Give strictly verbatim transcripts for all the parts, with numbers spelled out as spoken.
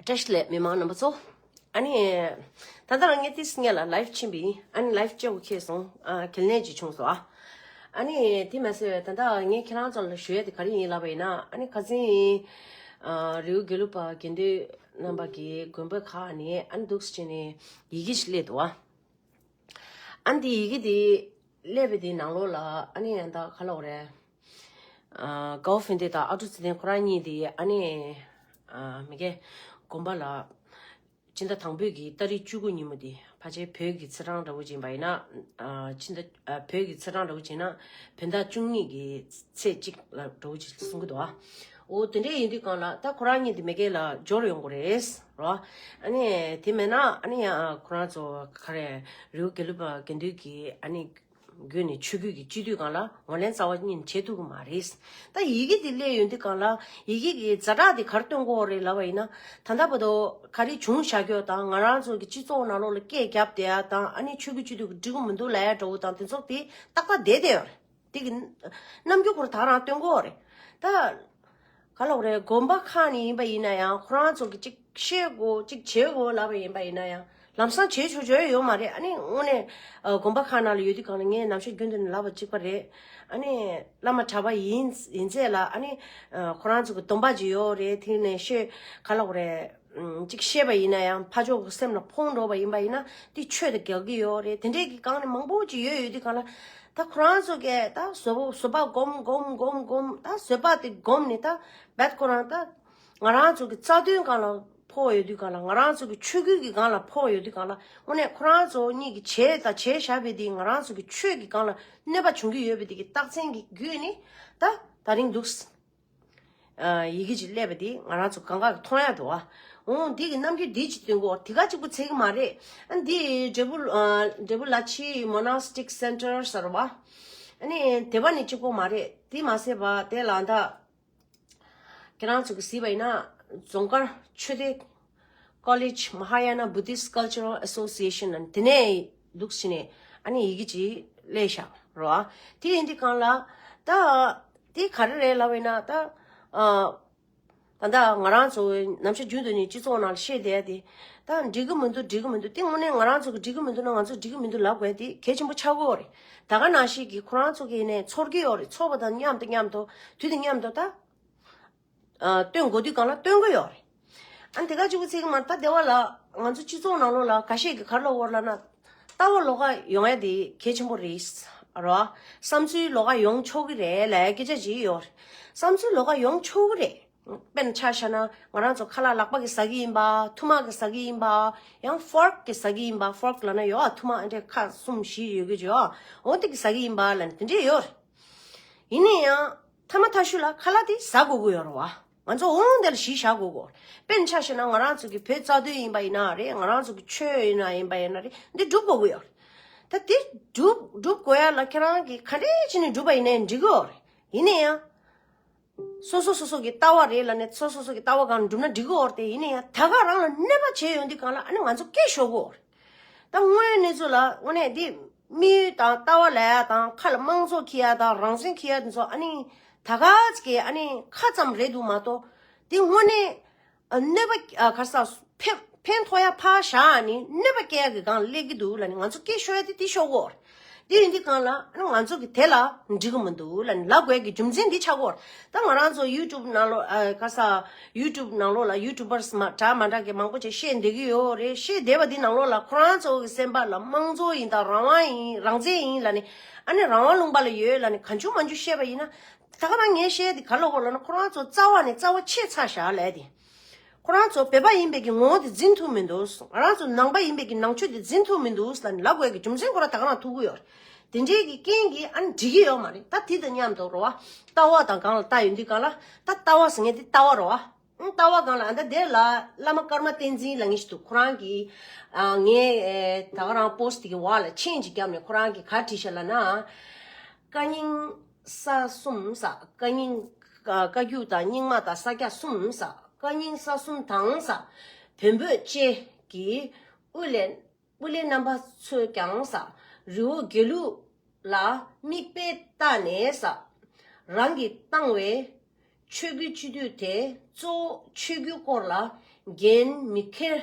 བཀྲ་ཤིས་བདེ་ལེགས་མི་མང་རྣམ་པ་ཚོ། ཨ་ནི། ད་ལྟ་ངས་ཏིས་ངས་ལ་ལའིབ་ཕྱིན་པ་ཡིན། ཨ་ནི་ལའིབ་ལྕེ་བོ་ཁེལ་སོང་། ཨ་གལ་གནད་ཅིག་བྱུང་སོང་ཨ། ཨ་ནི་དེ་མ་ཟད་ད་ལྟ་ངས་ཁྱེད་རང་ཚོ་ལ་ཞུ་ཡ་དེ་ག་རེ་ཡིན་ལབ་པ་ཡིན་ན། ཨ་ནི་ཁ་སང་ཨ་རི་བོ་དགེ་ལུགས་པ་དགེ་འདུན་རྣམ་པ་གི་དགོན་པ་ཁག་ནས་ཨ་ནི་འདུག་སེ་བྱས་ནས་ཡི་གེ་ཞིག་སླེབས་འདུག་ཨ། ཨ་ནི་དེ་ཡི་གེ་དེ་སླེབས་པའི་དེ་ནང་ལོགས་ལ་ཨ་ནི་ཡང་ད་ག་ལབ་དགོས་རེད། ཨ་གའོ་ཧྥིན་ཏེ་དང་ཨ་ཀྲུག་ཚེ་བརྟན་ཁོ་རང་གཉིས་དེ་ཨ་ནི་ཨ་མི་གེ་དགོན་པ་ལ་སྤྱི་ཟླ་དང་པོའི་གི་ཏ་རིག་བཅུ་དགུ་ཉིན་མོ་དེ་ཕལ་ཆེར་བོད་ཀྱི་ཚེས་གྲངས་འདྲ་བོ་ཅིག་ཡིན་པ་ཡིན་ན། ཨ་སྤྱི་ཟླ་ཨ་བོད་ཀྱི་ཚེས་གྲངས་འདྲ་བོ་ཅིག་ཡིན་ན་བོད་ཟླ་བཅུ་གཉིས་ཀྱི་ཚེས་གཅིག་ལ་འདྲ་བོ་ཅིག་གསུང་གི་འདུག་ཨ། འོ་དེ་འདྲ་ཡིན་དུས་སྒང་ལ་ད་ཁོ་རང་གཉིས་དེ་མི་གེ་ལ་འབྱོར་ཡོང་གི་རེད་རོ། ཨ་ནི་དེ་མེད་ན་ཨ་ནི་ཡང་ཁོ་རང་ཚོ་ག་རེ་རི་བོ་དགེ་ལུགས་པ་དགེ་འདུན་གྱི་ཨ་ནི་བརྒྱུད་ནས་ཆོས་བརྒྱུད་ཀྱི་སྤྱི་འཐུས་སྒང་ལ་ངོས་ལེན་རྩ་བ་ཉིད་ནས་བྱེད་ཐུབ་ཀྱི་མ་རེད། ད་ཡི་གེ་འདི་སླེབས་ཡོང་དུས་སྒང་ལ་ཡི་གེ་གི་ཛ་དྲག་འདི་ག་རེ་སྟོན་དགོས་རེད་ལབ་པ་ཡིན་ན། ད་ལྟ་བར་དུ་ག་རེ་བྱུང་བཞག་རྒྱུ་དང་། ང་རང་ཚོ་གི་སྤྱི་ཚོགས་ནང་ལོགས་ལ་སྐད་བརྒྱབ་བསྡད་ཡ་དང་། ཨ་ནི་ཆོས་བརྒྱུད་སྤྱི་འཐུས་ཀྱི་འགྲིག་གི་མི་འདུག་ལབ་ཡ་འདྲ་བོ་དང་དེ་ཚོ་དེ་ཏག་ཏག་བསྡད་བསྡད་ཡོད་རེད། དེ་གི་རྣམ་འགྱུར་ཁོ་རང་ད་ག་རང་སྟོན་གྱི་ཡོད་རེད། ད་ག་ལབ་དགོས་རེད། དགོན་པ་ཁག་ནས་ཡིན་པ་ཡིན་ན་ཡང་ཁོ་རང་ཚོ་གི་ཅིག་བཤད་དགོས་ཅིག་བྱེད་དགོས་ལབ་པ་ཡིན་པ་ཡིན་ན་ཡང་ལམ་སང་བྱེད་ཆོག་ཆོག་ཡོད་མ་རེད། ཨ་ནི་དངོས་གནས་ཨ་དགོན་པ་ཁག་ནང་ལ་ཡོད་དུས་སྒང་ལ་ངས་ནམ་ཞག་རྒྱུན་དུ་ནས་ལབ་པ་གཅིག་པ་རེད། ཨ་ནི་བླ་མ་གྲྭ་པ་ཡིན་ཡིན་ཚད་ལ་ཨ་ནི་ཨ་ཁོ་རང་ཚོ་གི་སྡོམ་པ་ཅིག་ཡོད་རེད། དེ་ནས་ཤོད་ག་ལབ་དགོས་རེད། ཨམ་ཅིག་བཤད་པ་ཡིན་ན་ཡང་ཕར་ཕྱོགས་ཀྱི་སེམས་ལ་ཕོག་འགྲོ་བ་ཡིན་པ་ཡིན་ན་དེ་ཆོས་དང་འགལ་གྱི་ཡོད་རེད། དེ་འདྲས་ཀྱི་སྒང་ནས་མང་པོ་ཅིག་ཡོད་ཡོད་དུས་སྒང་ལ་ད་ཁོ་རང་ཚོ་གིས་ད་བཟོད་པ་བཟོད་པ་སྒོམ་སྒོམ་སྒོམ་སྒོམ་ད་བཟོད་པ་དེ་སྒོམ་ནས་ད་བད་ཁོ་རང་ད་ང་རང་ཚོ་གི་རྩ་དོན་སྒང་ལ་ཕོག་ཡོད་དུས་སྒང་ལ། ང་རང་ཚོ་གི་ཆོས་བརྒྱུད་ཀྱི་སྒང་ལ་ཕོག་ཡོད་དུས་སྒང་ལ། དངོས་གནས་ཁོ་རང་ཚོ་གཉིས་ཀྱིས་བྱས་དང་བྱས་བཞག་པའི་དེ་ང་རང་ཚོ་གི་ཆོས་ཀྱི་སྒང་ལ་གནོད་པ་བྱུང་གི་ཡོད་པའི་དེ་གི་རྟགས་མཚན་གྱི་བརྒྱུད་ནས་ད་ད་རིང་འདུག་ཨ་ཡི་གེ་ཅིག་སླེབས་པ་དེ་ང་རང་ཚོ་གང་ག་གི་མཐོང་ཡ་འདུག་ཨ། འོ་འདི་གི་རྣམ་འགྱུར་འདི་ཅིག་སྟོན་གོ། དེ་ག་གཅིག་པུ་ཚད་ཀྱི་མ་རེད། ཨ་འདི་འབྲས་བུ་ཨ་འབྲས་བུ་བླ་ཕྱིའི་Monastic Center་ཟེར་བ། ཨ་ནི་དེ་བ་ནི་གཅིག་པོ་མ་རེད། དེ་མ་ཟད་པ་དེ་ལ་ད་ཁྱེད་རང་ཚོ་གི་གཟིགས་པ་ཡིན་ན་རྫོང་དཀར་ཆོས་སྡེ་College Mahayana Buddhist Cultural Association་ནང་དེ་ནས་འདུག་ཟེར་ནས་ཨ་ནི་ཡི་གེ་ཅིག་སླེབས་ཤག་རོ། དེ་ཡིན་དུས་སྒང་ལ་ད་དེ་ག་རེ་རེད་ལབ་པ་ཡིན་ན་ད་ཨ་ད་ད་ང་རང་ཚོ་ནམ་ཞག་རྒྱུན་དུ་ནས་སྤྱི་ཚོགས་ནང་བཤད་བསྡད་དེ་ད་འགྲིག་གི་མི་འདུག་འགྲིག་གི་མི་འདུག་དེ་དངོས་གནས་ང་རང་ཚོ་གི་འགྲིག་གི་མི་འདུག་ན་ང་ཚོ་འགྲིག་གི་མི་འདུག་ལབ་དགོས་དེ་གལ་ཆེན་པོ་ཆགས་ཀྱི་ཡོད་རེད། ད་ག་ནང་བཞིན་གྱི་ཁོ་རང་ཚོ་གི་ནས་ཚོར་གྱི་ཡོད་རེད། ཚོར་བ་དང་མཉམ་དུ་མཉམ་དུ་དུས་དང་མཉམ་དུ་ད་ཨ་སྟོན་དགོས་དུས་སྒང་ལ་སྟོན་གྱི་ཡོད་རེད། ཨ་ནི་དེ་ག་གཅིག་པུ་ཚད་ཀྱི་མ་རེད། ད་དེ་བ་ལ་ང་ཚོ་སྤྱི་ཚོགས་ནང་ལོགས་ལ་ཁ་ཤས་ཀྱིས་ག་རེ་ལབ་ཀྱི་ཡོད་རེད་ལབ་ན། ལྟ་བ་ལོགས་ཀ་ཡོང་ཡ་དེ་གལ་ཆེན་པོ་རེད་རོ། བསམ་ཚུལ་ལོགས་ཀ་ཡོང་ཆོག་གི་རེད་ལབ་ཡ་སྐད་ཆ་ཅིག་ཡོད་རེད། བསམ་ཚུལ་ལོགས་ཀ་ཡོང་ཆོག་གི་རེད། དཔེར་ན་ཆ་བཞག་ན་ང་རང་ཚོ་ཁ་ལག་ལག་པ་གིས་ཟ་གི་ཡིན་པ། ཐུར་མ་གིས་ཟ་གི་ཡིན་པ། ཡང་ཕོརཀ་གིས་ཟ་གི་ཡིན་པ། ཕོརཀ་ལབ་ན་ཡོད་ཨ། ཐུར་མ་ཨ་འདྲས་ཁ་གསུམ་བཞི་ཡོད་གི་ཅིག་ཡོད། འོ་དེ་གིས་ཟ་གི་ཡིན་པ་ལབ་ནས་དེ་འདྲས་ཡོད་རེད། ཡིན་ན་ཡང་མཐའ་མ་མཐའ་གཞུག་ལ་ཁ་ལག་དེ་ཟ་དགོས་ཀྱི་ཡོད་རེད་བ། ང་ཚོ་འོང་དེ་ལ་གཞི་བཞག་དགོས་ཀྱི་ཡོད་རེད། དཔེར་ན་ཆ་བཞག་ན་ང་རང་ཚོ་གི་བོད་རྩ་དོན་ཡིན་པ་ཡིན་ན་རེད། ང་རང་ཚོ་གི་ཆོས་ཡིན་ན་ཡིན་པ་ཡིན་ན་རེད། འདི་སྒྲུབ་དགོས་ཀྱི་ཡོད་རེད། ད་དེ་སྒྲུབ་སྒྲུབ་དགོས་ཡ་ལ་ཁྱེད་རང་གིས་ག་འདྲས་བྱས་ནས་སྒྲུབ་པ་ཡིན་ནའི་འགྲིག་གི་ཡོད་རེད། ཡིན་ན་ཡང་། སོ་སོ་སོ་སོ་གི་ལྟ་བ་རེད་ལབ་ནས་སོ་སོ་སོ་གི་ལྟ་བ་སྒང་སྒྲུབ་ན་འགྲིག་གི་ཡོད་རེད་དེ། ཡིན་ན་ཡང་ད་ག་རང་ལ་གནོད་པ་བྱས་ཡོང་དུས་སྒང་ལ་ཨ་ནི་ང་ཚོ་སྐད་ཤོར་གི་ཡོད་རེད། ད་དངོས་ཡོད་གནས་ཚུལ་ལ་དངོས་གནས་འདི་དམིགས་ཡུལ་དང་ལྟ་བ་ལབ་ཡ་དང་ཁ་ལ་དམངས་གཙོ་འཁྱེར་ཡ་དང་རང་བཙན་འཁྱེར་ཡ་དེ་ཚོ་ཨ་ནི་ད་ག་ཅིག་གི་ཨ་ནི་ཁ་ཙམ་རེད་འདུག་མ་གཏོགས་དེ་དངོས་གནས་ཨ་གནོད་པ་ཨ་ག་རེ་ཟ་ཕན་ཕན་ཐོགས་ཡ་ཕར་བཞག་ཨ་ནི་གནོད་པ་སྐྱེལ་ཡ་གི་སྒང་སླེབས་ཀྱི་འདུག་ལབ་ནས་ང་ཚོ་སྐད་ཤོར་ཡ་དེ་དེ་ཤོར་གི་ཡོད་རེད། དེ་ཡིན་དུས་སྒང་ལ་ཨ་ནི་ང་ཚོ་གི་དེ་ལ་འགྲིག་གི་མི་འདུག་ལབ་ནས་ལབ་དགོས་ཀྱི་རྒྱུ་མཚན་འདི་ཆགས་ཀྱི་ཡོད་རེད། ད་ང་རང་ཚོ་ཡུ་ཊུབ་ནང་ལོགས་ཨ་ག་རེ་ཟ་ཡུ་ཊུབ་ནང་ལོགས་ལ་ཡུ་ཊུབ་བར་མ་འདྲ་མ་འདྲ་གི་མང་པོ་ཅིག་བཤད་བསྡད་ཀྱི་ཡོད་རེད། བཤད་བསྡད་པ་འདི་ནང་ལོགས་ལ་ཁོ་རང་ཚོ་གི་སེམས་པ་ལ་དམངས་གཙོ་ཡིན་དང་རང་དབང་ཡིན་རང་བཙན་ཡིན་ལབ་ནས་ཨ་ནི་རང་དབང་ལུང་པ་ལ་ཡོད་ལབ་ནས་གང་བྱུང་མང་བྱུང་བཤད་པ་ཡིན་ན། ད་ག་རང་ངས་བཤད་དེ་ག་ལ་གོ་ལབ་ན་ཁོ་རང་ཚོ་རྩ་བ་ནས་རྩ་བ་ཆད་ཚར་བཞག་ལབ་དེ། ཁོ་རང་ཚོ་བོད་པ་ཡིན་པའི་གི་ངོ་བོ་དེ་འཛིན་ཐུབ་མི་འདུག་ང་རང་ཚོ་ནང་པ་ཡིན་པའི་གི་ནང་ཆོས་དེ་འཛིན་ཐུབ་མི་འདུག་ལབ་ནས་ལབ་དགོས་ཀྱི་རྒྱུ་མཚན་ཁོ་རང་ད་ག་རང་ཐུག་གི་ཡོད་རེད། དེ་འདྲའི་གི་རྐྱེན་གྱིས་ཨ་ནི་འགྲིག་གི་ཡོད་མ་རེད། ད་དེ་དང་མཉམ་དུ་རེད་བ། ལྟ་བ་དང་སྒང་ལ་ལྟ་ཡོང་དུས་སྒང་ལ་ད་ལྟ་བ་ཟེར་མཁན་དེ་ལྟ་བ་རེད་བ། ཨང་ལྟ་བ་སྒང་ལ་ཨ་ད་དེ་ལ་བླ་མ་ཀརྨ་བསྟན་འཛིན་ལབ་མཁན་ཞིག་འདུག་ཁོ་རང་གིས་ཨ་ངའི་ཨེ་ད་ག་རང་པོ་སི་ཊི་དེ་གི་འོག་ལ་མཆན་ཅིག་བརྒྱབ་ནས་ཁོ་རང་གིས་ག་བྲིས་ཤག་ལབ་ན། བཀའ་རྙིང་ས་གསུམ་ས། བཀའ་རྙིང་བཀའ་བརྒྱུད་དང་རྙིང་མ་དང་ས་སྐྱ་གསུམ་ས། བཀའ་རྙིང་ས་གསུམ་དང་ས། བོན་པོ་བཅས་ཀྱི་དབུ་ལས་དབུ་ལས་རྣམ་པ་ཚོས་ཀྱང་ས། རི་བོ་དགེ་ལུགས་ལ་མིག་དཔེ་བལྟས་ནས་ས། རང་གིས་བཏང་བའི་ཆོས་བརྒྱུད་སྤྱི་འཐུས་དེ་གཙོ་བོ་ཆོས་བརྒྱུད་སྐོར་ལ་ འགན་མི་འཁྱེར་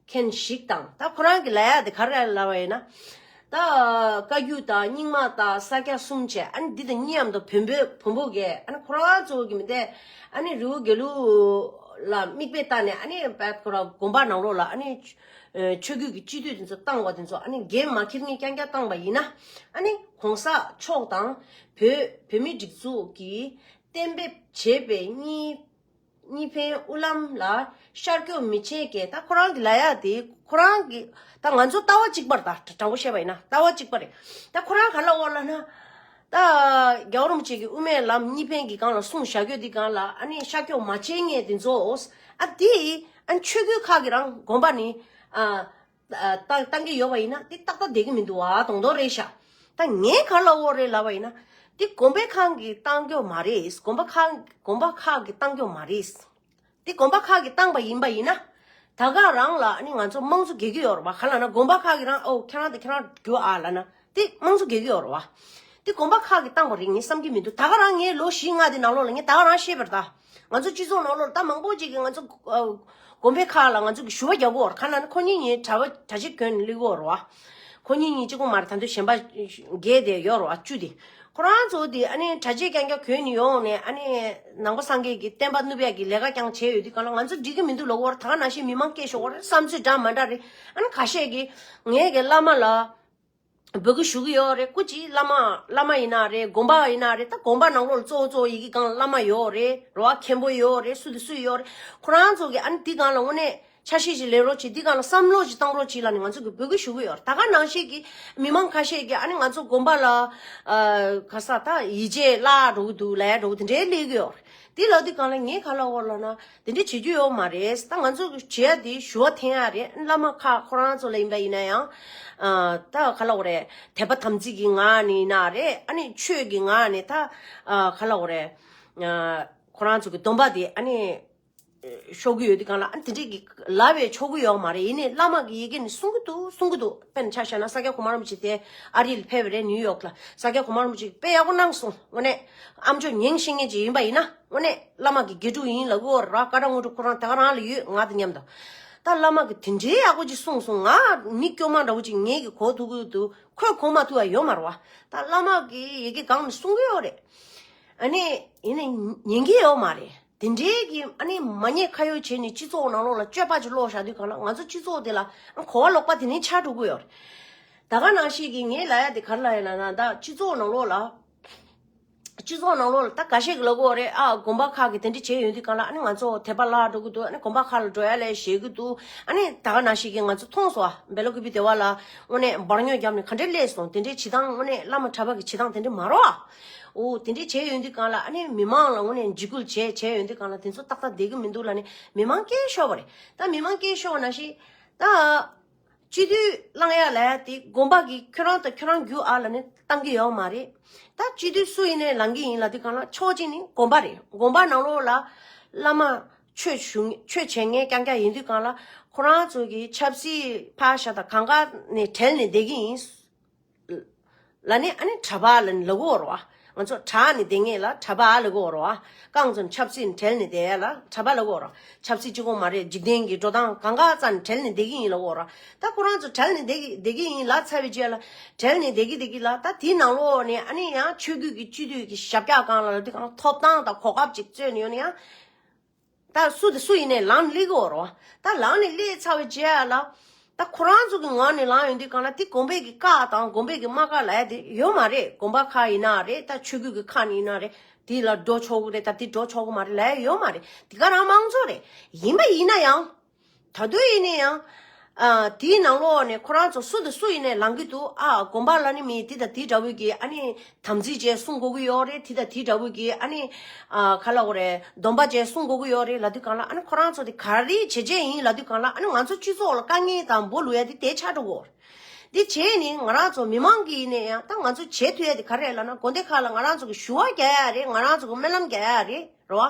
མཁན་ཞིག་དང་། ད་ཁོ་རང་གི་ལབ་ཡག་དེ་ག་རེ་ལབ་པ་ཡིན་ན། ད་བཀའ་བརྒྱུད་དང་རྙིང་མ་དང་ས་སྐྱ་གསུམ་བྱས། ཨ་ནི་འདི་དང་གཉིས་མཉམ་དུ་བོན་པོ་བོན་པོ་གས་ཨ་ནི་ཁོ་རང་ཚོ་གི་མི་དེ་ཨ་ནི་རི་བོ་དགེ་ལུགས་ལ་མིག་དཔེ་བལྟས་ནས། ཨ་ནི་བལ་ཁོ་རང་དགོན་པ་ནང་ལོགས་ལ་ཨ་ནི་ཆོས་བརྒྱུད་ཀྱི་སྤྱི་འཐུས་དེ་ཚོ་བཏང་བ་དེ་ཚོ་ཨ་ནི་འགན་མ་འཁྱེར་མཁན་རྐྱང་རྐྱང་བཏང་བ་ཡིན་ན། ཨ་ནི་གོང་ས་མཆོག་དང་བོད་བོད་མིའི་སྒྲིག་འཛུགས་ཀྱིས་གཏན་འབེབས་བྱས་པའི་གཉིས་གཉིས་ཕན་དབུ་ལམ་ལ་ཤར་སྐྱོད་མི་བྱེད་ཀྱི། ད་ཁོ་རང་གི་ལབ་ཡག་དེ་ཁོ་རང་གི། ད་ང་ཚོ་ལྟ་བ་གཅིག་པ་རེད། ད་དྲང་པོ་བཤད་པ་ཡིན་ན་ལྟ་བ་གཅིག་པ་རེད། ད་ཁོ་རང་ག་ལབ་ཡོད་ལབ་ན། ད་རྒྱལ་བ་རིན་པོ་ཆེ་གིས་དབུ་མའི་ལམ་གཉིས་ཕན་གྱི་སྒང་ལ་གསུངས་བཞག་རྒྱུ་དེ་སྒང་ལ་ཨ་ནི་ཤར་སྐྱོད་མ་བྱེད་མཁན་དེ་ཚོ། ཨ་དེ་ཨ་ནི་ཆོས་བརྒྱུད་ཁག་གི་རང་དགོན་པ་ནི་ཨ། ད་བཏང་གི་ཡོད་པ་ཡིན་ན་དེ་ཏག་ཏག་བསྡད་ཀྱི་མི་འདུག་བ། དོན་དག་རེད་ཤག་ད་ངས་ག་ལབ་ཡོད་རེད་ལབ་པ་ཡིན་ན། དེ་དགོན་པའི་ཁག་གིས་བཏང་གི་ཡོད་མ་རེད། དགོན་པ་ཁག་དགོན་པ་ཁག་གིས་བཏང་གི་ཡོད་མ་རེད། དེ་དགོན་པ་ཁག་གིས་བཏང་པ་ཡིན་པ་ཡིན་ན། ད་ག་རང་ལ་ཨ་ནི་ང་ཚོ་དམངས་གཙོ་འགལ་གྱི་ཡོད་རེད་བ། ག་ལབ་ན་དགོན་པ་ཁག་གིས་རང་ཨོ་ཁྱེད་རང་དེ་ཁྱེད་རང་རྒྱུགས་ཨ་ལབ་ན་དེ་དམངས་གཙོ་འགལ་གྱི་ཡོད་རེད་བ། དེ་དགོན་པ་ཁག་གིས་བཏང་པ་རེད་ངས་བསམ་གྱི་མི་འདུག་ད་ག་རང་ངས་ལོ་བཞི་ལྔ་དེ་ནང་ལོགས་ལ་ངས་ད་ག་རང་ཤེས་པ་རེད་ད། ང་ཚོ་སྤྱི་ཚོགས་ནང་ལོགས་ལ་ད་མང་པོ་ཅིག་གིས་ང་ཚོ་ཨ་དགོན་པའི་ཁག་ལ་ང་ཚོ་གི་ཞུ་བ་རྒྱག་གི་ཡོད་རེད། ག་ལབ་ན་ཁོ་གཉིས་གཉིས་གྲྭ་པ་གྲྭ་ཆས་གྱོན་ནས་སླེབས་ཀྱི་ཡོད་རེད་བ། ཁོ་གཉིས་གཉིས་གཅིག་པོ་མ་རེད། ད་དུང་གཞན་པ་བརྒྱད་དེ་ཡོད་རེད་བ། བཅུ་དེ། ཁོ་རང་ཚོ་དེ་ཨ་ནི་གྲྭ་ཆས་རྐྱང་རྐྱང་གྱོན་ནས་ཡོང་ནས་ཨ་ནི་ནང་པ་སངས་རྒྱས་ཀྱི་བསྟན་པ་བསྣུབ་ཡག་གི་ལས་ཀ་རྐྱང་བྱས་ཡོད་དུས་སྒང་ལ་ང་ཚོ་འགྲིག་གི་མི་འདུག་ལབ་ཀྱི་ཡོད་རེད། ད་ག་ནང་བཞིན་མི་མང་སྐད་ཤོར་གྱི་ཡོད་རེད། བསམ་ཚུལ་འདྲ་མི་འདྲ་རེད། ཨ་ནི་ཁ་ཤས་ཀྱིས་ངས་ཀྱི་བླ་མ་ལ་འབོད་སྐུལ་ཞུ་གི་ཡོད་རེད། སྐུ་མཁྱེན་བླ་མ་བླ་མ་ཡིན་ན་རེད། དགོན་པ་ཡིན་ན་རེད། ད་དགོན་པ་ནང་ལོགས་ལ་གཙོ་བོ་གཙོ་བོ་ཡི་གེ་སྒང་ལ་བླ་མ་ཡོད་རེད། རེད་བ། མཁན་པོ་ཡོད་རེད། སུ་དང་སུ་ཡོད་རེད། ཁོ་རང་ཚོ་གིས་ཨ་ནི་དེ་སྒང་ལ་དངོས་གནས་ཆ་ཤས་ཤིག་ལེན་རོགས་གྱིས། འདི་སྒང་ལ་བསམ་བློ་ཞིག་བཏང་རོགས་གྱིས་ལབ་ནས་ང་ཚོ་གིས་འབོད་སྐུལ་ཞུ་གི་ཡོད་རེད། ད་ག་ནང་བཞིན་གྱི་མི་མང་ཁ་ཤས་ཀྱིས་ཨ་ནི་ང་ཚོ་དགོན་པ་ལ་ཨ་ག་ས་ད་ཡིད་ཆེས་བརླག་འགྲོ་གི་འདུག་ལབ་འགྲོ་གི་དེ་འདྲའི་སླེབས་ཀྱི་ཡོད་རེད། དེ་ལབ་དུས་སྒང་ལ་ངས་ག་ལབ་ཡོད་ལབ་ན། དེ་འདྲ་བྱེད་རྒྱུ་ཡོད་མ་རེད། ད་ང་ཚོ་གིས་བྱེད་ཡ་དེ་ཞུ་བ་འཐེན་ཡ་རེད། བླ་མ་ཁག་ཁོ་རང་ཚོ་ལ་ཡིན་པ་ཡིན་ན་ཡང་ཨ་ད་ག་ལབ་དགོས་རེད། དད་པ་དམ་ཚིག་གི་ངང་ནས་ཡིན་ན་རེད། ཨ་ནི་ཆོས་ཀྱི་ངང་ནས་ད་ཨ་ག་ལབ་དགོས་རེད། ཨ་ཁོ་རང་ཚོ་གི་སྡོམ་པ་དེ་ཨ་ནི་ཤོར་གི་ཡོད་དུས་སྒང་ལ་ཨ་ནི་དེ་འདྲས་ཀྱི་ལབ་པས་ཆོག་གི་ཡོད་མ་རེད། ཡིན་ནའི་བླ་མ་གི་ཡི་གེ་ནས་གསུང་གི་འདུག་གསུང་གི་འདུག་དཔེར་ན་ཆ་བཞག་ན་ས་སྐྱ་གོང་མ་རིན་པོ་ཆེ་དེ་ཨ་རི་ལ་ཕེབས་པ་རེད། ནིའུ་ཡོག་ལ། ས་སྐྱ་གོང་མ་རིན་པོ་ཆེ་དཔེ་ཡག་པོ་གནང་སོང་། དངོས་གནས་ཨ་མཆོག་ཉན་ཤེས་མཁན་ཅིག་ཡིན་པ་ཡིན་ན་དངོས་གནས་བླ་མ་གི་དགེ་ཕྲུག་ཡིན་ལབ་གི་ཡོད་རེད་བ། བཀའ་ཁྲ་དངོས་གྲུབ་ཁོ་རང་དེ་ག་རང་ལ་ཡོད། ང་དང་མཉམ་དུ། ད་བླ་མ་གི་དེ་འདྲའི་ཡག་པོ་ཅིག་གསུངས་སོང་། ང་མི་སྐྱོ་མ་འདྲ་བོ་ཅིག་ངེད་ཀྱི་གོ་ཐུབ་ཀྱི་འདུག་ཁོས་གོ་མ་ཐུབ་པ་ཡོད་མ་རེད་བ། ད་བླ་མ་གི་ཡི་གེ་སྒང་ནས་གསུང་གི་ཡོད་རེད། ཨ་ནི་ཡིན་ནའི་ཉན་གི་ཡོད་མ་རེད། དེ་འདྲའི་གི་ཨ་ནི་མ་ཉེས་ཁ་གཡོགས་བྱས་ནས་སྤྱི་ཚོགས་ནང་ལོགས་ལ་སྤྱོད་པ་ཅིག་ལོག་བཞག་དུས་སྒང་ལ་ང་ཚོ་སྤྱི་ཚོགས་དེ་ལ་གོ་བ་ལོག་པ་དེ་ནས་ཆགས་འགྲོ་གི་ཡོད་རེད། ད་ག་ནང་བཞིན་གི་ངས་ལབ་ཡ་དེ་ག་རེ་ལབ་ཡ་ལབ་ན། ད་སྤྱི་ཚོགས་ནང་ལོགས་ལ། སྤྱི་ཚོགས་ནང་ལོགས་ལ་ད་འགའ་ཤས་ཀྱིས་ལབ་ཀྱི་ཡོད་རེད། ཨ་དགོན་པ་ཁག་གིས་དེ་འདྲ་བྱས་ཡོང་དུས་སྒང་ལ་ཨ་ནི་ང་ཚོ་དད་པ་བརླག་འགྲོ་གི་འདུག་ཨ་ནི་དགོན་པ་ཁག་ལ་འགྲོ་ཡ་ལས་ཞེད་ཀྱི་འདུག་ཨ་ནི་ད་ག་ནང་བཞིན་གི་ང་ཚོ་མཐོང་སོང་། ཨ་སྦེལ་ཀོབ་སྡེ་བ་ལ་དངོས་གནས་འབར་ཉོག་བརྒྱབ་ནས་ག་འདྲ་སླེབས་སོང་། དེ་འདྲའི་བྱེད་སྟངས་དངོས་གནས་བླ་མ་གྲྭ་པ་གི་བྱེད་སྟངས་དེ་འདྲ་མ་རེད་བ། འོ་དེ་འདྲ་བྱས་ཡོང་དུས་སྒང་ལ་ཨ་ནི་མི་མང་ལ་དངོས་གནས་འཇིགས་སྐུལ་བྱས་བྱས་ཡོང་དུས་སྒང་ལ་དེ་ཚོ་ཏག་ཏག་བསྡད་ཀྱི་མི་འདུག་ལབ་ནས་མི་མང་སྐད་ཤོར་བ་རེད། ད་མི་མང་སྐད་ཤོར་བ་ནང་བཞིན་ད། སྤྱི་འཐུས་བླང་ཡ་ལ་ཡ་དེ་དགོན་པ་གིས་ཁྱོད་རང་དང་ཁྱོད་རང་རྒྱུགས་ཨ་ལབ་ནས་བཏང་གི་ཡོད་མ་རེད། ད་སྤྱི་འཐུས་སུ་ཡིན་ནའི་ལངས་ཀྱི་ཡིན་ལབ་དུས་སྒང་ལ་ཕྱོགས་གཅིག་ནི་དགོན་པ་རེད། དགོན་པ་ནང་ལོགས་ལ་བླ་མ་ཆོས་ཞུ་ཆོས་བྱེད་མཁན་རྐྱང་རྐྱང་ཡིན་དུས་སྒང་ལ་ཁོ་རང་ཚོ་གིས་ཆབ་སྲིད་ཕར་བཞག་དང་གང་ག་ནས་བྲལ་ནས་བསྡད་ཀྱི་ཡིན། ལ་ནི་ཨ་ནི་གྲྭ་པ་ལ་ནི་ལབ་ཀྱི་ཡོད་རེད་བ། ང་ཚོ་གྲྭ་ནི་བསྡད་མཁན་ལ་གྲྭ་པ་ལབ་ཀྱི་ཡོད་རེད་བ། རྐང་ཚོ་ནི་ཆབ་སྲིད་ནས་བྲལ་ནས་བསྡད་ཡ་ལ་གྲྭ་པ་ལབ་ཀྱི་ཡོད་རེད་བ། ཆབ་སྲིད་གཅིག་པོ་མ་རེད། འཇིག་རྟེན་གྱི་འགྲོ་སྟངས་གང་ག་རྩ་ནས་བྲལ་ནས་བསྡད་ཀྱི་ཡིན་ལབ་ཀྱི་ཡོད་རེད་བ། ད་ཁོ་རང་ཚོ་བྲལ་ནས་བསྡད་ཀྱི་བསྡད་ཀྱི་ཡིན་ལབ་ཚར་བའི་རྗེས་ལ་བྲལ་ནས་བསྡད་ཀྱི་བསྡད་ཀྱི་ལ་ད་དེའི་ནང་ལོགས་ནས་ཨ་ནི་ཡང་ཆོས་བརྒྱུད་ཀྱི་སྤྱི་འཐུས་ཀྱི་ཞབས་བཀྱག་སྒང་ལ་ལ་དེ་གང་ཐོབ་ཐང་དང་གོ་སྐབས་ཅིག་རྩོད་ནས་ཡོད་ན་ཡང་། ད་སུ་དང་སུ་ཡིན་ནའི་ལངས་སླེབས་ཀྱི་ཡོད་རེད་བ། ད་ལངས་ནས་སླེབས་ཚར་བའི་རྗེས་ལ། ད་ཁོ་རང་ཚོ་གི་ངང་ནས་ལངས་ཡོང་དུས་སྒང་ལ་དེ་དགོན་པའི་གི་བཀག་དང་དགོན་པའི་གི་མ་བཀག་ལབ་ཡ་དེ་ཡོད་མ་རེད། དགོན་པ་ཁག་ཡིན་ན་རེད། ད་ཆོས་བརྒྱུད་ཀྱི་ཁག་ནས་ཡིན་ན་རེད། དེ་ལ་འགྲོ་ཆོག་གི་རེད། ད་དེ་འགྲོ་ཆོག་གི་མ་རེད་ལབ་ཡ་ཡོད་མ་རེད། དེ་ག་རང་མང་ཚོགས་རེད། ཡིན་པ་ཡིན་ན་ཡང་། ད་དུང་ཡིན་ན་ཡང་། ཨ་དེའི་ནང་ལོགས་ནས་ཁོ་རང་ཚོ་སུ་དང་སུ་ཡིན་ནའི་ལངས་ཀྱི་འདུག་ཨ་དགོན་པ་ལ་ནི་མི་དེ་དང་དེ་འདྲ་བོའི་གི་ཨ་ནི་དམ་ཚིག་བྱས་གསུང་དགོས་ཀྱི་ཡོད་རེད། དེ་དང་དེ་འདྲ་བོའི་གི་ཨ་ནི་ཨ་ག་ལབ་དགོས་རེད། སྡོམ་པ་བྱས་གསུང་དགོས་ཀྱི་ཡོད་རེད་ལབ་དུས་སྒང་ལ་ཨ་ནི་ཁོ་རང་ཚོ་དེ་ག་རེ་བྱས་བྱས་ཡིན་ལབ་དུས་སྒང་ལ་ཨ་ནི་ང་ཚོ་སྤྱི་ཚོགས་ལ་དཀའ་ངལ་དང་འབུ་ལུ་ཡ་དེ་དེ་ཆགས་འགྲོ་གི་ཡོད་རེད། དེ་བྱས་ནི་ང་རང་ཚོ་མི་མང་གི་ཡིན་ནའི་ཡང་ད་ང་ཚོ་བྱེད་ཐུབ་ཡ་དེ་ག་རེ་ལབ་ན་དགོན་སྡེ་ཁག་ལ་ང་རང་ཚོ་གི་ཞུ་བ་རྒྱག་ཡ་རེད། ང་རང་ཚོ་གི་སྨོན་ལམ་རྒྱག་ཡ་རེད། རེད་བ།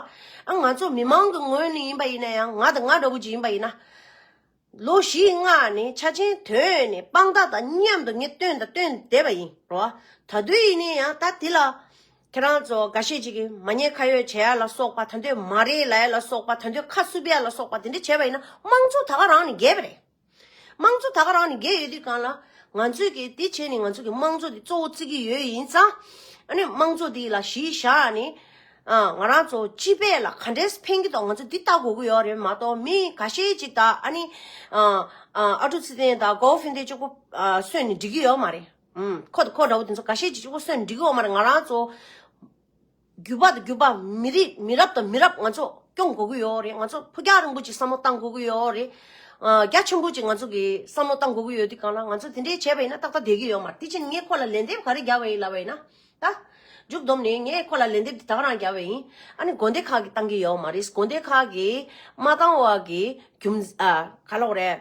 ཨ་ང་ཚོ་མི་མང་གི་ངོས་ནས་ཡིན་པ་ཡིན་ན་ཡང་ང་དང་ང་འདྲ་བོ་ཅིག་ཡིན་པ་ཡིན་ན། ལོ་བཞི་ལྔ་ནས་ཆ་ཆེན་ཐོན་ནས་དཔང་རྟགས་དང་མཉམ་དུ་ངས་བཏོན་དང་བཏོན་བསྡད་པ་ཡིན། རེད་བ། ད་དུང་ཡིན་ན་ཡང་ད་དེ་ལ་ ཁྱེད་རང་ཚོ་འགའ་ཤས་ཅིག་གིས་མ་ཉེས་ཁ་གཡོགས་བྱེད་ཡ་ལ་སོགས་པ། ད་འདོད་མ་རེད་ལབ་ཡ་ལ་སོགས་པ། ད་འདོད་ཁ་བསུབ་ཡ་ལ་སོགས་པ། དེ་འདྲ་བྱས་པ་ཡིན་ན་དམངས་གཙོ་ད་ག་རང་ནས་འགལ་བ་རེད། དམངས་གཙོ་ད་ག་རང་ནས་འགལ་ཡོད་དུས་སྒང་ལ། ང་ཚོས་ཀྱི་དེ་བྱས་ནས་ང་ཚོ་གི་དམངས་གཙོ་དེ་གཙོ་བོ་བརྩི་གི་ཡོད་ཡིན་ཙང་། ཨ་ནི་དམངས་གཙོ་དེ་ལ་གཞི་བཞག་ནས། ཨ། ང་རང་ཚོ་སྤྱི་པའི་ལ་ག་འདྲས་ཕན་གྱི་འདུག་ང་ཚོ་འདི་ལྟ་དགོས་ཀྱི་ཡོད་རེད་མ་གཏོགས། མི་ཁ་ཤས་ཅིག་དང་། ཨ་ནི། ཨ། ཨ། ཨ་ཀྲུག་ཚེ་བརྟན་དང་གོ་ཧྥིན་ཏེ་གཅིག་པོ། ཨ། གསོན་ནས་འགྲིག་གི་ཡོད་མ་རེད། ཨུམ། ཁོ་ཁོ་འདྲ་བོ་དེ་ཚོ་འགའ་ཤས་ཅིག་གཅིག་པོ་གསོན་འགྲིག་གི་ཡོད་མ་རེད། ང་རང་ཚོ་བརྒྱུད་པ་དང་བརྒྱུད་པ། མི་རིགས། མི་རབས་དང་མི་རབས་ང་ཚོ་སྐྱོང་དགོས་ཀྱི་ཡོད་རེད། ང་ཚོ་ཕུགས་རྒྱང་རིང་པོ་ཅིག་བསམ་བློ་བཏང་དགོས་ཀྱི་ཡོད་རེད། ཨ། རྒྱ་ཆེན་པོ་ཅིག་ང་ཚོ་གིས་བསམ་བློ་བཏང་དགོས་ཀྱི་ཡོད་དུས་སྒང་ལ། ང་ཚོ་དེ་འདྲས་བྱས་པ་ཡིན་ན་ཏག་ཏག་བསྡད་ཀྱི་ཡོད་མ་རེད། དེ་ཕྱིན་ངས་ཁོ་ལ་ལན་འདེབས་ག་རེ་རྒྱག་པ་ཡིན་ལབ་པ་ཡིན་ན། ད་མཇུག་བསྡོམས་ནས་ངས་ཁོ་ལ་ལན་འདེབས་དེ་ད་ག་རང་རྒྱག་པ་ཡིན། ཨ་ནི་དགོན་སྡེ་ཁག་གིས་བཏང་གི་ཡོད་མ་རེད། དགོན་སྡེ་ཁག་གིས་མ་བཏང་བ་གི་རྒྱུ་མཚན། ཨ། ག་ལབ་དགོས་རེད།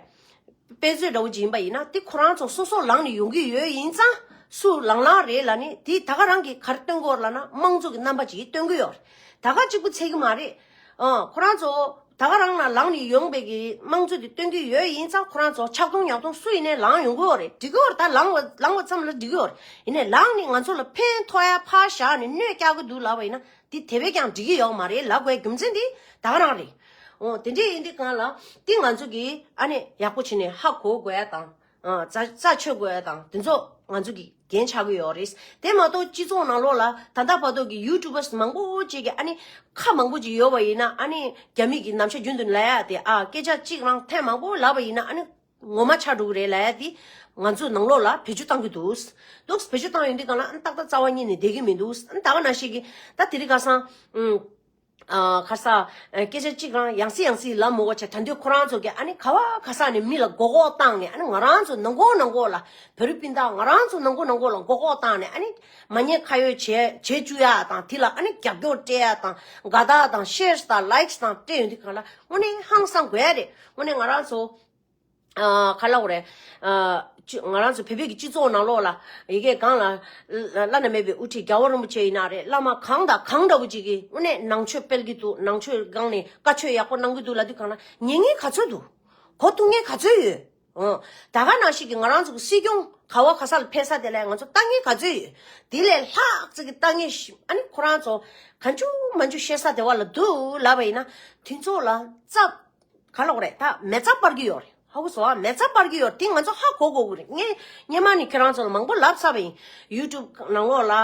དཔེ་མཛོད་འདྲ་བོ་ཅིག་ཡིན་པ་ཡིན་ན། དེ་ཁོ་རང་ཚོ་སོ་སོ་ལངས་ནས་ཡོང་གི་ཡོད་ཡིན་ཙང་། སུ་ལངས་ལངས་རེད་ལབ་ནས། དེ་ད་ག་རང་གིས་ག་རེ་སྟོན་གྱི་ཡོད་རེད་ལབ་ན། དམངས་གཙོ་གི་རྣམ་པ་ཅིག་སྟོན་གྱི་ཡོད་རེད། ད་ག་གཅིག་པུ་ཚད་ཀྱི་མ་རེད། ཨ། ཁོ་རང་ཚོ་ད་ག་རང་ལ་ལངས་ནས་ཡོང་བའི་གི་དམངས་གཙོ་དེ་སྟོན་གྱི་ཡོད་ཡིན་ཙང་། ཁོ་རང་ཚོ་ཆག་སྡང་ཉག་སྡང་སུ་ཡིན་ནའི་ལངས་ཡོང་གི་ཡོད་རེད། འགྲིག་གི་ཡོད་རེད། ད་ལངས་པ་ལངས་པ་ཙམ་ལ་འགྲིག་གི་ཡོད་རེད། ཡིན་ནའི་ལངས་ནས་ང་ཚོ་ལ་ཕན་ཐོགས་ཡ་ཕར་བཞག་ནས་གནོད་རྒྱག་གི་འདུག་ལབ་པ་ཡིན་ན། དེ་དེ་བས་ཀྱང་འགྲིག་གི་ཡོད་མ་རེད། ལབ་དགོས་རྒྱུ་མཚན་དེ་ད་ག་རང་རེད། འོ། དེ་འདྲས་ཡིན་དུས་སྒང་ལ། དེ་ང་ཚོ་གིས་ཨ་ནི་ཡག་པོ་བྱས་ནས་ཧ་གོ་དགོས་ཡ་དང་། ཨ། རྩ་རྩ་ཆོད་དགོས་ཡ་དང་། དེ་ཚོ་ང་ཚོ་གི་འགན་ཆགས་ཀྱི་ཡོད་རེད། དེ་མ་གཏོགས་སྤྱི་ཚོགས་ནང་ལོགས་ལ་ད་ལྟ་བར་དུ་གི་ཡུ་ཊུབ་པར་མང་པོ་ཅིག་གིས། ཨ་ནི་ཁ་མང་པོ་ཅིག་ཡོད་པ་ཡིན་ན། ཨ་ནི་རྒྱ་མི་གི་ནམ་ཞག་རྒྱུན་དུ་ལབ་ཡ་དེ། ཨ། སྐད་ཆ་གཅིག་རང་ཐེངས་མང་པོ་ལབ་པ་ཡིན་ན། ཨ་ནི་ངོ་མ་ཆགས་འགྲོ་གི་རེད་ལབ་ཡ་དེ། ང་ཚོའི་ནང་ལོགས་ལ་བེད་སྤྱོད་བཏང་གི་འདུག་འདུག་བེད་སྤྱོད་བཏང་ཡོང་དུས་སྒང་ལ། ཨ། ཏག་ཏག་རྩ་བ་ཉིད་ནས་བསྡད་ཀྱི་མི་འདུག་ཨ། ད་ག་ནང་བཞིན་གྱི་ད་དེ་རིང་ཁ་སང་། ཨུམ། ཨ། ཁ་སང་། ཨ། སྐད་ཆ་གཅིག་རང་ཡང་སེ་ཡང་སེ་ལབ་མི་དགོས་བྱས། ད་འདོད་ཁོ་རང་ཚོ་གིས་ཨ་ནི་ག་བ་ག་ས་ནས་མི་ལ་མགོ་སྐོར་བཏང་ནས། ཨ་ནི་ང་རང་ཚོ་ནང་ཁོག་ནང་ཁོག་ལ། བོད་རིགས་སྤུན་ཟླ་ང་རང་ཚོ་ནང་ཁོག་ནང་ཁོག་ལ་མགོ་སྐོར་བཏང་ནས། ཨ་ནི་མ་ཉེས་ཁ་གཡོགས་བྱེད་བྱེད་བཅུག་ཡ་དང་། དེ་ལ་ཨ་ནི་རྒྱབ་སྐྱོར་སྤྲད་ཡ་དང་། དགའ་རྟགས་དང་ཤེར་དང་ལའིཀ་དང་སྤྲད་ཡོང་དུས་སྒང་ལ། དངོས་གནས་ཧང་སང་དགོས་ཡ་རེད། དངོས་གནས་ང་རང་ཚོ། ཨ། ག་ལབ་དགོས་རེད། ཨ། སྤྱི། ང་རང་ཚོ་བོད་པའི་གི་སྤྱི་ཚོགས་ནང་ལོགས་ལ། ཡ་གི་སྒང་ལ་བླ་ན་མེད་པའི་དབུ་ཁྲིད་རྒྱལ་བ་རིན་པོ་ཆེ་ཡིན་ན་རེད། བླ་མ་གང་དང་གང་འདྲ་བོ་ཅིག་གིས་དངོས་གནས་ནང་ཆོས་སྤེལ་གྱི་འདུག་ནང་ཆོས་སྒང་ནས་བཀའ་ཆོས་ཡག་པོ་གནང་གི་འདུག་ལབ་དུས་སྒང་ལ། ཉན་མཁན་ག་ཚོད་འདུག་མགོ་ཐུག་མཁན་ག་ཚོད་ཡོད། ཨོ། ད་ག་ནང་བཞིན་གྱི་ང་རང་ཚོ་གི་སྲིད་སྐྱོང་ག་བ་ག་ས་ལ་ཕེབས་ས་དེ་ལ་ང་ཚོ་ལྟ་མཁན་ག་ཚོད་ཡོད། དེ་ལས་ལྷག་ཙམ་གྱི་ལྟ་མཁན་ཞིག་ཨ་ནི་ཁོ་རང་ཚོ་གང་བྱུང་མང་བྱུང་བཤད་ས་དེ་བ་ལ་འདུག་ལབ་པ་ཡིན་ན། དེ་ཚོ་ལ་རྩ། ག་ལབ་དགོས་རེད། ད་མེ་བཙའ་སྤར་གྱི་ཡོད་རེད། ཧ་གོ་སོང་ཨ། མེ་བཙའ་སྤར་གྱི་ཡོད་རེད། དེ་ང་ཚོ་ཧ་གོ་དགོས་ཀྱི་རེད། ངས་སྔོན་མ་ནས་ཁྱེད་རང་ཚོ་ལ་མང་པོ་ལབ་ཚར་བ་ཡིན། ཡུ་ཊུབ་ནང་ལོགས་ལ་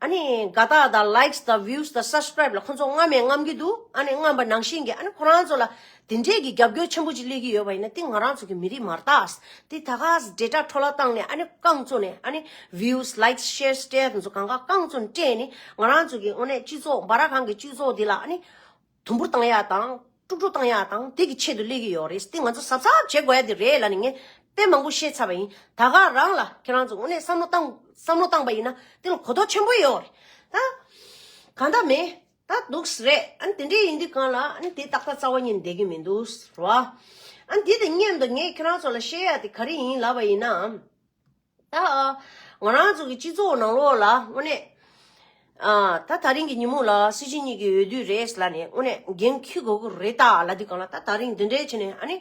ཨ་ནི་དགའ་རྟགས་དང་ལའིཀ་དང་བིའུ་དང་སབ་སི་ཀ་རའིབ་ལ་ཁོ་ཚོ་རྔམ་ཡང་རྔམ་གྱི་འདུག་ཨ་ནི་རྔམ་པ་ནང་བཞིན་གྱི་ཨ་ནི་ཁོ་རང་ཚོ་ལ་དེ་འདྲས་ཀྱི་རྒྱབ་སྐྱོར་ཆེན་པོ་ཅིག་སླེབས་ཀྱི་ཡོད་པ་ཡིན་ན། དེ་ང་རང་ཚོ་གི་མི་རིགས་མ་རེད་ད། དེ་ད་ག་ཌེ་ཊ་འཕྲོ་བརླག་བཏང་ནས། ཨ་ནི་རྐང་བཙུགས་ནས། ཨ་ནི་བིའུ་ལའིཀ་ཤེར་སྤྲད་དེ་ཚོ་གང་ག་རྐང་བཙུགས་ནས་སྤྲད་ནས། ང་རང་ཚོ་གི་དངོས་གནས་སྤྱི་ཚོགས། འབའ་ར་གང་གི་སྤྱི་ཚོགས་འདི་ལ་ཨ་ནི་དུམ་བུར་བཏང་ཡག་དང་དཀྲུག་དཀྲུག་བཏང་ཡག་དང་། དེ་གི་ཆེད་དུ་སླེབས་ཀྱི་ཡོད་རེད། དེ་ང་ཚོ་གཟབ་གཟབ་བྱེད་དགོས་ཡ་དེ་རེད་ལབ་ནས་ངས་དཔེ་མང་པོ་བཤད་ཚར་བ་ཡིན། ད་ག་རང་ལ་ཁྱེད་རང་ཚོ་དངོས་གནས་བསམ་བློ་བཏང་བསམ་བློ་བཏང་པ་ཡིན་ན་དེ་ལ་གོ་རྟོགས་ཆེན་པོ་ཡོད་རེད། ད་གང་ལྟར་མེད། ད་འདུག་སེ་རེད། ཨ་ནི་དེ་འདྲས་ཡིན་དུས་སྒང་ལ་ཨ་ནི་དེ་ཏག་ཏག་རྩ་བ་ཉིད་ནས་བསྡད་ཀྱི་མི་འདུག་རེད་བ། ཨ་ནི་དེ་དང་མཉམ་དུ་ངས་ཁྱེད་རང་ཚོ་ལ་བཤད་ཡ་དེ་ག་རེ་ཡིན་ལབ་པ་ཡིན་ན། ད་ང་རང་ཚོ་གི་སྤྱི་ཚོགས་ནང་ལོགས་ལ་དངོས་གནས། ཨ། ད་ད་རིང་གི་ཉིན་མོ་ལ་སྲིད་སྤྱི་གཉིས་ཀྱི་འོས་བསྡུ་རེད་ལབ་ནས་དངོས་གནས་འགན་འཁུར་དགོས་ཀྱི་རེད་ད་ལབ་དུས་སྒང་ལ། ད་ད་རིང་འདི་འདྲའི་བྱས་ནས་ཨ་ནི་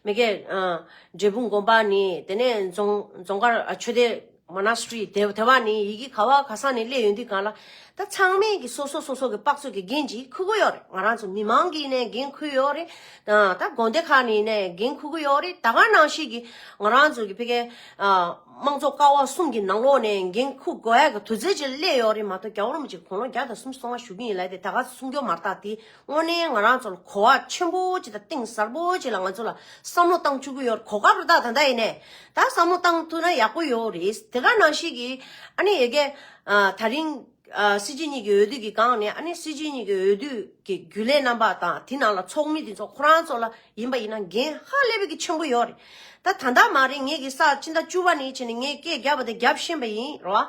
མི་སྒེར། ཨ། འབྲས་སྤུངས་དགོན་པ་ནས། དེ་ནས་རྫོང་རྫོང་དཀར། ཨ། ཆོས་སྡེ་མོ་ན་སི་ཊི་རི་དེ་དེ་བ་ནས་ཡ་གི་ག་བ་ག་ས་ནས་སླེབས་ཡོང་དུས་སྒང་ལ། ད་ཚང་མས་ཀྱི་སོ་སོ་སོ་སོ་གི་དཔག་ཚོད་ཀྱི་འགན་ཅིག་འཁུར་གྱི་ཡོད་རེད། ང་རང་ཚོ་མི་མང་གིས་ནས་འགན་འཁུར་ཡོད་རེད། ད་དགོན་སྡེ་ཁག་ནས་ནས་འགན་འཁུར་གྱི་ཡོད་རེད། ད་ག་ནང་བཞིན་གྱི་ང་རང་ཚོ་གི་ཕ་གིའི། ཨ། དམངས་གཙོ་ཀ་བ་གསུམ་གྱི་ནང་ལོགས་ནས་འགན་འཁུར་དགོས་ཡ་གི་དུས་ཚོད་ཅིག་སླེབས་ཡོད་རེད་མ་གཏོགས། རྒྱལ་བ་རིན་པོ་ཆེ་དགུང་ལོ་བརྒྱ་དང་སུམ་ཅུ་སོ་ལྔ་བཞུགས་ཀྱི་ཡིན་ལབ་དེ་ད་ག་གསུང་རྒྱུ་མ་རེད་ད། དེ་དངོས་གནས་ང་རང་ཚོ་ལ་གོ་བ་ཆེན་པོ་ཅིག་དང་གཏིང་ཟབ་པོ་ཅིག་ལ་ང་ཚོ་ལ་བསམ་བློ་བཏང་བཅུག་གི་ཡོད་རེད། གོ་སྐབས་རེད་ད། ད་ལྟ་ཡིན་ནས་ད་བསམ་བློ་བཏང་ཐུབ་ན་ཡག་པོ་ཡོད་རེད། དེ་ག་ནང་བཞིན་གྱི་ཨ་ནི་ཡ་གི། ཨ། ད་རིང་། ཨ། སྲིད་སྤྱི་གཉིས་ཀྱི་འོས་བསྡུ་གི་སྒང་ནས། ཨ་ནི་སྲིད་སྤྱི་གཉིས་ཀྱི་འོས་བསྡུ་གི་རྒྱུན་ལས་རྣམ་པ་དང་། དེ་ནང་ལ་ཚོགས་མི་དེ་ཚོ་ཁོ་རང་ཚོ་ལ་ཡིན་པ་ཡིན་ན་འགན་ཧ་ལས་པའི་གི་ཆེན་པོ་ཡོད་རེད། ད་ད་ལྟ་མ་རེད། ངས་གི་ས་ཕྱི་ཟླ་བཅུ་པ་ནས་བྱས་ནས་ངས་སྐད་རྒྱབ་པ་དེ་རྒྱབ་ཤེས་པ་ཡིན་རེད་བ།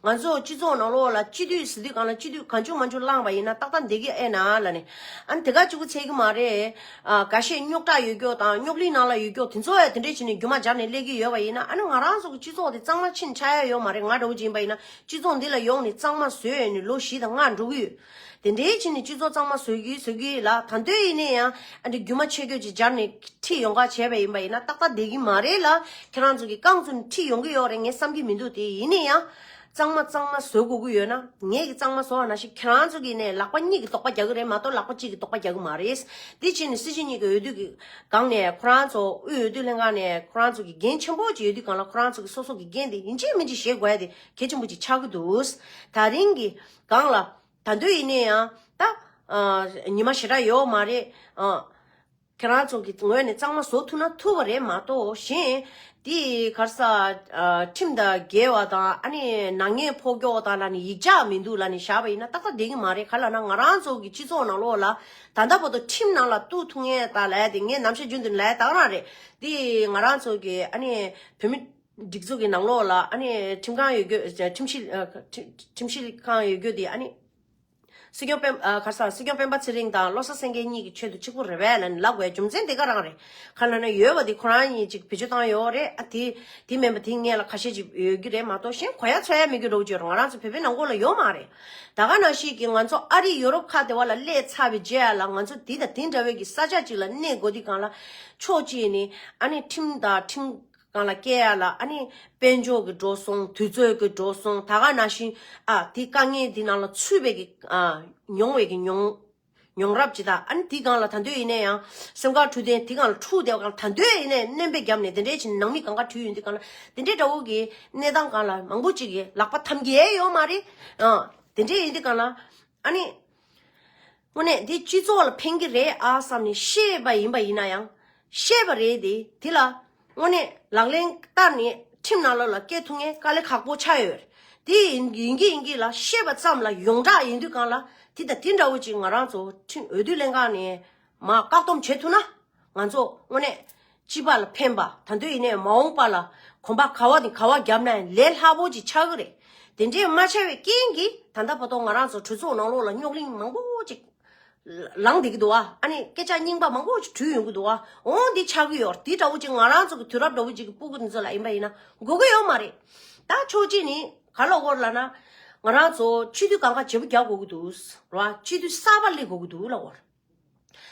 ང་ཚོ་སྤྱི་ཚོགས་ནང་ལོགས་ལ་སྤྱི་འཐུས་ཟེར་དུས་སྒང་ལ་སྤྱི་འཐུས་གང་བྱུང་མང་བྱུང་བླངས་པ་ཡིན་ན་ཏག་ཏག་བསྡད་ཀྱི་ཨེ་ན་ལབ་ནས། ཨ་ནི་དེ་ག་གཅིག་པུ་ཚད་ཀྱི་མ་རེད། ཨ། འགའ་ཤས་རྙོག་དྲ་ཡོད་རྒྱུ་དང་། རྙོག་གླིང་ནང་ལ་ཡོད་རྒྱུ་དེ་ཚོ་ཡ་དེ་འདྲས་བྱས་ནས་རྒྱུ་མ་སྦྱར་ནས་སླེབས་ཀྱི་ཡོད་པ་ཡིན་ན། ཨ་ནི་ང་རང་ཚོ་གི་སྤྱི་ཚོགས་དེ་གཙང་མ་ཕྱིན་ཆགས་ཡ་ཡོད་མ་རེད། ང་འདྲ་བོ་ཅིག་ཡིན་པ་ཡིན་ན་སྤྱི་ཚོགས་འདི་ལ་ཡོང་ནས་གཙང་མ་བཟོས་ནས་ལོ་བཞི་དང་ལྔ་འགྲོ་གི་ཡོད། དེ་འདྲས་བྱས་ནས་སྤྱི་ཚོགས་གཙང་མ་བཟོ་གི་བཟོ་གི་ལ། ད་དུང་ཡིན་ན་ཡང་ཨ་འདི་རྒྱུ་མ་ཆེ་རྒྱུ་ཅིག་སྦྱར་ནས་ཁྲིད་ཡོང་ག་བྱས་པ་ཡིན་པ་ཡིན་ན་ཏག་ཏག་བསྡད་ཀྱི་མ་རེད་ལ། ཁྱེད་རང་ཚོ་གི་རྐང་བཙུགས་ནས་ཁྲིད་ཡོང་གི་ཡོད་རེད་ངས་བསམ་གྱི་མི་འདུག་དེ་ཡིན་ན་ཡང་། གཙང་མ་གཙང་མ་བཟོ་དགོས་ཀྱི་ཡོད་ན། ངེད་ཀྱིས་གཙང་མ་བཟོ་བ་ནང་བཞིན་ཁྱེད་རང་ཚོ་གིས་ནས་ལག་པ་གཉིས་ཀྱིས་རྡོག་པ་རྒྱག་གི་རེད་མ་གཏོགས་ལག་པ་གཅིག་གིས་རྡོག་པ་རྒྱག་གི་མ་རེད། དེ་བྱས་ནས་སྲིད་སྤྱི་གཉིས་ཀྱི་འོས་བསྡུ་གི་སྒང་ནས་ཁོ་རང་ཚོ་དབུས་འོས་བསྡུ་ལྷན་ཁང་ནས་ཁོ་རང་ཚོ་གི་འགན་ཆེན་པོ་ཅིག་ཡོད་དུས་སྒང་ལ། ཁོ་རང་ཚོ་གི་སོ་སོ་གི་འགན་དེ་ཡིན་གཅིག་མིན་གཅིག་བཞེས་དགོས་ཡ་དེ་གལ་ཆེན་པོ་ཅིག་ཆགས་ཀྱི་འདུག་ད་རིང་གི་སྒང་ལ་ད་དུང་ཡིན་ན་ཡང་ད་ཉི་མ་ཞེ་དྲག་ཡོད་མ་རེད། ཁྱེད་རང་ཚོ་གི་ངོས་ནས་གཙང་མ་བཟོ་ཐུབ་ན་ཐུབ་པ་རེད་མ་གཏོགས། གཞན་དེ་ག་རེ་ཟེར། ཁྲིམས་དང་འགལ་བ་དང་། ཨ་ནི་ནག་ཉེས་ཕོག་རྒྱུ་དང་ལབ་ནས་ཡིག་ཆ་མི་འདུག་ལབ་ནས་བཞག་པ་ཡིན་ན་ཏག་ཏག་བསྡད་ཀྱི་མ་རེད། ག་རེ་ལབ་ན་ང་རང་ཚོ་གི་སྤྱི་ཚོགས་ནང་ལོགས་ལ་ད་ལྟ་བར་དུ་ཁྲིམས་ནང་ལ་གཏུག་ཐུབ་མཁན་དང་ལབ་ཡ་དེ་ངས་ནམ་ཞག་རྒྱུན་དུ་ལབ་ཡ་ད་ག་རང་རེད། དེ་ང་རང་ཚོ་གི་ཨ་ནི་བོད་མི་སྒྲིག་འཛུགས་ཀྱི་ནང་ལོགས་ལ་ཨ་ནི་ཁྲིམས་ཁང་ཡོད་རྒྱུ། ཁྲིམས་ཞིབ་ཁྲིམས་ཁྲིམས་ཞིབ་ཁང་ཡོད་རྒྱུ་དེ་ཨ་ནི། སྲིད་སྐྱོང་སྤེན་ཨ་ག་རེ་ཟེར། སྲིད་སྐྱོང་སྤེན་པ་ཚེ་རིང་དང་བློ་བཟང་སེང་གེ་གཉིས་ཀྱི་ཆེད་དུ་གཅིག་པུ་རེད་པས་ལབ་ནས་ལབ་དགོས་རྒྱུ་མཚན་དེ་ག་རང་རེད། ག་རེ་ལབ་ན་ཡོད་པ་དེ་ཁོ་རང་གཉིས་གཅིག་བེད་སྤྱོད་བཏང་ཡོད་རེད། ཨ་དེ་དེ་མིན་པ་དེ་སྔོན་ལ་ཁ་ཤས་ཅིག་ཡོད་ཀྱི་རེད་མ་གཏོགས། གཞན་གོ་ཡ་ཚོར་ཡ་མེད་རྒྱུ་འདྲ་བོ་ཅིག་ཡོད་རེད། ང་རང་ཚོ་བོད་པའི་ནང་ཁུལ་ལ་ཡོད་མ་རེད། ད་ག་ནང་བཞིན་གྱི་ང་ཚོ་ཨ་རི་ཡོ་རོབ་ཁག་དེ་བ་ལ་སླེབས་ཚར་བའི་རྗེས་ལ་ང་ཚོ་དེ་དང་དེ་འདྲ་བའི་གི་ས་ཆ་ཅིག་ལ་གནས་དགོས་དུས་སྒང་ལ་ཕྱོགས་གཅིག་ནས་ཨ་ནི་ཁྲིམས་དང་ཁྲིམས་སྒང་ལ་སྐྱེལ་ཡ་ལ་ཨ་ནི་དཔལ་འབྱོར་གྱི་འགྲོ་སོང་། དུས་ཚོད་ཀྱི་འགྲོ་སོང་། ད་ག་ནང་བཞིན་ཨ་དེ་དཀའ་ངལ་འདི་ནང་ལ་ཚུད་པའི་གི་ཨ་མྱོང་བའི་གི་མྱོང་མྱོང་རབས་ཅིག་དང་། ཨ་ནི་དེ་སྒང་ལ་ད་དུང་ཡིན་ན་ཡང་སེམས་ཁར་འཁྲུག་དེ་དེ་སྒང་ལ་འཁྲུག་བསྡད་པ་སྒང་ལ་ད་དུང་ཡིན་ན་སྣོན་པ་བརྒྱབ་ནས་དེ་འདྲའི་ཕྱིན་ནང་མི་གང་ག་བྲོས་ཡོང་དུས་སྒང་ལ་དེ་འདྲའི་འདྲ་བོ་གི་གནས་སྟངས་སྒང་ལ་མང་པོ་ཅིག་གི་ལག་པ་འཐམ་གི་ཡོད་མ་རེད། ཨ་དེ་འདྲའི་ཡིན་དུས་སྒང་ལ་ཨ་ནི། དངོས་གནས་འདི་སྤྱི་ཚོགས་ལ་ཕན་གྱི་རེད་ཨ་བསམ་ནས་བཤད་པ་ཡིན་པ་ཡིན་ན་ཡང་། བཤད་པ་རེད་དེ། དེ་ལ་དངོས་གནས་ལག་ལེན་བསྟར་ནས་ཁྲིམས་ནང་ལོགས་ལ་སྐྱེལ་ཐུབ་མཁན་དཀའ་ལས་ཁག་པོ་ཆགས་ཡོད་རེད། དེ་ཡིན་ཡིན་གྱི་ཡིན་གྱི་ལ་བཤད་པ་ཙམ་ལ་ཡོངས་གྲགས་ཡིན་དུས་སྒང་ལ་དེ་དང་དེ་འདྲ་བོ་ཅིག་ང་རང་ཚོ་ཁྲིམས་འོས་བསྡུ་ལྷན་ཁང་ནས་མར་བཀག་སྡོམ་བྱེད་ཐུབ་ན། ང་ཚོ་དངོས་གནས་སྤྱི་པ་ལ་ཕན་པ། ད་དུང་ཡིན་ནའི་མ་འོངས་པ་ལ་གོམ་པ་ག་བ་ནས་ག་བ་བརྒྱབ་ན་ལས་སླ་པོ་ཅིག་ཆགས་ཀྱི་རེད། དེ་འདྲས་མ་བྱས་པའི་རྐྱེན་གྱིས་ད་ལྟ་བར་དུ་ང་རང་ཚོ་གྲོས་ཚོགས་ནང་ལོགས་ལ་རྙོག་གླེང་མང་པོ་ཅིག་ལངས་བསྡད་ཀྱི་འདུག་ཨ། ཨ་ནི་སྐད་ཆ་རྙིང་པ་མང་པོ་ཅིག་བྲོས་ཡོང་གི་འདུག་ཨ། འོ་འདི་ཆགས་ཀྱི་ཡོད་རེད། དེ་འདྲ་བོ་ཅིག་ང་རང་ཚོ་གི་དུས་རབས་འདྲ་བོ་ཅིག་གི་སྤུ་གུ་འདི་ཚོ་ལ་ཡིན་པ་ཡིན་ན་དགོས་ཀྱི་ཡོད་མ་རེད། ད་ཕྱོགས་གཅིག་ནས་ག་ལ་དགོས་ལབ་ན། ང་རང་ཚོ་སྤྱི་འཐུས་གང་ག་བརྗེ་པོ་རྒྱག་དགོས་ཀྱི་འདུག་ར། སྤྱི་འཐུས་གསར་པ་སླེབས་དགོས་ཀྱི་འདུག་ལབ་དགོས་རེད།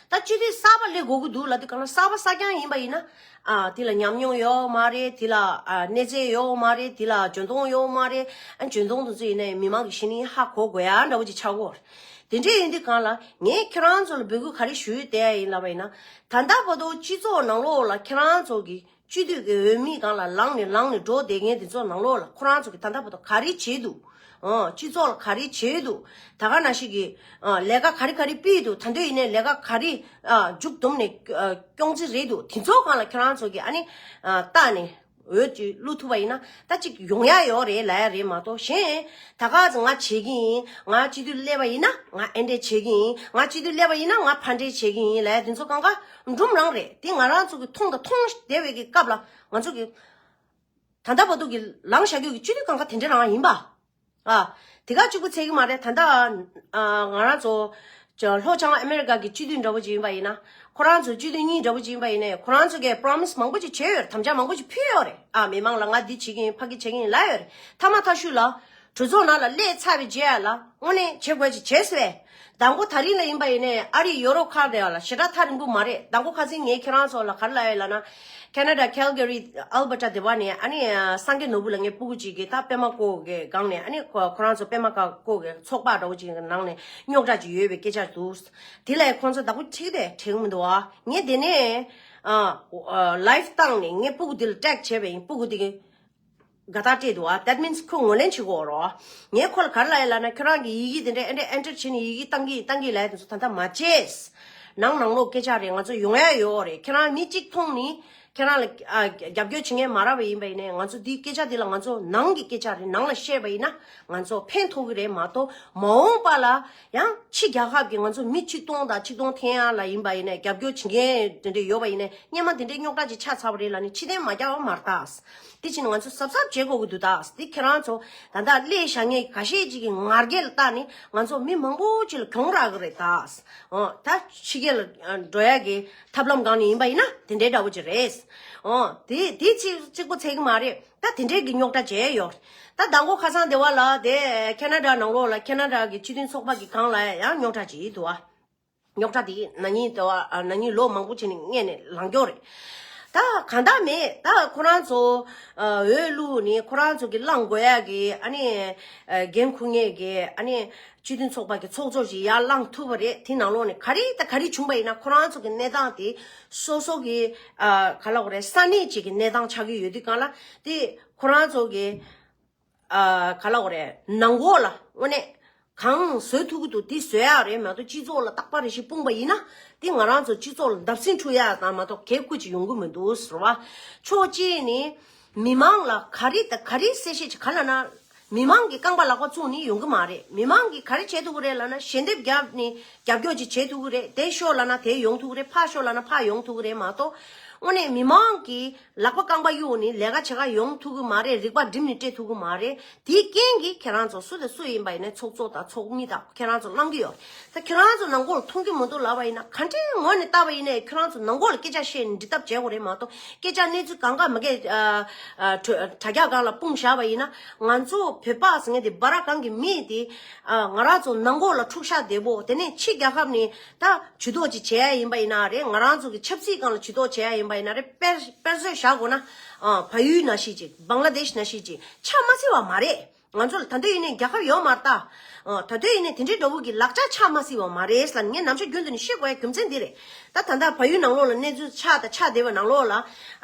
ད་སྤྱི་འཐུས་གསར་པ་སླེབས་དགོས་ཀྱི་འདུག་ལབ་དུས་སྒང་ལ། གསར་པ་གསར་རྐྱང་ཡིན་པ་ཡིན་ན། ཨ་དེ་ལ་ཉམས་མྱོང་ཡོད་མ་རེད། དེ་ལ་ཨ་གནས་ཚད་ཡོད་མ་རེད། དེ་ལ་འཇོན་ཐང་ཡོད་མ་རེད། ཨ་འཇོན་ཐང་དེ་ཚོ་ཡིན་ནའི་མི་མང་གི་གཞི་ནས་ཧ་གོ་དགོས་ཡ་འདྲ་བོ་ཅིག་ཆགས་ཀྱི་ཡོད་རེད། དེ་འདྲས་ཡིན་དུས་སྒང་ལ་ངས་ཁྱེད་རང་ཚོ་ལ་འབོད་སྐུལ་ག་རེ་ཞུ་ཡི་ཡོད་ལབ་པ་ཡིན་ན། ད་ལྟ་བར་དུ་སྤྱི་ཚོགས་ནང་ལོགས་ལ་ཁྱེད་རང་ཚོ་གི་སྤྱི་འཐུས་ཀྱི་འོས་མི་སྒང་ལ་ལངས་ནས་ལངས་ནས་འགྲོ་བསྡད་མཁན་དེ་ཚོ་ནང་ལོགས་ལ་ཁོ་རང་ཚོ་གིས་ད་ལྟ་བར་དུ་ག་རེ་བྱས་འདུག་ཨོ། སྤྱི་ཚོགས་ལ་ག་རེ་བྱས་འདུག་ད་ག་ནང་བཞིན་གྱི་ཨ་ལས་ཀ་ག་རེ་ག་རེ་སྤེལ་འདུག་ད་དུང་ཡིན་ནའི་ལས་ཀ་ག་རེ་ཨ་མཇུག་བསྡོམས་ནས་ཨ་སྐྱོང་རྩིས་རེད་འདུག་དེ་ཚོ་སྒང་ལ་ཁྱེད་རང་ཚོ་གིས་ཨ་ནི་ཨ་བལྟས་ནས་འོས་ཅིག་བླུག་ཐུབ་པ་ཡིན་ན་ད་ཅིག་ཡོང་ཡ་ཡོད་རེད་ལབ་ཡ་རེད་མ་གཏོགས། གཞན་ད་ག་ཚོད་ང་བྱེད་ཀྱི་ཡིན། ང་སྤྱི་འཐུས་སླེབས་པ་ཡིན་ན་ང་ཨེ་འདྲས་བྱེད་ཀྱི་ཡིན། ང་སྤྱི་འཐུས་སླེབས་པ་ཡིན་ན་ང་ཕ་འདྲས་བྱེད་ཀྱི་ཡིན་ལབ་ཡ་དེ་ཚོ་སྒང་ག་འབྲུམ་རང་རེད། དེ་ང་རང་ཚོ་གིས་མཐོང་དང་མཐོང་བསྡད་པའི་གི་སྐབས་ལ་ང་ཚོ་གི་ད་ལྟ་བར་དུ་གི་ལངས་བཞག་རྒྱུ་གི་སྤྱི་འཐུས་སྒང་ག་དེ་འདྲ་རང་ཡིན་པ། ཨ། དེ་ག་གཅིག་པུ་ཚད་ཀྱི་མ་རེད། ད་ལྟ་ཨ་ང་རང་ཚོ་ལྷོ་བྱང་ཨ་མེ་རི་ཀ་གི་སྤྱི་འཐུས་འདྲ་བོ་ཅིག་ཡིན་པ་ཡིན་ན། ཁོ་རང་ཚོ་སྤྱི་འཐུས་གཉིས་འདྲ་བོ་ཅིག་ཡིན་པ་ཡིན་ནའི་ཁོ་རང་ཚོ་གིས་པོ་རོ་མི་སི་མང་པོ་ཅིག་བྱས་ཡོད་རེད། དམ་བཅའ་མང་པོ་ཅིག་ཕུལ་ཡོད་རེད། ཨ་མི་མང་ལ་ང་འདི་བྱེད་ཀྱི་ཡིན། ཕ་གི་བྱེད་ཀྱི་ཡིན་ལབ་ཡོད་རེད། མཐའ་མ་མཐའ་གཞུག་ལ་གྲོས་ཚོགས་ནང་ལ་སླེབས་ཚར་བའི་རྗེས་ལ་དངོས་གནས་བྱེད་དགོས་ཅིག་བྱས་སོང་བས། དང་པོ་ད་རིང་ལ་ཡིན་པ་ཡིན་ནའི་ཨ་རི་ཡོ་རོབ་ཁག་རེད་བ་ལ་ཞེ་དྲག་ཐག་རིང་པོ་མ་རེད། དང་པོ་ཁ་སང་ངས་ཁྱེད་རང་ཚོ་ལ་ག་རེ་ལབ་ཡོད་ལབ་ན། ཁེ་ན་ཌ་ཁལ་ག་རི་ཨལ་བྷར་ཊ་དེ་བ་ནས་ཨ་ནི་སངས་རྒྱས་ནོར་བུ་ལ་ངའི་སྤུ་གུ་གཅིག་གིས་ད་པད་མ་བརྐོས་གི་སྒང་ནས་ཨ་ནི་ཁོ་ཁོ་རང་ཚོ་པད་མ་བརྐོས་གི་ཚོགས་པ་འདྲ་བོ་ཅིག་གི་ནང་ནས་རྙོག་དྲ་ཅིག་ཡོད་པའི་སྐད་ཆ་འདུག་དེ་ལ་ཁོང་ཚོ་བདག་པོ་ཁྲིད་དེ་ཁྲིད་མི་འདུག་ཨ། ངས་དེ་ནས་ཨ་ལའེབ་བཏང་ནས་ངའི་སྤུ་གུ་དེ་ལ་ཊེག་བྱས་པ་ཡིན། སྤུ་གུ་དེ་གི་དགའ་རྟགས་སྤྲད་འདུག་ཨ། That means ཁོས་ངོས་ལེན་བྱེད་དགོས་རོ། ངས་ཁོ་ལ་ག་རེ་ལབ་ཡོད་ལབ་ན། ཁྱོད་རང་གི་ཡི་གེ་དེ་འདྲ་ཨེ་འདྲ་ཨེན་ཊར་བྱས་ནས་ཡི་གེ་བཏང་གི་བཏང་གི་ལབ་ཡ་དེ་ཚོ་ད་ལྟ་མ་བྱེད། ནང་ནང་ལོགས་སྐད་ཆ་རེད། ང་ཚོ་ཡོང་ཡ་ཡོད་རེད། ཁྱེད་རང་མི་གཅིག་མཐོང་ནི་ཁྱེད་རང་ལ་ཨ་རྒྱབ་སྐྱོར་བྱེད་མཁན་མ་རག་པ་ཡིན་པ་ཡིན་ནའི་ང་ཚོ་འདིའི་སྐད་ཆ་འདི་ལ་ང་ཚོ་ནང་གི་སྐད་ཆ་རེད། ནང་ལ་བཤད་པ་ཡིན་ན་ང་ཚོ་ཕན་ཐོགས་ཀྱི་རེད་མ་གཏོགས། མ་འོངས་པ་ལ་ཡང་ཕྱི་རྒྱལ་ཁབ་ཀྱི་ང་ཚོ་མི་ཆིག་སྟོང་དང་ཆིག་སྟོང་འཐེན་ཡ་ལ་ཡིན་པ་ཡིན་ནའི་རྒྱབ་སྐྱོར་བྱེད་མཁན་དེ་འདྲ་ཡོད་པ་ཡིན་ནའི་སྔོན་མ་དེ་འདྲའི་རྙོག་དྲ་ཅིག་ཆགས་ཚར་བ་རེད་ལབ་ནས་ཕྱིར་འཐེན་མ་རྒྱག་པ་མ་རེད་ད། དེ་བྱས་ནས་ང་ཚོ་གཟབ་གཟབ་བྱེད་དགོས་ཀྱི་འདུག་ད། དེ་ཁྱེད་རང་ཚོ་ད་ལྟ་སླེབས་བཞག་མཁན་ཁ་ཤས་ཅིག་གི་ངར་སྐད་ལ་བལྟས་ནས་ང་ཚོ་མི་མང་པོ་ཅིག་ལ་གྱོང་རག་གི་རེད་ད། ཨོ། ད་ཕྱི་རྒྱལ་ལ་འགྲོ་ཡ་གི་ཐབས་ལམ་སྒང་ནས་ཡིན་པ་ཡིན་ན་དེ་འདྲའི་འདྲ་བོ་ཅིག་རེད། ཨོ། དེ་དེ་གཅིག་གཅིག་པོ་ཚད་ཀྱི་མ་རེད། ད་དེ་འདྲའི་གི་རྙོག་དྲ་བྱས་ཡོད། ད་མདང་དགོང་ཁ་སང་དེ་བ་ལ་དེ་ཁེ་ན་ཌ་ནང་ལོགས་ལ་ཁེ་ན་ཌ་གི་སྤྱི་མཐུན་ཚོགས་པ་གི་སྒང་ལ་ཡང་རྙོག་དྲ་ཅིག་འདུག་ཨ། རྙོག་དྲ་དེ་ན་ནིང་དེ་བ་ཨ་ན་ནིང་ལོ་མང་པོ་ཕྱིན་ནས་སྔས་ནས་ལངས་ཀྱོག་རེད། ད་གང་ལྟར་མེད། ད་ཁོ་རང་ཚོ་འོས་བླུགས་ནས་ཁོ་རང་ཚོ་གི་བླངས་དགོས་ཡག་གི་ཨ་ནི་འགན་འཁུར་མཁན་གི་ཨ་ནི་སྤྱི་མཐུན་ཚོགས་པ་གི་ཚོགས་གཙོ་ཞིག་ཡར་བླངས་ཐུབ་པ་རེད། དེ་ནང་ལོགས་ནས་ག་རེ་དང་ག་རེ་བྱུང་པ་ཡིན་ན། ཁོ་རང་ཚོ་གི་གནས་སྟངས་དེ་སོ་སོ་གི་ག་ལབ་དགོས་རེད། ས་གནས་གཅིག་གི་གནས་སྟངས་ཆགས་ཀྱི་ཡོད་དུས་སྒང་ལ། དེ་ཁོ་རང་ཚོ་གི་ག་ལབ་དགོས་རེད། ནང་ཁོག་ལ་དངོས་གནས་གང་བཟོ་ཐུབ་ཀྱི་འདུག་དེ་བཟོ་ཡག་རེད་མ་གཏོགས། སྤྱི་ཚོགས་ལ་རྟག་པ་རེ་ཞིག་སྤུངས་པ་ཡིན་ན། དེ་ང་རང་ཚོ་སྤྱི་ཚོགས་ལ་བརྡབ་གསིག་འཁྲུག་ཡག་དང་མ་གཏོགས་གལ་ཁུ་ཅིག་ཡོང་གི་མི་འདུག་ཟེར་བ། ཕྱོགས་གཅིག་ནས་མི་མང་ལ་ག་རེ་དང་ག་རེ་གསལ་བཤད་ཅིག་ག་ལབ་ན། མི་མང་གི་རྐང་པ་ལག་པ་བཙུགས་ནས་ཡོང་གི་མ་རེད། མི་མང་གིས་ག་རེ་བྱེད་ཐུབ་ཀྱི་རེད་ལབ་ན། ཞལ་འདེབས་བརྒྱབ་ནས་རྒྱབ་སྐྱོར་ཅིག་བྱེད་ཐུབ་ཀྱི་རེད། དེ་ཤོར་ལབ་ན་དེ་ཡོང་ཐུབ་ཀྱི་རེད། ཕར་ཤོར་ལབ་ན་ཕར་ཡོང་ཐུབ་ཀྱི་རེད་མ་གཏོགས། དངོས་གནས་མི་མང་གིས་ལག་པ་རྐང་པ་གཡུག་ནས་ལས་ཀ་བྱེད་ག་ཡོང་ཐུབ་ཀྱི་མ་རེད། རིག་པ་བསྒྲིམས་ནས་སྤྲད་ཐུབ་ཀྱི་མ་རེད། དེའི་རྐྱེན་གྱིས་ཁྱེད་རང་ཚོ་སུ་དང་སུ་ཡིན་པ་ཡིན་ནའི་ཚོགས་གཙོ་དང་ཚོགས་མི་དང་ཁྱེད་རང་ཚོ་གནང་གི་ཡོད་རེད། ད་ཁྱེད་རང་ཚོ་ནང་ཁོག་ལ་མཐོང་གི་མི་འདུག་ལབ་པ་ཡིན་ན། ག་འདྲའི་ངོས་ནས་བལྟས་པ་ཡིན་ནའི་ཁྱེད་རང་ཚོ་ནང་ཁོག་ལ་སྐད་ཆ་བཤད་ནས་འགྲིག་ཐབས་བྱེད་དགོས་རེད་མ་གཏོགས། སྐད་ཆ་གནས་ཚུལ་གང་ག་མ་གས་དྲ་རྒྱ་སྒང་ལ་སྤུངས་བཞག་པ་ཡིན་ན། ང་ཚོ་བོད་པ་ཟེར་མཁན་དེ་འབའ་ར་གང་གི་མི་དེ་ང་རང་ཚོ་ནང་ཁོག་ལ་འཁྲུག་ཤ་བདེ་པོ། དེ་ནས་ཕྱི་རྒྱལ་ཁབ་ནས་ད་ཇུས་གཏོགས་ཅིག་བྱེད་ཡ་ཡིན་པ་ཡིན་ན་རེད། ང་རང་ཚོ་གི་ཆབ་སྲིད་སྒང་ལ་ཇུས་གཏོགས་བྱེད་ཡ་ཡིན་པ་ཡིན་ན་རེད། དཔེར་དཔེར་བཟོས་བཞག་དགོས་ན། ཨ། བལ་ཡུལ་ནང་བཞིན་ཅིག་བང་ལ་དེཤ་ནང་བཞིན་ཅིག་ཆ་མ་བསྲེས་པ་མ་རེད། ང་ཚོ་ལ་ད་དུང་ཡིན་ནའི་རྒྱལ་ཁབ་ཡོད་མ་རེད་ད། ཨ། ད་དུང་ཡིན་ནའི་དེ་འདྲའི་འདྲ་བོ་གི་ལག་ཆ་ཆ་མ་བསྲེས་པ་མ་རེད་ལབ་ངས་ནམ་ཞག་རྒྱུན་དུ་ནས་བཤད་དགོས་ཡ་རྒྱུ་མཚན་འདི་རེད། ད་ད་ལྟ་བལ་ཡུལ་ནང་ལོགས་ལ་གནས་ཚུལ་ཆགས་དང་ཆགས་བསྡད་པའི་ནང་ལོགས་ལ།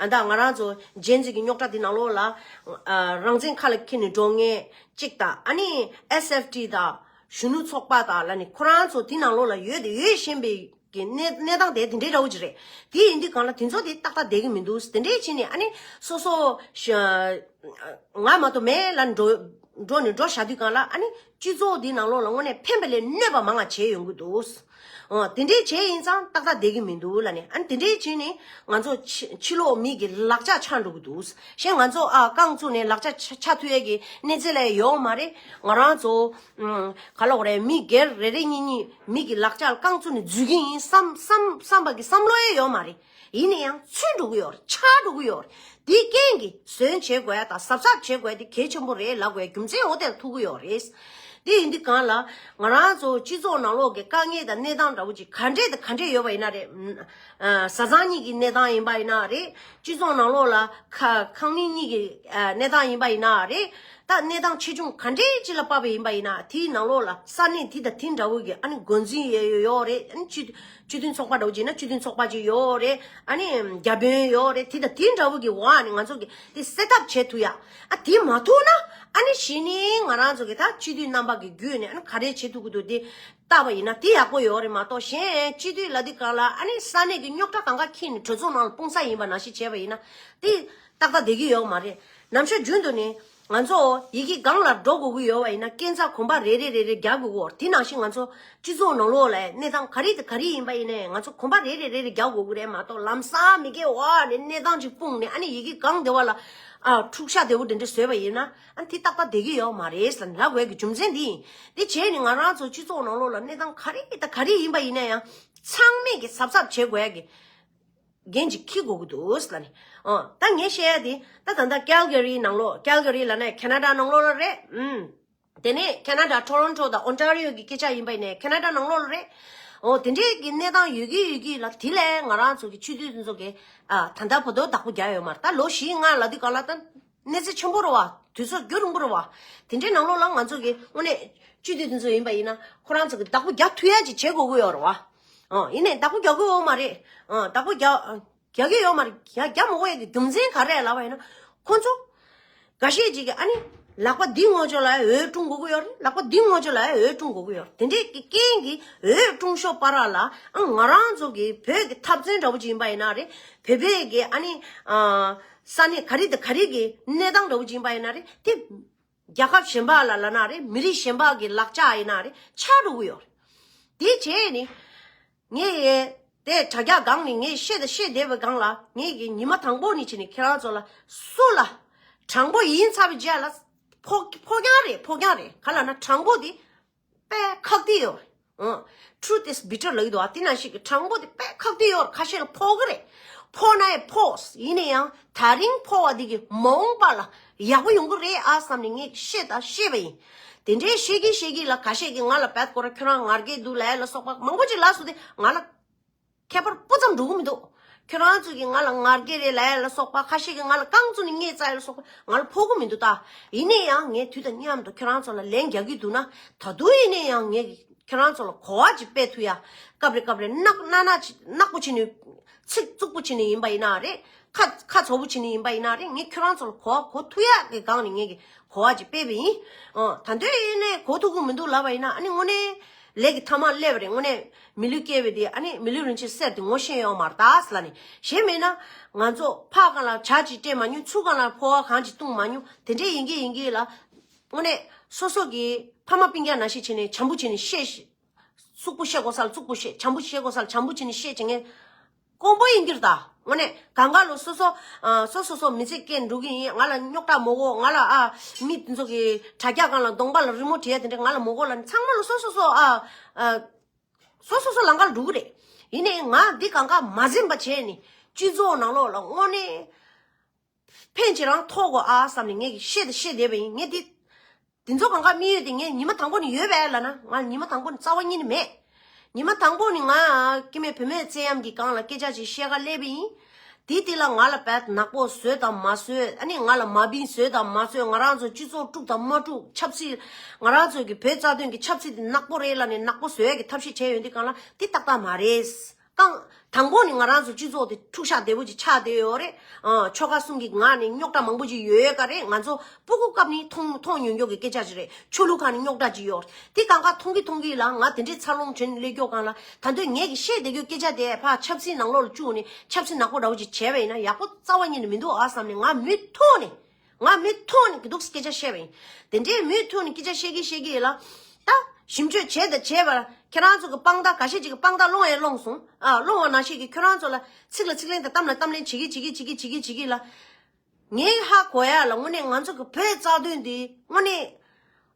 ཨ། ད་ང་རང་ཚོ་ཇེན་ཛི་གི་རྙོག་དྲ་འདི་ནང་ལོགས་ལ། ཨ། རང་བཙན་ཁ་ལ་འཁྱེར་ནས་འགྲོ་མཁན་གཅིག་དང་། ཨ་ནི་ཨེས་ཨེཕ་ཊི་དང་གཞོན་ནུ་ཚོགས་པ་དང་ལབ་ནས་ཁོ་རང་ཚོ་དེ་ནང་ལོགས་ལ་ཡོད་དེ་ཡོད་བཞིན་པའི་གི་གནས་གནས་སྟངས་དེ་དེ་འདྲའི་འདྲ་བོ་ཅིག་རེད། དེ་ཡིན་དུས་སྒང་ལ་དེ་ཚོ་དེ་ཏག་ཏག་བསྡད་ཀྱི་མི་འདུག་དེ་འདྲས་བྱས་ནས་ཨ་ནི་སོ་སོ་ཤ་ང་མ་གཏོགས་མེད་ལབ་འགྲོ་འགྲོ་ནས་འགྲོ་བཞག་དུས་སྒང་ལ། ཨ་ནི་སྤྱི་ཚོགས་འདི་ནང་ལོགས་ལ་དངོས་གནས་ཕན་པ་ལས་གནོད་པ་མང་བ་བྱས་ཡོང་གི་འདུག་ཨོ། དེ་འདྲས་བྱས་ཡིན་ཙང་ཏག་ཏག་བསྡད་ཀྱི་མི་འདུག་ལབ་ནས། ཨ་ནི་དེ་འདྲས་བྱས་ནས་ང་ཚོ་ཕྱི་ཕྱི་ལོགས་མི་གི་ལག་ཆ་ཆགས་འགྲོ་གི་འདུག་གཞན་ང་ཚོ། ཨ། རྐང་བཙུགས་ནས་ལག་ཆ་ཆ་ཆགས་ཐུབ་ཡས་ཀྱི་གནས་ཚད་ལ་ཡོད་མ་རེད། ང་རང་ཚོ། ཨུམ། ག་ལབ་དགོས་རེད། མི་སྒེར་རེ་རེ་གཉིས་གཉིས་མི་གི་ལག་ཆ་ལ་རྐང་བཙུགས་ནས་འཛུལ་གྱི་ཡིན་བསམ་བསམ་བསམ་པ་གི་བསམ་བློ་ཡང་ཡོད་མ་རེད། ཡིན་ན་ཡང་ཚུད་འགྲོ་གི་ཡོད་རེད། ཆགས་འགྲོ་གི་ཡོད་རེད། དེའི་རྐྱེན་གྱིས་ཟོན་བྱེད་དགོས་ཡ་དང་གཟབ་གཟབ་བྱེད་དགོས་ཡ་དེ་གལ་ཆེན་པོ་རེད་ལབ་དགོས་ཡ་རྒྱུ་མཚན་འོ་དེ་ལ་ཐུག་གི་ཡོད་རེད། དེ་ཡིན་དུས་སྒང་ལ་ང་རང་ཚོ་སྤྱི་ཚོགས་ནང་ལོགས་ཀྱི་དཀའ་ངལ་དང་གནས་སྟངས་འདྲ་བོ་ཅིག་ག་འདྲས་དང་ག་འདྲས་ཡོད་པ་ཡིན་ན་རེད། ཨ། བཟའ་ཚང་གཉིས་ཀྱི་གནས་སྟངས་ཡིན་པ་ཡིན་ན་རེད། སྤྱི་ཚོགས་ནང་ལོགས་ལ་ཁ་ཁང་མིག་གཉིས་ཀྱི་ཨ་གནས་སྟངས་ཡིན་པ་ཡིན་ན་རེད། ད་གནས་སྟངས་ཆེ་ཆུང་ག་འདྲའི་ཅིག་ལ་དཔག་པ་ཡིན་པ་ཡིན་ན། དེའི་ནང་ལོགས་ལ་ས་གནས་དེ་དང་དེ་འདྲ་བོ་གི་ཨ་ནི་འགོ་འཛིན་ཡོད་ཡོད་རེད། ཨ་ནི་སྤྱི་སྤྱི་མཐུན་ཚོགས་པ་འདྲ་བོ་ཅིག་ཡིན་ན་སྤྱི་མཐུན་ཚོགས་པ་ཅིག་ཡོད་རེད། ཨ་ནི་བརྒྱ་དཔོན་ཡོད་རེད། དེ་དང་དེ་འདྲ་བོ་གི་འོག་ནས་ང་ཚོ་གི་དེ་སེ་ཊབ་བྱེད་ཐུབ་ཡ། ཨ། དེ་མ་ཐུབ་ན་ཨ་ནི་གཞི་ནས་ང་རང་ཚོ་གི་ད་སྤྱི་འཐུས་རྣམ་པ་གི་བརྒྱུད་ནས་ཨ་ནི་ག་རེ་བྱེད་ཐུབ་ཀྱི་འདུག་དེ་བལྟས་པ་ཡིན་ན་དེ་ཡག་པོ་ཡོད་རེད་མ་གཏོགས། གཞན་སྤྱི་འཐུས་ལབ་དུས་སྒང་ལ་ཨ་ནི་ས་གནས་ཀྱི་རྙོག་དྲ་གང་ག་འཁྱེར་ནས་གྲོས་ཚོགས་ནང་ལ་སྤུངས་ས་ཡིན་པ་ནང་བཞིན་བྱས་པ་ཡིན་ན་དེ་ཏག་ཏག་བསྡད་ཀྱི་ཡོད་མ་རེད། ནམ་ཞག་རྒྱུན་དུ་ནས་ང་ཚོ་ཡི་གེ་སྒང་ལ་འགྲོ་དགོས་ཀྱི་ཡོད་པ་ཡིན་ན་སྐས་འཛེག་གོམ་པ་རེ་རེ་རེ་རེ་རྒྱག་དགོས་ཀྱི་ཡོད་རེད། དེ་ནང་བཞིན་ང་ཚོ་སྤྱི་ཚོགས་ནང་ལོགས་ལ་གནས་སྟངས་ག་རེ་དང་ག་རེ་ཡིན་པ་ཡིན་ནའི་ང་ཚོ་གོམ་པ་རེ་རེ་རེ་རེ་རྒྱག་དགོས་ཀྱི་རེད་མ་གཏོགས། ལམ་སང་མི་སྒེར་འོག་ནས་གནས་སྟངས་ཅིག་སྤུངས་ནས་ཨ་ནི་ཡི་གེ་སྒང་དེ་བ་ལ་ཨ་འཁྲུག་ཤ་དེ་བོ་དེ་འདྲ་བཟོས་པ་ཡིན་ན། ཨ་ནི་དེ་ཏག་ཏག་བསྡད་ཀྱི་ཡོད་མ་རེད་ལབ་ལབ་དགོས་ཀྱི་རྒྱུ་མཚན་འདི་ཡིན། དེ་བྱས་ནས་ང་རང་ཚོ་སྤྱི་ཚོགས་ནང་ལོགས་ལ་གནས་སྟངས་ག་རེ་དང་ག་རེ་ཡིན་པ་ཡིན་ན་ཡང་ཚང་མས་ཀྱི་གཟབ་གཟབ་བྱེད་དགོས་ཡ་གི་འགན་ཅིག་འཁྱེར་དགོས་ཀྱི་འདུག་ལབ་ནས། ཨོ། ད་ངས་བཤད་ཡ་དེ་ད་ད་ལྟ་ཀལ་ག་རི་ནང་ལོགས། ཀལ་ག་རི་ལབ་ན་ཁེ་ན་ཌ་ནང་ལོགས་ལ་རེད། ཨུམ། དེ་ནས་ཁེ་ན་ཌ་ཊོ་རོན་ཊོ་དང་ཨོན་ཊ་རི་ཡོ་གི་སྐད་ཆ་ཡིན་པ་ཡིན་ནའི་ཁེ་ན་ཌ་ནང་ལོགས་ལ་རེད། ཨོ། དེ་འདྲའི་གི་གནས་སྟངས་ཡོད་ཀྱི་ཡོད་ཀྱི་ལ་དེ་ལས་ང་རང་ཚོ་གི་སྤྱི་འཐུས་དེ་ཚོ་གི་ཨ་ད་ལྟ་བར་དུ་བདག་པོ་རྒྱག་ཡོད་མ་རེད། ད་ལོ་བཞི་ལྔ་ལབ་དུས་སྒང་ལ་ད་གནས་ཚད་ཆེན་པོ་རེད་བ། དུས་ཚོད་རྒྱུན་རིང་པོ་རེད་བ། དེ་འདྲའི་ནང་ལོགས་ལ་ང་ཚོ་གི་དངོས་གནས་སྤྱི་འཐུས་དེ་ཚོ་ཡིན་པ་ཡིན་ན་ཁོ་རང་ཚོ་གི་བདག་པོ་རྒྱག་ཐུབ་ཡ་ཅིག་བྱེད་དགོས་ཀྱི་ཡོད་རེད་བ། ཨོ། ཡིན་ནའི་བདག་པོ་རྒྱག་གི་ཡོད་མ་རེད། ཨོ། བདག་པོ་རྒྱག་རྒྱག་གི་ཡོད་མ་རེད། རྒྱག་རྒྱག་མ་དགོས་ཡ་གི་རྒྱུ་མཚན་ག་རེ་ལབ་པ་ཡིན་ན། ཁོ་ཚོ་འགའ་ཤས་ཅིག་གིས་ཨ་ནི་ལག་པ་འདི་བརྔོ་ཆོག་ལབ་ཡ་འོས་སྤྲུང་དགོས་ཀྱི་ཡོད་རེད། ལག་པ་འདི་བརྔོ་ཆོག་ལབ་ཡ་འོས་སྤྲུང་དགོས་ཀྱི་ཡོད་རེད། དེ་འདྲའི་གི་རྐྱེན་གྱིས་འོས་སྤྲུང་ཤོག་བར་ལ། ཨ། ང་རང་ཚོ་གི་བོད་ཀྱི་འཐབ་རྩོད་འདྲ་བོ་ཅིག་ཡིན་པ་ཡིན་ན་རེད། བོད་པའི་གི་ཨ་ནི་ཨ་ས་གནས་ག་རེ་དང་ག་རེ་གི་གནས་སྟངས་འདྲ་བོ་ཅིག་ཡིན་པ་ཡིན་ན་རེད། དེ་རྒྱལ་ཁབ་གཞན་པ་ལ་ལབ་ན་རེད། མི་རིགས་གཞན་པ་གི་ལག་ཆ་ཡིན་ན་རེད། ཆགས་འགྲོ་གི་ཡོད་རེད། དེ་བྱས་ནས་ངས་དེ་དྲ་རྒྱ་སྒང་ནས་ངས་བཤད་དང་བཤད་བསྡད་པའི་སྒང་ལ་ངས་ཀྱི་ཉི་མ་དང་པོ་ནས་བྱས་ནས་ཁྱེད་རང་ཚོ་ལ་སུ་ལ་དྲང་པོ་ཡིན་ཚར་བའི་རྗེས་ལ་ཕོ་ཕོ་རྐྱང་རེད། ཕོ་རྐྱང་རེད། ག་ལབ་ན་དྲང་པོ་དེ་དཔེ་ཁག་གི་ཡོད་རེད། ཨང་། Truth is bitter ལབ་ཀྱི་འདུག་ཨ། དེ་ནང་བཞིན་གྱི་དྲང་པོ་དེ་དཔེ་ཁག་གི་ཡོད་རེད། ཁ་ཤས་ལ་ཕོག་གི་རེད། ཕོག་ན་ཡང་ཕོག་ཡིན་ན་ཡང་དེ་རིང་ཕོག་པ་དེ་གི་མ་འོངས་པ་ལ་ཡག་པོ་ཡོང་གི་རེད་ཨ་བསམ་ནས་ངས་བཤད་དང་བཤད་པ་ཡིན། དེ་འདྲའི་བཤད་ཀྱིན་བཤད་ཀྱིན་ལ་ཁ་ཤས་ཀྱིས་ང་ལ་བད་ཀོ་ར་ཁྱོད་རང་ངར་སྐད་འདུག་ལབ་ལ་སོགས་པ་མང་པོ་ཅིག་ལབ་སོང་སྟེ་ང་ལ་ཁྱད་པར་སྤུ་ཙམ་འགྲོ་གི་མི་འདུག་ཁྱོད་རང་ཚོ་གིས་ང་ལ་ངར་སྐད་རེད་ལབ་ཡ་ལ་སོགས་པ། ཁ་ཤས་ཀྱིས་ང་ལ་རྐང་བཙུགས་ནས་བརྙས་བཙལ་ཡ་ལ་སོགས་པ་ང་ལ་ཕོག་གི་མི་འདུག་ད། ཡིན་ན་ཡང་ངས་དུས་དང་མཉམ་དུ་ཁྱོད་རང་ཚོ་ལ་ལན་རྒྱག་གི་འདུག་ན། ད་དུང་ཡིན་ན་ཡང་ངས་ཁྱོད་རང་ཚོ་ལ་གོ་བ་ཅིག་སྤྲད་ཐུབ་ཡ། སྐབས་རེ་སྐབས་རེ་ནག་ནག་ནག་ཅིག་ནག་པོ་བྱས་ནས། ཚིག་རྩུབ་པོ་བྱས་ནས་ཡིན་པ་ཡིན་ན་རེད། ཁ་ཁ་བཙོག་པོ་བྱས་ནས་ཡིན་པ་ཡིན་ན་རེད། ངས་ཁྱོད་རང་ཚོ་ལ་གོ་བ་གོ་ཐུབ་ཡ་གི་སྒང་ནས་ངས་ཀྱི་གོ་བ་ཅིག་སྤྲད་པ་ཡིན། ཨོ། ད་དུང་ཡིན་ནའི་གོ་ཐུབ་ཀྱི་མི་འདུག་ལབ་པ་ཡིན་ན། ཨ་ནི་དངོས་གནས་ལས་ཀྱི་མཐའ་མ་སླེབས་པ་རེད། དངོས་གནས་མི་ལུས་སྐྱེས་པའི་དེ། ཨ་ནི་མི་ལུས་རིན་ཆེན་གསེར་དེ་ངོ་ཤེས་ཡོད་མ་རེད་ད་ཟེར་ལབ་ནས། གཞན་མེད་ན་ང་ཚོ་ཕར་སྒང་ལ་ཇ་ཅིག་སྤྲད་མ་མྱོང་། ཚུར་སྒང་ལ་ཕོར་པ་གང་ཅིག་བཏུང་མ་མྱོང་། དེ་འདྲས་ཡིན་གྱི་ཡིན་གྱི་ལ། དངོས་གནས་སོ་སོ་གི་ཕ་མ་སྤུན་ཀྱག་ནང་བཞིན་བྱས་ནས་བྱམས་པོ་བྱས་ནས་བཤད། རྩུབ་པོ་བཤད་དགོས་ས་ལ་རྩུབ་པོ་བཤད། བྱམས་པོ་བཤད་དགོས་ས་ལ་བྱམས་པོ་བྱས་ནས་བཤད་བྱེད་མཁན་དཀོན་པོ་ཡིན་གྱི་རེད་ད། དངོས་གནས་གང་ག་ལོ་སོ་སོ། ཨ། སོ་སོ་སོ་མི་ཚེ་སྐྱེལ་འགྲོ་གི་ཡིན། ང་ལ་རྙོག་དྲ་མ་དགོས། ང་ལ། ཨ། མི་དེ་ཚོ་གི་དྲ་རྒྱ་སྒང་ལ་གདོང་པ་ལ་རི་མོ་བྲིས་ཡ་དེ་འདྲ་ང་ལ་མ་དགོས་ལབ་ནས། ཚང་མ་ལ་སོ་སོ་སོ། ཨ། ཨ། སོ་སོ་སོ་ལམ་ཁ་ལ་འགྲོ་གི་རེད། ཡིན་ནའི་ང་འདི་གང་ག་མ་འཛེམ་པ་བྱས་ནས་སྤྱི་ཚོགས་ནང་ལོགས་ལ་དངོས་གནས་ཕན་ཅིག་རང་ཐོགས་དགོས་ཨ་བསམ་ནས་ངས་ཀྱི་བཤད་དང་བཤད་བསྡད་པ་ཡིན། ངས་འདི། འདི་ཚོ་གང་ག་དམིགས་ཡུལ་དེ་ངས་ཉི་མ་དང་པོ་ནས་ཡོད་པས་ལབ་ན། ང་ཉི་མ་དང་པོ་ནས་རྩ་བ་ཉིད་ནས་མེད། ཉི་མ་དང་པོ་ནས་ང་སྐྱེ་དམན་བུད་མེད་བཙན་གཡེམ་གྱི་སྒང་ལ་སྐད་ཆ་ཅིག་བཤད་ག་སླེབས་པ་ཡིན། དེ་དེ་ལ་ང་ལ་བད་ནག་པོ་བཟོས་དང་མ་བཟོས། ཨ་ནི་ང་ལ་མ་བིན་བཟོས་དང་མ་བཟོས། ང་རང་ཚོ་སྤྱི་ཚོགས་དཀྲུག་དང་མ་དཀྲུག། ཆབ་སྲིད། ང་རང་ཚོ་གི་བོད་རྩ་དོན་གྱི་ཆབ་སྲིད་དེ་ནག་པོ་རེད་ལབ་ནས་ནག་པོ་བཟོ་ཡ་གི་ཐབས་ཤེས་བྱས་ཡོང་དུས་སྒང་ལ་དེ་ཏག་ཏག་མ་རེད། རྐང་། དང་པོ་ནས་ང་རང་ཚོ་སྤྱི་ཚོགས་དེ་འཁྲུག་ཆ་དོད་པོ་ཅིག་ཆགས་བསྡད་ཡོད་རེད། ཨ། ཆོལ་ཁ་གསུམ་གྱི་ངང་ནས་རྙོག་དྲ་མང་པོ་ཅིག་ཡོད་ཡོད་ཀ་རེད། ང་ཚོ་སྤུ་གུ་སྐབས་ནས་མཐོང་མཐོང་མྱོང་མྱོང་གི་སྐད་ཆ་ཅིག་རེད། ཆོས་ལུགས་ཁག་ནས་རྙོག་དྲ་ཅིག་ཡོད་རེད། དེ་གང་ག་མཐོང་གི་མཐོང་གི་ལ། ང་དེ་འདྲའི་འཚར་ལོངས་བྱུང་ནས་སླེབས་ཀྱོག་སྒང་ལ། ད་དུང་ངས་ཀྱི་བཤད་བསྡད་རྒྱུ་སྐད་ཆ་དེ་ཕར་ཆབ་སྲིད་ནང་ལོགས་ལ་བཅུག་ནས་ཆབ་སྲིད་ནག་པོ་འདྲ་བོ་ཅིག་བྱས་པ་ཡིན་ན་ཡག་པོ་རྩ་བ་ཉིད་ནས་མི་འདུག་ཨ་བསམ་ནས། ང་མུ་མཐུད་ནས། ང་མུ་མཐུད་ནས་གི་འདུག་སྐད་ཆ་བཤད་པ་ཡིན། དེ་འདྲའི་མུ་མཐུད་ནས་སྐད་ཆ་བཤད་ཀྱི་བཤད་ཀྱི་ཡིན་ལ། ད་ཞིབ་འཇུག་བྱས་དང་བྱས་པ་ལ་ཁྱེད་རང་ཚོ་གི་དཔང་རྟགས། འགའ་ཤས་ཅིག་གི་དཔང་རྟགས་སློང་ཡང་སློང་སོང་། ཨ། སློང་བ་ནང་བཞིན་གྱི་ཁྱོད་རང་ཚོ་ལ་ཚིག་ལ་ཚིག་ལན་དང་གཏམ་ལ་གཏམ་ལན་བྱེད་ཀྱི་བྱེད་ཀྱི་བྱེད་ཀྱི་བྱེད་ཀྱི་བྱེད་ཀྱི་ལ། ངས་ཧ་གོ་ཡ་ལ་དངོས་གནས་ང་ཚོ་གི་བོད་རྩ་དོན་འདི་དངོས་གནས་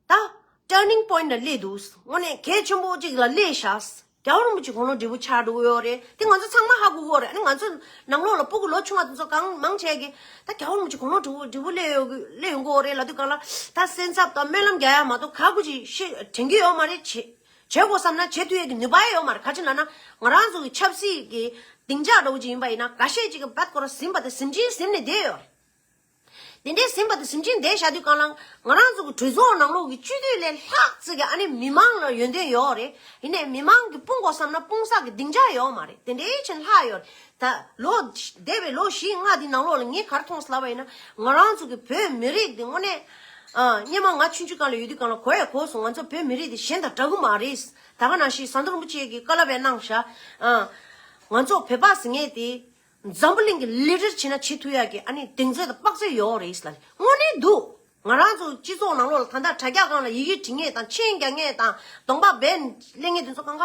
ད་turning point ལ་སླེབས་འདུག། དངོས་གནས་གལ་ཆེན་པོ་ཅིག་ལ་སླེབས་ཤག། རྒྱལ་བ་རིན་པོ་ཆེ་དགུང་ལོ་བགྲེས་པོ་ཆགས་འགྲོ་གི་ཡོད་རེད། དེ་ང་ཚོ་ཚང་མ་ཧ་གོ་གི་ཡོད་རེད། ཨ་ནི་ང་ཚོ་ནང་ལོགས་ལ་སྤུ་གུ་ལོ་ཆུང་བ་དེ་ཚོ་གང་མང་ཆེ་གི་ད་རྒྱལ་བ་རིན་པོ་ཆེ་དགུང་ལོ་བགྲེས་པོ་བགྲེས་པོ་སླེབས་ཡོང་གི་སླེབས་ཡོང་གི་ཡོད་རེད་ལབ་དུས་སྒང་ལ། ད་སེམས་འཚབ་དང་སྨོན་ལམ་རྒྱག་ཡ་མ་གཏོགས་ག་གུ་ཅིག་ཤེས་དྲན་གི་ཡོད་མ་རེད། བྱེད་བྱེད་དགོས་བསམ་ན་བྱེད་ཐུབ་ཡས་ཀྱི་ནུས་པ་ཡོད་མ་རེད། ག་ཅི་ལབ་ན་ང་རང་ཚོ་གི་ཆབ་སྲིད་ཀྱི་སྡིངས་ཆ་འདྲ་བོ་ཅིག་ཡིན་པ་ཡིན་ན། འགའ་ཤས་ཅིག་གི་བད་ཁོ་ར་ཟིན་པ་དང་ཟིན་གྱིན་ཟིན་ནས་བསྡད་ཡོད་རེད། དེ་འདྲའི་ཟིན་པ་དང་ཟིན་གྱིན་བསྡད་བཞག་དུས་སྒང་ལ་ང་རང་ཚོ་གི་གྲོས་ཚོགས་ནང་ལོགས་ཀྱི་སྤྱི་འཐུས་ལས་ལྷག་ཙམ་གྱི་ཨ་ནི་མི་མང་ལ་ཡོན་ཏན་ཡོད་རེད། ཡིན་ནའི་མི་མང་གིས་སྤུངས་དགོས་བསམ་ན་སྤུངས་ས་གི་སྡིངས་ཆ་ཡོད་མ་རེད། དེ་འདྲའི་ཆེད་ལྷག་ཡོད་རེད། ད་ལོ་འདས་པའི་ལོ་བཞི་ལྔ་འདི་ནང་ལོགས་ལ་ངས་ག་རེ་མཐོང་སོང་ལབ་པ་ཡིན་ན། ང་རང་ཚོ་གི་བོད་མི་རིགས་འདི་དངོས་གནས། ཨ། སྔོན་མ་ང་ཆུང་ཆུང་སྒང་ལ་ཡོད་དུས་སྒང་ལ་གོ་ཡ་གོ་སོང་། ང་ཚོ་བོད་མི་རིགས་འདི་གཞན་དང་འདྲ་གི་མ་རེད། ད་ག་ནང་བཞིན་ཟམ་གདོང་རིན་པོ་ཆེ་གིས་བཀའ་སློབ་ཡང་གནང་བཞག། ཨ། ང་ཚོ་བོད་པ་ཟེར་མཁན་དེ། འཛམ་བུ་གླིང་གི་ལི་ཌར་བྱེད་ན་བྱེད་ཐུབ་ཡག་གི་ཨ་ནི་གདེང་ཚོད་དང་དཔག་ཚོད་ཡོད་རེད་ལབ་ནས། དངོས་གནས་འདུག། ང་རང་ཚོ་སྤྱི་ཚོགས་ནང་ལོགས་ལ་ད་ལྟ་དྲ་རྒྱ་སྒང་ལ་ཡི་གེ་འབྲི་མཁན་དང་མཆན་རྒྱག་མཁན་དང་གདོང་པ་སྦས་གླེང་མཁན་དེ་ཚོ་གང་ག་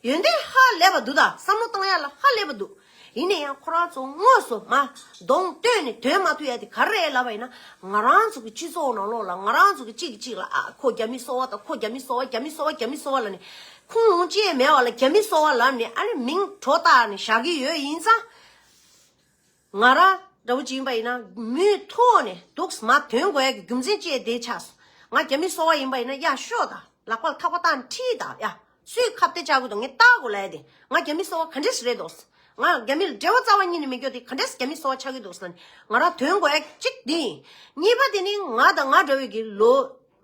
ཡོན་ཏན་ཧ་ལས་པ་འདུག། ད་བསམ་བློ་བཏང་ཡག་ལ་ཧ་ལས་པ་འདུག། ཡིན་ན་ཡང་ཁོ་རང་ཚོ་དངོས་སུ་མར་གདོང་སྟོན་ནས་འདོན་མ་ཐུབ་ཡག་དེ་ག་རེ་རེད་ལབ་པ་ཡིན་ན། ང་རང་ཚོ་གི་སྤྱི་ཚོགས་ནང་ལོགས་ལ་ང་རང་ཚོ་གི་གཅིག་གིས་གཅིག་ལ། ཨ། ཁོ་རྒྱ་མི་སོ་པ་དང་། ཁོ་རྒྱ་མི་སོ་པ། རྒྱ་མི་སོ་པ། རྒྱ་མི་སོ་པ་ལབ་ནས། ཁུངས་ལུང་ཅི་ཡང་མེད་པ་ལ་རྒྱ་མི་སོ་པ་ལབ་ནས་ཨ་ནི་མིང་བྲོ་བཏགས་ནས་བཞག་གི་ཡོད། ཡིན་ཙང་ང་རང་འདྲ་བོ་ཅིག་ཡིན་པ་ཡིན་ན་མུ་མཐུད་ནས་འདུག་སེ་མར་འདོན་དགོས་ཡ་གི་རྒྱུ་མཚན་ཅིག་དེ་ཆགས་སོང་། ང་རྒྱ་མི་སོ་པ་ཡིན་པ་ཡིན་ན་ཡར་ཤོག་དང་། ལག་པ་ལ་ཐག་པ་བཏགས་ནས་ཁྲིད་དང་། ཡ། སུས་ཁ་གཏད་བཅག་གི་འདུག། ངས་བལྟ་དགོས་ལབ་ཡ་དེ། ང་རྒྱ་མི་སོ་པ་ག་འདྲས་རེད་འདུག། ང་རྒྱ་མི་ལ་འབྲེལ་བ་རྩ་བ་ཉིད་ནས་མེད་རྒྱུ་དེ་ག་འདྲས་རྒྱ་མི་སོ་པ་ཆགས་ཀྱི་འདུག་ཟེར་ནས་ང་རང་འདོན་དགོས་ཡ་གཅིག་འདི་ཡིན། གཉིས་པ་དེ་ནི་ང་དང་ང་འདྲ་བའི་གི་ལོ་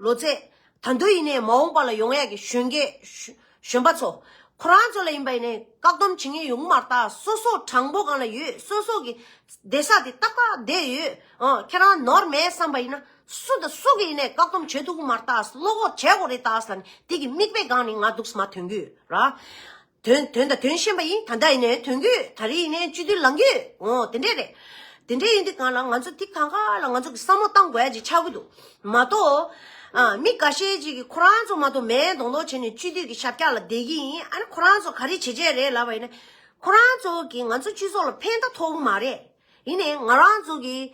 ལོ་ཚད། ད་དུང་ཡིན་ནའི་མ་འོངས་པ་ལ་ཡོང་ཡ་གི་གཞོན་སྐྱེས་གཞོན་གཞོན་པ་ཚོ། ཁོ་རང་ཚོ་ལ་ཡིན་པ་ཡིན་ནའི་བཀག་སྡོམ་བྱེད་མཁན་ཡོང་གི་མ་རེད། ད་སོ་སོ་དྲང་པོ་སྒང་ལ་ཡོད། སོ་སོ་གི་བསྡད་ས་དེ་ཏག་ཏག་བསྡད་ཡོད། ཨ། ཁྱེད་རང་ནོར་མེད་བསམ་པ་ཡིན་ན་སུ་དང་སུ་གིས་ཡིན་ནའི་བཀག་སྡོམ་བྱེད་ཐུབ་ཀྱི་མ་རེད། ད་བློ་ཁོག་བྱེད་དགོས་རེད་ད་ཟེར་ནས་དེ་གི་མིག་དཔེ་སྒང་ནས་ང་འདུག་སེ་མར་འདོན་གྱི་ཡོད་ར། འདོན་འདོན་དང་འདོན་བཞིན་པ་ཡིན། ད་ལྟ་ཡིན་ནའི་འདོན་གྱི་ཡོད། ད་རེས་ཡིན་ནའི་སྤྱི་འཐུས་ལངས་ཀྱི་ཡོད། འོ་དེ་འདྲས་རེད། དེ་འདྲས་ཡིན་དུས་སྒང་ལ་ང་ཚོ་དེ་གང་ག་ལ་ང་ཚོ་གི་བསམ་བློ་བཏང་དགོས་ཡ་ཅིག་ཆགས་ཀྱི་འདུག་མ་གཏོགས། ཨ། མི་འགའ་ཤས་ཅིག་གིས་ཁོ་རང་ཚོ་མ་གཏོགས་མེད་མདོག་མདོག་བྱས་ནས་སྤྱི་འཐུས་ཀྱི་ཞབས་བཀྱག་ལ་བསྡད་ཀྱི་ཡིན། ཨ་ནི་ཁོ་རང་ཚོ་ག་རེ་བྱེད་བྱེད་རེད་ལབ་པ་ཡིན་ན། ཁོ་རང་ཚོ་གིས་ང་ཚོ་སྤྱི་ཚོགས་ལ་ཕན་ཐོགས་ཐོགས་ཀྱི་མ་རེད། ཡིན་ནའི་ང་རང་ཚོ་གིས་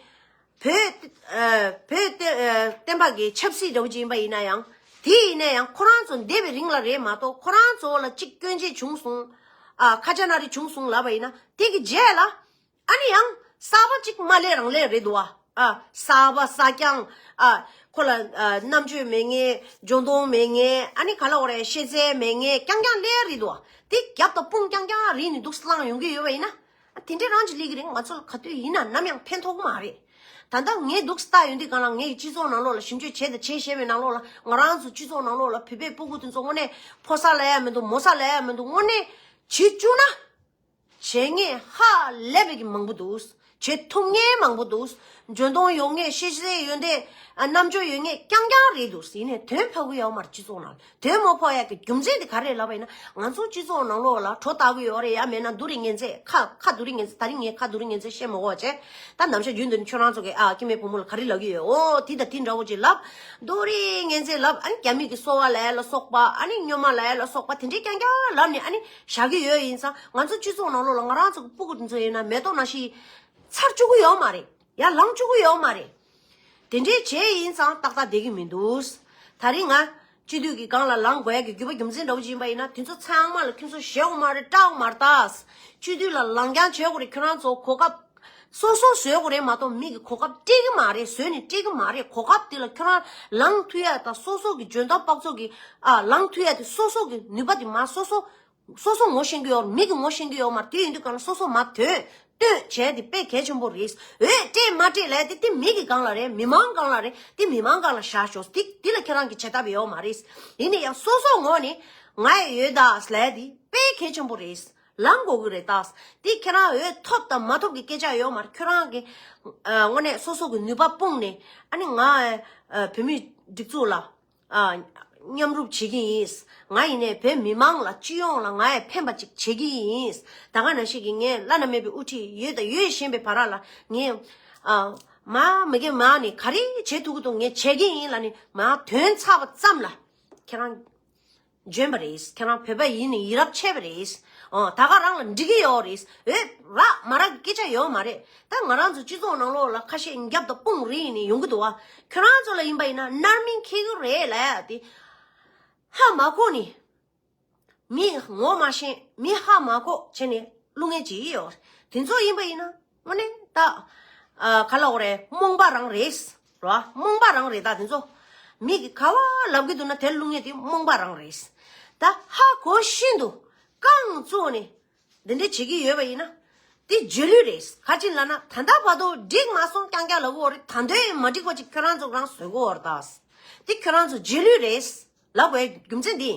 བོད། ཨ། བོད་བསྟན་ཨ། བསྟན་པ་གི་ཆབ་སྲིད་འདྲ་བོ་ཅིག་ཡིན་པ་ཡིན་ན་ཡང་། དེ་ཡིན་ན་ཡང་ཁོ་རང་ཚོ་འདས་པའི་རིང་ལ་རེད་མ་གཏོགས་ཁོ་རང་ཚོ་ལ་གཅིག་སྐྱོན་ཆ་བྱུང་སོང་། ཨ། ཁ་ཆ་ན་རེ་བྱུང་སོང་ལབ་པ་ཡིན་ན། དེ་གི་རྗེས་ལ་ཨ་ནི་ཡང་གསར་པ་གཅིག་མར་སླེབས་རང་སླེབས་རེད་འདུག་བ། ཨ། གསར་པ་གསར་རྐྱང་། ཨ། ཁོ་ལ། ཨ། རྣམ་དཔྱོད་མེད་མཁན། འཇོན་ཐང་མེད་མཁན། ཨ་ནི་ག་ལབ་དགོས་རེད། ཤེས་ཚད་མེད་མཁན་རྐྱང་རྐྱང་སླེབས་རེད་འདུག་བ། དེ་རྒྱབ་དང་དཔུང་རྐྱང་རྐྱང་རིང་ནས་འདུག་སེ་བསླངས་ཡོང་གི་ཡོད་པ་ཡིན་ན། དེ་འདྲས་རང་གི་ལས་ཀ་རེད། ང་ཚོ་ལ་ག་དུས་ཡིན་ན་ནམ་ཡང་ཕན་ཐོགས་ཀྱི་མ་རེད། ད་ལྟ་ངས་འདུག་སེ་ལྟ་ཡོང་དུས་སྒང་ལ་ངའི་སྤྱི་ཚོགས་ནང་ལོགས་ལ་ཞིབ་འཇུག་བྱས་དང་བྱེད་བཞིན་པའི་ནང་ལོགས་ལ་ང་རང་ཚོ་སྤྱི་ཚོགས་ནང་ལོགས་ལ་བོད་པའི་སྤུ་གུ་དེ་ཚོ་དངོས་གནས་ཕོ་གསར་ལབ་ཡ་མི་འདུག་མོ་གསར་ལབ་ཡ་མི་འདུག་དངོས་གནས་བྱེད་བཅུག་ན། བྱེད་མཁན་ཧ་ལས་པའི་གི་མང་པོ་འདུག་བྱེད་ཐུབ་མཁན་མང་པོ་འདུག་འཇོན་ཐང་ཡོད་མཁན། ཤེས་ཚད་ཡོན་ཏན། ཨ། རྣམ་དཔྱོད་ཡོད་མཁན་རྐྱང་རྐྱང་རེད་འདུག་ཡིན་ནའི་དོན་ཕོག་གི་ཡོད་མ་རེད། སྤྱི་ཚོགས་ནང་དོན་མ་ཕོག་ཡ་གི་རྒྱུ་མཚན་དེ་ག་རེ་ལབ་པ་ཡིན་ན། ང་ཚོ་སྤྱི་ཚོགས་ནང་ལོགས་ལ་གྲོ་བཏགས་གི་ཡོད་རེད། ཡ་མེད་ན་བསྡུ་རིགས་ངན་ཚད། ཁ་ཁ་བསྡུ་རིགས་ངན་ཚད། ད་རིང་ངས་ཁ་བསྡུ་རིགས་ངན་ཚད་བཤད་མ་དགོས་བྱས། ད་ནམ་ཞག་རྒྱུན་དུ་ཁྱོད་རང་ཚོ་གི། ཨ། སྐྱེ་དམན་བུ་མོ་ལ་ག་རེ་ལབ་ཀྱི་ཡོད། འོ་དེ་དང་དེ་འདྲ་བོ་ཅིག་ལབ། བསྡུ་རིགས་ངན་ཚད་ལབ། ཨ་ནི་རྒྱ་མི་གི་གསོ་བ་ལབ་ཡ་ལ་སོགས་པ། ཨ་ནི་སྨྱོན་མ་ལབ་ཡ་ལ་སོགས་པ་དེ་འདྲས་རྐྱང་རྐྱང་ལབ་ནས་ཨ་ནི་བཞག་གི་ཡོད། ཡིན་ཙང་ང་ཚོ་སྤྱི་ཚོགས་ནང་ལོགས་ལ་ང་རང་ཚོ་གི་སྤུ་གུ་དེ་ཚོ་ཡིན་ན་མེ་ཏོག་ནང་བཞིན་ཚར་བཅུག་གི་ཡོད་མ་རེད། ཡར་ལངས་བཅུག་གི་ཡོད་མ་རེད། དེ་འདྲས་བྱས་ཡིན་ཙང་ཏག་ཏག་བསྡད་ཀྱི་མི་འདུག་ད་རིང་ང་སྤྱི་འཐུས་ཀྱི་སྒང་ལ་ལངས་དགོས་ཡ་གི་རྒྱུ་པ་རྒྱུ་མཚན་འདྲ་བོ་ཅིག་ཡིན་པ་ཡིན་ན། དེ་ཚོ་ཚང་མ་ལ་ཁྱོད་ཚོ་ཞེད་དགོས་མ་རེད། སྐྲག་དགོས་མ་རེད། ད་སྤྱི་འཐུས་ལ་ལངས་རྐྱང་བྱེད་དགོས་རེད། ཁྱོད་རང་ཚོ་གོ་སྐབས་སོ་སོ་བཟོས་དགོས་རེད་མ་གཏོགས་མི་གི་གོ་སྐབས་སྤྲད་ཀྱི་མ་རེད། བཟོས་ནས་སྤྲད་ཀྱི་མ་རེད། གོ་སྐབས་དེ་ལ་ཁྱོད་རང་ལངས་ཐུབ་ཡ་དང་སོ་སོ་གི་འཇོན་ཐང་དཔག་ཚོད་ཀྱི། ཨ། ལངས་ཐུབ་ཡ་དེ་སོ་སོ་གི་ནུས་པ་དེ་མར་སོ་སོ། སོ་སོ་ངོ་ཤེས་ཀྱི་ཡོད། མི་གི་ངོ་ཤེས་ཀྱི་ཡོད་མ་རེད། དེ་ཡིན་དུས་སྒང་ལ་སོ་སོ་མར་དོན་སྟོན་བྱས་དེ་དཔེ་གལ་ཆེན་པོ་རེད། འོས་སྤྲད་མ་སྤྲད་ལབ་དེ་དེ་མི་གི་སྒང་ལ་རེད། མི་མང་སྒང་ལ་རེད། དེ་མི་མང་སྒང་ལ་བཞག་ཤོག་དེ་དེ་ལ་ཁྱེད་རང་གི་བྱེད་ཐབས་ཡོད་མ་རེད། ཡིན་ན་ཡང་སོ་སོ་ངོས་ནས་ང་ཡི་འོས་ད་ལབ་དེ་དཔེ་གལ་ཆེན་པོ་རེད། ལངས་དགོས་ཀྱི་རེད། ད་དེ་ཁྱེད་རང་འོས་ཐོབ་དང་མ་ཐོབ་ཀྱི་སྐད་ཆ་ཡོད་མ་རེད། ཁྱོད་རང་གི། ཨ། དངོས་གནས་སོ་སོ་གི་ནུས་པ་སྤུངས་ནས། ཨ་ནི་ང་ཨ་བོད་མིའི་སྒྲིག་འཛུགས་ལ། ཨ། མཉམ་རུབ་བྱེད་ཀྱི་ཡིན། ང་ཡིན་ནའི་བོད་མི་མང་ལ་སྤྱི་ཡོངས་ལ་ང་ཡི་ཕན་པ་ཅིག་བྱེད་ཀྱི་ཡིན། ད་ག་ནང་བཞིན་གྱི་ངས་བླ་ན་མེད་པའི་དབུ་ཁྲིད་ཡོད་དང་ཡོད་བཞིན་པའི་བར་ལ་ངས། ཨ། མ་མི་དགེ་མ་ནི་ག་རེ་བྱེད་ཐུབ་ཀྱི་འདུག་ངས་བྱེད་ཀྱི་ཡིན་ལབ་ནས་མ་དོན་ཚར་བ་ཙམ་ལ་ཁྱེད་རང་འཇོན་པ་རེད། ཁྱེད་རང་བོད་པ་ཡིན་ནི་ཡིད་རབས་ཆེ་བ་རེད། ཨོ། ད་ག་རང་ལ་འགྲིག་གི་ཡོད་རེད། འོས་རག་མ་རག་གི་སྐད་ཆ་ཡོད་མ་རེད། ད་ང་རང་ཚོ་སྤྱི་ཚོགས་ནང་ལོགས་ལ་ཁ་ཤས་རྒྱབ་དང་དཔུང་རེད་ནས་ཡོང་གི་འདུག་བ། ཁྱོད་རང་ཚོ་ལ་ཡིན་པ་ཡིན་ན་རྣར་མིན་འཁེལ་གི་རེད་ལབ་ཡ་དེ་ཧ་མ་གོ་ནི། མི་ངོ་མ་ཤེས། མི་ཧ་མ་གོ་བྱས་ནས་བླུག་མཁན་ཅིག་ཡོད་རེད། དེ་ཚོ་ཡིན་པ་ཡིན་ན་དངོས་གནས་ད། ཨ། ག་ལབ་དགོས་རེད། རྨོངས་པ་རང་རེད། རོ། རྨོངས་པ་རང་རེད། ད་དེ་ཚོ་མི་གིས་ག་བ་ལབ་ཀྱི་འདུག་ན་དེ་བླུག་མཁན་དེ་རྨོངས་པ་རང་རེད། ད་ཧ་གོ་བཞིན་དུ་རྐང་བཙུགས་ནས་འདི་འདྲ་བྱེད་ཀྱི་ཡོད་པ་ཡིན་ན། དེ་རྗེས་ལུས་རེད། ག་ཅི་ལབ་ན་ད་ལྟ་བར་དུ་འགྲིག་མ་སོང་རྐྱང་རྐྱང་ལབ་ཀྱི་ཡོད་རེད། ད་དུང་མ་འགྲིག་པ་ཅིག་ཁྱོད་རང་ཚོ་རང་བཟོ་གི་ཡོད་རེད། ད་དེ་ཁྱོད་རང་ཚོ་རྗེས་ལུས་རེད། ལབ་དགོས་རྒྱུ་མཚན་འདི།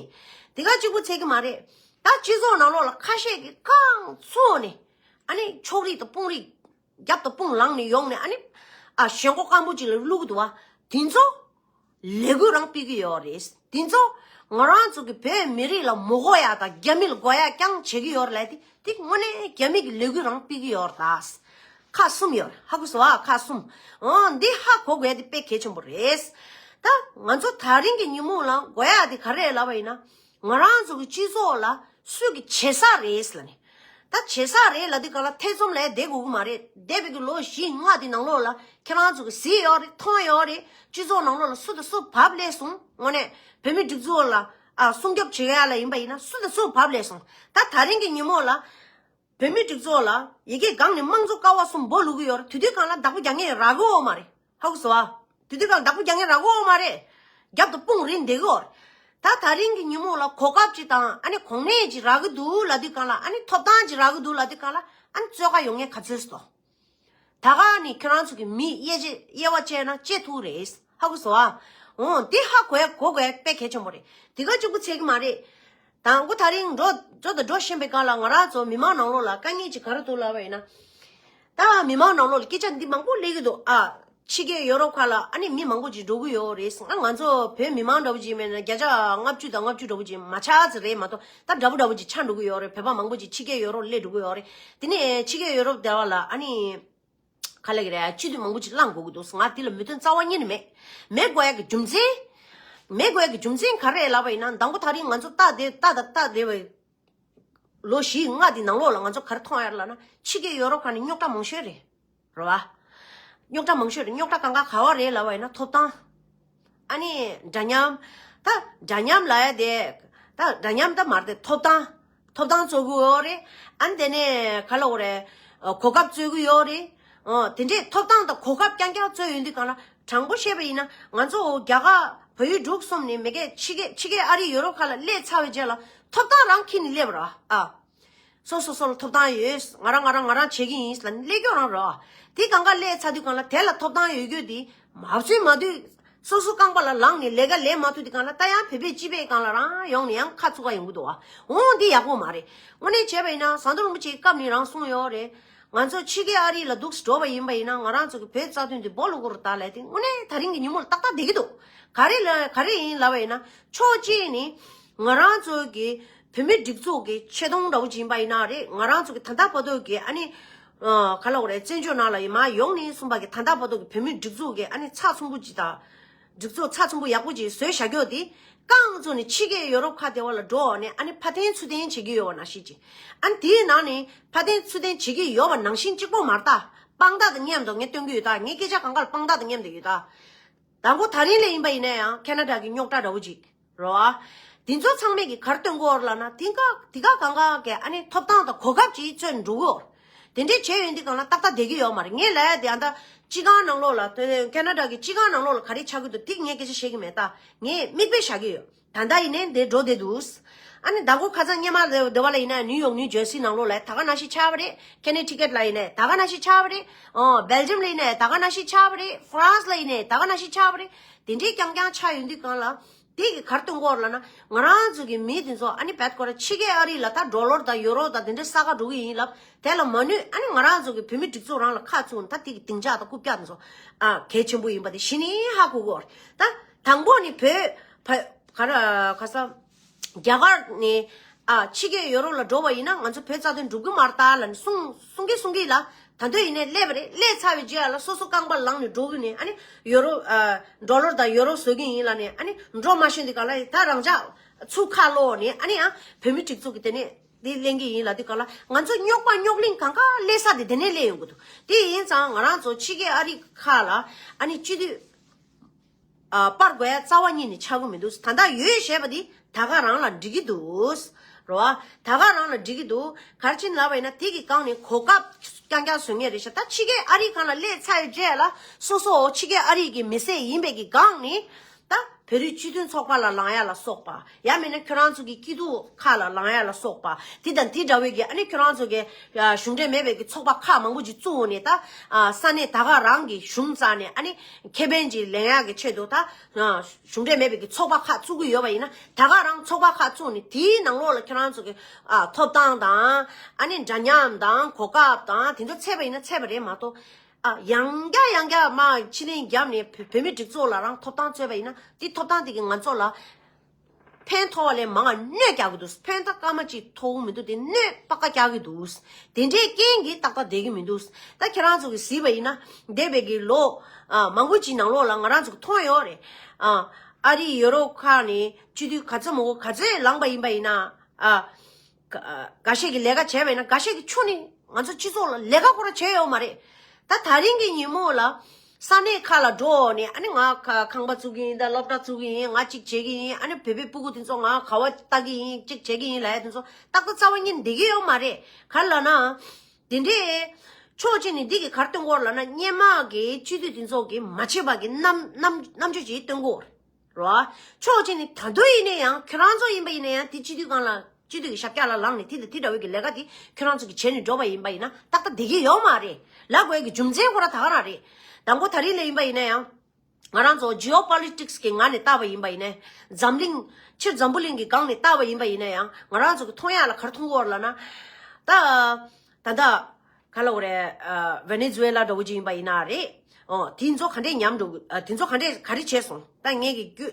དེ་ག་གཅིག་པུ་ཚད་ཀྱི་མ་རེད། ད་སྤྱི་ཚོགས་ནང་ལོགས་ལ་ཁ་ཤས་ཀྱིས་རྐང་བཙུགས་ནས། ཨ་ནི་ཕྱོགས་རིས་དང་དཔུང་རིས། རྒྱབ་དང་དཔུང་ལངས་ནས་ཡོང་ནས། ཨ་ནི། ཨ། ཞེན་ཁོག་སྐམ་པོ་ཅིག་ལ་བླུག་གི་འདུག་བ། དེ་ཚོ་ལས་འགུལ་རང་སྤེལ་གྱི་ཡོད་རེད། དེ་ཚོ་ང་རང་ཚོ་གི་བོད་མི་རིགས་ལ་མ་དགོས་ཡ་དང་རྒྱ་མི་ལ་དགོས་ཡ་རྐྱང་བྱེད་ཀྱི་ཡོད་རེད་ལབ་དེ། དེ་དངོས་གནས་རྒྱ་མི་གི་ལས་འགུལ་རང་སྤེལ་གྱི་ཡོད་རེད་ད། ཁག་གསུམ་ཡོད་རེད། ཧ་གོ་སོང་ཨ། ཁག་གསུམ། འོ། འདི་ཧ་གོ་དགོས་ཡ་དེ་དཔེ་གལ་ཆེན་པོ་རེད། ད་ང་ཚོ་ད་རིང་གི་ཉིན་མོ་ལ་དགོས་ཡ་དེ་ག་རེ་རེད་ལབ་པ་ཡིན་ན། ང་རང་ཚོ་གི་སྤྱི་ཚོགས་ལ་སུ་གི་བྱེད་ས་རེད་ལབ་ནས། ད་བྱེད་ས་རེད་ལབ་དུས་སྒང་ལ་ཐེ་ཚོམ་ལས་བསྡད་དགོས་ཀྱི་མ་རེད། འདས་པའི་གི་ལོ་བཞི་ལྔ་དེ་ནང་ལོགས་ལ་ཁྱེད་རང་ཚོ་གི་གཟིགས་ཡོད་རེད། མཐོང་ཡོད་རེད། སྤྱི་ཚོགས་ནང་ལོགས་ལ་སུ་དང་སུ་བབས་སླེབས་སོང་། དངོས་གནས་བོད་མི་སྒྲིག་འཛུགས་ལ། ཨ། སྲུང་སྐྱོབ་བྱེད་ཡ་ལ་ཡིན་པ་ཡིན་ན་སུ་དང་སུ་བབས་སླེབས་སོང་། ད་ད་རིང་གི་ཉིན་མོ་ལ་བོད་མི་སྒྲིག་འཛུགས་ལ་ཡ་གི་སྒང་ནས་དམངས་གཙོ་ཀ་བ་གསུམ་འབོ་བླུག་གི་ཡོད་རེད། དེ་དུས་སྒང་ལ་བདག་པོ་རྒྱག་མཁན་རག་གི་ཡོད་མ་རེད། ཧ་གོ་སོང་ཨ། དེ་དུས་སྒང་ལ་བདག་པོ་རྒྱག་མཁན་རག་གི་ཡོད་མ་རེད། རྒྱབ་ཏུ་དཔུང་རེད་བསྡད་ཀྱི་ཡོད་རེད། ད་ད་རིང་གི་ཉིན་མོ་ལ་གོ་སྐབས་ཅིག་དང་། ཨ་ནི་གོ་གནས་ཅིག་རག་གི་འདུག་ལབ་དུས་སྒང་ལ། ཨ་ནི་ཐོབ་ཐང་ཅིག་རག་གི་འདུག་ལབ་དུས་སྒང་ལ། ཨ་ནི་རྩོད་ཁ་ཡོང་མཁན་ག་ཚོད་སོང་། ད་ག་ནི་ཁྱོད་རང་ཚོ་གི་མི་དབྱེ་འབྱེད་དབྱེ་བ་བྱས་ན་དཔྱད་ཐུབ་རེད། ཧ་གོ་སོང་ཨ། འོ། འདི་ཧ་གོ་ཡ་གོ་དགོས་ཡ་དཔེ་གལ་ཆེན་པོ་རེད། དེ་ག་གཅིག་པུ་ཚད་ཀྱི་མ་རེད། དང་པོ་ད་རིང་འགྲོ་འགྲོ་དང་འགྲོ་བཞིན་པའི་སྒང་ལ་ང་རང་ཚོ་མི་མང་ནང་ལོགས་ལ་དཀའ་ངལ་ཅིག་ག་རེ་འདུག་ལབ་པ་ཡིན་ན། ད་མི་མང་ནང་ལོགས་ལ་སྐད་ཆ་འདི་མང་པོ་སླེབས་ཀྱི་འདུག་ཨ། ཕྱི་རྒྱལ་ཡོ་རོབ་ཁག་ལ་ཨ་ནི་མི་མང་པོ་ཅིག་འགྲོ་གི་ཡོད་རེད། ང་ང་ཚོ་བོད་མི་མང་འདྲ་པོ་ཅིག་མེད་ན་བརྒྱ་ཆ་ལྔ་བཅུ་དང་ལྔ་བཅུ་འདྲ་པོ་ཅིག་མ་ཆག་ཙམ་རེད་མ་གཏོགས། ད་འདྲ་པོ་འདྲ་པོ་ཅིག་ཆགས་འགྲོ་གི་ཡོད་རེད། བོད་པ་མང་པོ་ཅིག་ཕྱི་རྒྱལ་ཡོ་རོབ་སླེབས་འགྲོ་གི་ཡོད་རེད། དེ་ནས་ཕྱི་རྒྱལ་ཡོ་རོབ་དེ་བ་ལ་ཨ་ནི། ག་ལབ་ཀྱི་རེད། སྤྱི་འཐུས་མང་པོ་ཅིག་བླངས་དགོས་ཀྱི་འདུག་ང་དེ་ལ་མོས་མཐུན་རྩ་བ་ཉིད་ནས་མེད། མེད་དགོས་ཡ་གི་རྒྱུ་མཚན། མེད་དགོས་ཡ་གི་རྒྱུ་མཚན་ག་རེ་རེད་ལབ་པ་ཡིན་ན། དང་པོ་ད་རིང་ང་ཚོ་ལྟ་བསྡད་ལྟ་དང་ལྟ་བསྡད་པའི་ལོ་བཞི་ལྔ་དེ་ནང་ལོགས་ལ་ང་ཚོ་ག་རེ་མཐོང་ཡ་རེད་ལབ་ན། ཕྱི་རྒྱལ་ཡོ་རོབ་ཁག་ནས་རྙོག་དྲ་མང་ཤོས་རེད། རེད་བ། རྙོག་དྲ་མང་ཤོས་རེད། རྙོག་དྲ་གང་ག་ག་བ་རེད་ལབ་པ་ཡིན་ན་ཐོབ་ཐང་། ཨ་ནི་འདྲ་མཉམ། ད་འདྲ་མཉམ་ལབ་ཡ་དེ། ད་འདྲ་མཉམ་ད་མ་རེད་དེ། ཐོབ་ཐང་། ཐོབ་ཐང་རྩོད་ཀྱི་ཡོད་རེད། ཨ་ནི་དེ་ནས་ག་ལབ་དགོས་རེད། ཨ། གོ་སྐབས་རྩོད་ཀྱི་ཡོད་རེད། ཨ། དེ་འདྲས་ཐོབ་ཐང་དང་གོ་སྐབས་རྐྱང་རྐྱང་རྩོད་ཡོང་དུས་སྒང་ལ། དྲང་པོ་བཤད་པ་ཡིན་ན་ང་ཚོ་རྒྱ་གར་བལ་ཡུལ་འབྲུག་གསུམ་ནས་མ་གི་ཕྱི་རྒྱལ་ཕྱི་རྒྱལ་ཨ་རི་ཡོ་རོབ་ཁག་ལ་སླེབས་ཚར་བའི་རྗེས་ལ་ཐོབ་ཐང་རང་འཁྱེར་ནས་སླེབས་པ་རེད་བ། ཨ། སོ་སོ་སོ་ལ་ཐོབ་ཐང་ཡོད། ང་རང་ང་རང་ང་རང་བྱེད་ཀྱི་ཡིན་ལབ་ནས་སླེབས་ཀྱོག་རང་རེད་བ། དེ་གང་ག་སླེབས་ཚར་དུས་གང་ལ་དེ་ལ་ཐོབ་ཐང་ཡོད་རྒྱུ་དེ་མ་བཟོས་མ་དུས་སོ་སོ་རྐང་པ་ལ་ལངས་ནས་ལས་ཀ་ལས་མ་ཐུབ་དུས་གང་ལ་ད་ཡང་བོད་པའི་སྤྱི་པའི་སྒང་ལ་རང་ཡོང་ནས་ཡང་ཁ་ཚུགས་ཀ་ཡོང་གི་འདུག་བ། འོང་འདི་ཡག་པོ་མ་རེད། དངོས་གནས་བྱས་པ་ཡིན་ན་ཟམ་གདོང་རིན་པོ་ཆེའི་སྐབས་ནས་རང་གསུངས་ཡོད་རེད། ང་ཚོ་ཕྱི་རྒྱལ་ཨ་རི་ལ་འདུག་འགྲོ་བ་ཡིན་པ་ཡིན་ན་ང་རང་ཚོ་གི་བོད་རྩ་དོན་དེ་སྦོ་ལོ་གོ་རུ་ད་ལས་དེ་དངོས་གནས་ད་རིང་གི་ཉིན་མོ་ལ་ཏག་ཏག་བསྡད་ཀྱི་འདུག་ག་རེ་ལ་ག་རེ་ཡིན་ལབ་པ་ཡིན་ན་ཕྱོགས་གཅིག་ནས་ང་རང་ཚོ་གི་བོད་མི་སྒྲིག་འཛུགས་ཀྱི་ཆེ་མཐོང་འདྲ་བོ་ཅིག་ཡིན་པ་ཡིན་ན་རེད། ང་རང་ཚོ་གི་ད་ལྟ་བར་དུ་གི་ཨ་ནི་ཨ་ག་ལབ་དགོས་རེད། བཙན་བྱོལ་ནང་ལ་ཡིན་མ་ཡོང་ནས་གསུངས་པ་གི་ད་ལྟ་བར་དུ་གི་བོད་མི་སྒྲིག་འཛུགས་ཀྱི་ཨ་ནི་ཚགས་ཚུད་པོ་ཅིག་དང་། སྒྲིག་འཛུགས་ཚགས་ཚུད་པོ་ཡག་པོ་ཅིག་བཟོས་བཞག་རྒྱུ་དེ་རྐང་བཙུགས་ནས་ཕྱི་རྒྱལ་ཡོ་རོབ་ཁ་བདེ་བ་ལ་འགྲོ་འོང་ནས་ཨ་ནི་ཕ་ཐེན་ཚུར་འཐེན་བྱེད་ཀྱི་ཡོད་པ་ནང་བཞིན་ཅིག་ཨ་ནི་དེའི་ནང་ནས་ཕ་ཐེན་ཚུར་འཐེན་བྱེད་ཀྱི་ཡོད་པ་ནང་བཞིན་གཅིག་པོ་མ་རེད་ད། དཔང་རྟགས་དང་མཉམ་དུ་ངས་སྟོན་གྱི་ཡོད་ད། ངའི་སྐད་ཆ་གང་ག་ལ་དཔང་རྟགས་དང་མཉམ་དུ་ཡོད་ད། དང་པོ་ད་རིང་ལ་ཡིན་པ་ཡིན་ན་ཡང་ཁེ་ན་ཌ་གི་རྙོག་དྲ་འདྲ་བོ་ཅིག་རེད་བ། འདི་ཚོ་ཚང་མས་ཀྱི་ག་རེ་སྟོན་གྱི་ཡོད་རེད་ལབ་ན་དེང་སྐབས་དེ་ག་གང་ག་གི་ཨ་ནི་ཐོབ་ཐང་དང་གོ་སྐབས་ཅིག་རྩོད་འགྲོ་གི་ཡོད་རེད། དེ་འདྲས་བྱས་ཡོང་དུས་གང་ལ་ཏག་ཏག་བསྡད་ཀྱི་ཡོད་མ་རེད། ངས་ལབ་ཡ་དེ་ཨ་ད་སྤྱི་ཁང་ནང་ལོགས་ལ་དེ་ཁེ་ན་ཌ་གི་སྤྱི་ཁང་ནང་ལོགས་ལ་ག་རེ་ཆགས་ཀྱི་འདུག་དེ་ངས་སྐད་ཆ་བཤད་ཀྱི་མེད་ད། ངས་མིག་དཔེ་བཞག་གི་ཡོད། ད་ལྟ་ཡིན་ནའི་འདིར་འགྲོ་བསྡད་འདུག་ཨ་ནི་ཟླ་གོ་ཁ་སང་སྔོན་མ་འདི་བ་ལ་ཡིན་ན་ནིའུ་ཡོག་ནིའུ་ཇར་སི་ནང་ལོགས་ལ་ད་ག་ནང་བཞིན་ཆགས་པ་རེད། ཁེ་ནི་ཊི་ཀེཊ་ལ་ཡིན་ནའི་ད་ག་ནང་བཞིན་ཆགས་པ་རེད། ཨོ་སྦེལ་ཇམ་ལ་ཡིན་ནའི་ད་ག་ནང་བཞིན་ཆགས་པ་རེད། ཧྥ་རན་སི་ལ་ཡིན་ནའི་ད་ག་ནང་བཞིན་ཆགས་པ་རེད། དེ་འདྲའི་རྐྱང་རྐྱང་ཆགས་ཡོང་དུས་གང་ལ། དེ་གི་ག་རེ་སྟོན་གྱི་ཡོད་རེད་ལབ་ན་ང་རང་ཚོ་གི་མི་དེ་ཚོ་ཨ་ནི་བད་ཀོ་ར་ཕྱི་རྒྱལ་ཨ་རི་ལ་ད་ཌོ་ལར་དང་ཡོ་རོ་དང་དེ་འདྲའི་ས་ག་འགྲོ་གི་ཡིན་ལབ་དེ་ལ་མ་གནོད། ཨ་ནི་ང་རང་ཚོ་གི་བོད་མི་སྒྲིག་འཛུགས་རང་ལ་ཁ་བཙུགས་ནས་ད་དེ་གི་སྡིངས་ཆ་དང་རྐུབ་བཀྱག་དེ་ཚོ་ཨ་གལ་ཆེན་པོ་ཡིན་པ་དེ་གཞི་ནས་ཧ་གོ་གི་ཡོད་རེད། ད་དང་པོ་ནི་བོད་ཕ་ག་ར་ག་ས་རྒྱ་གར་ནས་ཨ་ཕྱི་རྒྱལ་ཡོ་རོབ་ལ་འགྲོ་བ་ཡིན་ན་ང་ཚོ་བོད་རྩ་དོན་འགྲུབ་གི་མ་རེད་ད་ལབ་ནས་གསུང་གསུང་གི་གསུང་གི་ལ། ད་དུང་ཡིན་ནའི་སླེབས་པ་རེད། སླེབས་ཚར་བའི་རྗེས་ལ་སོ་སོ་རྐང་པ་ལངས་ནས་འགྲོ་གི་ནས་ཨ་ནི་ཡོ་རོབ་ཨ་ཌོ་ལར་དང་ཡོ་རོ་བཟོ་གི་ཡིན་ལབ་ནས་ཨ་ནི་འགྲོ་མ་ཤེས་འདི་ག་ལ་ད་རང་ཅག་ཚུར་ཁ་ལོག་ནས་ཨ་ནི་ཡང་བོད་མི་སྒྲིག་འཛུགས་ཀྱི་དེ་ནས་འདི་ལེན་གི་ཡིན་ལབ་དུས་ག་ལ་ང་ཚོ་རྙོག་པ་རྙོག་གླེང་གང་ག་སླེབས་ས་དེ་དེ་ནས་སླེབས་ཡོང་གི་འདུག་དེ་ཡིན་ཙང་ང་རང་ཚོ་ཕྱི་རྒྱལ་ཨ་རི་ཁག་ལ་ཨ་ནི་སྤྱི་འཐུས་ཨ་སྤར་དགོས་ཡ་རྩ་བ་ཉིད་ནས་ཆགས་ཀྱི་མི་འདུག་ད་ལྟ་ཡོད་བྱས་པ་འདི་ད་ག་རང་ལ་འགྲིག་གི་འདུག་རོ། ད་ག་རང་ལ་འགྲིག་གི་འདུག་ག་རེ་བྱས་ནས་ལབ་པ་ཡིན་ན་དེ་གི་སྒང་ནས་གོ་སྐབས་རྐྱང་རྐྱང་བཟོ་མཁན་རེད་ཤག་ད་ཕྱི་རྒྱལ་ཨ་རི་སྒང་ལ་སླེབས་ཚར་བའི་རྗེས་ལ་སོ་སོ་ཕྱི་རྒྱལ་ཨ་རི་གི་མི་སེར་ཡིན་པའི་གི་སྒང་ནས་ད་བོད་རིགས་སྤྱི་མཐུན་ཚོགས་པ་ལ་ལངས་ཡ་ལ་སོགས་པ། ཡང་མིན་ན་ཁྱོད་རང་ཚོ་གི་སྐྱིད་སྡུག་ཁག་ལ་ལངས་ཡ་ལ་སོགས་པ། དེ་དང་དེ་འདྲ་བའི་གི་ཨ་ནི་ཁྱོད་རང་ཚོ་གི་གཞུང་འབྲེལ་མེད་པའི་གི་ཚོགས་པ་ཁག་མང་པོ་ཅིག་བཙུགས་ནས་ད་ས་གནས་ད་ག་རང་གི་གཞུང་རྩ་ནས་ཨ་ནི་ཁེ་ཕན་ཅིག་ལེན་ཡག་གི་ཆེད་དུ་ད་གཞུང་འབྲེལ་མེད་པའི་གི་ཚོགས་པ་ཁག་བཙུགས་ཀྱི་ཡོད་པ་ཡིན་ན་ད་ག་རང་ཚོགས་པ་ཁག་བཙུགས་ནས་དེའི་ནང་ལོགས་ལ་ཁྱོད་རང་ཚོ་གི་ཐོབ་ཐང་དང་ཨ་ནི་འདྲ་མཉམ་དང་གོ་སྐབས་དང་དེ་ཚོ་ཚད་པ་ཡིན་ན་ཚད་པ་རེད་མ་གཏོགས། ཨ། ཡང་བསྐྱར་ཡང་བསྐྱར་མར་ཕྱི་གླིང་བརྒྱབ་ནས་བོད་བོད་མི་སྒྲིག་འཛུགས་ལ་རང་ཐོབ་ཐང་རྩོད་པ་ཡིན་ན་དེ་ཐོབ་ཐང་དེ་གིས་ང་ཚོ་ལ་ཕན་ཐོགས་པ་ལས་མང་བ་གནོད་རྒྱག་གི་འདུག་ཕན་ཐོགས་སྐར་མ་གཅིག་ཐོགས་མི་འདུག་དེ་གནོད་པ་ཀ་རྒྱག་གི་འདུག་དེ་འདྲའི་རྐྱེན་གྱིས་ཏག་ཏག་བསྡད་ཀྱི་མི་འདུག་ད་ཁྱེད་རང་ཚོ་གིས་གཟིགས་པ་ཡིན་ན་འདས་པའི་གི་ལོ་ཨ་མང་པོ་ཅིག་ནང་ལོགས་ལ་ང་རང་ཚོ་གིས་མཐོང་ཡོད་རེད། ཨ། ཨ་རི་ཡུ་རོབ་ཁག་ནས་སྤྱི་འཐུས་ག་ཚོད་མང་པོ་ག་ཚོད་ལངས་པ་ཡིན་པ་ཡིན་ན་ཨ། འགའ་ཤས་ཀྱིས་ལས་ཀ་བྱས་པ་ཡིན་ན་འགའ་ཤས་ཀྱིས་ཁྱོན་ནས་ང་ཚོ་སྤྱི་ཚོགས་ལ་ལས་ཀ་ཁོ་རང་བྱས་ཡོད་མ་རེད། ད་ད་རིང་གི་ཉིན་མོ་ལ་ས་གནས་ཁག་ལ་འགྲོ་ནས་ཨ་ནི་ང་ཁ་ཁང་པ་བཙུགས་ཀྱི་ཡིན། ད་སློབ་གྲྭ་བཙུགས་ཀྱི་ཡིན། ང་གཅིག་བྱེད་ཀྱི་ཡིན། ཨ་ནི་བོད་པའི་སྤུ་གུ་དེ་ཚོ་ང་ག་བ་ལྟ་གི་ཡིན། གཅིག་བྱེད་ཀྱི་ཡིན་ལབ་ཡ་དེ་ཚོ་ཏག་ཏག་རྩ་བ་ཉིད་ནས་བསྡད་ཀྱི་ཡོད་མ་རེད། ག་རེ་ལབ་ན། དེ་འདྲས་ཕྱོགས་གཅིག་ནས་འདི་གི་ག་རེ་སྟོན་གྱི་ཡོད་རེད་ལབ་ན་སྔོན་མ་གི་སྤྱི་འཐུས་དེ་ཚོ་གིས་མ་བྱས་པ་གི་རྣམ་རྣམ་རྣམ་དཔྱོད་ཅིག་སྟོན་གྱི་ཡོད་རེད། རོ། ཕྱོགས་གཅིག་ནས་ད་དུང་ཡིན་ན་ཡང་ཁྱོད་རང་ཚོ་ཡིན་པ་ཡིན་ན་ཡང་དེ་སྤྱི་འཐུས་སྒང་ལ་སྤྱི་འཐུས་ཀྱི་ཞབས་བཀྱག་ལ་ལངས་ནས་དེ་དང་དེ་འདྲ་བའི་གི་ལས་ཀ་དེ་ཁྱོད་རང་ཚོ་གིས་བྱས་ནས་འགྲོ་བ་ཡིན་པ་ཡིན་ན་ཏག་ཏག་བསྡད་ཀྱི་ཡོད་མ་རེད། ལབ་དགོས་ཀྱི་རྒྱུ་མཚན་ཁོ་རང་ད་ག་རང་རེད། དང་པོ་ད་རིང་ལ་ཡིན་པ་ཡིན་ན་ཡང་ང་རང་ཚོ་ཇི་ཨོ་པོ་ལི་ཊིག་སི་གི་ངང་ནས་བལྟས་པ་ཡིན་པ་ཡིན་ན། འཛམ་གླིང་ཕྱིར་འཛམ་བུ་གླིང་གི་སྒང་ནས་བལྟས་པ་ཡིན་པ་ཡིན་ན་ཡང་ང་རང་ཚོ་གིས་མཐོང་ཡག་ལ་ག་རེ་མཐོང་གི་ཡོད་རེད་ལབ་ན། ད་ད་ལྟ་ག་ལབ་དགོས་རེད། ཨ། ཝེ་ནེ་ཛུ་ཝེ་ལ་འདྲ་བོ་ཅིག་ཡིན་པ་ཡིན་ན་རེད། ཨོ། དེ་ཚོ་ག་འདྲས་ཉམས་འགྲོ་གི། ཨ། དེ་ཚོ་ག་འདྲས་ག་རེ་བྱས་སོང་། ད་ངས་ཀྱི་རྒྱུ་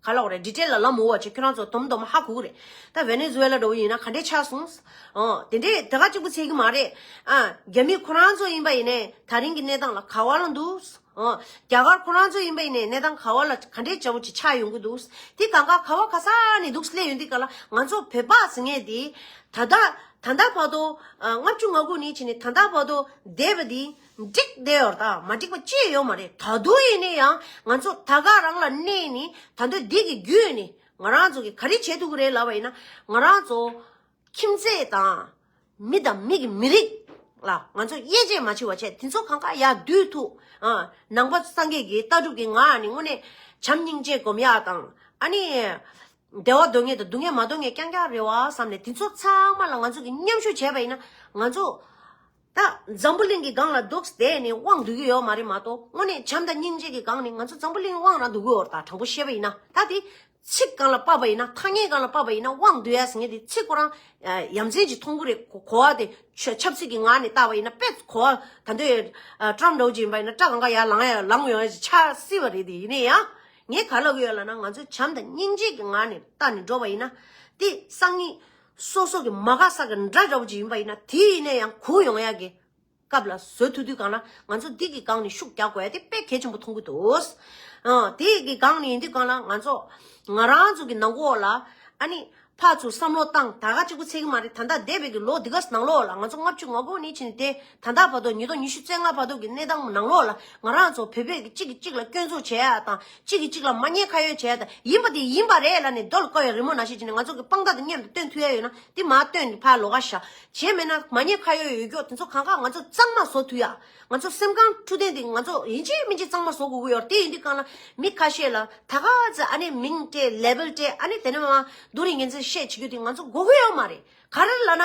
ག་ལབ་དགོས་རེད། ཌི་ཊེལ་ལ་ལབ་མ་དགོས་པ་བྱས་ཁྱོད་རང་ཚོ་དུམ་དུམ་ཧ་གོ་གི་རེད། ད་ཝེ་ནེ་ཛུ་ཝེ་ལ་འདྲ་བོ་ཡིན་ན་ག་འདྲས་ཆགས་སོང་། ཨོ། དེ་འདྲས་དེ་ག་གཅིག་པུ་ཚད་ཀྱི་མ་རེད། ཨ། རྒྱ་མི་ཁོ་རང་ཚོ་ཡིན་པ་ཡིན་ནའི་ད་རིང་གི་གནས་སྟངས་ལ་ག་བ་ལ་འདུག་ཨོ། རྒྱ་གར་ཁོ་རང་ཚོ་ཡིན་པ་ཡིན་ནའི་གནས་སྟངས་ག་བ་ལ་ག་འདྲའི་འཇམ་པོ་ཅིག་ཆགས་ཡོང་གི་འདུག་དེ་གང་ག་ག་བ་ག་ས་ནས་འདུག་སླེབས་ཡོང་དུས་ག་ལ་ང་ཚོ་བོད་པ་ཟེར་མཁན་དེ་ད་ལྟ་ད་ལྟ་བར་དུ་ཨ་ལྔ་བཅུ་ང་དགུ་ནས་བྱས་ནས་ད་ལྟ་བར་དུ་བསྡད་པ་དེ་འགྲིག་བསྡད་ཡོད་རེད། ད་མ་འགྲིག་པ་ཅི་ཡང་ཡོད་མ་རེད། ད་དུང་ཡིན་ན་ཡང་ང་ཚོ་ད་ག་རང་ལ་གནས་ནས་ད་དུང་འདི་གི་བརྒྱུད་ནས་ང་རང་ཚོ་གིས་ག་རེ་བྱེད་ཐུབ་ཀྱི་རེད་ལབ་པ་ཡིན་ན་ང་རང་ཚོ། ཁྱིམ་མཚེས་དང་། མི་དང་མི་གི་མི་རིགས་ལ་ང་ཚོ་དབྱེ་འབྱེད་མ་བྱེད་པ་བྱས་དེ་ཚོ་གང་ག་ཡར་བསྡུ་ཐུབ། ཨ། ནང་པ་སངས་རྒྱས་ཀྱི་ལྟ་གྲུབ་ཀྱི་ངང་ནས་དངོས་གནས་བྱམས་སྙིང་རྗེ་སྒོམ་ཡག་དང་། ཨ་ནི། བདེ་བ་འདོད་མཁན་དང་སྡུག་བསྔལ་མ་འདོད་མཁན་རྐྱང་རྐྱང་རེད་བ་བསམ་ནས། དེ་ཚོ་ཚང་མ་ལ་ང་ཚོ་གིས་མཉམ་ཞུགས་བྱས་པ་ཡིན་ན། ང་ཚོ་ད་འཛམ་བུ་གླིང་གི་སྒང་ལ་འདུག་བསྡད་ནས་དབང་སྡུད་ཀྱི་ཡོད་མ་རེད་མ་གཏོགས། དངོས་གནས་བྱམས་དང་སྙིང་རྗེ་གི་སྒང་ནས་ང་ཚོ་འཛམ་བུ་གླིང་དབང་རང་སྡུད་ཀྱི་ཡོད་རེད། ད་དྲང་པོ་བཤད་པ་ཡིན་ན། ད་དེ་ཚིག་སྒང་ལ་ཕབ་པ་ཡིན་ན། ཐ་སྙད་སྒང་ལ་ཕབ་པ་ཡིན་ན། དབང་སྡུད་ཡ་ཟེར་མཁན་དེ་ཚིག་ཁོ་རང་ཡ་ཡ་མཚན་ཅིག་མཐོང་གི་རེད། གོ་གོ་བ་དེ་ཆ་ཆབ་སྲིད་ཀྱི་ངང་ནས་བལྟས་པ་ཡིན་ན། དཔེ་གོ་བ་ད་འདོད་ཀྲམ་འདྲ་བོ་ཅིག་ཡིན་པ་ཡིན་ན། སྐྲ་གང་ག་ཡར་ལངས་ཡ་ལངས་ཡོང་ཡ་ཅིག་ཆགས་སྲིད་པ་རེད། དེ་ཡིན་ན་ཡང་། ངས་ག་ལབ་ཀྱི་ཡོད་ལབ་ན། ང་ཚོས་བྱམས་དང་སྙིང་རྗེ་གི་ངང་ནས་བལྟས་ནས་འགྲོ་བ་ཡིན་ན། དེ་སང་ཉིན་སོ་སོ་གི་མ་དགའ་ས་གི་འདྲ་འདྲ་བོ་ཅིག་ཡིན་པ་ཡིན་ན། དེ་ཡིན་ན་ཡང་གོ་ཡོང་ཡ་གི་སྐབས་ལ་བཟོ་ཐུབ་དུས་སྒང་ལ། ང་ཚོ་འདི་གི་སྒང་ནས་ཤུགས་རྒྱག་དགོས་ཡ་དེ་དཔེ་གལ་ཆེན་པོ་མཐོང་གི་འདུག་ཨ། དེ་གི་སྒང་ནས་ཡིན་དུས་སྒང་ལ། ང་ཚོ་ང་རང་ཚོ་གི་ནང་ལོགས་ལ་ཨ་ནི་ཕར་ཚུར་བསམ་བློ་བཏང་། ད་ག་གཅིག་པུ་ཚད་ཀྱི་མ་རེད། ད་ལྟ་འདས་པའི་གི་ལོ་འདི་ག་ནང་ལོགས་ལ། ང་ཚོ་ལྔ་བཅུ་ང་དགུ་ནས་ཕྱིན་ཏེ་ད་ལྟ་བར་དུ། ཉིས་སྟོང་ཉི་ཤུ་རྩ་ལྔ་བར་དུ་གི་གནས་སྟངས་ནང་ལོགས་ལ། ང་རང་ཚོ་བོད་པས་གཅིག་གིས་གཅིག་ལ་སྐྱོན་འཛུགས་བྱེད་ཡ་དང་། གཅིག་གིས་གཅིག་ལ་མ་ཉེས་ཁ་གཡོགས་བྱེད་ཡ་དང་། ཡིན་པ་དེ་ཡིན་པ་རེད་ལབ་ནས། རྡོ་ལ་བཀབ་པའི་རི་མོ་ནང་བཞིན་བྱས་ནས། ང་ཚོ་གི་དཔང་རྟགས་དང་མཉམ་དུ་སྟོན་ཐུབ་ཡ་ཡོད་ན་དེ་མར་སྟོན་ནས་ཕར་ལོགས་ཀ་བཞག་བྱས། མེད་ན་མ་ཉེས་ཁ་གཡོགས་ཡོད་རྒྱུ་དེ་ཚོ་གང་ག་ང་ཚོ་གཙང་མ་བཟོ་ཐུབ་ཡ། ང་ཚོ་སེམས་ཁམས་འཕྲོད་བསྟེན་དེ་ང་ཚོ་ཡིན་གཅིག་མིན་གཅིག་གཙང་མ་བཟོ་དགོས་ཀྱི་ཡོད་རེད། དེ་ཡིན་དུས་སྒང་ལ་མི་ཁ་ཤས་ལ་ད་ག་ཚོད་ཨ་ནི་མིང་སྤྲད། ལེ་བལ་སྤྲད། ཨ་ནི་དེ་ནས་མར་རྡོ་རིང་ངན་ཚད་བཤད་བྱེད་རྒྱུ་དེ་ང་ཚོ་དགོས་ཀྱི་ཡོད་མ་རེད། ག་རེ་ལབ་ན།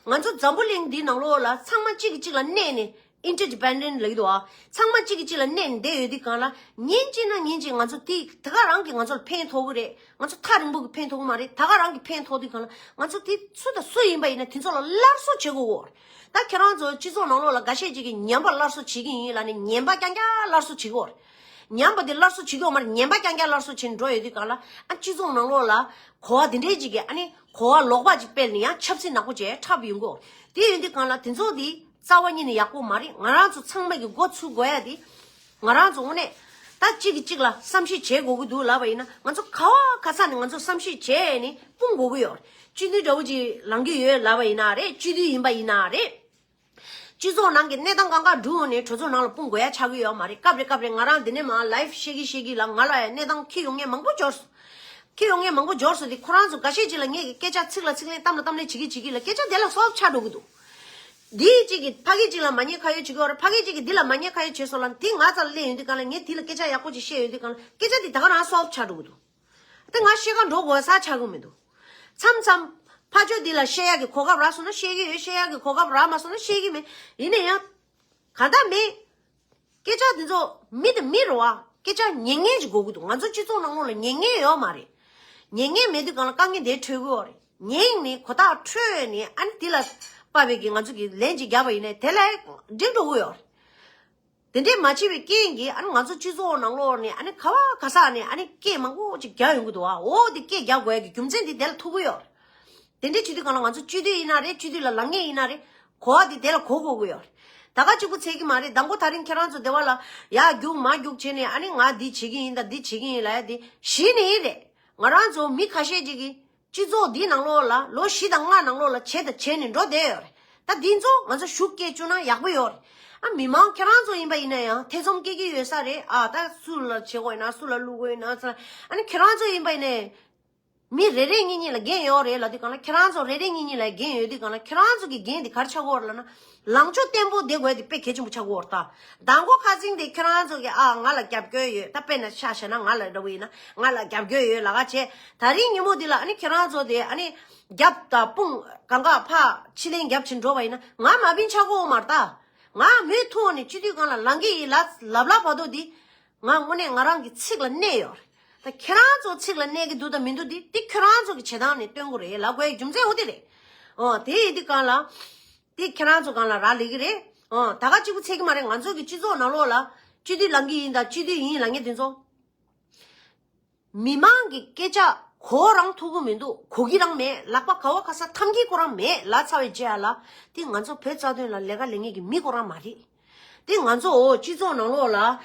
ང་ཚོ་འཛམ་བུ་གླིང་འདིའི་ནང་ལོགས་ལ་ཚང་མ་གཅིག་གིས་གཅིག་ལ་གནས་ནས། ཨིན་ཊར་ཌི་པེན་ཌེན་ཊི་ལབ་ཀྱི་འདུག་ཨ། ཚང་མ་གཅིག་གིས་གཅིག་ལ་གནས་ནས་བསྡད་ཡོད་དུས་སྒང་ལ། ཉིན་གཅིག་ན་ཉིན་གཅིག་ང་ཚོ་དེ་དེ་ག་རང་གིས་ང་ཚོ་ལ་ཕན་ཐོགས་ཀྱི་རེད། ང་ཚོ་ཐག་རིང་པོ་གིས་ཕན་ཐོགས་ཀྱི་མ་རེད། ད་ག་རང་གིས་ཕན་ཐོགས་དུས་སྒང་ལ། ང་ཚོ་དེ་སུ་དང་སུ་ཡིན་པ་ཡིན་ན་དེ་ཚོ་ལ་སླར་གསོ་བྱེད་དགོས་ཀྱི་ཡོད་རེད། ད་ཁྱེད་རང་ཚོ་སྤྱི་ཚོགས་ནང་ལོགས་ལ་འགའ་ཤས་ཅིག་གིས་ངན་པ་སླར་གསོ་བྱེད་ཀྱི་ཡིན་ལབ་ནས་ངན་པ་རྐྱང་རྐྱང་སླར་གསོ་བྱེད་ཀྱི་ཡོད་རེད། ངན་པ་དེ་སླར་གསོ་བྱེད་ཀྱི་ཡོད་མ་རེད། ངན་པ་རྐྱང་རྐྱང་སླར་གསོ་བྱས་ནས་འགྲོ་ཡོད་དུས་སྒང་ལ། ཨ། སྤྱི་ཚོགས་ནང་ལོགས་ལ་གོ་བ་དེ་འདྲའི་ཅིག་གིས། ཨ་ནི་གོ་བ་ལོག་པ་ཅིག་སྤེལ་ནས་ཡང་ཆབ་སྲིད་ནག་པོ་བྱས་འཁྲབ་ཡོང་གི་ཡོད་རེད། དེ་ཡིན་དུས་སྒང་ལ་དེ་ཚོ་དེ་རྩ་བ་ཉིད་ནས་ཡག་པོ་མ་རེད། ང་རང་ཚོ་ཚང་མ་གིས་འགོ་ཚུགས་དགོས་ཡ་དེ། ང་རང་ཚོ་དངོས་གནས་ད་གཅིག་གིས་གཅིག་ལ་བསམ་ཤེས་བྱེད་དགོས་ཀྱི་འདུག་ལབ་པ་ཡིན་ན། ང་ཚོ་ག་བ་ག་ས་ནས་ང་ཚོ་བསམ་ཤེས་བྱས་ནས་སྤུངས་དགོས་ཀྱི་ཡོད་རེད། སྤྱི་འཐུས་འདྲ་བོ་ཅིག་ལངས་ཀྱི་ཡོད་ལབ་པ་ཡིན་ན་རེད། སྤྱི་འཐུས་ཡིན་པ་ཡིན་ན་རེད། སྤྱི་ཚོགས་ནང་གི་གནས་སྟངས་གང་ག་བསྒྲུབས་ནས་གྲོས་ཚོགས་ནང་ལ་སྤུངས་དགོས་ཡ་ཆགས་ཀྱི་ཡོད་མ་རེད། སྐབས་རེ་སྐབས་རེ་ང་རང་འདི་ནས་མར་ལའིབ་བཤད་ཀྱི་བཤད་ཀྱི་ལ། ང་ལ་ཡང་གནས་སྟངས་འཁྱེར་ཡོང་མཁན་མང་པོ་འབྱོར་སོང་། འཁྱེར་ཡོང་མཁན་མང་པོ་འབྱོར་སོང་དེ། ཁོ་རང་ཚོ་འགའ་ཤས་ཅིག་ལ་ངས་ཀྱི་སྐད་ཆ་ཚིག་ལ་ཚིག་ལན་གཏམ་ལ་གཏམ་ལན་བྱེད་ཀྱི་བྱེད་ཀྱི་ལ། སྐད་ཆ་དེ་ལ་སོབ་ཆགས་འགྲོ་གི་འདུག་འདི་གཅིག་གིས་ཕ་གི་གཅིག་ལ་མ་ཉེས་ཁ་གཡོགས་བྱེད་ཀྱི་ཡོད་རེད། ཕ་གི་གཅིག་གིས་འདི་ལ་མ་ཉེས་ཁ་གཡོགས་བྱས་སོང་ལབ། དེ་ང་རྩ་ལ་སླེབས་ཡོང་དུས་སྒང་ལ། ངས་དེ་ལ་སྐད་ཆ་ཡག་པོ་ཅིག་བཤད་ཡོང་དུས་སྒང་ལ། སྐད་ཆ་དེ་ད་ག་རང་སོབ་ཆགས་འགྲོ་གི་འདུག་དེ་ང་བཤད་ག་འགྲོ་དགོས་ས་ཆགས་ཀྱི་མི་འདུག་མཚམས་མཚམས་ཕར་ཕྱོགས་འདི་ལ་བཤད་ཡག་གི་གོ་སྐབས་རག་སོང་ན་བཤད་ཀྱི་ཡོད། བཤད་ཡག་གི་གོ་སྐབས་རག་མ་སོང་ན་བཤད་ཀྱི་མེད། ཡིན་ན་ཡང་གང་ལྟར་མེད། སྐད་ཆ་འདི་ཚོ་མི་དང་མི་རེད་བ། སྐད་ཆ་ཉན་མཁན་ཅིག་དགོས་ཀྱི་འདུག་ང་ཚོ་སྤྱི་ཚོགས་ནང་ལོགས་ལ་ཉན་མཁན་ཡོད་མ་རེད། ཉན་མཁན་མེད་དུས་སྒང་ལ་དཀའ་ངལ་འདི་འཕྲད་ཀྱི་ཡོད་རེད། ཉན་ནས་གོ་རྟོགས་འཕྲོད་ནས། ཨ་ནི་འདི་ལ་དཔག་པའི་གི་ང་ཚོ་གིས་ལན་ཅིག་བརྒྱབ་པ་ཡིན་ན་དེ་ལ་འགྲིག་འགྲོ་གི་ཡོད་རེད། དེ་འདྲས་མ་བྱས་པའི་རྐྱེན་གྱིས། ཨ་ནི་ང་ཚོ་སྤྱི་ཚོགས་ནང་ལོགས་ནས། ཨ་ནི་ག་བ་ག་ས་ནས། ཨ་ནི་སྐད་མང་པོ་ཅིག་རྒྱག་ཡོང་གི་འདུག་ཨ། འོ་དེ་སྐད་རྒྱག་དགོས་ཡ་གི་རྒྱུ་མཚན་དེ་དེ་ལ་ཐུག་གི་ཡོད་རེད། དེ་འདྲས་བྱེད་དུས་སྒང་ལ་ང་ཚོ་སྤྱི་འཐུས་ཡིན་ན་རེད། སྤྱི་འཐུས་ལ་ལངས་མཁན་ཡིན་ན་རེད། གོ་བ་དེ་དེ་ལ་གོ་དགོས་ཀྱི་ཡོད་རེད། ད་ག་གཅིག་པུ་ཚད་ཀྱི་མ་རེད། དང་པོ་དེ་རིང་ཁྱེད་རང་ཚོ་དེ་བ་ལ་ཡར་རྒྱུག་མར་རྒྱུག་བྱས་ནས། ཨ་ནི་ང་འདི་བྱེད་ཀྱི་ཡིན་ད་འདི་བྱེད་ཀྱི་ཡིན་ལབ་ཡ་དེ་གཞི་ནས་རེད། ང་རང་ཚོ་མི་ཁ་ཤས་ཅིག་གིས་སྤྱི་ཚོགས་འདིའི་ནང་ལོགས་ལ་ལོ་བཞི་དང་ལྔ་ནང་ལོགས་ལ་བྱས་དང་བྱས་ནས་འགྲོ་བསྡད་ཡོད་རེད། ད་འདི་ཚོ་ང་ཚོ་ཤུགས་སྐྱེད་བཅུག་ན་ཡག་པོ་ཡོད་རེད། ཨ། མི་མང་ཁྱེད་རང་ཚོ་ཡིན་པ་ཡིན་ན་ཡང་ཐེ་ཚོམ་སྐྱེ་གི་ཡོད་ས་རེད། ཨ། ད་སུ་ལ་བྱེད་དགོས་ཡིན་ན། སུ་ལ་བླུག་དགོས་ཡིན་ན་ཟེར། ཨ་ནི་ཁྱེད་རང་ཚོ་ཡིན་པ་ཡིན་ནའི་མི་རེ་རེ་གཉིས་གཉིས་ལ་འགན་ཡོད་རེད་ལབ་དུས་སྒང་ལ། ཁྱེད་རང་ཚོ་རེ་རེ་གཉིས་གཉིས་ལ་འགན་ཡོད་དུས་སྒང་ལ། ཁྱེད་རང་ཚོ་གི་འགན་དེ་ག་རེ་ཆགས་ཀྱི་ཡོད་རེད་ལབ་ན། ལངས་ཕྱོགས་བརྟན་པོ་བསྡད་དགོས་དེ་དཔེ་གལ་ཆེན་པོ་ཆགས་ཀྱི་ཡོད་རེད། ད་མདང་དགོང་ཁ་སང་དེ་ཁྱེད་རང་ཚོ་གིས། ཨ། ང་ལ་རྒྱབ་སྐྱོར་ཡོད། ད་དཔེར་ན་ཆ་བཞག་ན་ང་ལ་འདྲ་བོ་ཡིན་ན། ང་ལ་རྒྱབ་སྐྱོར་ཡོད་ལབ་ཀ་བྱས། ད་རིང་ཉིན་མོ་འདི་ལ་ཨ་ནི་ཁྱེད་རང་ཚོ་དེ་ཨ་ནི་རྒྱབ་དང་དཔུང་གང་ག་ཕར་ཕྱི་ལན་རྒྱབ་བྱས་འགྲོ་བ་ཡིན་ན། ང་མ་བིན་ཆགས་ཀྱི་ཡོད་མ་རེད། ད་ང་མུ་མཐུད་ནས་སྤྱི་འཐུས་སྒང་ལ་ལངས་ཀྱི་ཡིན་ལབ་ལབ་ལབ་བར་དུ་འདི། ང་དངོས་གནས་ང་རང་གི་ཚིག་ལ་གནས་ཡོད་རེད། ད་ཁྱེད་རང་ཚོ་ཚིག་ལ་གནས་ཀྱི་འདུག་དང་མི་འདུག་འདི་དེ་ཁྱེད་རང་ཚོ་གི་བྱེད་སྟངས་ནས་སྟོན་དགོས་རེད་ལབ་དགོས་ཡ་རྒྱུ་མཚན་འོ་དེ་རེད། ཨོ། དེ་ཡིན་དུས་སྒང་ལ། དེ་ཁྱེད་རང་ཚོ་སྒང་ལ་རག་ལས་ཀྱི་རེད། ཨོ། ད་ག་གཅིག་པུ་ཚད་ཀྱི་མ་རེད། ང་ཚོ་གི་སྤྱི་ཚོགས་ནང་ལོགས་ལ་སྤྱི་འཐུས་ལངས་ཀྱི་ཡིན་དང་སྤྱི་འཐུས་ཡིན་ལབ་མཁན་དེ་ཚོ། མི་མང་གི་སྐད་ཆ་གོ་རང་ཐུབ་ཀྱི་མི་འདུག་གོ་གི་རང་མེད། ལག་པ་ག་བ་ག་ས་འཐམ་གྱི་ཁོ་རང་མེད་ལབ་ཚར་བའི་རྗེས་ལ། དེ་ང་ཚོ་བོད་རྩ་དོན་ལ་ལས་ཀ་ལས་མཁན་གྱི་མི་ཁོ་རང་མ་རེད། དེ་ང་ཚོ་སྤྱི་ཚོགས་ནང་ལོགས་ལ་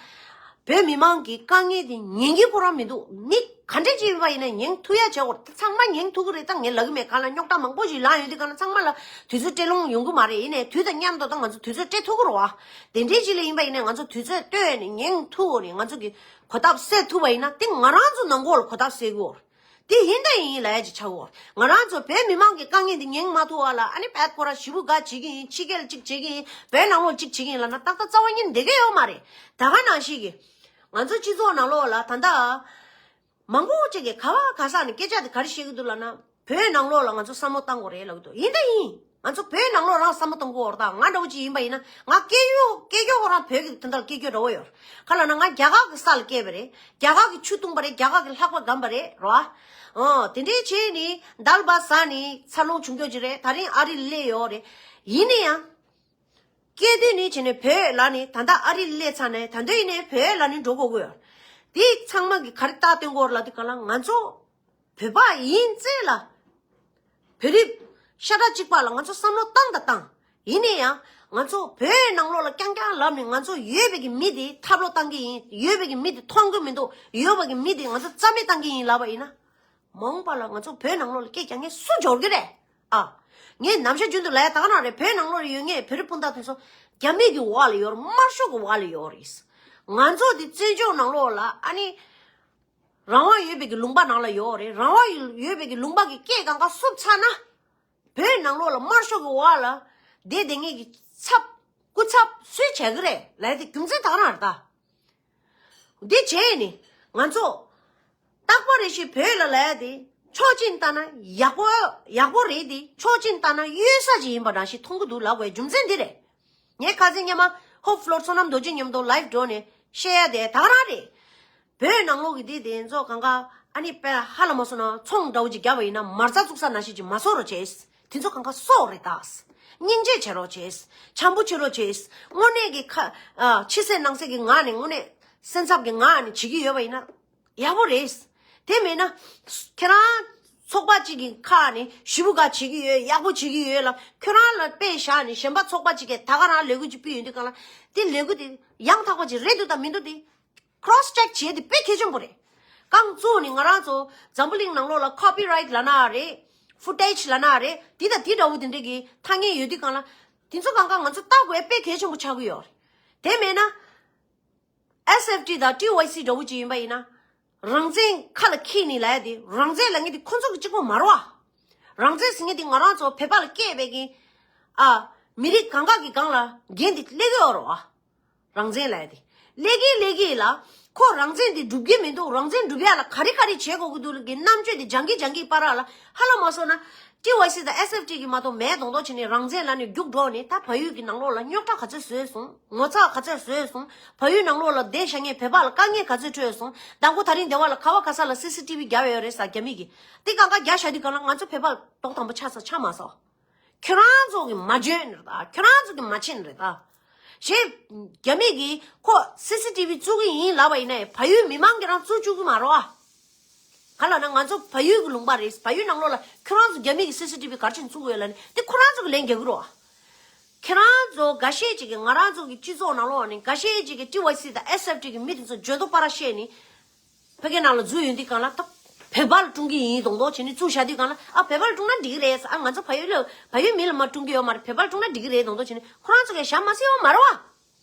བོད་མི་མང་གི་དཀའ་ངལ་དེ་ཉན་གྱི་ཁོ་རང་མི་འདུག་མི་ག་འདྲ་ཅིག་ཡིན་པ་ཡིན་ན་ཉན་ཐུབ་ཡ་བྱེད་དགོས། ད་ཚང་མ་ཉན་ཐུབ་ཀྱི་རེད། ད་ངས་ལབ་ཀྱི་མེད། གང་ལ་རྙོག་དྲ་མང་པོ་ཞིག་ལངས་ཡོང་དུས་སྒང་ལ་ཚང་མ་ལ་དུས་ཚོད་སྤྲད་ལོང་ཡོང་གི་མ་རེད། ཡིན་ནའི་དུས་དང་མཉམ་དུ་ད་ང་ཚོ་དུས་ཚོད་སྤྲད་ཐུབ་ཀྱི་རེད་བ། དེ་འདྲའི་ཅིག་ལ་ཡིན་པ་ཡིན་ནའི་ང་ཚོ་དུས་ཚོད་བཏོན་ནས་ཉན་ཐུབ་ནས་ང་ཚོ་གི་གོ་སྐབས་སེལ་ཐུབ་པ་ཡིན་ན། དེ་ང་རང་ཚོ་ནང་ལོགས་ལ་གོ་སྐབས་སེལ་གྱི་ཡོད་རེད། དེ་ཡིན་དང་ཡིན་ལབ་ཡ་ཅིག་ཆགས་ཡོད་རེད། ང་རང་ཚོ་བོད་མི་མང་གི་དཀའ་ངལ་འདི་ཉན་མ་ཐུབ་པ་ལ། ཨ་ནི་བད་ཁོ་ར་ཞེ་པོ་དགའ་བྱེད་ཀྱི་ཡིན། ཕྱི་རྒྱལ་ལ་གཅིག་བྱེད་ཀྱི་ཡིན། བོད་ནང་ལོགས་གཅིག་བྱེད་ཀྱི་ཡིན་ལབ་ན་ཏག་ཏག་རྩ་བ་ཉིད་བསྡད་ཀྱི་ཡོད་མ་རེད། ད་ག་ནང་བཞིན་གྱི་ང་ཚོ་སྤྱི་ཚོགས་ནང་ལོགས་ལ་ད་ལྟ་ མང་པོ་ཅིག་གིས་ག་བ་ག་ས་ནས་སྐད་ཆ་དེ་ག་རེ་བཤད་ཀྱི་འདུག་ལབ་ན། བོད་ནང་ལོགས་ལ་ང་ཚོ་བསམ་བློ་བཏང་དགོས་རེད་ལབ་ཀྱི་འདུག་ཡིན་ད་ཡིན། ང་ཚོ་བོད་ནང་ལོགས་རང་བསམ་བློ་གཏོང་དགོས་རེད། ད་ང་འདྲ་བོ་ཅིག་ཡིན་པ་ཡིན་ན། ང་སྐད་ཡོད་སྐད་ཡོད་ཁོ་རང་བོད་ཀྱི་དོན་དག་སྐད་ཡོད་འདྲ་བོ་ཡོད། ག་ལབ་ན་ང་རྒྱ་གར་གྱི་ས་ལ་སྐྱེས་པ་རེད། རྒྱ་གར་གྱི་ཆུ་བཏུང་པ་རེད། རྒྱ་གར་གྱི་ལྷགས་པ་སྒམ་པ་རེད་རོ། ཨ། དེ་འདྲའི་བྱས་ནས་འདལ་བ་ཟ་ནས་འཚར་ལོངས་བྱུང་ཁྱོད་ཅིག་རེད། ད་རིང་ཨ་རི་སླེབས་ཡོད་རེད། ཡིན་ན་ཡང་། སྐྱེས་དུས་ནས་བྱས་ནས་བོད་ལ་ནི་ད་ལྟ་ཨ་རི་སླེབས་ཚར་ནས་ད་འདོད་ཡིན་ནས་བོད་ལ་ནི་འགྲོ་དགོས་ཀྱི་ཡོད། དེ་ཚང་མ་གི་ག་རེ་རྟགས་སྟོན་དགོས་ལབ་དུས་ག་ལ། ང་ཚོ་བོད་པ་ཡིན་ཙེ་ལ། བོད་རིགས་ཤ་ཁྲག་གཅིག་པ་ལ་ང་ཚོ་བསམ་བློ་བཏང་དང་བཏང་། ཡིན་ནའི་ཡང་ང་ཚོ་བོད་ནང་ལོགས་ལ་རྐྱང་རྐྱང་ལབ་ནས་ང་ཚོ་ཡོད་པའི་གི་མི་དེ་ཐབས་ལོག་བཏང་གི་ཡིན། ཡོད་པའི་གི་མི་དེ་མཐོང་གི་མི་འདུག་ཡོད་པ་གི་མི་དེ་ང་ཚོ་རྩ་མེད་བཏང་གི་ཡིན་ལབ་པ་ཡིན་ན། མ་འོངས་པ་ལ་ང་ཚོ་བོད་ནང་ལོགས་ལ་སྐད་རྒྱག་མཁན་སུ་འབྱོར་གི་རེད། ཨ། ངས་ནམ་ཞག་རྒྱུན་དུ་ལབ་ཡ་ད་ག་རང་རེད། བོད་ནང་ལོགས་ལ་ཡོད་མཁན་བོད་རིགས་སྤུན་ཟླ་དེ་ཚོ་རྒྱ་མི་གི་འོག་ལ་ཡོད་རེད། དམར་ཤོག་གི་འོག་ལ་ཡོད་རེད། ང་ཚོ་དེ་བཙན་བྱོལ་ནང་ལོགས་ལ་ཨ་ནི། རང་དབང་ཡོད་པའི་གི་ལུང་པ་ནང་ལ་ཡོད་རེད། རང་དབང་ཡོད་པའི་གི་ལུང་པ་གི་སྐད་གང་ག་བསུབ་ཚར་ན། བོད་ནང་ལོགས་ལ་དམར་ཤོག་གི་འོག་ལ་བསྡད་བསྡད་མཁན་གི་ཚབ་སྐུ་ཚབ་སུས་བྱ་གི་རེད་ལབ་ཡ་དེ་རྒྱུ་མཚན་ད་ག་རང་རེད་ད། འདི་བྱས་ནས་ང་ཚོ་རྟག་པར་རེ་ཞིག་བོད་ལ་ལབ་ཡ་དེ་ཕྱོགས་གཅིག་ནས་བལྟས་ན་ཡག་པོ་ཡག་པོ་རེད་དེ། ཕྱོགས་གཅིག་ནས་བལྟས་ན་གཡོལ་ས་ཅིག་ཡིན་པ་འདྲ་ཞིག་མཐོང་གི་འདུག་ལབ་དགོས་རྒྱུ་མཚན་འདི་རེད། ངས་ཁ་སང་སྔོན་མ་ཧོབ་ཕློར་བསོད་ནམས་རྡོ་རྗེ་མཉམ་དུ་ལའིབ་འགྲོ་ནས་བཤད་ཡ་དེ་ད་ག་རང་རེད། བོད་ནང་ལོགས་ཀྱི་དེ་དེ་ཚོ་གང་ག་ཨ་ནི་དཔེ་ཧ་ལ་མ་སོང་ན་ཚོང་འདྲ་བོ་ཅིག་བརྒྱབ་པ་ཡིན་ན་མ་རྩ་བཙུགས་ས་ནང་བཞིན་ཅིག་མ་བཟོ་རོགས་བྱེད། དེ་ཚོ་གང་ག་གསོག་རེད་ད། སྙིང་རྗེ་བྱེད་རོགས་བྱེད། བྱམས་པོ་བྱེད་རོགས་བྱེད། དངོས་གནས་ཀྱི་ཁ་ཨ་ཕྱི་གསལ་ནང་གསལ་གྱི་ངང་ནས་དངོས་གནས་སེམས་འཚབ་ཀྱི་ངང་ནས་བྱེད་ཀྱི་ཡོད་པ་ཡིན་ན་ཡག་པོ་རེད། དེ་མེད་ན་ཁྱེད་རང་ཚོགས་པ་གཅིག་གི་ཁ་ནས་ཞེ་པོ་ག་བྱེད་ཀྱི་ཡོད། ཡག་པོ་བྱེད་ཀྱི་ཡོད་ལ་ཁྱོད་རང་ལ་དཔེ་བཞག་ནས་གཞན་པ་ཚོགས་པ་གཅིག་གིས་ད་ག་རང་ལས་འགུལ་ཅིག་སྤེལ་ཡོང་དུས་གང་ལ་དེ་ལས་འགུལ་དེ་ཡང་དག་པ་ཅིག་རེད་འདུག་དང་མི་འདུག་དེ། cross check བྱས་ཏེ་དཔེ་གལ་ཆེན་པོ་རེད། རྐང་བཙུགས་ནས་ང་རང་ཚོ་འཛམ་བུ་གླིང་ནང་ལོགས་ལ་copyright་ལབ་ན་རེད། footage་ལབ་ན་རེད། འདི་དང་འདི་འདྲ་བོ་དེ་འདྲ་གི་ཐ་སྙད་ཡོད་དུས་གང་ལ། དེ་ཚོ་གང་ག་ང་ཚོ་ལྟ་དགོས་དཔེ་གལ་ཆེན་པོ་ཆགས་ཀྱི་ཡོད་རེད། དེ་མེད་ན་S F T་དང་T Y C་འདྲ་བོ་ཅིག་ཡིན་པ་ཡིན་ན། རང་བཙན་ཁ་ལ་འཁྱེར་ནས་ལབ་ཡ་དེ་རང་བཙན་ལབ་མཁན་དེ་ཁོ་ཚོ་གི་གཅིག་པོ་མ་རེད་བ། རང་བཙན་ཟེར་མཁན་དེ་ང་རང་ཚོ་བོད་པ་ལ་སྐྱེས་པའི་གི་ཨ་མི་རིགས་གང་ག་གི་སྒང་ལ་འགན་དེ་སླེབས་ཀྱི་ཡོད་རེད་བ། རང་བཙན་ལབ་ཡ་དེ། ལས་ཀྱི་ལས་ཀྱི་ལ། ཁོ་རང་བཙན་དེ་སྒྲུབ་ཀྱི་མི་འདུག་རང་བཙན་སྒྲུབ་ཡ་ལ་ག་རེ་ག་རེ་བྱེད་དགོས་ཀྱི་འདུག་ལ་གི་རྣམ་དཔྱོད་དེ་སྦྱང་གི་སྦྱང་གི་བར་ལ་ཧ་ལམ་མ་སོང་ན། T Y C་དང་S F T་གི་མ་གཏོགས་མེད་མདོག་མདོག་བྱས་ནས་རང་བཙན་ལབ་ནས་རྒྱུགས་འགྲོ་ནས་ད་བལ་ཡུལ་གྱི་ནང་ལོགས་ལ་རྙོག་དྲ་ག་ཚོད་བཟོས་སོང་། ངོ་ཚ་ག་ཚོད་བཟོས་སོང་། བལ་ཡུལ་ནང་ལོགས་ལ་བསྡད་བཞག་མཁན་བོད་པ་ལ་དཀའ་ངལ་ག་ཚོད་འཕྲད་སོང་། མདང་དགོང་དེ་རིང་སྡེ་བ་ལ་ག་བ་ག་ས་ལ་C C T V་བརྒྱབ་ཡོད་རེད་ཟེར་རྒྱ་མི་གིས། དེ་གང་ག་རྒྱག་བཞག་དུས་གང་ལ་ང་ཚོ་བོད་པ་ལ་རྡོག་དང་པོ་ཆགས་ས་ཆགས་མ་སོང་། ཁྱོད་རང་ཚོ་གིས་མ་འཇོན་ནི་རེད་ད། ཁྱོད་རང་ཚོ་གིས་མ་ཕྱིན་ནི་རེད་ད། ཞེས་རྒྱ་མི་གིས་ཁོ་C C T V་བཙུགས་ཀྱི་ཡིན་ལབ་པ་ཡིན་ནའི་བལ་ཡུལ་མི་མང་གིས་རང་བཙུགས་བཅུག་གི་མ་རེད་བ། ག་ལབ་ན་ང་ཚོ་བལ་ཡུལ་གྱི་ལུང་པ་རེད། བལ་ཡུལ་ནང་ལོགས་ལ་ཁྱོད་རང་ཚོ་རྒྱ་མི་གིས་C C T V་ག་རེ་བྱས་ནས་བཙུགས་ཡོད་ལབ་ནས་དེ་ཁོ་རང་ཚོ་གིས་ལན་རྒྱག་གི་རེད་བ། ཁྱེད་རང་ཚོ་འགའ་ཤས་ཅིག་གིས་ང་རང་ཚོ་གི་སྤྱི་ཚོགས་ནང་ལོགས་ནས་འགའ་ཤས་ཅིག་གིས་T Y C་དང་S F T་གི་མི་དེ་ཚོ་འཇོན་ཐང་པ་ར་བཤད་ནས། ཕ་གི་ནང་ལ་འཛུལ་ཡོང་དུས་གང་ལ་ད་བོད་པ་ལ་སྲུང་གི་ཡིན་མདོག་མདོག་བྱས་ནས་བཙུགས་བཞག་དུས་གང་ལ་ཨ་བོད་པ་ལ་སྲུང་ན་འགྲིག་གི་རེད། ཨ་ང་ཚོ་བལ་ཡུལ་ལ་བལ་ཡུལ་མི་ལ་མ་སྲུང་གི་ཡོད་མ་རེད། བོད་པ་ལ་སྲུང་ན་འགྲིག་གི་རེད་མདོག་མདོག་བྱས་ནས་ཁོ་རང་ཚོ་གིས་ཞྭ་མ་བསད་ཡོད་མ་རེད་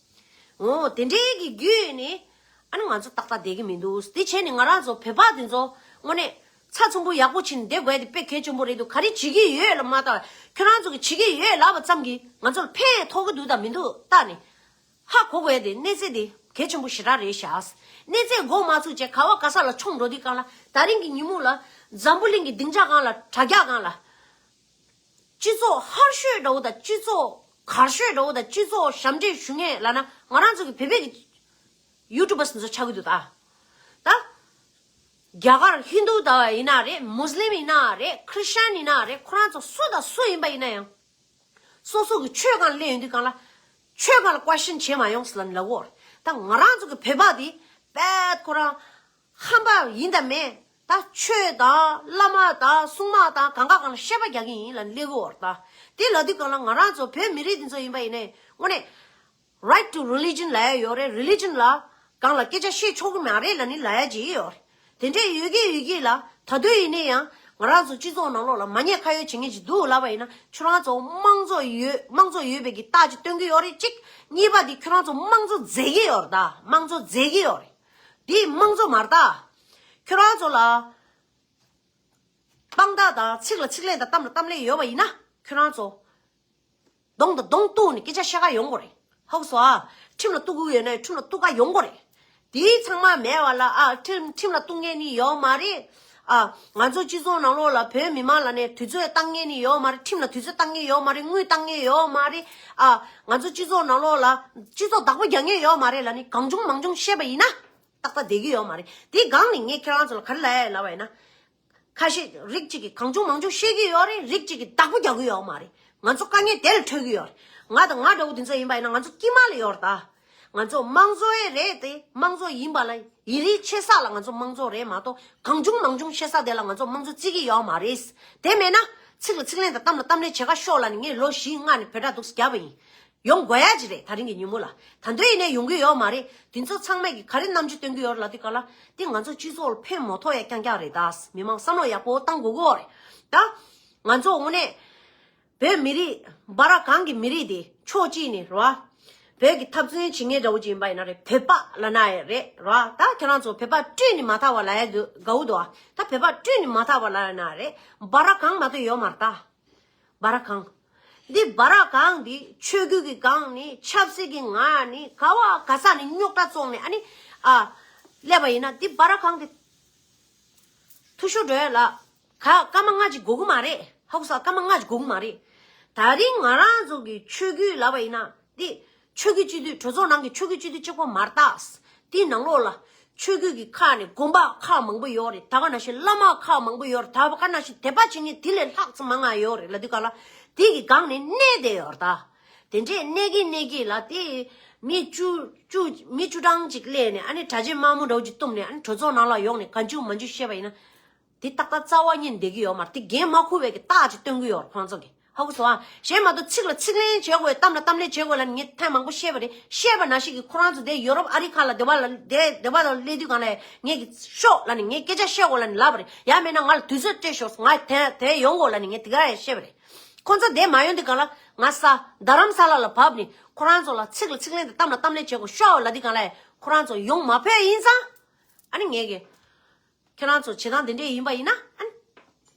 བ། འོ་དེ་འདྲའི་གི་བརྒྱུད་ནས་ཨ་ནི་ང་ཚོ་ཏག་ཏག་བསྡད་ཀྱི་མི་འདུག་དེ་བྱས་ནས་ང་རང་ཚོ་བོད་པ་དེ་ཚོ་དངོས་གནས་ཚ་ཚུམ་པོ་ཡག་པོ་བྱས་ནས་བསྡད་དགོས་དེ་དཔེ་གལ་ཆེན་པོ་རེད་འདུག་ག་རེ་བྱེད་ཀྱི་ཡོད་ལ་མ་ལྟ་བ་ཁྱོད་རང་ཚོ་གིས་བྱེད་ཀྱི་ཡོད་ལབ་པ་ཙམ་གྱིས་ང་ཚོ་ལ་ཕན་ཐོགས་ཀྱི་འདུག་དང་མི་འདུག་ལྟ་ནས། ཧ་གོ་དགོས་ཡ་དེ་གནས་ཚད་དེ་གལ་ཆེན་པོ་ཞེ་དྲག་རེད་ཤག་གནས་ཚད་འགོ་མ་ཚུགས་བྱས་ག་བ་ག་ས་ལ་མཆོང་འགྲོ་དུས་གང་ལ་ད་རིང་གི་ཉིན་མོ་ལ་འཛམ་བུ་གླིང་གི་སྡིངས་ཆ་སྒང་ལ་དྲ་རྒྱ་སྒང་ལ་སྤྱི་ཚོགས་ཧར་ཤོས་འདྲ་བོ་དང་སྤྱི་ཚོགས་གར་ཤོས་འདྲ་བོ་དང་སྤྱི་ཚོགས་ཞབས་འདྲེན་ཞུ་མཁན་ལབ་ན་ང་རང་ཚོ་གི་བོད་པའི་གི་ཡུ་ཊུབ་པར་ཚོ་ཆགས་ཀྱི་འདུག་ད། ད་རྒྱ་གར་ཧིན་དུ་ད་ཡིན་ན་རེད། མུ་སི་ལིམ་ཡིན་ན་རེད། ཁྲི་སི་ཅན་ཡིན་ན་རེད། ཁོ་རང་ཚོ་སུ་དང་སུ་ཡིན་པ་ཡིན་ན་ཡང་། སོ་སོ་གི་ཆོས་སྒང་སླེབས་ཡོང་དུས་སྒང་ལ། ཆོས་སྒང་ལ་ཀོ་ཤན་བྱེད་མ་ཡོང་ཟེར་ལབ་ནས་ལབ་ཀྱི་ཡོད་རེད། ད་ང་རང་ཚོ་གི་བོད་པ་འདི་དཔེ་ཁོ་རང་ཧམ་པ་ཡིན་དང་མེད་ད་ཆོས་དང་བླ་མ་དང་སྲུང་མ་དང་གང་ག་གང་ལ་བཤད་པ་རྒྱག་གི་ཡིན་ལབ་ནས་སླེབས་ཀྱི་ཡོད་རེད། ད་དེ་ལབ་དུས་སྒང་ལ་ང་རང་ཚོ་བོད་མི་རིགས་འདི་ཚོ་ཡིན་པ་ཡིན་ནའི་དངོས་གནས་right to religion་ལབ་ཡ་ཡོད་རེད། རི་ལི་ཇན་ལ་སྒང་ལ་སྐད་ཆ་བཤད་ཆོག་གི་མ་རེད་ལབ་ནས་ལབ་ཡ་ཅིག་ཡོད་རེད། དེ་འདྲས་ཡོད་ཀྱི་ཡོད་ཀྱི་ལ་ད་དུང་ཡིན་ནའི་ཡང་ང་རང་ཚོ་སྤྱི་ཚོགས་ནང་ལོགས་ལ་མ་ཉེས་ཁ་གཡོགས་བྱེད་མཁན་ཅིག་འདུག་ལབ་པ་ཡིན་ན་ཁྱོད་རང་ཚོ་དམངས་གཙོ་ཡོད་དམངས་གཙོ་ཡོད་པའི་གི་རྟགས་ཅིག་སྟོན་གྱི་ཡོད་རེད་གཅིག་གཉིས་པ་དེ་ཁྱོད་རང་ཚོ་དམངས་གཙོ་རྫས་ཀྱི་ཡོད་རེད། ད་དམངས་གཙོ་རྫས་ཀྱི་ཡོད་རེད། དེ་དམངས་གཙོ་མ་རེད། ད་ཁྱོད་རང་ཚོ་ལ་དཔང་རྟགས་དང་ཚིག་ལ་ཚིག་ལན་དང་གཏམ་ལ་གཏམ་ལན་ཡོད་པ་ཡིན་ན་ཁྱོད་རང་ཚོ་གདོང་དང་གདོང་གཏུག་ནས་སྐད་ཆ་བཤད་ག་ཡོང་དགོས་རེད། ཧ་གོ་སོང་ཨ། ཁྲིམས་ལ་གཏུག་གི་ཡོད་ན་ཁྲིམས་ལ་གཏུག་ག་ཡོང་དགོས་རེད། དེའི་ཚང་མ་མེད་པ་ལ་ཨ་ཁྲིམས་ཁྲིམས་ལ་གཏུག་མཁན་ནི་ཡོད་མ་རེད། ཨ་ང་ཚོ་སྤྱི་ཚོགས་ནང་ལོགས་ལ་བོད་མི་མང་ལ་ནས་དུས་ཚོད་བཏང་མཁན་ནི་ཡོད་མ་རེད། ཁྲིམས་ལ་དུས་ཚོད་བཏང་མཁན་ཡོད་མ་རེད། དངུལ་བཏང་མཁན་ཡོད་མ་རེད། ཨ་ང་ཚོ་སྤྱི་ཚོགས་ནང་ལོགས་ལ་སྤྱི་ཚོགས་བདག་པོ་རྒྱག་མཁན་ཡོད་མ་རེད་ལབ་ནི་གང་བྱུང་མང་བྱུང་བཤད་པ་ཡིན་ན་ཏག་ཏག་བསྡད་ཀྱི་ཡོད་མ་རེད། དེའི་སྒང་ནས་ངས་ཁྱེད་རང་ཚོ་ལ་ག་རེ་ལབ་ཡ་ལབ་པ་ཡིན་ན། ཁ་ཤས་རིགས་གཅིག་གིས་གང་བྱུང་མང་བྱུང་བཤད་ཀྱི་ཡོད་རེད། རིགས་གཅིག་གིས་བདག་པོ་རྒྱག་གི་ཡོད་མ་རེད། ང་ཚོ་དཀའ་ངལ་དེ་ལ་འཕྲད་ཀྱི་ཡོད་རེད། ང་དང་ང་འདྲ་བོ་དེ་ཚོ་ཡིན་པ་ཡིན་ན་ང་ཚོ་དཀྱིལ་མ་ལ་ཡོད་རེད་ད། ང་ཚོ་དམངས་གཙོ་ཡི་རེད་དེ། དམངས་གཙོ་ཡིན་པ་ལ་ཡིན་རིགས་ཆེ་ས་ལ་ང་ཚོ་དམངས་གཙོ་རེད་མ་གཏོགས་གང་བྱུང་མང་བྱུང་བཤད་ས་དེ་ལ་ང་ཚོ་དམངས་གཙོ་བརྩི་གི་ཡོད་མ་རེད། དེ་མེད་ན་ཚིག་ལ་ཚིག་ལན་དང་གཏམ་ལ་གཏམ་ལན་བྱེད་ཁ་ཤོག་ལབ་ནས་ངས་ལོ་བཞི་ལྔ་ནས་བོད་སྒྲ་འདུག་སེ་བརྒྱབ་པ་ཡིན། ཡོང་དགོས་ཡ་ཅིག་རེད། ད་རིང་གི་ཉིན་མོ་ལ། ད་དུང་ཡིན་ནའི་ཡོང་གི་ཡོད་མ་རེད། དེ་ཚོ་ཚང་མས་ཀྱི་ག་རེ་རྣམ་འགྱུར་སྟོན་གི་ཡོད་རེད་ལབ་དུས་ག་ལ། དེ་ང་ཚོ་སྤྱི་ཚོགས་ལ་ཕན་མ་ཐོགས་ཡ་རྐྱང་རྐྱང་རེད་ད། མི་མང་བསམ་བློ་ཡག་པོ་བཏང་དགོས་ཀྱི་ཡོད་རེད་ད། ང་ཚོ་དངོས་གནས་བོད་མི་རིགས་འབའ་ར་གང་གི་མི་རིགས་དེ་ཕྱོགས་གཅིག་ནས་རེད་བ། བོད་ཀྱི་འཐབ་རྩོད་བྱེད་མཁན་འདྲ་བོ་ཅིག་ཡིན་པ་ཡིན་ན་རེད། བོད་པ་ལབ་ན་ཡང་རེད་རེད་བ། ད་ཁྱེད་རང་ཚོ་བོད་པ་སྤྲོས་ནས་མ་ཐར་བ་ལབ་ཡ་དགའ་བོ་འདུག་ཨ། ད་བོད་པ་སྤྲོས་ནས་མ་ཐར་བ་ལབ་ཡ་ན་རེད། འབའ་ར་གང་མ་གཏོགས་ཡོད་མ་རེད་ད། འབའ་ར་གང་། འདི་འབའ་ར་གང་འདི་ཆོས་བརྒྱུད་ཀྱི་སྒང་ནས་ཆབ་སྲིད་ཀྱི་ངང་ནས་ག་བ་ག་ས་ནས་རྙོག་དྲ་བཙོང་ནས་ཨ་ནི་ཨ་སླེབས་པ་ཡིན་ན་འདི་འབའ་ར་གང་འདི་ཐུ་ཤོ་འགྲོ་ཡ་ལ་ག་སྐར་མ་ལྔ་ཅིག་དགོས་ཀྱི་མ་རེད། ཧ་གོ་སོང་། སྐར་མ་ལྔ་ཅིག་དགོས་ཀྱི་མ་རེད། ད་རིང་ང་རང་ཚོ་གི་ཆོས་བརྒྱུད་ལབ་པ་ཡིན་ན་འདི་ཆོས་བརྒྱུད་སྤྱི་འཐུས་གྲོས་ཚོགས་ནང་གི་ཆོས་བརྒྱུད་སྤྱི་འཐུས་གཅིག་པོ་མ་རེད་ད། དེའི་ནང་ལོགས་ལ་ཆོས་བརྒྱུད་ཀྱི་ཁག་ནས་དགོན་པ་ཁག་མང་པོ་ཡོད་རེད། ད་ག་ནང་བཞིན་བླ་མ་ཁག་མང་པོ་ཡོད་རེད། ད་ག་ནང་བཞིན་དད་པ་བྱེད་མཁན་དེ་ལས་ལྷག་ཙམ་མང་ང་ཡོད་རེད་ལབ་དུས་ག་ལ། དེ་གི་སྒང་ནས་གནས་བསྡད་ཡོད་རེད་ད། དེ་འདྲས་གནས་ཀྱི་གནས་ཀྱི་ལ་དེ་མི་བཅུ་བཅུ་མི་བཅུ་གྲངས་ཅིག་སླེབས་ནས་ཨ་ནི་གྲྭ་ཆས་དམར་མོ་འདྲ་བོ་ཅིག་བཏུམས་ནས་ཨ་ནི་གྲོས་ཚོགས་ནང་ལ་ཡོང་ནས་གང་བྱུང་མང་བྱུང་བཤད་པ་ཡིན་ན། དེ་ཏག་ཏག་རྩ་བ་ཉིད་བསྡད་ཀྱི་ཡོད་མ་རེད། དེ་འགན་མ་འཁུར་བའི་གི་རྟགས་ཅིག་སྟོན་གྱི་ཡོད་རེད་ཁོང་ཚོ་གིས། ཧ་གོ་སོང་ཨ། གཞན་མ་གཏོགས་ཚིག་ལ་ཚིག་ལན་བྱེད་དགོས། གཏམ་ལ་གཏམ་ལན་བྱེད་དགོས་ལབ་ནས་ངས་ཐེངས་མང་པོ་བཤད་པ་རེད། བཤད་པ་ནང་བཞིན་གྱི་ཁོ་རང་ཚོ་དེ་ཡོ་རོབ་ཨ་རི་ཁ་ལ་སྡེ་བ་ལ་སྡེ་སྡེ་བ་ལ་སླེབས་དུས་གང་ལ་ངས་ཀྱི་ཤོག་ལབ་ནས་ངས་སྐད་ཆ་བཤད་དགོས་ལབ་ནས་ལབ་པ་རེད། ཡང་མིན་ན་ང་ལ་དུས་ཚོད་སྤྲད་ཤོག་ང་དེ་དེ་ཡོང་དགོས་ལབ་ནས་ངས་དེ་ག་ཡང་བཤད་པ་རེད། ཁོང་ཚོ་དེ་མ་ཡོང་དུས་གང་ལ་ང་ས་རྡ་རམ་ས་ལ་ལ་བབས་ནས་ཁོ་རང་ཚོ་ལ་ཚིག་ལ་ཚིག་ལན་དང་གཏམ་ལ་གཏམ་ལན་བྱེད་དགོས་ཤོག་ལབ་དུས་གང་ལ་ཁོ་རང་ཚོ་ཡོང་མ་ཕོད་ཡིན་ཙང་། ཨ་ནི་ངས་ཀྱི། ཁྱེད་རང་ཚོ་བྱེད་སྟངས་འདི་འདྲས་ཡིན་པ་ཡིན་ན་ཨ་ནི།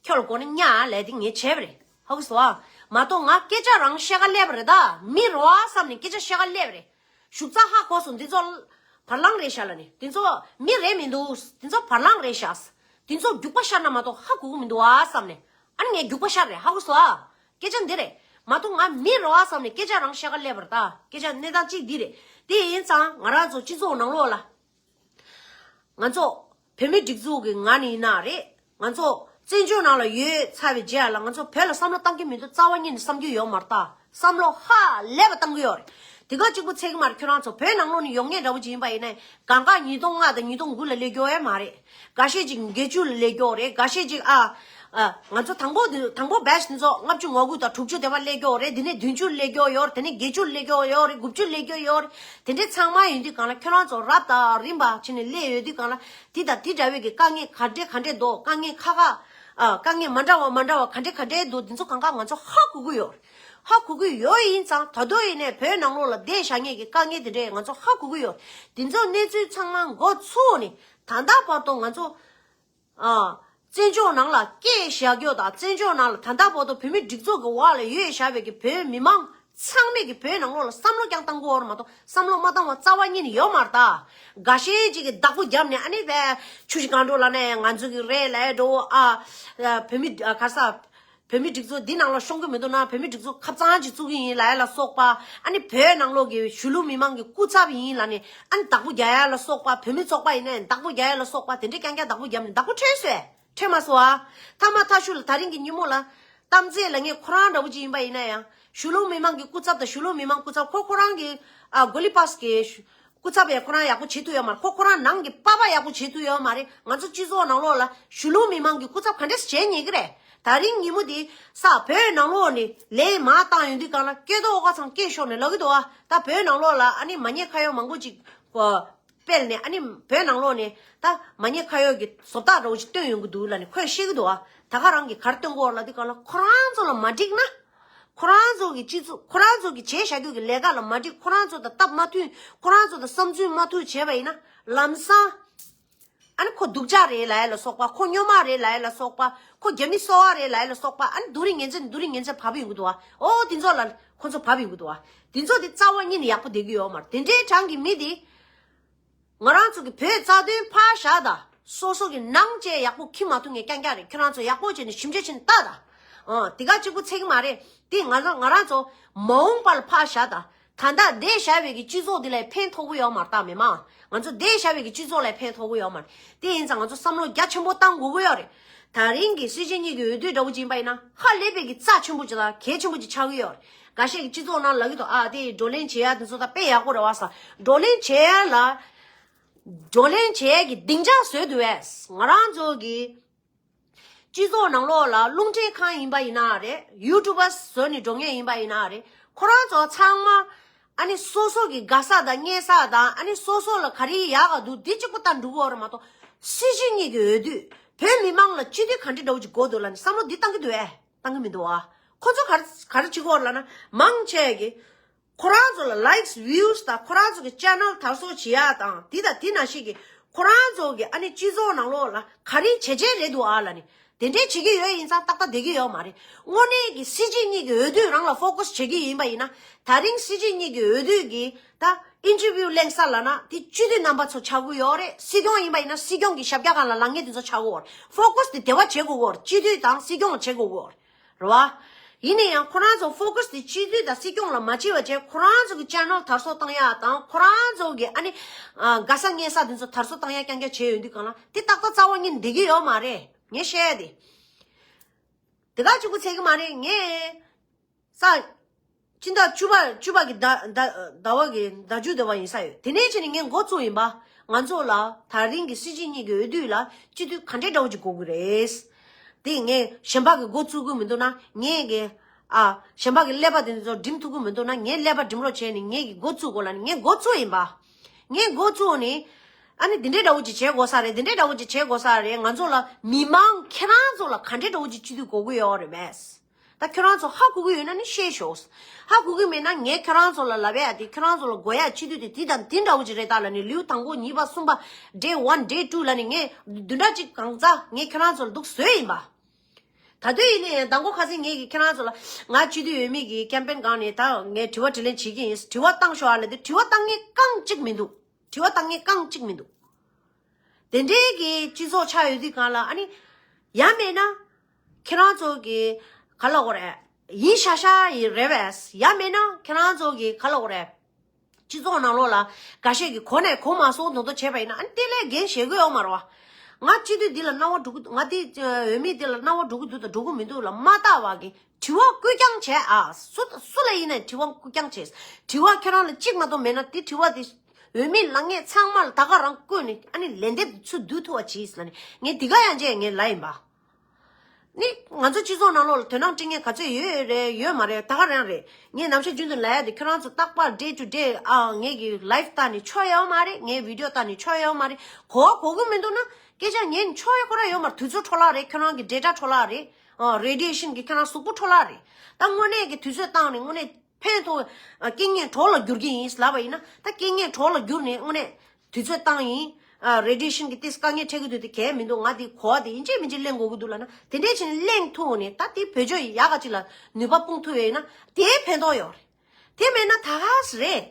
ཁྱོད་ལ་གོ་ནི་ཉག་ལས་དེ་ངས་བྱས་པ་རེད། ཧ་གོ་སོང་ཨ། མ་གཏོགས་ང་སྐད་ཆ་རང་བཤད་ག་སླེབས་པ་རེད་ད། མི་རེད་བ་བསམ་ནས་སྐད་ཆ་བཤད་ག་སླེབས་པ་རེད། ཞུགས་ཚ་ཧ་གོ་སོང་། འདི་ཚོ་བར་ལང་རེད་ཤག་ལབ་ནས། འདི་ཚོ་མི་རེད་མི་འདུག་འདི་ཚོ་བར་ལང་རེད་ཤག་འདི་ཚོ་རྒྱུག་པ་ཤར་ན་མ་གཏོགས་ཧ་གོ་གི་མི་འདུག་ཨ་བསམ་ནས། ཨ་ནི་ངས་རྒྱུག་པ་ཤར་རེད། ཧ་གོ་སོང་ཨ། སྐད་ཆ་འདི་རེད། མ་གཏོགས་ང་མི་རེད་བ་བསམ་ནས་སྐད་ཆ་རང་བཤད་ག་སླེབས་པ་རེད་ད། སྐད་ཆ་གནས་སྟངས་གཅིག་འདི་རེད། དེ་ཡིན་ཙང་ང་རང་ཚོ་སྤྱི་ཚོགས་ནང་ལོགས་ལ། ང་ཚོ་བོད་མི་སྒྲིག་འཛུགས་ཀྱི་ངོས་ནས་ཡིན་ན་རེད། ང་ཚོ་བཙན་བྱོལ་ནང་ལ་ཡོད་ཚར་བའི་རྗེས་ལ་ང་ཚོ་བོད་ལ་བསམ་བློ་བཏང་གི་མི་འདུག་རྩ་བ་ཉིད་ནས་བསམ་རྒྱུ་ཡོད་མ་རེད་ད། བསམ་བློ་ཧ་ལས་པ་བཏང་གི་ཡོད་རེད། དེ་ག་གཅིག་པུ་ཚད་ཀྱི་མ་རེད། ཁྱོད་རང་ཚོ་བོད་ནང་ལོགས་ནས་ཡོང་མཁན་འདྲ་བོ་ཅིག་ཡིན་པ་ཡིན་ན་གང་ག་ཉིས་སྟོང་ལྔ་དང་ཉིས་སྟོང་དགུ་ལ་སླེབས་ཀྱི་ཡོད་མ་རེད། འགའ་ཤས་ཅིག་བརྒྱད་ཅུ་ལ་སླེབས་ཀྱི་ཡོད་རེད། འགའ་ཤས་ཅིག་ཨ། ཨ། ང་ཚོ་དང་པོ་དེ་དང་པོ་བེ་ཆི་དེ་ཚོ་ལྔ་བཅུ་ང་དགུ་དང་དྲུག་ཅུ་དེ་བ་སླེབས་ཀྱི་ཡོད་རེད། དེ་ནས་བདུན་ཅུ་སླེབས་ཀྱི་ཡོད་རེད། དེ་ནས་བརྒྱད་ཅུ་སླེབས་ཀྱི་ཡོད་རེད། དགུ་བཅུ་སླེབས་ཀྱི་ཡོད་རེད། དེ་འདྲའི་ཚང་མ་ཡིན་དུས་གང་ལ་ཁྱོད་རང་ཚོ་རབ་དང་རིམ་པ་བྱས་ནས་སླེབས་ཡོད་དུས་གང་ལ་དེ་དང་དེ་འདྲ་བའི་གི་དཀའ་ངལ་ག་འདྲས་ག་འདྲས་འདུག་དཀའ་ངལ་ཁག་ཁག་ཨ། དཀའ་ངལ་མ་འདྲ་བ་མ་འདྲ་བ་ག་འདྲས་ག་འདྲས་འདུག་འདི་ཚོ་གང་ག་ང་ཚོ་ཧ་གོ་གི་ཡོད་རེད། ཧ་གོ་གི་ཡོད། ཡིན་ཙང་ད་དུང་ཡིན་ནའི་བོད་ནང་ལོགས་ལ་བསྡད་བཞག་མཁན་གྱི་དཀའ་ངལ་དེ་འདྲས་ང་ཚོ་ཧ་གོ་གི་ཡོད་རེད། འདི་ཚོ་གནས་ཚུལ་ཚང་མ་འགོ་ཚུགས་ནས་ད་ལྟ་བར་དུ་ང་ཚོ། ཨ། བཙན་བྱོལ་ནང་ལ་སྐྱེས་བཞག་རྒྱུ་དང་བཙན་བྱོལ་ནང་ལ་ད་ལྟ་བར་དུ་བོད་མི་སྒྲིག་འཛུགས་ཀྱི་འོག་ལ་ཡོད་བཞག་པའི་གི་བོད་མི་མང་ཚང་མས་གི་བོད་ནང་ལོགས་ལ་བསམ་བློ་ཀྱང་བཏང་དགོས་བར་མ་གཏོགས་བསམ་བློ་མ་བཏང་བ་རྩ་བ་ཉིད་ནས་ཡོད་མ་རེད་ད། འགའ་ཤས་ཅིག་གིས་བདག་པོ་བརྒྱབ་ནས་ཨ་ནི་བས་ཆུ་བཞི་སྒང་དྲུག་ལ་ནས་ང་ཚོ་གི་རེད་ལབ་འགྲོ་ཨ། བོད་མི་ཨ་ག་ས། བོད་མི་སྒྲིག་འཛུགས་འདི་ནང་ལ་ཤོང་གི་མི་འདུག་ན་བོད་མི་སྒྲིག་འཛུགས་ཁབ་གཙང་ཅིག་བཙུགས་ཀྱི་ཡིན་ལབ་ཡ་ལ་སོགས་པ། ཨ་ནི་བོད་ནང་ལོགས་ཀྱི་གཞིས་ལུས་མི་མང་གི་སྐུ་ཚབ་ཡིན་ལབ་ནས་ཨ་ནི་བདག་པོ་རྒྱག་ཡ་ལ་སོགས་པ། བོད་མི་ཚོགས་པ་ཡིན་ནའི་བདག་པོ་རྒྱག་ཡ་ལ་སོགས་པ་དེ་འདྲས་རྐྱང་རྐྱང་བདག་པོ་བརྒྱབ་ནས་བདག་པོ་ཁྲོས་སོང་། ཁྲོས་མ་སོང་ཨ། མཐའ་མ་མཐའ་གཞུག་ལ་ད་རིང་གི་ཉིན་མོ་ལ་གཏམ་ཚད་ལ་ངས་ཁོ་རང་འདྲ་བོ་ཅིག་ཡིན་པ་ཡིན་ན་ཡང་གཞིས་ལུས་མི་མང་གི་སྐུ་ཚབ་དང་གཞིས་ལུས་མི་མང་སྐུ་ཚབ་ཁོ་ཁོ་རང་གི་ཨ་གོ་ལི་པཱས་གི་སྐུ་ཚབ་ཡང་ཁོ་རང་ཡག་པོ་བྱེད་ཐུབ་ཡོད་མ་རེད། ཁོ་ཁོ་རང་ནང་གི་པ་ཕ་ཡག་པོ་བྱེད་ཐུབ་ཡོད་མ་རེད། ང་ཚོ་སྤྱི་ཚོགས་ནང་ལོགས་ལ་གཞིས་ལུས་མི་མང་གི་སྐུ་ཚབ་ག་འདྲས་བྱེད་ཉེས་ཀྱི་རེད། ད་རིང་ཉིན་མོ་འདི་ས་བོད་ནང་ལོགས་ནས་ལན་མར་བཏང་ཡོང་དུས་གང་ལ་སྐད་ཐོག་ཨོ་ཁ་ཚང་སྐད་ཤོར་ནས་ལབ་ཀྱི་འདུག་ཨ། ད་བོད་ནང་ལོགས་ལ་ཨ་ནི་མ་ཉེས་ཁ་གཡོག་མང་པོ་ཅིག་སྤེལ་ནས་ཨ་ནི་བོད་ནང་ལོགས་ནས་ད་མ་ཉེས་ཁ་གཡོག་གི་བཟོ་ལྟ་འདྲ་བོ་ཅིག་སྟོན་ཡོང་གི་འདུག་ལབ་ནས་ཁོས་བཤད་ཀྱི་འདུག་ཨ། ད་ག་རང་གིས་ག་རེ་སྟོན་གྱི་ཡོད་ལབ་དུས་གང་ལ་ཁོ་རང་ཚོ་ལ་མ་འགྲིག་ན། ཁོ་རང་ཚོ་གི་སྤྱི་ཚོགས་ཁོ་རང་ཚོ་གི་བྱས་བཞག་རྒྱུ་གི་ལས་ཀ་ལ་མ་འགྲིག་ཁོ་རང་ཚོ་དང་སྟབས་མ་མཐུན། ཁོ་རང་ཚོ་དང་བསམ་ཚུལ་མ་མཐུན་བྱས་པ་ཡིན་ན་ལམ་སང་། ཨ་ནི་ཁོ་སྡུག་ཅག་རེད་ལབ་ཡ་ལ་སོགས་པ། ཁོ་སྨྱོན་མ་རེད་ལབ་ཡ་ལ་སོགས་པ། ཁོ་རྒྱ་མི་སོ་བ་རེད་ལབ་ཡ་ལ་སོགས་པ། ཨ་ནི་སྡུག་རུ་ངན་ཚད་སྡུག་རུ་ངན་ཚད་བབས་ཡོང་གི་འདུག་བ། ཨོ་དེ་ཚོ་ལ་ཁོ་ཚོ་བབས་ཡོང་གི་འདུག་བ། དེ་ཚོ་དེ་རྩ་བ་ཉིད་ནས་ཡག་པོ་བསྡད་ཀྱི་ཡོད་མ་རེད། དེ་འདྲའི་གྲངས་ཀྱི་མི་དེ། ང་རང་ཚོ་གི་བོད་རྩ་དོན་ཕར་བཞག་ད། སོ་སོ་གི་ནང་བཅས་ཡག་པོ་ཁྱི་མ་ཐུག་ངས་རྐྱང་རྐྱང་རེད། ཁྱོད་རང་ཚོ་ཡག་པོ་བྱས་ནས་ཞིབ་འཇུག་བྱས་ནས་ལྟ་ད། ཨ་དེ་ག་གཅིག་པུ་ཚད་ཀྱི་མ་རེད། དེ་ང་ཚོ་ང་རང་ཚོ་མ་འོངས་པ་ལ་ཕར་བཞག་ད། ད་ལྟ་བསྡད་བཞག་པའི་གི་སྤྱི་ཚོགས་འདི་ལ་ཕན་ཐོགས་ཀྱི་ཡོད་མ་རེད་ད། མི་མང་ང་ཚོ་བསྡད་བཞག་པའི་གི་སྤྱི་ཚོགས་ལ་ཕན་ཐོགས་ཀྱི་ཡོད་མ་རེད། དེ་ཡིན་ཙང་ང་ཚོ་བསམ་བློ་རྒྱ་ཆེན་པོ་བཏང་དགོས་ཀྱི་ཡོད་རེད། ད་རིང་གི་སྲིད་སྤྱི་གཉིས་ཀྱི་འོས་བསྡུ་འདྲ་བོ་ཅིག་ཡིན་པ་ཡིན་ན་ཧ་ལས་པའི་གི་རྩ་ཆེན་པོ་ཅིག་དང་གལ་ཆེན་པོ་ཅིག་ཆགས་ཀྱི་ཡོད་རེད། འགའ་ཤས་ཀྱི་སྤྱི་ཚོགས་ནང་ལབ་ཀྱི་འདུག་ཨ་དེ་བགྲོ་གླེང་བྱེད་ཡ་དེ་ཚོ་ད་དཔེ་ཡག་པོ་རེད་བ་ས། བགྲོ་གླེང་བྱེད་ཡ་ལ། བགྲོ་གླེང་བྱེད་ཡ་གི་སྡིངས་ཆ་བཟོས་འདུག་བས། ང་རང་ཚོ་གི་སྤྱི་ཚོགས་ནང་ལོགས་ལ་རླུང་འཕྲིན་ཁང་ཡིན་པ་ཡིན་ན་རེད། ཡུ་ཊུབ་པ་བཟོས་ནས་འགྲོ་མཁན་ཡིན་པ་ཡིན་ན་རེད། ཁོ་རང་ཚོ་ཚང་མ་ཨ་ནི་སོ་སོ་གི་དགའ་ས་དང་རྙེད་ས་དང་ཨ་ནི་སོ་སོ་ལ་ག་རེ་ཡག་ག་འདུག་འདི་གཅིག་པུ་ལྟ་འགྲོ་གི་ཡོད་རེད་མ་གཏོགས། སྲིད་སྤྱི་གཉིས་ཀྱི་འོས་བསྡུ་བོད་མི་མང་ལ་སྤྱི་འཐུས་ག་འདྲ་འདྲ་བོ་ཅིག་དགོས་འདུག་ལབ་ནས་བསམ་བློ་འདི་བཏང་གི་འདུག་ཨེ། བཏང་གི་མི་འདུག་ཨ། ཁོ་ཚོ་ག་རེ་ག་རེ་བྱེད་ཀྱི་ཡོད་རེད་ལབ་ན་མང་ཆེ་གི་ཁོ་རང་ཚོ་ལ་likes views་དང་ཁོ་རང་ཚོ་གི་channel་དར་སྲོལ་བྱེད་ཡ་དང་དེ་དང་དེ་ནང་བཞིན་གི་ཁོ་རང་ཚོ་གི་ཨ་ནི་སྤྱི་ཚོགས་ནང་ལོགས་ལ་ག་རེ་བྱས་བྱས་རེད་འདུག་ཨ་ལབ་ནི། དེ་འདྲས་བྱེད་ཀྱི་ཡོད་ཡིན་ཙང་ཏག་ཏག་བསྡད་ཀྱི་ཡོད་མ་རེད། དངོས་གནས་ཀྱི་སྲིད་སྤྱི་གཉིས་ཀྱི་འོས་བསྡུ་རང་ལ་focus་བྱེད་ཀྱི་ཡིན་པ་ཡིན་ན། ད་རིང་སྲིད་སྤྱི་གཉིས་ཀྱི་འོས་བསྡུ་གི་ད་interview་གླེང་ས་ལབ་ན་དེ་སྤྱི་འཐུས་རྣམ་པ་ཚོ་ཆགས་ཀྱི་ཡོད་རེད། སྲིད་སྐྱོང་ཡིན་པ་ཡིན་ན་སྲིད་སྐྱོང་གི་ཞབས་བཀྱག་སྒང་ལ་ལངས་མཁན་དེ་ཚོ་ཆགས་ཀྱི་ཡོད་རེད། focus་དེ་དེ་བ་བྱེད་དགོས་ཀྱི་ཡོད་རེད། སྤྱི་འཐུས་དང་སྲིད་སྐྱོང་ལ་བྱེད་དགོས་ཀྱི་ཡོད་རེད། རེད་བ། ཡིན་ན་ཡང་ཁོ་རང་ཚོ་focus་དེ་སྤྱི་འཐུས་དང་སྲིད་སྐྱོང་ལ་མ་བྱེད་པ་བྱས་ཁོ་རང་ཚོ་གི་channel་དར་སྲོལ་བཏང་ཡག་དང་ཁོ་རང་ཚོ་གི་ཨ་ནི་ཨ་དགའ་ས་རྙེད་ས་དེ་ཚོ་དར་སྲོལ་བཏང་ཡག་རྐྱང་རྐྱང་བྱས་ཡོང་དུས་གང་ལ་དེ་ཏག་ཏག་རྩ་བ་ཉིད་བསྡད་ཀྱི་ཡོད་མ་རེད། ངས་བཤད་ཡ་དེ་དེ་ག་གཅིག་པུ་ཚད་ཀྱི་མ་རེད། ངས་ས་སྤྱི་ཟླ་བཅུ་པ་བཅུ་པ་གི་ཟླ་ཟླ་ཟླ་བ་གི་ཟླ་མཇུག་ཟླ་བ་ཡིན་ས་ཡོད། དེ་ནས་བྱས་ནས་ངས་འགོ་བཙུགས་ཡིན་པ། ང་ཚོ་ལ་ད་རིང་གི་སྲིད་སྤྱི་གཉིས་ཀྱི་འོས་བསྡུ་ལ་སྤྱི་འཐུས་ག་འདྲའི་འདྲ་བོ་ཅིག་དགོས་ཀྱི་རེད། དེ་ངས་གཞན་པ་གི་འགོ་བཙུགས་ཀྱི་མི་འདུག་ན་ངས་གི་ཨ་གཞན་པ་གི་ཀླད་པ་དེ་ཚོ་འགྲིམ་ཐུབ་ཀྱི་མི་འདུག་ན་ངས་ཀླད་པ་འགྲིམ་རོགས་བྱས་ནས་ངས་གི་འགོ་བཙུགས་དགོས་ལབ་ནས་ངས་འགོ་བཙུགས་ཡིན་པ། ངས་འགོ་བཙུགས་ནས་ཨ་ནི་འདི་འདྲའི་འདྲ་བོ་ཅིག་བྱེད་དགོས་ས་རེད། འདི་འདྲའི་འདྲ་བོ་ཅིག་བྱེད་དགོས་ས་རེད། ང་ཚོ་ལ་མི་མང་ཁྱེད་རང་ཚོ་ལ་ག་འདྲའི་འདྲ་བོ་ཅིག་སྤྱི་འཐུས་དགོས་ཀྱི་ཡོད་རེད་མེད། ད་ཁྱོད་རང་ཚོ་ཧ་གོ་གི་ཡོད་ན་ནི་བཤད་ཤོག་ཧ་གོ་གི་མེད་ན་ངས་ཁྱོད་རང་ཚོ་ལ་ལབ་ཡ་དེ་ཁྱོད་རང་ཚོ་ལ་དགོས་ཡ་སྤྱི་འཐུས་དེ་དེ་དང་དེ་འདྲ་བོ་ཅིག་རེད་ད་ལབ་ནས་ལེའུ་དང་པོ་གཉིས་པ་གསུམ་པ་day one day two་ལབ་ནས་ངས་བདུན་ཕྲག་གཅིག་གང་ཙམ་ངས་ཁྱོད་རང་ཚོ་ལ་འདུག་བཟོས་ཡིན་པ། ད་དུང་ཡིན་ནའི་མདང་དགོང་ཁ་སང་ངས་ཀྱིས་ཁྱེད་རང་ཚོ་ལ་ང་སྤྱི་འཐུས་འོས་མི་གི་campaign་སྒང་ནས་ད་ངས་དྲི་བ་དྲིས་ལན་བྱེད་ཀྱི་ཡིན། དྲི་བ་བཏང་ཤོག་ཨ་ལབ་དུས་དྲི་བ་བཏང་མཁན་རྐང་གཅིག་མི་འདུག་དྲི་བ་བཏང་མཁན་རྐང་གཅིག་མི་འདུག་དེ་འདྲའི་གི་སྤྱི་ཚོགས་ཆགས་ཡོད་དུས་སྒང་ལ་ཨ་ནི་ཡང་མེད་ན་ཁྱེད་རང་ཚོ་གི་ག་ལ་གོ་རེད་ཡིན་ཤ་ཤ་ཡིན་རེད་བས། ཡང་མེད་ན་ཁྱེད་རང་ཚོ་གི་ག་ལ་གོ་རེད། སྤྱི་ཚོགས་ནང་ལོགས་ལ་འགའ་ཤས་ཀྱིས་གོ་ནས་གོ་མ་སོང་དོན་དུ་བྱས་པ་ཡིན་ན་ཨ་ནི་དེ་ལས་འགན་བཞེས་ཀྱི་ཡོད་མ་རེད་བ། ང་སྤྱི་འཐུས་འདི་ལ་སྣང་བ་འགྲོ་གི་ང་འདི་འོས་མི་འདི་ལ་སྣང་བ་འགྲོ་གི་འདུག་དང་འགྲོ་གི་མི་འདུག་ལ་མ་བལྟ་བ་གི་དྲི་བ་བཀོད་རྐྱང་བྱས་ཨ། སུ་སུ་ལ་ཡིན་ནའི་དྲི་བ་བཀོད་རྐྱང་བྱས། དྲི་བ་ཁྱེད་རང་ལ་གཅིག་མ་གཏོགས་མེད་ན་དེ་དྲི་བ་དེ་འོས་མི་ལངས་མཁན་ཚང་མ་ལ་ད་ག་རང་བཀོད་ནས་ཨ་ནི་ལན་འདེབས་ཚུར་བསྡུ་ཐུབ་པ་བྱས་ལ་ནི་ངས་འདི་ག་ཡང་བྱས་ངས་ལབ་ཡིན་པ། ནི་ང་ཚོ་སྤྱི་ཚོགས་ནང་ལོགས་ལ་དོ་སྣང་སྤྲད་མཁན་ག་ཚོད་ཡོད་རེད་ཡོད་མ་རེད་ད་ག་རང་རེད། ངས་ནམ་ཞག་རྒྱུན་དུ་ལབ་ཡ་དེ་ཁྱོད་རང་ཚོ་རྟག་པར་day to day་ཨ་ངེད་ཀྱི་live་ལྟ་ནས་ཆོ་ཡོད་མ་རེད། ངའི་video་ལྟ་ནས་ཆོ་ཡོད་མ་རེད། གོ་བ་གོ་གི་མི་འདུག་ན་སྐད་ཆ་ཉན་ཆོ་ཡོད་ཁོ་ར་ཡོད་མ་རེད། དུས་ཚོད་འཕྲོ་བརླག་རེད། ཁྱོད་རང་གི་data འཕྲོ་བརླག་རེད། ཨ་radiation་གི་ཁྱོད་རང་གཟུགས་པོ་འཕྲོ་བརླག་རེད། ད་དངོས་གནས་ཀྱི་དུས་ཚོད་བཏང་ནས་དངོས་གནས་ཕན་ཐོགས་རྐྱེན་ངན་གྲོགས་ལ་འགྱུར་གྱི་ཡིན་ལབ་པ་ཡིན་ན་ད་རྐྱེན་ངན་གྲོགས་ལ་འགྱུར་ནས་དངོས་གནས་དུས་ཚོད་བཏང་ཡིན། radiation་གི་ཏིས་དཀའ་ངལ་འཕྲད་ཀྱི་འདུག་དེ་གས་མི་འདུག་ང་དེ་གོ་བ་དེ་ཡིན་གཅིག་མིན་གཅིག་གླེང་དགོས་ཀྱི་འདུག་ལབ་ན་དེ་འདྲས་བྱས་ནས་གླེང་ཐུབ་ནས་ད་དེ་བེད་སྤྱོད་ཡག་ག་ཅིག་ལ་ནུས་པ་སྤུངས་ཐུབ་ཡོད་ཡིན་ན་དེ་ཕན་ཐོགས་ཡོད་རེད། དེ་མེད་ན་ད་ག་ཟེ་རེད།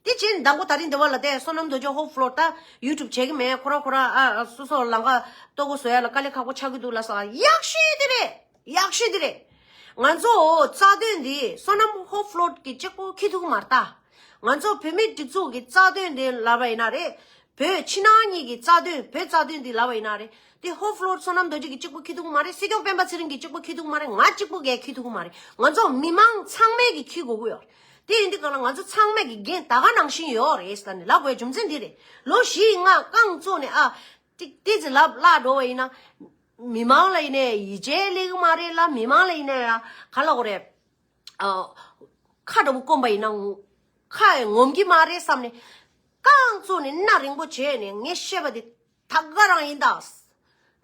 དེ་བྱས་ནས་མདང་དགོང་ད་རིང་འདི་བ་ལ་དེ་བསོད་ནམས་རྡོ་རྗེ་ཧོབ་ཕློར་ད་YouTube་བྱེད་ཀྱི་མེད་ཁོ་ར་ཁོ་ར་ཨ་སོ་སོ་ལམ་ཁ་ལྟོ་གོ་བཟོ་ཡ་ལ་དཀའ་ལས་ཁག་པོ་ཆགས་ཀྱི་འདུག་ལབ་ས་ཡག་ཤོས་དེ་རེད། ཡག་ཤོས་དེ་རེད། ང་ཚོ་རྩ་དོན་འདི་བསོད་ནམས་ཧོབ་ཕློར་གྱི་གཅིག་པོ་འཁྱེར་ཐུབ་ཀྱི་མ་རེད་ད། ང་ཚོ་བོད་མི་སྒྲིག་འཛུགས་ཀྱི་རྩ་དོན་འདི་ལབ་པ་ཡིན་ན་རེད། བོད་ཕྱི་ནང་གཉིས་ཀྱི་རྩ་དོན་བོད་རྩ་དོན་འདི་ལབ་པ་ཡིན་ན་རེད། དེ་ཧོབ་ཕློར་བསོད་ནམས་རྡོ་རྗེ་གིས་གཅིག་པོ་འཁྱེར་ཐུབ་ཀྱི་མ་རེད། སྲིད་སྐྱོང་སྤེན་པ་ཚེ་རིང་གིས་གཅིག་པོ་འཁྱེར་ཐུབ་ཀྱི་མ་རེད། ང་གཅིག་པོ་གས་འཁྱེར་ཐུབ་ཀྱི་མ་རེད། ང་ཚོ་མི་མང་ཚང་མས་ཀྱིས་འཁྱེར་དགོས་ཀྱི་ཡོད་རེད། དེ་ཡིན་དུས་གང་ལ་ང་ཚོ་ཚང་མས་ཀྱིས་འགན་ད་ག་ནང་བཞིན་ཡོད་རེད་ཟེར་ནས་ལབ་དགོས་རྒྱུ་མཚན་འདི་རེད། ལོ་བཞི་ཡི་ང་རྐང་བཙུགས་ནས་ཨ། ཏིག་ཏིག་ཙི་ལབ་བརླག་འགྲོ་བ་ཡིན་ན། མི་མང་ལ་ཡིན་ནའི་ཡིད་ཆེས་སླེབས་ཀྱི་མ་རེད་ལ་མི་མང་ལ་ཡིན་ནའི་ག་ལབ་དགོས་རེད། ཨ། ཁ་འདྲ་པོ་སྐོམ་པ་ཡིན་ན་ཁ་ངོམ་གྱི་མ་རེད་བསམ་ནས་རྐང་བཙུགས་ནས་སྣ་རིང་པོ་བྱས་ནས་ངས་བཤད་པ་དེ་ད་ག་རང་ཡིན་ད།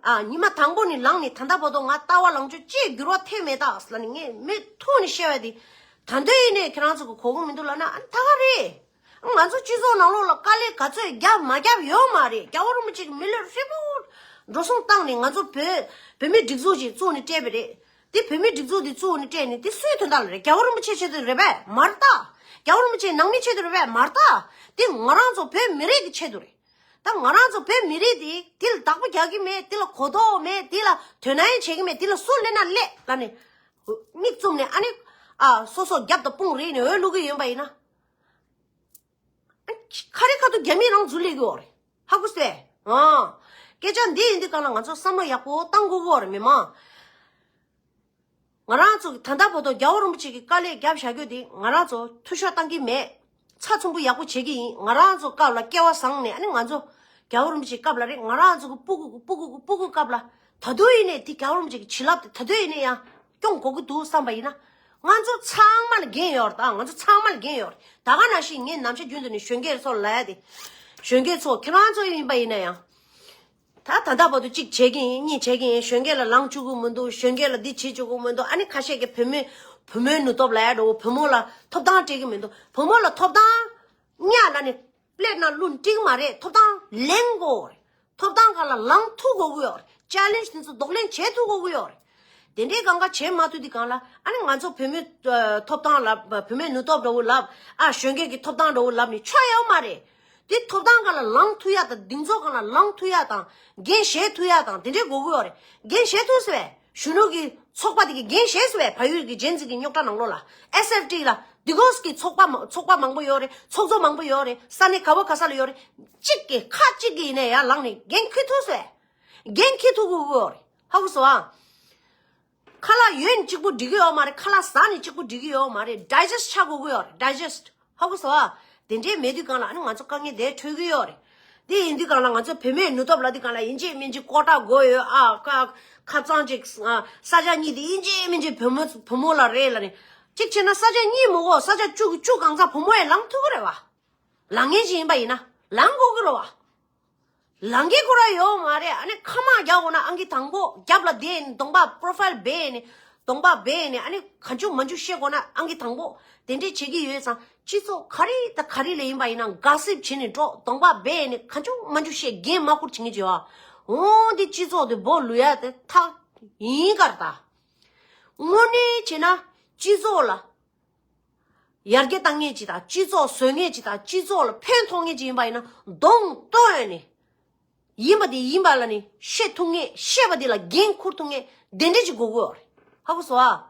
ཨ། ཉི་མ་དང་པོ་ནས་ལངས་ནས་ད་ལྟ་བར་དུ་ང་ལྟ་བ་ལངས་ཕྱོགས་ཅིག་འགྱུར་བ་ཐེབས་མེད་ད་ལབ་ནས་ངས་མིག་ཐུག་ནས་བཤད་པ་དེ་ད་འདོད་ཡིན་ནའི་ཁྱེད་རང་ཚོ་གི་གོ་གི་མི་འདུག་ལབ་ན་ཨ་ད་ག་རེད། ང་ཚོ་སྤྱི་ཚོགས་ནང་ལོགས་ལ་དཀའ་ལས་ག་ཚོད་བརྒྱབ་མ་བརྒྱབ་ཡོད་མ་རེད། རྒྱལ་བ་རིན་པོ་ཆེ་གི་མི་ལུས་ཧྲིལ་པོ་འགྲོ་སོང་བཏང་ནས་ང་ཚོ་བོད་བོད་མི་སྒྲིག་འཛུགས་ཤིག་བཙུགས་ནས་སྤྲད་པ་རེད། དེ་བོད་མི་སྒྲིག་འཛུགས་དེ་བཙུགས་ནས་སྤྲད་ནས་དེ་སུའི་དོན་དག་ལ་རེད། རྒྱལ་བ་རིན་པོ་ཆེ་ཆེད་དུ་རེད་པས་མ་རེད་ད། རྒྱལ་བ་རིན་པོ་ཆེ་ནང་མི་ཆེད་དུ་རེད་པས་མ་རེད་ད། དེ་ང་རང་ཚོ་བོད་མི་རིགས་ཀྱི་ཆེད་དུ་རེད། ད་ང་རང་ཚོ་བོད་མི་རིགས་དེ་དེ་ལ་བདག་པོ་རྒྱག་གི་མེད། དེ་ལ་གོ་རྟོགས་མེད། དེ་ལ་དོ་སྣང་བྱེད་ཀྱི་མེད། དེ་ལ་སུ་སླེབས་ན་སླེབས་ལབ་ནས་མིག་བཙུམ་ནས་ཨ་ནི་ཨ་སོ་སོ་རྒྱབ་དང་དཔུང་རིག་ནས་འོས་བླུག་གི་ཡོད་པ་ཡིན་ན། ཨ་ཁ་རི་ཁ་ཐུག་རྒྱ་མི་རང་འཛུལ་ལས་ཀྱི་ཡོད་རེད། ཧ་གོ་སོང་ངས། ཨ། སྐད་ཆ་འདི་ཡིན་དུས་གང་ལ་ང་ཚོ་བསམ་བློ་ཡག་པོ་བཏང་དགོས་ཀྱི་ཡོད་རེད་མི་མང་། ང་རང་ཚོ་གི་ད་ལྟ་བར་དུ་རྒྱལ་བ་རིན་པོ་ཆེ་གི་དཀའ་ལས་བརྒྱབ་བཞག་རྒྱུ་དེ་ང་རང་ཚོ་འཐུས་ཤོར་བཏང་གི་མེད། ཚགས་ཚུད་པོ་ཡག་པོ་བྱེད་ཀྱི་ཡིན། ང་རང་ཚོ་སྐབས་ལ་སྐལ་བ་བཟང་ནས་ཨ་ནི་ང་ཚོ་རྒྱལ་བ་རིན་པོ་ཆེ་སྐབས་ལ་རེད། ང་རང་ཚོ་གི་སྤུ་གུ་གི་སྤུ་གུ་གི་སྤུ་གུ་སྐབས་ལ་ད་དུང་ཡིན་ནས་དེ་རྒྱལ་བ་རིན་པོ་ཆེ་གི་བྱིན་རླབས་དེ་ད་དུང་ཡིན་ནས་ཡང་སྐྱོང་དགོས་ཀྱི་འདུག་བསམ་པ་ཡིན་ན། ང་ཚོ་ཚང་མ་ལ་འགན་ཡོད་རེད། ད་ང་ཚོ་ཚང་མ་ལ་འགན་ཡོད་རེད། ད་ག་ནང་བཞིན་ངས་ནམ་ཞག་རྒྱུན་དུ་ནས་གཞོན་སྐྱེས་ཚོ་ལ་ཡ་དེ། གཞོན་སྐྱེས་ཚོ་ཁྱེད་རང་ཚོ་ཡིན་པ་ཡིན་ན་ཡང་། ད་ད་ལྟ་བར་དུ་གཅིག་བྱེད་ཀྱི་ཡིན། གཉིས་བྱེད་ཀྱི་ཡིན། གཞོན་སྐྱེས་ལ་ལངས་བཅུག་གི་མི་འདུག་གཞོན་སྐྱེས་ལ་འདི་བྱེད་བཅུག་གི་མི་འདུག་ཨ་ནི་ཁ་ཤས་ཀྱིས་བུ་མོའི་བུ་མོའི་ནུས་སྟོབས་ལ་ཡ་འགྲོ་བུ་མོ་ལ་ཐོབ་ཐང་སྤྲད་ཀྱི་མི་འདུག་བུ་མོ་ལ་ཐོབ་ཐང་གཉའ་ལ་ནི་པླེད་ནང་བླུགས་འགྲིག་མ་རེད། ཐོབ་ཐང་ལེན་དགོས་རེད། ཐོབ་ཐང་སྒང་ལ་ལངས་ཐུབ་དགོས་ཀྱི་ཡོད་རེད། ཅལ་ལེན་ཇི་དེ་ཚོ་གདོང་ལེན་བྱེད་ཐུབ་དགོས་ཀྱི་ཡོད་རེད། དེ་འདྲའི་གང་ག་བྱེད་མ་ཐུབ་དུས་གང་ལ་ཨ་ནི་ང་ཚོ་བུ་མོའི་ཨ་ཐོབ་ཐང་ལབ། བུ་མོའི་ནུས་སྟོབས་འདྲ་བོ་ལབ། ཨ་གཞོན་སྐྱེས་ཀྱི་ཐོབ་ཐང་འདྲ་བོ་ལབ་ནས་ཆོ་ཡོད་མ་རེད། དེ་ཐོབ་ཐང་སྒང་ལ་ལངས་ཐུབ་ཡ་དང་སྡིངས་ཚོགས་སྒང་ལ་ལངས་ཐུབ་ཡ་དང་འགན་བཞེས་ཐུབ་ཡ་དང་དེ་འདྲའི་དགོས་ཀྱི་ཡོད་རེད། འགན་བཞེས་ཐུབ་ཟེར་བས། གཞོན་ནུ་གི་ཚོགས་པ་དེ་གི་འགན་བཞེས་ཟེར་བས། བལ་ཡུལ་གྱི་ཇེན་ཛི་གི་རྙོག་དྲ་ནང་ལོགས་ལ་ཨེས་ཨེཕ་ཊི་ལ་དེ་གོས་ཀྱི་ཚོགས་པ་མ་ཚོགས་པ་མང་པོ་ཡོད་རེད། ཚོགས་གཙོ་མང་པོ་ཡོད་རེད། ས་གནས་ག་བ་ག་ས་ལ་ཡོད་རེད། གཅིག་གིས་ཁ་གཅིག་གིས་ཡིན་ནའི་ཡར་ལངས་ནས་འགན་འཁྱེར་ཐུབ་ཟེར་བས། འགན་འཁྱེར་ཐུབ་དགོས་ཀྱི་ཡོད་རེད། ཧ་གོ་སོང་ཨ། ཁ་ལག་ཡོད་ནི་གཅིག་པུ་འགྲིག་གི་ཡོད་མ་རེད། ཁ་ལག་ཟ་ནི་གཅིག་པུ་འགྲིག་གི་ཡོད་མ་རེད། ཌའི་ཇེ་སི་ཊི་ཆགས་དགོས་ཀྱི་ཡོད་རེད། ཌའི་ཇེ་སི་ཊི། ཧ་གོ་སོང་ཨ། དེ་འདྲའི་མེད་དུས་གང་ལ་ཨ་ནི་ང་ཚོ་དཀའ་ངལ་དེ་འཕྲད་ཀྱི་ཡོད་རེད། དེ་ཡིན་དུས་གང་ལ་ང་ཚོ་བུད་མེད་ནུས་སྟོབས་ལབ་དུས་གང་ལ་ཡིན་གཅིག་མིན་གཅིག་ཀོ་ཊ་དགོས་ཡོད་ཨ། ཁ་ཁ་ཚང་གཅིག་ཨ། ས་ཆ་གཉིས་དེ་ཡིན་གཅིག་མིན་གཅིག་བུ་མོ་བུ་མོ་ལ་རེད་ལབ་ནས། གཅིག་བྱས་ན་ས་ཆ་གཉིས་མི་དགོས། ས་ཆ་བཅུ་བཅུ་གང་ཚང་བུ་མོ་ཡང་ལངས་ཐུབ་ཀྱི་རེད་བ། ལངས་མཁན་ཅིག་ཡིན་པ་ཡིན་ན་ལངས་དགོས་ཀྱི་རེད་བ། ལང་གི་ཁོ་ར་ཡོད་མ་རེད། ཨ་ནི་ཁ་མ་རྒྱག་དགོས་ན་ཨང་ཀི་དང་པོ་རྒྱབ་ལ་བསྡད་ནས་གདོང་པ་པོ་རོ་ཕའིལ་སྦས་ནས་གདོང་པ་སྦས་ནས་ཨ་ནི་གང་བྱུང་མང་བྱུང་བཤད་དགོས་ན་ཨང་ཀི་དང་པོ་དེ་འདྲས་བྱེད་ཀྱི་ཡོད་ཙང་སྤྱི་ཚོགས་ག་རེ་དང་ག་རེ་ལ་ཡིན་པ་ཡིན་ན་ག་སིབ་བྱེད་ནས་འགྲོ། གདོང་པ་སྦས་ནས་གང་བྱུང་མང་བྱུང་བཤད། འགན་མ་ཁུར་བྱེད་མཁན་བྱེད་བ། འོ་འདི་སྤྱི་ཚོགས་དེ་སྦོ་ལུ་ཡ་དེ་ཐག་ཡིན་གར་ད། དངོས་གནས་བྱས་ན་སྤྱི་ཚོགས་ལ། ཡར་རྒྱས་བཏང་མཁན་ཅིག་དང་སྤྱི་ཚོགས་བཟོ་མཁན་ཅིག་དང་སྤྱི་ཚོགས་ལ་ཕན་ཐོགས་མཁན་ཅིག་ཡིན་པ་ཡིན་ན་གདོང་གཏོད་ནས་ཡིན་པ་དེ་ཡིན་པ་ལ་ནི་བཤད་ཐུབ་མཁན། བཤད་པ་དེ་ལ་འགན་འཁུར་ཐུབ་མཁན་དེ་འདྲ་ཅིག་དགོས་ཀྱི་ཡོད་རེད། ཧ་གོ་སོང་ཨ།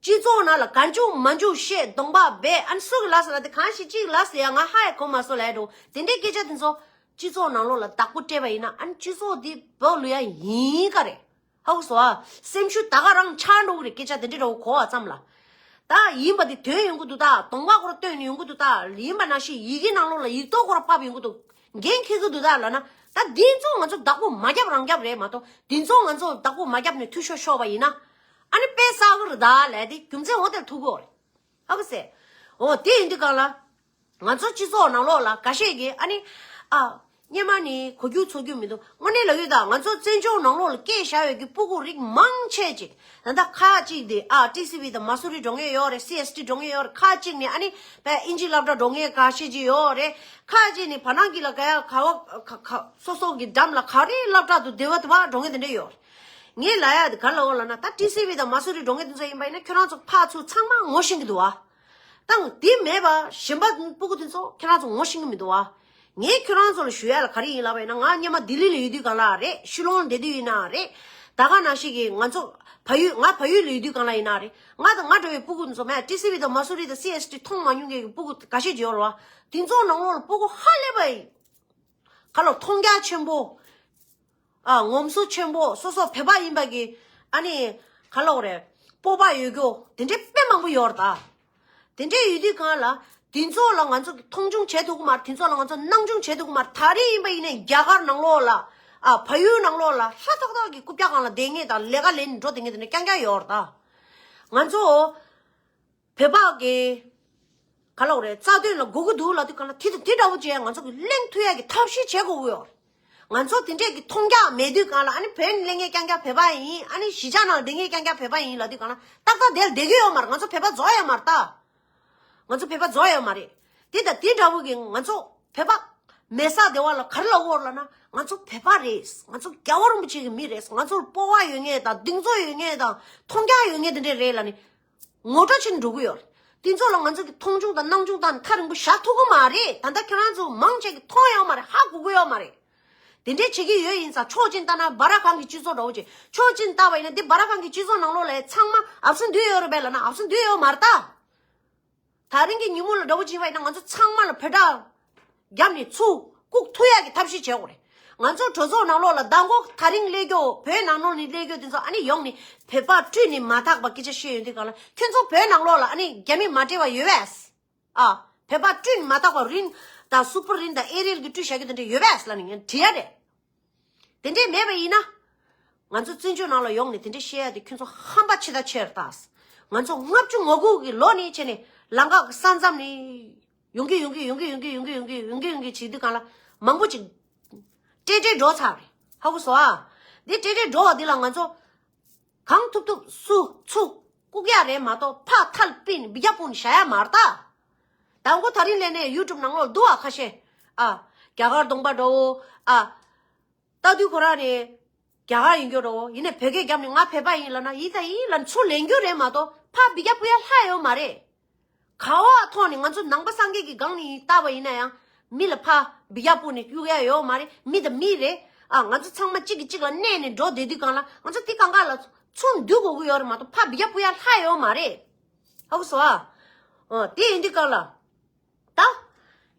སྤྱི་ཚོགས་ནང་ལ་གང་བྱུང་མང་བྱུང་བཤད་གདོང་པ་སྦས། ཨ་ནི་སུ་གི་ལབ་ཟེར་ན་དེ་གང་ཞིག་ཅིག་ལབ་ཟེར་ཡ་ང་ཧ་ཡ་གོ་མ་སོང་ལབ་ཡ་འགྲོ། དེ་འདྲའི་སྐད་ཆ་དེ་ཚོ་སྤྱི་ཚོགས་ནང་ལོགས་ལ་བདག་པོ་སྤྲད་པ་ཡིན་ན་ཨ་ནི་སྤྱི་ཚོགས་དེ་སྦོ་ལུ་ཡ་ཡིན་ག་རེད། ཧ་གོ་སོང་ཨ། སེམས་ཤུགས་ད་ག་རང་ཆག་འགྲོ་གི་རེད། སྐད་ཆ་དེ་འདྲ་འདྲ་བོ་གོ་བ་ཙམ་ལ། ད་ཡིན་པ་དེ་དོན་ཡོང་གི་འདུག་ད་གདོང་པ་ཁོ་ར་སྟོན་ནས་ཡོང་གི་འདུག་ད་ཡིན་པ་ནང་བཞིན་ཡི་གེ་ནང་ལོགས་ལ་ཡིག་ཐོག་ཁོ་ར་ཕབ་ཡོང་གི་འདུག་འགན་འཁྱེར་གི་འདུག་ད་ལབ་ན། ད་འདི་ཚོ་ང་ཚོ་བདག་པོ་མ་རྒྱབ་རང་རྒྱབ་རེད་མ་གཏོགས། འདི་ཚོ་ང་ཚོ་བདག་པོ་མ་རྒྱབ་ནས་འཐུས་ཤོར་ཤོར་བ་ཡིན་ན་ཨ་ནི་དཔེ་བསགས་གི་རེད་ད་ལབ་དེ་རྒྱུ་མཚན་འོ་དེར་ཐུག་གི་རེད། ཧ་གོ་སོང་ཨ། འོ་དེ་ཡིན་དུས་གང་ལ། ང་ཚོ་སྤྱི་ཚོགས་ནང་ལོགས་ལ་འགའ་ཤས་ཀྱིས་ཨ་ནི། ཨ། སྔོན་མ་ནས་གོ་རྒྱུ་ཚོར་རྒྱུ་མི་འདུག་དངོས་གནས་ལབ་ཡོད་ད། ང་ཚོ་བཙན་བྱོལ་ནང་ལོགས་ལ་སྐྱེས་བཞག་ཡོད་ཀྱི་སྤུ་གུ་རིགས་མང་ཆེ་ཅིག་ད་ལྟ་ཁག་ཅིག་དེ་ཨ་ཊི་སི་ཝི་དང་མ་སུ་རི་འགྲོ་མཁན་ཡོད་རེད། སི་ཨེས་ཊི་འགྲོ་མཁན་ཡོད་རེད། ཁག་ཅིག་ནས་ཨ་ནི་བས་ཨིན་ཇི་སློབ་གྲྭ་འགྲོ་མཁན་འགའ་ཤས་ཅིག་ཡོད་རེད། ཁག་ཅིག་ནས་བ་ནང་གི་ལ་ག་ཡ་ག་བ་ག་ག་སོ་སོ་གི་འགྲམ་ལ་ག་རེ་སློབ་གྲྭ་དུ་སྡེ་བ་དུ་བ་འགྲོ་མཁན་དེ་འདྲ་ཡོད་རེད། ངས་ལབ་ཡ་དེ་ག་ལ་འོ་ལབ་ན་ད་ཊི་སི་ཝི་དང་མ་སུ་རི་འགྲོ་མཁན་དེ་ཚོ་ཡིན་པ་ཡིན་ན་ཁྱོད་རང་ཚོ་ཕར་ཚུར་ཚང་མ་ངོ་ཤེས་ཀྱི་འདུག་བ། ད་དེ་མེད་པ་གཞན་པ་སྤུ་གུ་དེ་ཚོ་ཁྱེད་རང་ཚོ་ངོ་ཤེས་ཀྱི་མི་འདུག་བ། ངས་ཁྱོད་རང་ཚོ་ལ་ཞུ་ཡ་ལ་ག་རེ་ཡིན་ལབ་པ་ཡིན་ན་ང་སྔོན་མ་ལྡི་ལི་ལ་ཡོད་དུས་གང་ལ་རེད། ཤི་ལོང་ལ་བསྡད་དུས་ཡིན་ན་རེད། ད་ག་ནང་བཞིན་གྱི་ང་ཚོ་བལ་ཡུལ་ང་བལ་ཡུལ་ལ་ཡོད་དུས་གང་ལ་ཡིན་ན་རེད། ང་དང་ང་འདྲ་བའི་སྤུ་གུ་དེ་ཚོ་མེད་ཊི་སི་ཝི་དང་མ་སུ་རི་དང་སི་ཨེས་ཊི་མཐོང་མ་མྱོང་མཁན་གྱི་སྤུ་གུ་འགའ་ཤས་ཅིག་ཡོད་རེད་བ། དེ་ཚོ་ནང་ལོགས་ལ་སྤུ་གུ་ཧ་ལས་པ་ཡིན། ག་ལ་མཐོང་རྒྱ་ཆེན་པོ། ཨ་ངོམ་སོ་ཆེན་པོ་སོ་སོ་བོད་པ་ཡིན་པ་གི་ཨ་ནི་ག་ལ་འོ་རེད། སྤོབས་པ་ཡོད་རྒྱུ་དེ་འདྲའི་དཔེ་མང་པོ་ཡོད་རེད་ད། དེ་འདྲའི་ཡོད་དུས་གང་ལ་དེ་ཚོ་ལ་ང་ཚོ་གི་མཐོང་ཆུང་བྱེད་ཐུབ་ཀྱི་མ་རེད། དེ་ཚོ་ལ་ང་ཚོ་སྣང་ཆུང་བྱེད་ཐུབ་ཀྱི་མ་རེད། ད་རེས་ཡིན་པ་ཡིན་ནའི་རྒྱ་གར་ནང་ལོགས་ལ་ཨ་བལ་ཡུལ་ནང་ལོགས་ལ་ལྷ་ཐག་ཐག་གི་རྐུབ་བཀྱག་སྒང་ལ་བསྡད་མཁན་དང་ལས་ཀ་ལས་ནས་འགྲོ་བསྡད་མཁན་དེ་འདྲ་རྐྱང་རྐྱང་ཡོད་རེད་ད། ང་ཚོ། བོད་པ་གི་ག་ལ་འོ་རེད། རྩ་དོན་ལ་དགོས་ཀྱི་འདུག་ལབ་དུས་གང་ལ་དེ་དང་དེ་འདྲ་བོ་བྱས་ང་ཚོ་གི་གླེང་ཐུབ་ཡ་གི་ཐབས་ཤེས་བྱེད་དགོས་ཀྱི་ཡོད་རེད། ང་ཚོ་དེ་འདྲས་ཀྱི་མཐོང་རྒྱ་མེད་དུས་གང་ལ་ཨ་ནི་བོད་ནས་སླེབས་མཁན་རྐྱང་རྐྱང་བོད་པ་ཡིན། ཨ་ནི་གཞིས་ཆགས་ནང་སྡོད་མཁན་རྐྱང་རྐྱང་བོད་པ་ཡིན་ལབ་དུས་གང་ལ་ཏག་ཏག་དེ་ལ་བསྡད་ཀྱི་ཡོད་མ་རེད། ང་ཚོ་བོད་པ་རྫོགས་ཡོད་མ་རེད་ད། ང་ཚོ་བོད་པ་རྫོགས་ཡོད་མ་རེད། དེ་དང་དེ་འདྲ་བོ་གི་ང་ཚོ་བོད་པ་མེད་ས་དེ་བ་ལ་ག་རེ་ལབ་དགོས་རེད་ལབ་ན་ང་ཚོ་བོད་པ་རེད། ང་ཚོ་རྒྱལ་བ་རིན་པོ་ཆེ་གི་མི་རེད། ང་ཚོར་སྤོབས་པ་ཡོད་མཁན་དང་གདེང་ཚོད་ཡོད་མཁན་དང་མཐོང་རྒྱ་ཡོད་མཁན་དེ་འདྲས་རེད་ལབ་ནས། ངོ་སྤྲོད་བྱེད་འགྲོ་གི་ཡོད་རེད། དེ་ཚོ་ལ་ང་ཚོ་གི་མཐོང་ཆུང་དང་སྣང་ཆུང་བཏང་ནས་ཐག་རིང་པོ་བཞག་ཐུབ་ཀྱི་མ་རེད། ད་ལྟ་ཁྱེད་རང་ཚོ་མང་ཆེ་གི་མཐོང་ཡོད་མ་རེད། ཧ་གོ་གི་ཡོད་མ་རེད། དེ་འདྲའི་བྱེད་ཀྱི་ཡོད་ཡིན་ཙང་ཕྱོགས་གཅིག་ལྟ་ན་སྦ་ར་ཁང་གི་སྤྱི་ཚོགས་འདྲ་བོ་ཅིག་ཕྱོགས་གཅིག་ལྟ་བ་ཡིན་ན་འདི་སྦ་ར་ཁང་གི་སྤྱི་ཚོགས་ནང་ལོགས་ལ་ཚང་མ་ཨབ་སེ་འདུས་ཡོད་རེད་པས་ལབ་ན་ཨབ་སེ་འདུས་ཡོད་མ་རེད་ད། ད་རིང་གི་ཉིན་མོ་ལ་འདྲ་བོ་ཅིག་བ་ཡིན་ན་ང་ཚོ་ཚང་མ་ལ་བོད་སྒྲ་བརྒྱབ་ནས་ཚུར་བཀུག་ཐུབ་ཡག་གི་ཐབས་ཤེས་བྱེད་དགོས་རེད། ང་ཚོ་གྲོས་ཚོགས་ནང་ལོགས་ལ་མདང་དགོང་ད་རིང་སླེབས་རྒྱུ་བོད་ནང་ལོགས་ནས་སླེབས་རྒྱུ་དེ་ཚོ་ཨ་ནི་ཡོང་ནས་བོད་པ་བཀྲུས་ནས་མ་ཐག་པ་སྐད་ཆ་བཤད་ཡོང་དུས་གང་ལ་ཁྱོད་ཚོ་བོད་ནང་ལོགས་ལ་ཨ་ནི་རྒྱ་མི་མ་སྤྲད་པ་ཡོད་པས། ཨ། བོད་པ་བཀྲུས་ནས་མ་ཐག་པ་རིན་དང་སུ་པར་རིན་དང་ཨེ་རིལ་གྱི་བཀྲུས་བཞག་རྒྱུ་དེ་འདྲ་ཡོད་པས་ལབ་ནས་ངས་དྲི་ཡ་རེད། དེ་འདྲས་མེད་པ་ཡིན་ན། ང་ཚོ་བཙན་བྱོལ་ནང་ལ་ཡོང་ནས་དེ་འདྲས་བཤད་ཡ་དེ་ཁྱོད་ཚོ་ཧམ་པ་ཆེ་ད་ཆེ་རེད་ད། ང་ཚོ་ལྔ་བཅུ་ང་དགུ་གི་ལོ་ནས་བྱས་ནས་ལམ་ཁ་གི་ས་མཚམས་ནས་ཡོང་གི་ཡོང་གི་ཡོང་གི་ཡོང་གི་ཡོང་གི་ཡོང་གི་ཡོང་གི་ཡོང་གི་བྱེད་དུས་གང་ལ་མང་པོ་ཅིག་བཀྲེས་བཀྲེས་འགྲོ་ཚར་རེད། ཧ་གོ་སོང་ཨ། འདི་བཀྲེས་བཀྲེས་འགྲོ་བ་འདི་ལ་ང་ཚོ་གང་ཐུབ་ཐུབ་སུ་ཚུགས་བཀུག་ཡ་རེད་མ་གཏོགས་ཕར་ཐལ་པིན་འབུད་རྒྱག་སྤུངས་བཞག་ཡ་མ་རེད་ད། དང་པོ་ད་རིང་ལས་ནས་ཡུ་ཊུབ་ནང་ལོགས་འདུག་ཨ་ཁ་ཤས། ཨ། རྒྱ་གར་གདོང་པ་འདྲ་བོ། ཨ། ལྟ་དུས་ཁོ་རང་ནས་རྒྱ་གར་ཡིན་རྒྱུ་འདྲ་བོ། ཡིན་ནའི་བོད་སྐད་རྒྱབ་ནས་ང་བོད་པ་ཡིན་ལབ་ན་ཡིན་ད་ཡིན་ལབ་ཚུར་ལེན་རྒྱུ་རེད་མ་གཏོགས་ཕར་འབུད་རྒྱག་སྤུངས་ཡ་ལྷག་ཡོད་མ་རེད། ག་བ་ཐོག་ནས་ང་ཚོ་ནང་པ་སངས་རྒྱས་ཀྱི་སྒང་ནས་ཡིན་ལྟ་བ་ཡིན་ན་ཡང་མི་ལ་ཕར་འབུད་རྒྱག་སྤུངས་ནས་གཡུག་ཡ་ཡོད་མ་རེད། མི་དང་མི་རེད། ཨ། ང་ཚོ་ཚང་མ་གཅིག་གིས་གཅིག་ལ་གནས་ནས་འགྲོ་བསྡད་དུས་གང་ལ་ང་ཚོ་དེ་གང་ག་ལ་ཚུར་འདུས་དགོས་ཀྱི་ཡོད་རེད་མ་གཏོགས་ཕར་འབུད་རྒྱག་སྤུངས་ཡ་ལྷག་ཡོད་མ་རེད། ཧ་གོ་སོང་ཨ། ཨ། དེ་ཡིན་དུས་གང་ལ། ད།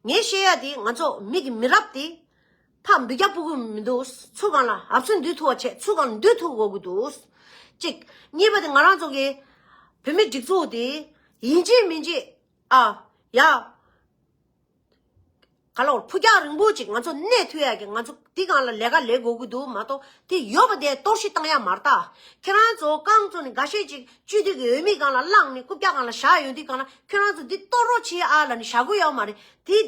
ངས་བཤད་ཡ་དེ་ང་ཚོ་མི་གི་མི་རབས་དེ་ཕར་འབུད་རྒྱག་སྤུངས་གི་མི་འདུག་ཚུར་སྒང་ལ་ཨབ་སེ་འདུས་ཐུབ་པ་བྱས་ཚུར་སྒང་ལ་འདུས་ཐུབ་དགོས་ཀྱི་འདུག་གཅིག་གཉིས་པ་དེ་ང་རང་ཚོ་གི་བོད་མི་སྒྲིག་འཛུགས་དེ་ཡིན་གཅིག་མིན་གཅིག་ཨ། ཡ། ག་ལ་བར་ཕུགས་རྒྱང་རིང་པོ་ཅིག་ང་ཚོ་གནས་ཐུབ་ཡ་གི་ང་ཚོ་དེ་སྒང་ལ་ལས་ཀ་ལས་དགོས་ཀྱི་འདུག་མ་གཏོགས་དེ་ཡོད་པ་དེ་གཏོར་བཤིག་བཏང་ཡ་མ་རེད་ད། ཁྱེད་རང་ཚོ་རྐང་བཙུགས་ནས་འགའ་ཤས་ཅིག་སྤྱི་འཐུས་ཀྱི་འོས་མི་སྒང་ལ་བླངས་ནས་རྐུབ་བཀྱག་སྒང་ལ་བཞག་ཡོང་དུས་སྒང་ལ་ཁྱེད་རང་ཚོ་འདི་གཏོར་རོགས་བྱེད་ཨ་ལབ་ནས་བཞག་གི་ཡོད་མ་རེད་དེ།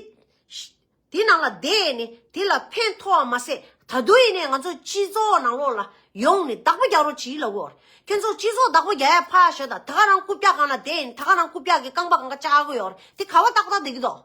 དེ་ནང་ལ་བསྡད་ནས་དེ་ལ་ཕན་ཐོགས་པ་མ་ཟད་ད་དུང་ཡིན་ནའི་ང་ཚོ་སྤྱི་ཚོགས་ནང་ལོགས་ལ་ཡོང་ནས་བདག་པོ་རྒྱག་རོགས་བྱེད་ལབ་གོ། ཁྱེད་ཚོ་སྤྱི་ཚོགས་བདག་པོ་རྒྱག་ཡ་ཕར་བཞག་ད་ད་ག་རང་རྐུབ་བཀྱག་སྒང་ལ་བསྡད་ནས་ད་ག་རང་རྐུབ་བཀྱག་གི་རྐང་པ་སྒང་ག་བཅག་གི་ཡོད་རེད་དེ་ག་བ་ཏག་ཏག་བསྡད་ཀྱི་འདུག་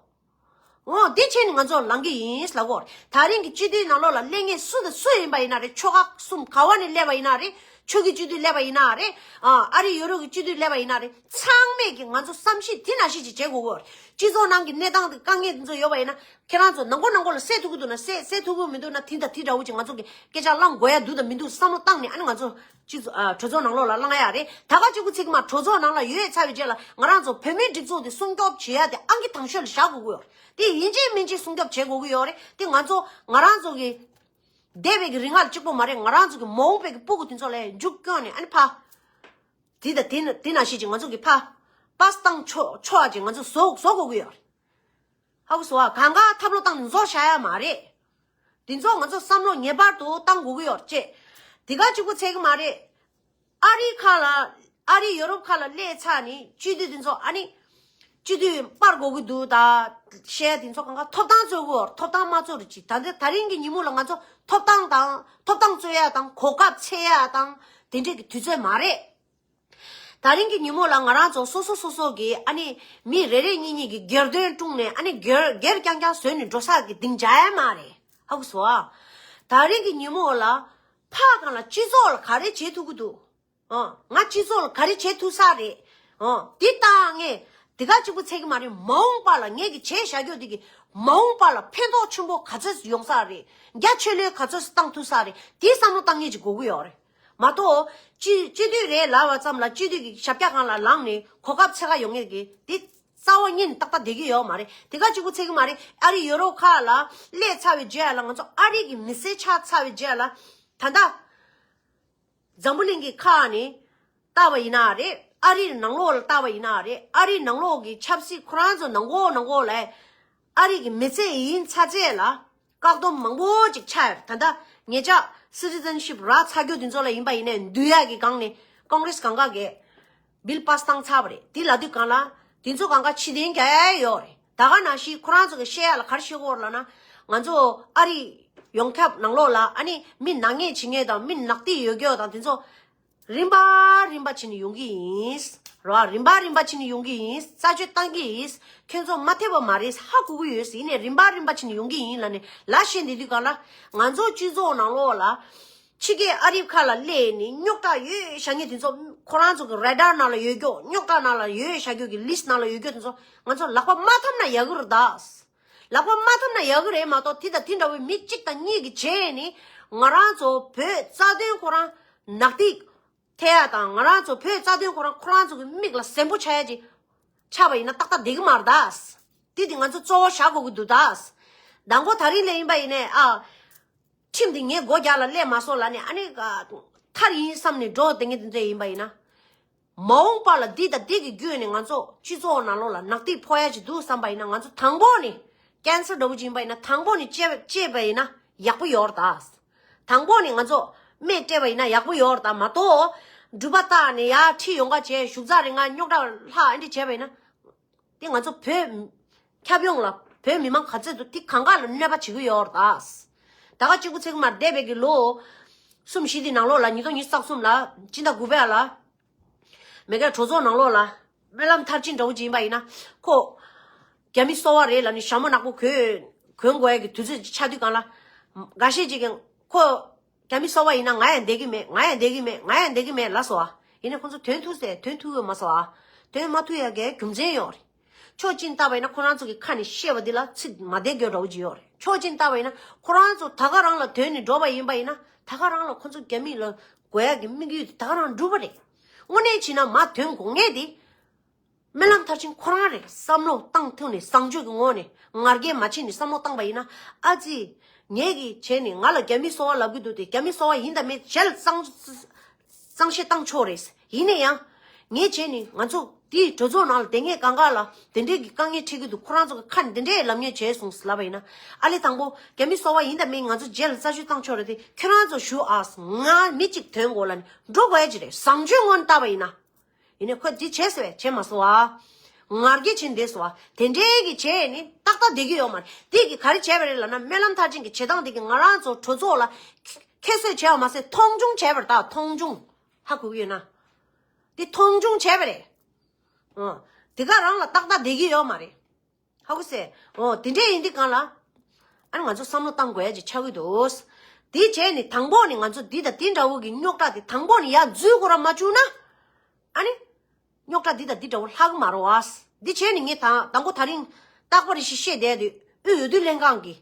འོ་འདི་བྱས་ནས་ང་ཚོ་ལངས་ཀྱི་ཡིན་ལབ་གོ། ད་རིང་གི་སྤྱི་འཐུས་ནང་ལོགས་ལ་སླེབས་མཁན་སུ་དང་སུ་ཡིན་པ་ཡིན་ན་རེད། ཆོལ་ཁ་གསུམ་ག་བ་ནས་སླེབས་པ་ཡིན་ན་རེད། ཆོས་ཀྱི་སྤྱི་འཐུས་སླེབས་པ་ཡིན་ན་རེད། ཨ་ཨ་རི་ཡུ་རོབ་ཀྱི་སྤྱི་འཐུས་སླེབས་པ་ཡིན་ན་རེད། ཚང་མས་ཀྱི་ང་ཚོ་བསམ་ཤེས་དེ་ནང་བཞིན་ཅིག་བྱེད་དགོས་གོ། སྤྱི་ཚོགས་ནང་གི་གནས་སྟངས་དེ་དཀའ་ངལ་དེ་ཚོ་ཡོད་པ་ཡིན་ན་ཁྱེད་རང་ཚོ་ནང་ཁོ་ནང་ཁོ་ལ་སེལ་ཐུབ་ཀྱི་འདུག་ན་སེལ་སེལ་ཐུབ་ཀྱི་མི་འདུག་ན་དེ་དང་དེ་འདྲ་བོ་ཅིག་ང་ཚོ་གི་སྐད་ཆ་གླེང་དགོས་ཡ་འདུག་དང་མི་འདུག་བསམ་བློ་བཏང་ནས་ཨ་ནི་ང་ཚོ་སྤྱི་ཚོགས་ཨ་གྲོས་ཚོགས་ནང་ལོགས་ལ་གླེང་ཡ་རེད། ད་ག་གཅིག་པུ་ཚིག་མ་གྲོས་ཚོགས་ནང་ལ་ཡོད་ཚར་བའི་རྗེས་ལ་ང་རང་ཚོ་བོད་མིའི་སྒྲིག་འཛུགས་དེ་སྲུང་སྐྱོབ་བྱེད་ཡ་དེ་ཨང་ཀི་དང་ཤོས་ལ་བཞག་དགོས་ཀྱི་ཡོད་རེད། དེ་ཡིན་གཅིག་མིན་གཅིག་སྲུང་སྐྱོབ་བྱེད་དགོས་ཀྱི་ཡོད་རེད། དེ་ང་ཚོ་ང་རང་ཚོ་གི་འདས་པའི་གི་རིག་སྔགས་གཅིག་པོ་མ་རེད། ང་རང་ཚོ་གི་མ་འོངས་པའི་གི་སྤུ་གུ་དེ་ཚོ་ལ་མཇུག་སྐྱོན་ནས་ཨ་ནི་ཕ། དེ་དང་དེ་ན་དེ་ནང་བཞིན་གྱི་ང་ཚོ་གི་ཕ། པ་སངས་བཏང་ཆོག་ཆོག་ཅིག་ང་ཚོ་བཟོ་བཟོ་དགོས་ཀྱི་ཡོད་རེད། ཧ་གོ་སོང་ཨ། གང་ག་ཐབས་ལོ་བཏང་ནས་བཟོ་བཞག་ཡ་མ་རེད། དེ་ཚོ་ང་ཚོ་བསམ་བློ་ངེས་པར་དུ་བཏང་དགོས་ཀྱི་ཡོད་རེད་ཅེས། དེ་ག་གཅིག་པུ་ཚད་ཀྱི་མ་རེད། ཨ་རི་ཁ་ལ་ཨ་རི་ཡོ་རོབ་ཁ་ལ་སླེབས་ཚར་ནས་སྤྱི་འཐུས་དེ་ཚོ་ཨ་ནི། སྤྱི་འཐུས་སྤར་དགོས་ཀྱི་འདུག་ད། བཤད་དེ་ཚོ་གང་ག་ཐོབ་ཐང་རྩོད་དགོས་ཐོབ་ཐང་མ་རྩོད་རེད་ཅིག་ད་ལྟ་ད་རིང་གི་ཉིན་མོ་ལ་ང་ཚོ་ཐོབ་ཐང་དང་ཐོབ་ཐང་རྩོད་ཡ་དང་གོ་སྐབས་འཚོལ་ཡ་དང་དེ་འདྲས་ཀྱི་དུས་ཚོད་མ་རེད། ད་རིང་གི་ཉིན་མོ་ལ་ང་རང་ཚོ་སོ་སོ་སོ་སོ་གི་ཨ་ནི་མི་རེ་རེ་གཉིས་གཉིས་ཀྱི་སྒེར་དོན་དཀྲུགས་ནས་ཨ་ནི་སྒེར་སྒེར་རྐྱང་རྐྱང་བཟོས་ནས་འགྲོ་ས་གི་སྡིངས་ཆ་ཡ་མ་རེད། ཧ་གོ་སོང་ཨ། ད་རིང་གི་ཉིན་མོ་ལ་ཕ་གང་ལ་སྤྱི་ཚོགས་ལ་ག་རེ་བྱེད་ཐུབ་ཀྱི་འདུག་ཨ། ང་སྤྱི་ཚོགས་ལ་ག་རེ་བྱེད་ཐུབ་ས་རེད། ཨ། འདི་ལྟ་ངས་དེ་ག་གཅིག་པུ་ཚད་ཀྱི་མ་རེད། མ་འོངས་པ་ལ་ངས་ཀྱི་བྱས་བཞག་རྒྱུ་དེ་གི་མ་འོངས་པ་ལ་ཕན་ཐོགས་ཆེན་པོ་ག་ཚོད་ཡོང་ས་རེད། རྒྱ་ཆེ་ལོས་ག་ཚོད་བཏང་ཐུབ་ས་རེད། དེ་བསམ་བློ་བཏང་ངེས་ཅིག་དགོས་ཀྱི་ཡོད་རེད། མ་གཏོགས་སྤྱི་སྤྱི་འཐུས་རེད་ལབ་པ་ཙམ་ལ་སྤྱི་འཐུས་ཀྱི་ཞབས་བཀྱག་སྒང་ལ་ལངས་ནས་གོ་སྐབས་འཚོལ་ག་ཡོང་ངེས་ཀྱི་དེ་རྩ་བ་ཉིད་ནས་ཏག་ཏག་བསྡད་ཀྱི་ཡོད་མ་རེད། དེ་ག་གཅིག་པུ་ཚད་ཀྱི་མ་རེད། ཨ་རི་ཡུ་རོབ་ཁག་ལ་སླེབས་ཚར་བའི་རྗེས་ལ་ང་ཚོ་ཨ་རི་གི་མི་སེར་ཆགས་ཚར་བའི་རྗེས་ལ་ད་ལྟ། འཛམ་བུ་གླིང་གི་ཁག་ནས་ལྟ་བ་ཡིན་ན་རེད། ཨ་རིའི་ནང་ལོགས་ལ་ལྟ་བ་ཡིན་ན་རེད། ཨ་རིའི་ནང་ལོགས་ཀྱི་ཆབ་སྲིད་ཁོ་རང་ཚོ་ནང་ཁོག་ནང་ཁོག་ལ་ཨ་རི་གི་མི་ཚེ་ཡིན་ཚར་རྗེས་ལ་བཀག་སྡོམ་མང་པོ་ཅིག་ཆགས་ཡོད། ད་ལྟ་ཉེ་ཆར་སི་ཊི་ཛན་ཤིབ་རག་ཚར་རྒྱུ་དེ་ཚོ་ལ་ཡིན་པ་ཡིན་ནའི་འདུལ་ཡག་གི་སྒང་ནས་ཀོང་རེ་སི་གང་ག་གིས་བིལ་པཱ་སི་བཏང་ཚར་བ་རེད། དེ་ལབ་དུས་སྒང་ལ་དེ་ཚོ་གང་ག་ཕྱིར་འཐེན་རྒྱག་ཡ་ཡོད་རེད། ད་ག་ནང་བཞིན་ཁོ་རང་ཚོ་གི་བཤད་ཡ་ལ་ག་རེ་བཤད་ཀྱི་ཡོད་རེད་ལབ་ན། ང་ཚོ་ཨ་རི་ཡོངས་ཁྱབ་ནང་ལོགས་ལ་ཨ་ནི་མི་ནག་ཉེས་བྱེད་མཁན་དང་མི་ནག་ཐིག་ཡོད་རྒྱུ་དང་དེ་ཚོ་རིམ་པ་རིམ་པ་བྱས་ནས་ཡོང་གི་ཡིན། རོ། རིམ་པ་རིམ་པ་བྱས་ནས་ཡོང་གི་ཡིན། རྩད་གཅོད་བཏང་གི་ཡིན། ཁྱོད་ཚོ་མ་འཐད་པ་མ་རེད། ཧ་གོ་གི་ཡོད། ཡིན་ནའི་རིམ་པ་རིམ་པ་བྱས་ནས་ཡོང་གི་ཡིན་ལབ་ནས་ལབ་བཤད་བསྡད་དུས་སྒང་ལ་ང་ཚོ་སྤྱི་ཚོགས་ནང་ལོགས་ལ་ཕྱི་རྒྱལ་ཨ་རི་ཁ་ལ་སླེབས་ནས་རྙོག་དྲ་ཡོད་བཞག་མཁན་དེ་ཚོ་ ཁོ་རང་ཚོ་གི་རེ་ཌར་ནང་ལ་ཡོད་རྒྱུ། རྙོག་དྲ་ནང་ལ་ཡོད་བཞག་རྒྱུ་གི་ལིསི་ནང་ལ་ཡོད་རྒྱུ་དེ་ཚོ་ང་ཚོ་ལག་པ་མ་ཐོབ་ན་ཡག་གི་རེད་ད། ལག་པ་མ་ཐོབ་ན་ཡག་གི་རེད་མ་གཏོགས། དེ་དང་དེ་འདྲ་བའི་མི་གཅིག་དང་གཉིས་ཀྱི་བྱས་ནས་ང་རང་ཚོ་བོད་རྩ་དོན་ཁོ་རང་ནག་ཐིག་ཐེ་ཡ་དང་། ང་རང་ཚོ་བོད་རྩ་དོན་ཁོ་རང་ཁོ་རང་ཚོ་གི་མིག་ལ་ཟན་པོ་ཆགས་ཡ་ཅིག་ཆགས་པ་ཡིན་ན་ཏག་ཏག་བསྡད་ཀྱི་མ་རེད་ད། དེ་དེ་ང་ཚོ་གཙོ་བོ་བཞག་དགོས་ཀྱི་འདུག་ད། མདང་དགོང་དེ་རིང་ལ་ཡིན་པ་ཡིན་ནའི་ཨ། ཁྲིམས་དེ་ངའི་སྒོ་རྒྱག་ལ་སླེབས་མ་སོང་ལབ་ནས། ཨ་ནི་ཨ། ཐར་ཡིན་བསམ་ནས་འགྲོ་བསྡད་མཁན་དེ་ཚོ་ཡིན་པ་ཡིན་ན། མ་འོངས་པ་ལ་འདི་དང་འདི་གི་བརྒྱུད་ནས་ང་ཚོ་སྤྱི་ཚོགས་ནང་ལོགས་ལ་ནག་ཐིག་ཕོག་ཡ་ཅིག་འདུག་བསམ་པ་ཡིན་ན། ང་ཚོ་དང་པོ་ནས་ཀན་སར་འདྲ་བོ་ཅིག་ཡིན་པ་ཡིན་ན། དང་པོ་ནས་བཅད་བཅད་པ་ཡིན་ན་ཡག་པོ་ཡོད་རེད་ད། དང་པོ་ནས་ང་ཚོ་སྨན་སྤྲད་པ་ཡིན་ན་ཡག་པོ་ཡོད་རེད་ད་མ་གཏོགས། འབྲུ་པ་བཏགས་ནས་ཡར་ཁྲིད་ཡོང་ག་བྱས། བཞུགས་ཚར་རིང་ང་རྙོག་དྲ་ལྷག་ཨ་འདྲ་བྱས་པ་ཡིན་ན། དེ་ང་ཚོ་བོད་ཁྱབ་ཡོངས་ལ། བོད་མི་མང་ག་ཚོད་འདུག་དེ་གང་ག་ལ་གནོད་པ་བྱེད་ཀྱི་ཡོད་རེད་ད། ད་ག་གཅིག་པུ་ཚིག་མར་འདས་པའི་གི་ལོ་གསུམ་བཞི་དེ་ནང་ལོགས་ལ། ཉིས་སྟོང་ཉི་ཤུ་རྩ་གསུམ་ལ་སྤྱི་ཟླ་དགུ་པའི་ལ། མེ་ཀའི་གྲོས་ཚོགས་ནང་ལོགས་ལ་སྨོན་ལམ་མཐར་ཕྱིན་འདྲ་བོ་ཅིག་ཡིན་པ་ཡིན་ན། ཁོ་རྒྱ་མི་སོ་པ་རེད་ལབ་ནས་ཞྭ་མོ་ནག་པོ་གོན་གོན་དགོས་ཡ་གི་དུས་ཚོད་ཅིག་ཆགས་དུས་སྒང་ལ། འགའ་ཤས་ཅིག་གིས་ཁོ་རྒྱ་མི་སོ་པ་ཡིན་ན་ང་ཡང་བསྡད་ཀྱི་མེད། ང་ཡང་བསྡད་ཀྱི་མེད། ང་ཡང་བསྡད་ཀྱི་མེད་ལབ་སོང་ཨ། ཡིན་ནའི་ཁོ་ཚོ་དོན་ཐུག་ཟེར། དོན་ཐུག་ཡོད་མ་སོང་ཨ། དོན་མ་ཐུག་ཡ་གི་རྒྱུ་མཚན་ཡོད་རེད། ཕྱོགས་གཅིག་བལྟས་པ་ཡིན་ན་ཁོ་རང་ཚོ་གི་ཁ་ནས་བཤད་པ་འདི་ལ་ཚིག་མ་བདེ་རྒྱུ་འདྲ་བོ་ཅིག་ཡོད་རེད། ཕྱོགས་གཅིག་བལྟས་པ་ཡིན་ན་ཁོ་རང་ཚོ་ད་ག་རང་ལ་དོན་ནི་འགྲོ་བ་ཡིན་པ་ཡིན་ན། ད་ག་རང་ལ་ཁོ་ཚོ་རྒྱ་མི་ལ་དགོས་ཡ་གི་དམིགས་ཡུལ་དེ་ད་ག་རང་འགྲུབ་པ་རེད། དངོས་གནས་བྱས་ན་མར་དོན་དགོས་མཁན་དེ་སྨོན་ལམ་མཐར་ཕྱིན་ཁོ་རང་རེད། བསམ་བློ་བཏང་ཐུབ་ནས་བཟང་སྤྱོད་ཀྱི་ངོ་ནས་ང་རྒྱལ་མ་བྱས་ནས་བསམ་བློ་བཏང་པ་ཡིན་ན། ཨ་ཙི། ངས་ཀྱིས་བྱས་ནས་ང་ལ་རྒྱ་མི་སོ་པ་ལབ་ཀྱི་འདུག་སྟེ། རྒྱ་མི་སོ་པ་ཡིན་དང་མིན་ཞལ་གཙང་གཙང་བཤད་བཏང་ཆོག་རེད། ཡིན་ན་ཡང་ངས་བྱས་ནས་ང་ཚོ་དེའི་གྲོས་ཚོགས་ནང་ལ་དེ་ངས་གང་ག་ལ་དེ་འདྲའི་གི་དཀའ་ངལ་འཕྲད་ཀྱི་འདུག་ཁོ་རང་ཚོ་གི་ཁ་ནས་དེ་འདྲའི་ལབ་མཁན་བྱས་སོང་ལབ་པ་ཡིན་ན། ཨ་ལས་དང་པོ་རྒྱ་མི་སོ་པ་ཡིན་དང་མིན་ང་ཚོ་རྗེས་ལ་རྩད་གཅོད་བཏང་ཆོག་རེད་དེ། ཁྱོད་རང་ཚོ་ཞུ་ཨ། ང་མི་གཅིག་དོན་གོ་ལ་ནི་འགྲོ་དགོས་ཡ་ཅི་རེད། བཟང་སྤྱོད་ངོས་ནས་བལྟས་པ་ཡིན་ན། ཡིན་ནའི་ཁོ་འདི་བྱས་ཟེར་བས་བྱས་མ་སོང་ཨ། ང་རྒྱལ་བྱས་འདས་སོང་ཨ། དེ་འདྲའི་གི་བྱས་ནི་ཏག་ཏག་བསྡད་ཀྱི་ཡོད་མ་རེད། དེ་གི་ག་རེ་བྱས་པ་རེད་ལབ་ན། སྨོན་ལམ་མཐར་ཕྱིན་གི་བྱེད་སྟངས་དེ་གི་ང་རང་ཚོ་གྲོས་ཚོགས་ལ་ཁྱད་གསོད་བྱས་པ་མ་ཟད་མཐོང་ཆུང་བྱས་པ་རེད་ད། མཐོང་ཆུང་། ཧ་གོ་གི་ཡོད་ན། དེ་མཐོང་ཆུང་བྱས་པ་རེད། ཨ། དེ་ག་རང་ལ་ཏག་ཏག་བསྡད་ཀྱི་ཡོད་མ་རེད། ཧ་གོ་སོང་། འོ་དེ་འདྲས་ཡིན་དུས་སྒང་ལ། ཨ་ནི་ང་ཚོ་བསམ་བློ་བཏང་དགོས་ཡ་ཅིག་ཆགས་ཀྱི་འདུག་དེ་བྱས་ནས་དང་པོ་ནས་ང་ཚོ་འདི་དང་འདི་འདྲ་བོ་གི་རྙོག་དྲ་དེ་དང་པོ་ནས་ཡར་འཛུལ་དགོས་ར་མ་བཅུག་ན། ཨ་ནི། རྙོག་དྲ་འདི་དང་འདི་འདྲ་བོ་ལྷག་གི་མ་རེད་བ། འདི་བྱས་ནས་ངས་ད་དང་པོ་དེ་རིང་རྟག་པར་རེ་ཞིག་བཤད་བསྡད་དུས་དབུས་འོས་བསྡུ་ལྷན་ཁང་གིས།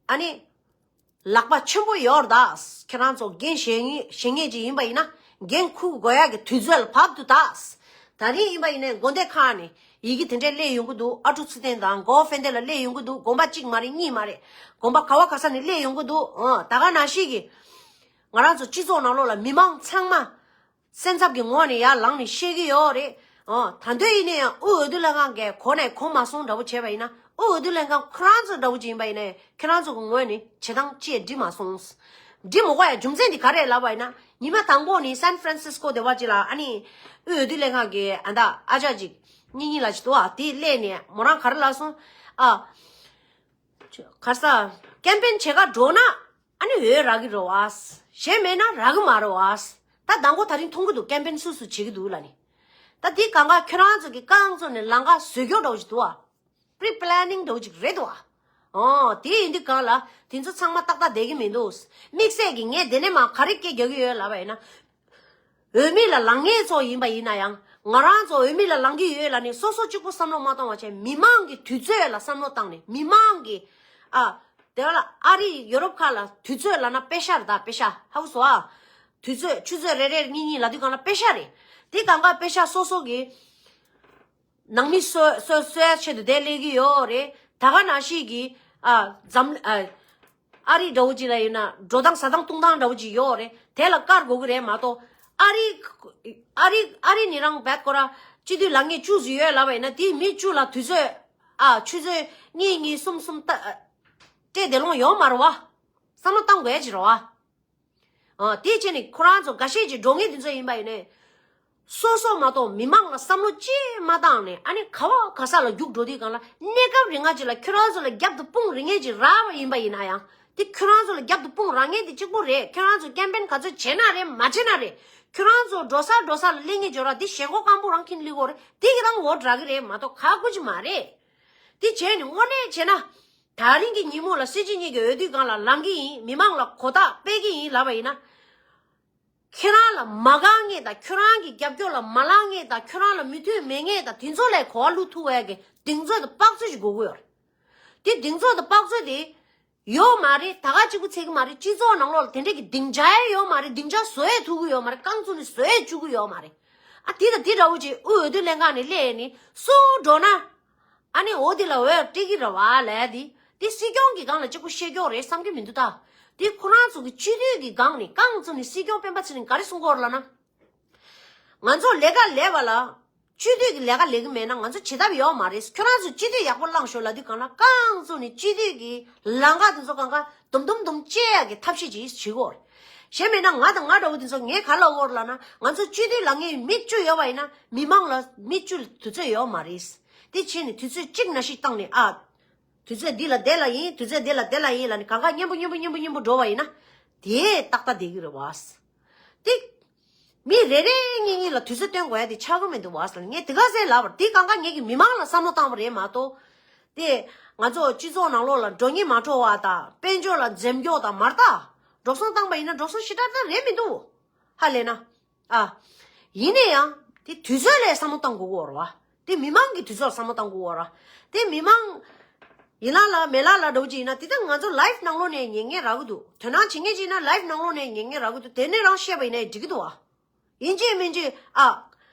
ཨ་ནི། ལག་པ་ཆེན་པོ་ཡོད་རེད་ད། ཁྱེད་རང་ཚོ་འགན་བཞེས་ངེས་བཞེས་ངེས་ཅིག་ཡིན་པ་ཡིན་ན་འགན་འཁུར་དགོས་ཡག་གི་དུས་ཚོད་ལ་བབས་འདུག་ད། ད་རིང་ཡིན་པ་ཡིན་ནའི་དགོན་སྡེ་ཁག་ནས་ཡི་གེ་དེ་འདྲས་སླེབས་ཡོང་གི་འདུག་ཨ་ཀྲུག་ཚུལ་ལྡན་དང་གོ་ཧྥེ་འདེ་ལ་སླེབས་ཡོང་གི་འདུག་དགོན་པ་གཅིག་མ་རེད། གཉིས་མ་རེད། དགོན་པ་ག་བ་ག་ས་ནས་སླེབས་ཡོང་གི་འདུག་ཨ། ད་ག་ནང་བཞིན་གྱི་ང་རང་ཚོ་སྤྱི་ཚོགས་ནང་ལོགས་ལ་མི་མང་ཚང་མ་སེམས་འཚབ་ཀྱི་ངོས་ནས་ཡར་ལངས་ནས་བཤད་ཀྱི་ཡོད་རེད། ཨོ། ད་དུང་ཡིན་ན་ཡང་དབུས་འོས་བསྡུ་ལྷན་ཁང་གིས་གོ་ནས་གོ་མ་སོང་འདྲ་བོ་བྱས་པ་ཡིན་ན། དབུས་འོས་བསྡུ་ལྷན་ཁང་ཁོ་རང་ཚོ་འདྲ་བོ་ཅིག་ཡིན་པ་ཡིན་ནའི་ཁྱེད་རང་ཚོ་གི་ངོས་ནས་བྱེད་སྟངས་ཅིག་འགྲིག་མ་སོང་། འགྲིག་མ་དགོས་ཡ་རྒྱུ་མཚན་དེ་ག་རེ་ལབ་པ་ཡིན་ན། ཉི་མ་དང་པོ་ནི་སན་ཧྥ་རན་སིས་ཀོ་དེ་བ་ཅིག་ལ་ཨ་ནི་དབུས་འོས་བསྡུ་ལྷན་ཁང་གི་ཨ་ད་ཨ་ཅག་ཅིག་གཉིས་གཉིས་ལ་ཅིག་འདུག་ཨ། དེ་སླེབས་ནས་མོ་རང་ག་རེ་ལབ་སོང་། ཨ། ག་རེ་ཟ། ཀེམ་པེན་བྱེད་ག་འགྲོ་ན་ཨ་ནི་འོས་རག་གི་རེད་བ། གཞན་མེད་ན་རག་གི་མ་རེད་བ། ད་མདང་དགོང་དེ་རིང་མཐོང་གི་འདུག་ཀེམ་པེན་སུ་སུ་བྱེད་ཀྱི་འདུག་ལབ་ནས། ད་འདི་གང་ག་ཁྱོད་རང་ཚོ་གི་རྐང་བཙུགས་ནས་ལམ་ཁ་བཟོས་རྒྱུ་འདྲ་བོ་ཞིག་འདུག་བ། པི་རི་པི་ལེ་ནིང་འདྲ་བོ་ཅིག་རེད་འདུག་བ། ཨོ། དེ་ཡིན་དུས་སྒང་ལ་དེ་ཚོ་ཚང་མ་ཏག་ཏག་བསྡད་ཀྱི་མི་འདུག་དམིགས་བསལ་གྱི་ངས་དེ་ནས་མ་ག་རེ་སྐད་རྒྱག་གི་ཡོད་ལབ་པ་ཡིན་ན། འོས་མི་ལ་ལངས་མཁན་ཚོ་ཡིན་པ་ཡིན་ན་ཡང་། ང་རང་ཚོ་འོས་མི་ལ་ལངས་ཀྱི་ཡོད་ལབ་ནས་སོ་སོ་གཅིག་པུ་བསམ་བློ་མ་གཏོང་བ་བྱས། མི་མང་གི་དུས་ཚོད་ལ་བསམ་བློ་བཏང་ནས། མི་མང་གི། ཨ། དེ་བ་ལ་ཨ་རི་ཡོ་རོབ་ཁག་ལ་དུས་ཚོད་ལབ་ན་པེ་ཤ་རེད་ད། པེ་ཤ་ཧ་གོ་སོང་ཨ། དུས་ཚོད་ཆུ་ཚོད་རེ་རེ་གཉིས་གཉིས་ལབ་དུས་སྒང་ལ་པེ་ཤ་རེད། དེ་གང་ག་པེ་ཤ་སོ་སོ་གི་ནང་མི་གསོ་གསོ་གསོ་ཡ་ཆེད་དུ་དེ་སླེབས་ཀྱི་ཡོད་རེད། ད་ག་ནང་བཞིན་གྱི། ཨ། འཛམ། ཨ། ཨ་རི་འདྲ་བོ་ཅིག་ལ་ཡིན་ན་འགྲོ་སྟངས་ཟ་སྟངས་འཐུང་སྟངས་འདྲ་བོ་ཅིག་ཡོད་རེད། དེ་ལ་བཀར་དགོས་ཀྱི་རེད་མ་གཏོགས། ཨ་རི། ཨ་རི། ཨ་རི་ནི་རང་བད་ཀོ་ར་སྤྱི་འཐུས་ལངས་མཁན་བཅུ་ཙམ་ཡོད་ལབ་པ་ཡིན་ན། དེའི་མི་བཅུ་ལ་དུས་ཚོད། ཨ། ཆུ་ཚོད་གཉིས་གཉིས་གསུམ་གསུམ་ལྟ། སྤྲད་བསྡད་ལོང་ཡོད་མ་རེད་བ། བསམ་བློ་བཏང་དགོས་ཡ་ཅིག་རེད་བ། ཨ། དེ་བྱས་ནས་ཁོ་རང་ཚོ་འགའ་ཤས་ཀྱི་འགྲོ་མཁན་དེ་ཚོ་ཡིན་པ་ཡིན་ནའི། སོ་སོ་མ་གཏོགས་མི་མང་ལ་བསམ་བློ་ཅི་མ་བཏང་ནས། ཨ་ནི་ག་བ་ག་ས་ལ་རྒྱུགས་འགྲོ་དུས་སྒང་ལ། གནས་སྐབས་རིང་ང་ཅིག་ལ་ཁྱོད་རང་ཚོ་ལ་རྒྱབ་ཏུ་དཔུང་རིང་ངེ་ཅིག་རག་པ་ཡིན་པ་ཡིན་ན་ཡང་། དེ་ཁྱོད་རང་ཚོ་ལ་རྒྱབ་ཏུ་དཔུང་རག་མཁན་དེ་གཅིག་པོ་རེད། ཁྱོད་རང་ཚོ་ཀེམ་པེན་ག་ཚོད་བྱས་ན་རེད་མ་བྱས་ན་རེད། ཁྱོད་རང་ཚོ་འགྲོ་ས་འགྲོ་ས་ལ་སླེབས་མཁན་ཅིག་ཡོད་ར། དེ་ཞེན་ཁོག་སྐམ་པོ་རང་ཁྱིམ་སླེབས་ཀྱི་ཡོད་རེད། དེ་གི་རང་འོ་འདྲ་གི་རེད་མ་གཏོགས་ཁག་པོ་ཅིག་མ་རེད། དེ་བྱས་ནས་དངོས་གནས་བྱས་ན། དེ་རིང་གི་ཉིན་མོ་ལ་སྲིད་སྤྱི་གཉིས་ཀྱི་འོས་བསྡུའི་སྒང་ལ་ལངས་ཀྱི་ཡིན། མི་མང་ལ་གོ་རྟོགས་སྤེལ་གྱི་ཡིན་ལབ་པ་ཡིན་ན། ཁྱེད་རང་ལ་མ་དགའ་མཁན་དང་ཁྱོད་རང་གི་རྒྱབ་སྐྱོར་ལ་མ་ལངས་མཁན་དང་ཁྱོད་རང་ལ་མོས་མཐུན་མེད་མཁན་དང་དེ་ཚོ་ལ་གོ་བ་བླུག་ཐུབ་ཡ་གི་གདེང་ཚོད་དང་དཔག་ཚོད་ཅིག་དགོས་ཀྱི་ཡོད་རེད། དེ་གདེང་ཚོད་དང་དཔག་ཚོད་དེ་ཡོད་མ་རེད། ད་ག་གཅིག་པུ་ཚད་ཀྱི་མ་རེད། སྤྱི་ཚོགས་ནང་ལོགས་ལ་དེ་འདྲས་ཀྱི་སྡིངས་ཆ་ཡང་ཡོད་མ་རེད། སྡིངས་ཆ་བཟོ་ཡས་ཐུབ་ཀྱི་ཡོད་མ་རེད། རྐང་བཙུགས་ནས་བཟོ་ཡས་བཅུག་གི་ཡོད་མ་རེད། ཨ་དེ་དང་དེ་འདྲ་བོ་ཅིག་དབུས་འོས་བསྡུ་ལྷན་ཁང་ནས་སླེབས་ནས་སུ་འགྲོ་ན། ཨ་ནི་འོ་དེ་ལ་འོས་སྤྲད་ཀྱི་རེད་བ་ལས་དེ། དེ་སྲིད་སྐྱོང་གི་སྒང་ལ་གཅིག་པུ་བཤད་ཀྱོག་རེད་བསམ་གྱི་མི་འདུག་ད། དེ་ཁོ་རང་ཚོ་གི་སྤྱི་འཐུས་ཀྱི་སྒང་ནས་རྐང་བཙུགས་ནས་སྲིད་སྐྱོང་སྤེན་པ་ཚེ་རིང་ག་རེ་གསུང་གི་ཡོད་རེད་ལབ་ན། ང་ཚོ་ལས་ཀ་ལས་པ་ལ། སྤྱི་འཐུས་ཀྱི་ལས་ཀ་ལས་ཀྱི་མེད་ན་ང་ཚོ་བྱེད་ཐབས་ཡོད་མ་རེད། ཁྱོད་རང་ཚོ་སྤྱི་འཐུས་ཡག་པོ་བླངས་ཤོག་ལབ་དུས་སྒང་ལ་རྐང་བཙུགས་ནས་སྤྱི་འཐུས་ཀྱི་ལམ་ཁ་དེ་ཚོ་སྒང་ག་དུམ་དུམ་དུམ་བཅད་ཡག་གི་ཐབས་ཤེས་ཅིག་བྱེད་དགོས་རེད། གཞན་མེད་ན་ང་དང་ང་འདྲ་བོ་དེ་ཚོ་ངས་ག་རེ་ལབ་ཀྱི་ཡོད་རེད་ལབ་ན། ང་ཚོ་སྤྱི་འཐུས་ལངས་མཁན་མི་བཅུ་ཡོད་པ་ཡིན་ན་མི་མང་ལ་མི་བཅུ་ལ་དུས་ཚོད་ཡོད་མ་རེད། དེ་བྱས་ནས་དུས་ཚོད་གཅིག་ནང་བཞིན་བཏང་ནས་ཨ། དུས་ཚོད་འདི་ལ་དེ་ལ་ཡིན། དུས་ཚོད་འདི་ལ་དེ་ལ་ཡིན་ལབ་ནས་སྒང་ག་མཉམ་པོ་མཉམ་པོ་མཉམ་པོ་མཉམ་པོ་འགྲོ་བ་ཡིན་ན། དེ་ཏག་ཏག་བསྡད་ཀྱི་རེད་བ། དེ། མི་རེ་རེ་གཉིས་གཉིས་ལ་དུས་ཚོད་སྟོན་དགོས་ཡ་དེ་ཆགས་ཀྱི་མི་འདུག་བ་ཟེར། ངས་དེ་ག་ཟེར་ལབ་པར་དེ་སྒང་ག་ངེད་ཀྱི་མི་མང་ལ་བསམ་བློ་བཏང་བ་རེད་མ་གཏོགས། དེ་ང་ཚོ་སྤྱི་ཚོགས་ནང་ལོགས་ལ་འགྲོ་སྙིང་མ་བྲོ་བ་དང་དཔལ་འབྱོར་ལ་འཛེམ་རྒྱུ་དང་མ་རེད་ད། འགྲོ་སོང་བཏང་པ་ཡིན་ན་འགྲོ་སོང་ཞེ་དྲག་ད་རེད་མི་འདུག་ཧ་ལས་ན། ཨ། ཡིན་ན་ཡང་དེ་དུས་ཚོད་ལ་བསམ་བློ་བཏང་དགོས་ཀྱི་ཡོད་རེད་བ། དེ་མི་མང་གི་དུས་ཚོད་ལ་བསམ་བློ་བཏང་དགོས་ཀྱི་ཡོད་རེད་བ། དེ་མི་མང་། ཡིན་ལ་ལ་མེ་ལ་ལ་འགྲོ་གི་ཡིན་ན་དེ་ལྟར་ང་ཚོ་ལའིབ་ནང་ལོགས་ནས་ཉན་མཁན་རག་གི་འདུག་དོ་སྣང་བྱེད་མཁན་ཅིག་ཡིན་ན་ལའིབ་ནང་ལོགས་ནས་ཉན་མཁན་རག་གི་འདུག་དེ་ནས་རང་བཤད་པ་ཡིན་ན་འགྲིག་གི་འདུག་བ། ཡིན་གཅིག་མིན་གཅིག་ཨ།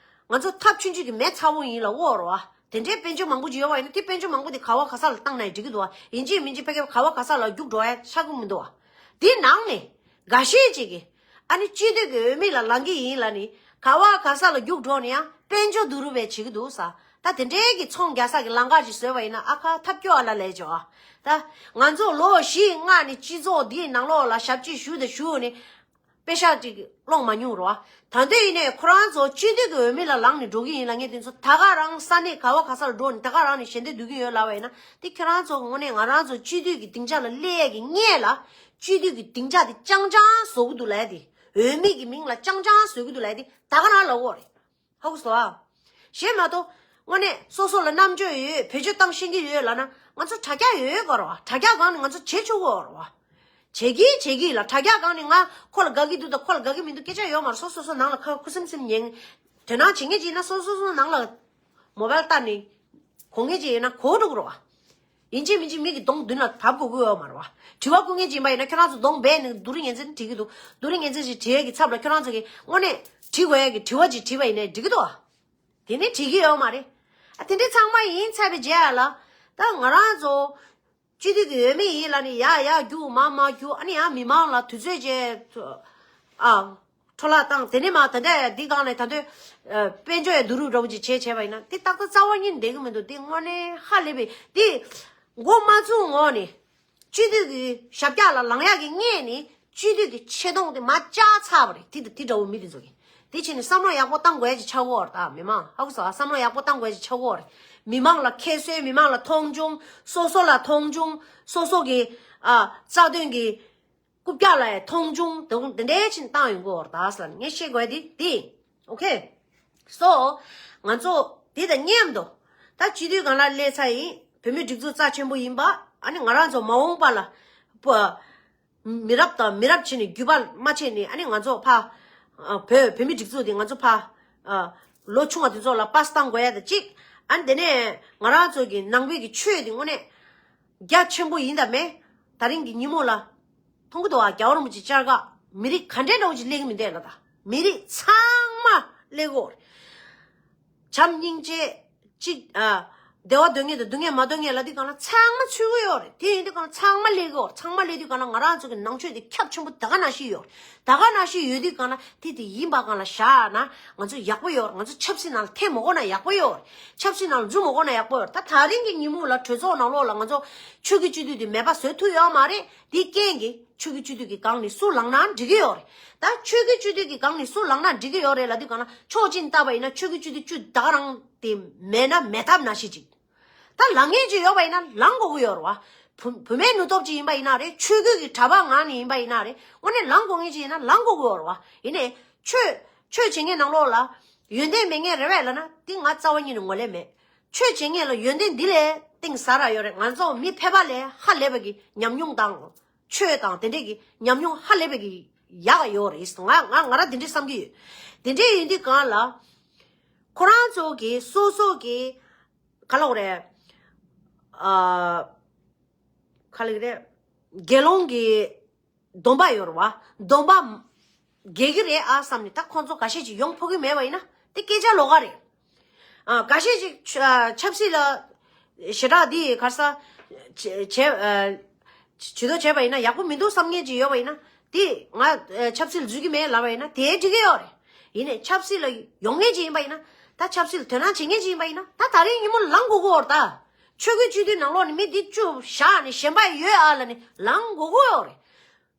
ང་ཚོ་ཐབས་ཆུང་ཆུང་གི་མེ་ཚ་བོ་ཡིན་ལ་འོ་རོ་བ། དེ་འདྲའི་དཔལ་འབྱོར་མང་པོ་ཅིག་ཡོད་པ་ཡིན་ན་དེ་དཔལ་འབྱོར་མང་པོ་དེ་ག་བ་ག་ས་ལ་བཏང་ན་འགྲིག་གི་འདུག་བ། ཡིན་གཅིག་མིན་གཅིག་ཕ་གི་ག་བ་ག་ས་ལ་རྒྱུག་འགྲོ་ཡ་ཆགས་ཀྱི་མི་འདུག་བ། དེ་ནང་ནས་འགའ་ཤས་ཅིག་གིས། ཨ་ནི་སྤྱི་འཐུས་ཀྱི་འོས་མི་ལ་ལངས་ཀྱི་ཡིན་ལབ་ནི། ག་བ་ག་ས་ལ་རྒྱུགས་འགྲོ་ནི་ཡང་དཔལ་འབྱོར་བསྡུ་རུབ་པའི་བྱེད་ཀྱི་འདུག་ས། ད་དེ་འདྲའི་གི་ཚོང་རྒྱག་ས་གི་ལམ་ཁ་ཅིག་བཟོས་པ་ཡིན་ན་ཨ་ཁ་ཐབས་སྐྱོ་ཨ་ལ་ལས་ཆོག་ཨ། ད་ང་ཚོ་ལོ་བཞི་ལྔ་ནི་སྤྱི་ཚོགས་འདིའི་ནང་ལོགས་ལ་ཞབས་ཕྱི་ཞུ་དང་ཞུ་ནི་པེ་ཤག་ཅིག་སློང་མ་མྱོང་རོ་ཨ། ད་འདོད་ཡིན་ནས་ཁོ་རང་ཚོ་སྤྱི་འཐུས་ཀྱི་འོས་མི་ལ་ལངས་ནས་འགྲོ་གི་ཡིན་ལ་ངས་དེ་ཚོ་ད་ག་རང་ས་གནས་ག་བ་ག་ས་ལ་འགྲོ་ནི་ད་ག་རང་ནས་ཞལ་འདེབས་བསྡུ་གི་ཡོད་ལབ་པ་ཡིན་ན་དེ་ཁྱེད་རང་ཚོ་དངོས་གནས་ང་རང་ཚོ་སྤྱི་འཐུས་ཀྱི་སྡིངས་ཆ་ལ་སླེབས་ཡས་ཀྱི་སྔས་ལ། སྤྱི་འཐུས་ཀྱི་སྡིངས་ཆ་དེ་རྐྱང་རྐྱང་བཟོ་གི་འདུག་ལབ་ཡ་དེ། འོས་མི་གི་མིང་ལ་རྐྱང་རྐྱང་བཟོ་གི་འདུག་ལབ་ཡ་དེ་ད་ག་རང་ལབ་ཀྱི་ཡོད་རེད། ཧ་གོ་སོང་ཨ། གཞན་མ་གཏོགས་དངོས་གནས་སོ་སོ་ལ་རྣམ་དཔྱོད་ཡོད་བེད་སྤྱོད་བཏང་ཤེས་ཀྱི་ཡོད་ལབ་ན་ང་ཚོ་དྲ་རྒྱ་ཡོད་དགོས་རེད་བ། དྲ་རྒྱ་སྒང་ནས་ང་ཚོ་བྱེད་ཆོག་གི་ཡོད་རེད་བ། བྱེད་ཀྱི་བྱེད་ཀྱི་ལ་དྲ་རྒྱ་སྒང་ནས་ང་ཁོ་ལ་དགའ་གི་འདུག་དང་ཁོ་ལ་དགའ་གི་མི་འདུག་སྐད་ཆ་ཡོད་མ་རེད། སོ་སོ་སོ་ནང་ལ་ཁ་ཁུ་སིམ་སིམ་ཉན། དོ་སྣང་བྱེད་མཁན་ཅིག་ཡིན་ན་སོ་སོ་སོ་ནང་ལ་མོ་བལ་བལྟས་ནས་གོ་མཁན་ཅིག་ཡིན་ན་གོ་འགྲོ་གི་རེད་བ། ཡིན་གཅིག་མིན་གཅིག་མི་གི་གདོང་མདུན་ལ་བབས་དགོས་ཀྱི་ཡོད་མ་རེད་བ། དྲི་བ་བསྐུར་མཁན་ཅིག་ཡིན་པ་ཡིན་ན་ཁྱོད་རང་ཚོ་གདོང་སྦས་ནས་སྡུག་རུས་ངན་ཚད་དྲི་གི་འདུག་སྡུག་རུས་ངན་ཚད་ཅིག་དྲི་ཡས་ཀྱི་ཚབ་ལ་ཁྱོད་རང་ཚོ་གི་དངོས་གནས་དྲི་དགོས་ཡས་ཀྱི་དྲི་བ་ཅིག་དྲིས་པ་ཡིན་ནའི་འགྲིག་གི་འདུག་བ། དེ་ནི་དྲི་གི་ཡོད་མ་རེད། ཨ་དེ་འདྲའི་ཚང་མ་ཡིན་ཚར་བའི་རྗེས་ལ་ད་ང་རང་ཚོ་སྤྱི་འཐུས་ཀྱི་འོས་མི་ཡིན་ལབ་ནི་ཡ་ཡ་རྒྱུག་མ་མ་རྒྱུག་ཨ་ནི་ཡང་མི་མང་ལ་དུས་ཚོད་བཅད་ཨ་འཕྲོ་བརླག་བཏང་དེ་ནི་མ་ད་ལྟ་འདི་སྒང་ནས་ད་ལྟ་དཔལ་འབྱོར་ཡ་བསྡུ་རུབ་འདྲ་བོ་ཅིག་བྱས་བྱས་པ་ཡིན་ན་དེ་ཏག་ཏག་རྩ་བ་ཉིད་བསྡད་གི་མི་འདུག་དེ་དངོས་གནས་ཧ་ལས་པའི་དེ་མགོ་མ་ཚུགས་ངོ་ནས། སྤྱི་འཐུས་ཀྱི་ཞབས་བཀྱག་ལ་ལངས་ཡག་གི་སྔས་ནས་སྤྱི་འཐུས་ཀྱི་ཆེ་མཐོང་དེ་མར་བཅག་ཚར་བ་རེད། དེ་དང་དེ་འདྲ་བོ་མི་དེ་ཚོ་གིས་དེ་བྱས་ནས་བསམ་བློ་ཡག་པོ་བཏང་དགོས་ཡ་ཅིག་ཆགས་ཀྱི་ཡོད་རེད། ད་མི་མང་ཧ་གོ་སོང་ཨ། བསམ་བློ་ཡག་པོ་བཏང་དགོས་ཡ་ཅིག་ཆགས་ཀྱི་ཡོད་རེད། མི་མང་ལ་ཁྱད་གསོད། མི་མང་ལ་མཐོང་ཆུང་། སོ་སོ་ལ་མཐོང་ཆུང་། སོ་སོ་གི་ཨ་རྩ་དོན་གྱི་རྐུབ་བཀྱག་ལ་ཡང་མཐོང་ཆུང་དེ་འདྲའི་ཕྱིན་བཏང་ཡོང་གི་ཡོད་རེད། ད་ཟེར་ལ་ངས་བཤད་དགོས་ཡ་དེ་དེ་ཡིན། ཨོ་ཁེ། སོ། ང་ཚོ་དེ་དང་མཉམ་དུ་ད་སྤྱི་འཐུས་སྒང་ལ་སླེབས་ཚར་ཡིན། བོད་མིའི་སྒྲིག་འཛུགས་རྩ་ཆེན་པོ་ཡིན་པ། ཨ་ནི་ང་རང་ཚོ་མ་འོངས་པ་ལ་པ། མི་རབས་དང་མི་རབས་བྱས་ནས་རྒྱུད་པ་མ་ཆད་ནས་ཨ་ནི་ང་ཚོ་ཕ། ཨ་བོད་བོད་མིའི་སྒྲིག་འཛུགས་དེ་ང་ཚོ་ཕ། ཨ་ལོ་ཆུང་བ་དེ་ཚོ་ལ་པཱ་སི་བཏང་དགོས་ཡ་དང་གཅིག་ཨ་ནི་དེ་ནས་ང་རང་ཚོ་གི་ནང་པའི་གི་ཆོས་དེ་དངོས་གནས་རྒྱ་ཆེན་པོ་ཡིན་དང་མེད། ད་རིང་གི་ཉིན་མོ་ལ། མཐོང་གི་འདུག་ཨ། རྒྱལ་བ་རིན་པོ་ཆེ་བཅར་ཁ་མི་རིགས་ག་འདྲའི་འདྲ་བོ་ཅིག་སླེབས་ཀྱི་མི་འདུག་ལ། ད་མི་རིགས་ཚང་མ་སླེབས་ཀྱི་ཡོད་རེད། བྱམས་སྙིང་རྗེ་གཅིག་ཨ། བདེ་བ་འདོད་མཁན་དང་སྡུག་བསྔལ་མ་འདོད་མཁན་ལབ་དུས་སྒང་ལ་ཚང་མ་ཚུད་ཀྱི་ཡོད་རེད། དེ་ཡིན་དུས་སྒང་ལ་ཚང་མ་སླེབས་ཀྱི་ཡོད་རེད། ཚང་མ་སླེབས་དུས་སྒང་ལ་ང་རང་ཚོ་གི་ནང་ཆོས་དེ་ཁྱབ་ཆེན་པོ་ད་ག་ནང་བཞིན་ཡོད་རེད། ད་ག་ནང་བཞིན་ཡོད་དུས་སྒང་ལ་དེ་དེ་ཡིན་པ་སྒང་ལ་བཞག་ན་ང་ཚོ་ཡག་པོ་ཡོད་རེད། ང་ཚོ་ཆབ་སྲིད་ནང་ལ་ཐེ་མ་དགོས་ན་ཡག་པོ་ཡོད་རེད། ཆབ་སྲིད་ནང་ལ་འཛུལ་མ་དགོས་ན་ཡག་པོ་ཡོད་རེད། ད་ད་རིང་གི་ཉིན་མོ་ལ་གྲོས་ཚོགས་ནང་ལོགས་ལ་ང་ཚོ་ཆོས་ཀྱི་སྤྱི་འཐུས་དེ་མེད་པ་བཟོ་ཐུབ་ཡོད་མ་རེད། དེའི་རྐྱེན་གྱིས་ཆོས་ཀྱི་སྤྱི་འཐུས་ཀྱི་སྒང་ནས་སུ་ལངས་ན་འགྲིག་གི་ཡོད་རེད། ད་ཆོས་ཀྱི་སྤྱི་འཐུས་ཀྱི་སྒང་ནས་སུ་ལངས་ན་འགྲིག་གི་ཡོད་རེད་ལབ་དུས་སྒང་ལ་ཕྱོགས་གཅིག་ནས་བལྟས་པ་ཡིན་ན་ཆོས་ཀྱི་སྤྱི་འཐུས་བཅུ་ད་ག་རང་དེ་མེད་ན་མེད་ཐབས་ནང་བཞིན་ཅིག་ད་ལངས་མཁན་ཅིག་ཡོད་པ་ཡིན་ན་ལངས་དགོས་ཀྱི་ཡོད་རེད་བ། བུ་བུད་མེད་ནུས་སྟོབས་ཅིག་ཡིན་པ་ཡིན་ན་རེད། ཆོས་བརྒྱུད་ཀྱི་གྲྭ་པ་ངང་ནས་ཡིན་པ་ཡིན་ན་རེད། དངོས་གནས་ལངས་དགོས་མཁན་ཅིག་ཡིན་ན་ལངས་དགོས་ཀྱི་ཡོད་རེད་བ། ཡིན་ནའི་ཆོས་ཆོས་བྱེད་མཁན་ནང་ལོགས་ལ་ཡོན་ཏན་མེད་མཁན་རེད་པས་ལབ་ན་དེ་ང་རྩ་བ་ཉིད་ནས་ངོས་ལེན་མེད། ཆོས་བྱེད་མཁན་ལ་ཡོན་ཏན་འདི་ལས་གཏིང་ཟབ་ར་ཡོད་རེད། ང་ཚོ་མི་ཕལ་པ་ལས་ཧ་ལས་པ་གི་ཉམས་མྱོང་དང་། ཆོས་དང་དེ་འདྲས་ཀྱི་ཉམས་མྱོང་ཧ་ལས་པའི་གི་ ཡག་ཡོད་རེད། ང་ང་ང་རང་དེ་འདྲས་བསམ་གྱི་ཡོད། དེ་འདྲས་ཡིན་དུས་གང་ལ། ཁོ་རང་ཚོ་གི་སོ་སོ་གི་ག་ལབ་དགོས་རེད། ཨ། ག་ལབ་རེད། དགེ་སློང་གི་སྡོམ་པ་ཡོད་རེད་བ། སྡོམ་པ་འགལ་གྱི་རེད་ཨ་བསམ་ནས། ད་ཁོང་ཚོ་འགའ་ཤས་ཅིག་ཡོང་ཕོད་ཀྱི་མེད་པ་ཡིན་ན། དེ་སྐད་ཆ་ལོགས་ཀ་རེད། ཨ། འགའ་ཤས་ཅིག་ཆ་ཆབ་སྲིད་ལ་ཞེ་དྲག་འདི་ག་རེ་ཟ། བྱེད་བྱེད་ཨ། ཇུས་གཏོགས་བྱས་པ་ཡིན་ན་ཡག་པོ་མི་འདུག་བསམ་མཁན་ཅིག་ཡོད་པ་ཡིན་ན། དེ་ང་ཨ། ཆབ་སྲིད་ལ་འཛུལ་གྱི་མེད་ལབ་པ་ཡིན་ན་དེ་འགྲིག་གི་ཡོད་རེད། ཡིན་ནའི་ཆབ་སྲིད་ལ་ཡོང་མཁན་ཅིག་ཡིན་པ་ཡིན་ན། ད་ཆབ་སྲིད་ལ་དོ་སྣང་བྱེད་མཁན་ཅིག་ཡིན་པ་ཡིན་ན། ད་ད་རེས་ཉིན་མོ་ལངས་དགོས་ཀྱི་ཡོད་རེད་ད། ཆོས་བརྒྱུད་སྤྱི་འཐུས་ནང་ལོགས་ནས་མི་འདི་བཅུ་བཞག་ནས་གཞན་པ་ཡོད་ཨ་ལབ་ནས་ལངས་དགོས་ཀྱི་ཡོད་རེད།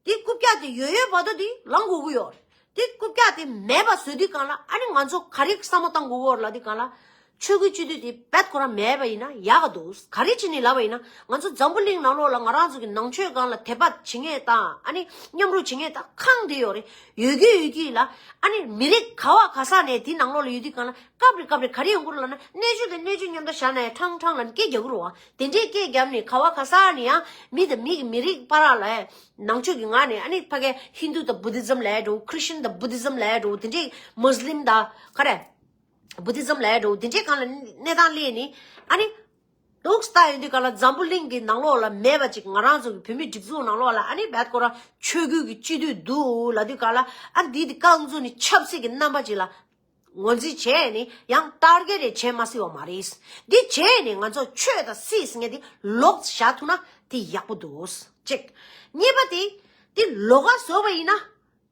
དེ་རྐུབ་བཀྱག་དེ་ཡོད་ཡོད་བར་དུ་དེ་ལངས་དགོས་ཀྱི་ཡོད་རེད། དེ་རྐུབ་བཀྱག་དེ་མེད་པ་བཟོས་དུས་གང་ལ་ཨ་ནི་ང་ཚོ་ག་རེ་བསམ་བློ་བཏང་དགོས་ཀྱི་ཡོད་རེད་ལབ་དུས་གང་ལ། ཆོས་བརྒྱུད་སྤྱི་འཐུས་དེ་རྦད་ཁོ་རང་མེད་པ་ཡིན་ན་ཡག་ག་འདུག་ག་རེ་བྱས་ནས་ལབ་པ་ཡིན་ན། ང་ཚོ་འཛམ་བུ་གླིང་ནང་ལོགས་ལ་ང་རང་ཚོ་གི་ནང་ཆོས་སྒང་ལ་དད་པ་བྱེད་མཁན་དང་ཨ་ནི་མཉམ་རུབ་བྱེད་མཁན་དང་ཁེངས་བསྡད་ཡོད་རེད། ཡོད་ཀྱི་ཡོད་ཀྱི་ལ། ཨ་ནི་མི་རིགས་ག་བ་ག་ས་ནས་དེ་ནང་ལོགས་ལ་ཡོད་དུས་གང་ལ་སྐབས་རེ་སྐབས་རེ་ག་རེ་ཡོང་གི་རེད་ལབ་ན། གནས་ཆུང་དང་གནས་ཆུང་མཉམ་དུ་བཞག་ནས་ཁྲང་ཁྲང་ལབ་ནས་སྐད་རྒྱག་གི་རེད་བ། དེ་འདྲའི་སྐད་བརྒྱབ་ནས་ག་བ་ག་ས་ནས་ཡང་མི་དང་མི་གི་མི་རིགས་བར་ལ་ནང་ཆོས་ཀྱི་ངང་ནས་ཨ་ནི་ཕ་གའི་ཧིན་དུ་དང་བུ་དི་ཛམ་ལབ་འགྲོ། ཁྲི་ཤན་དང་བུ་དི་ཛམ་ལབ་འགྲོ། དེ་འདྲའི་མུ་སི་ལིམ་དང་ག་རེ། བུ་དི་ཛམ་ལབ་འགྲོ། དེ་འདྲའི་སྒང་ལ་གནས་སྟངས་སླེབས་ནས་ཨ་ནི། འདུག་སེ་ཡིན་དུས་གང་ལ་འཛམ་བུ་གླིང་གི་ནང་ལོགས་ལ་མེད་པ་ཅིག་ང་རང་ཚོ་གི་བོད་མི་སྒྲིག་འཛུགས་ནང་ལོགས་ལ་ཨ་ནི་རྦད་ཁོ་རང་ཆོས་བརྒྱུད་ཀྱི་སྤྱི་འཐུས་འདུག་ལབ་དུས་གང་ལ། ཨ་ནི་འདི་དེ་རྐང་བཙུགས་ནས་ཆབ་སྲིད་ཀྱི་རྣམ་པ་ཅིག་ལ་ངོས་འཛིན་བྱས་ནས་ཡང་ཊར་གེ་ཊི་རེ་བྱས་མ་སྲིད་པ་མ་རེད། འདི་བྱས་ནས་ང་ཚོ་ཆོས་དང་སྲིད་ཟེར་མཁན་འདི་ལོགས་བཞག་ཐུབ་ན་དེ་ཡག་པོ་འདུག་གཅིག་གཉིས་པ་དེ། དེ་ལོགས་ཀ་བཟོས་པ་ཡིན་ན་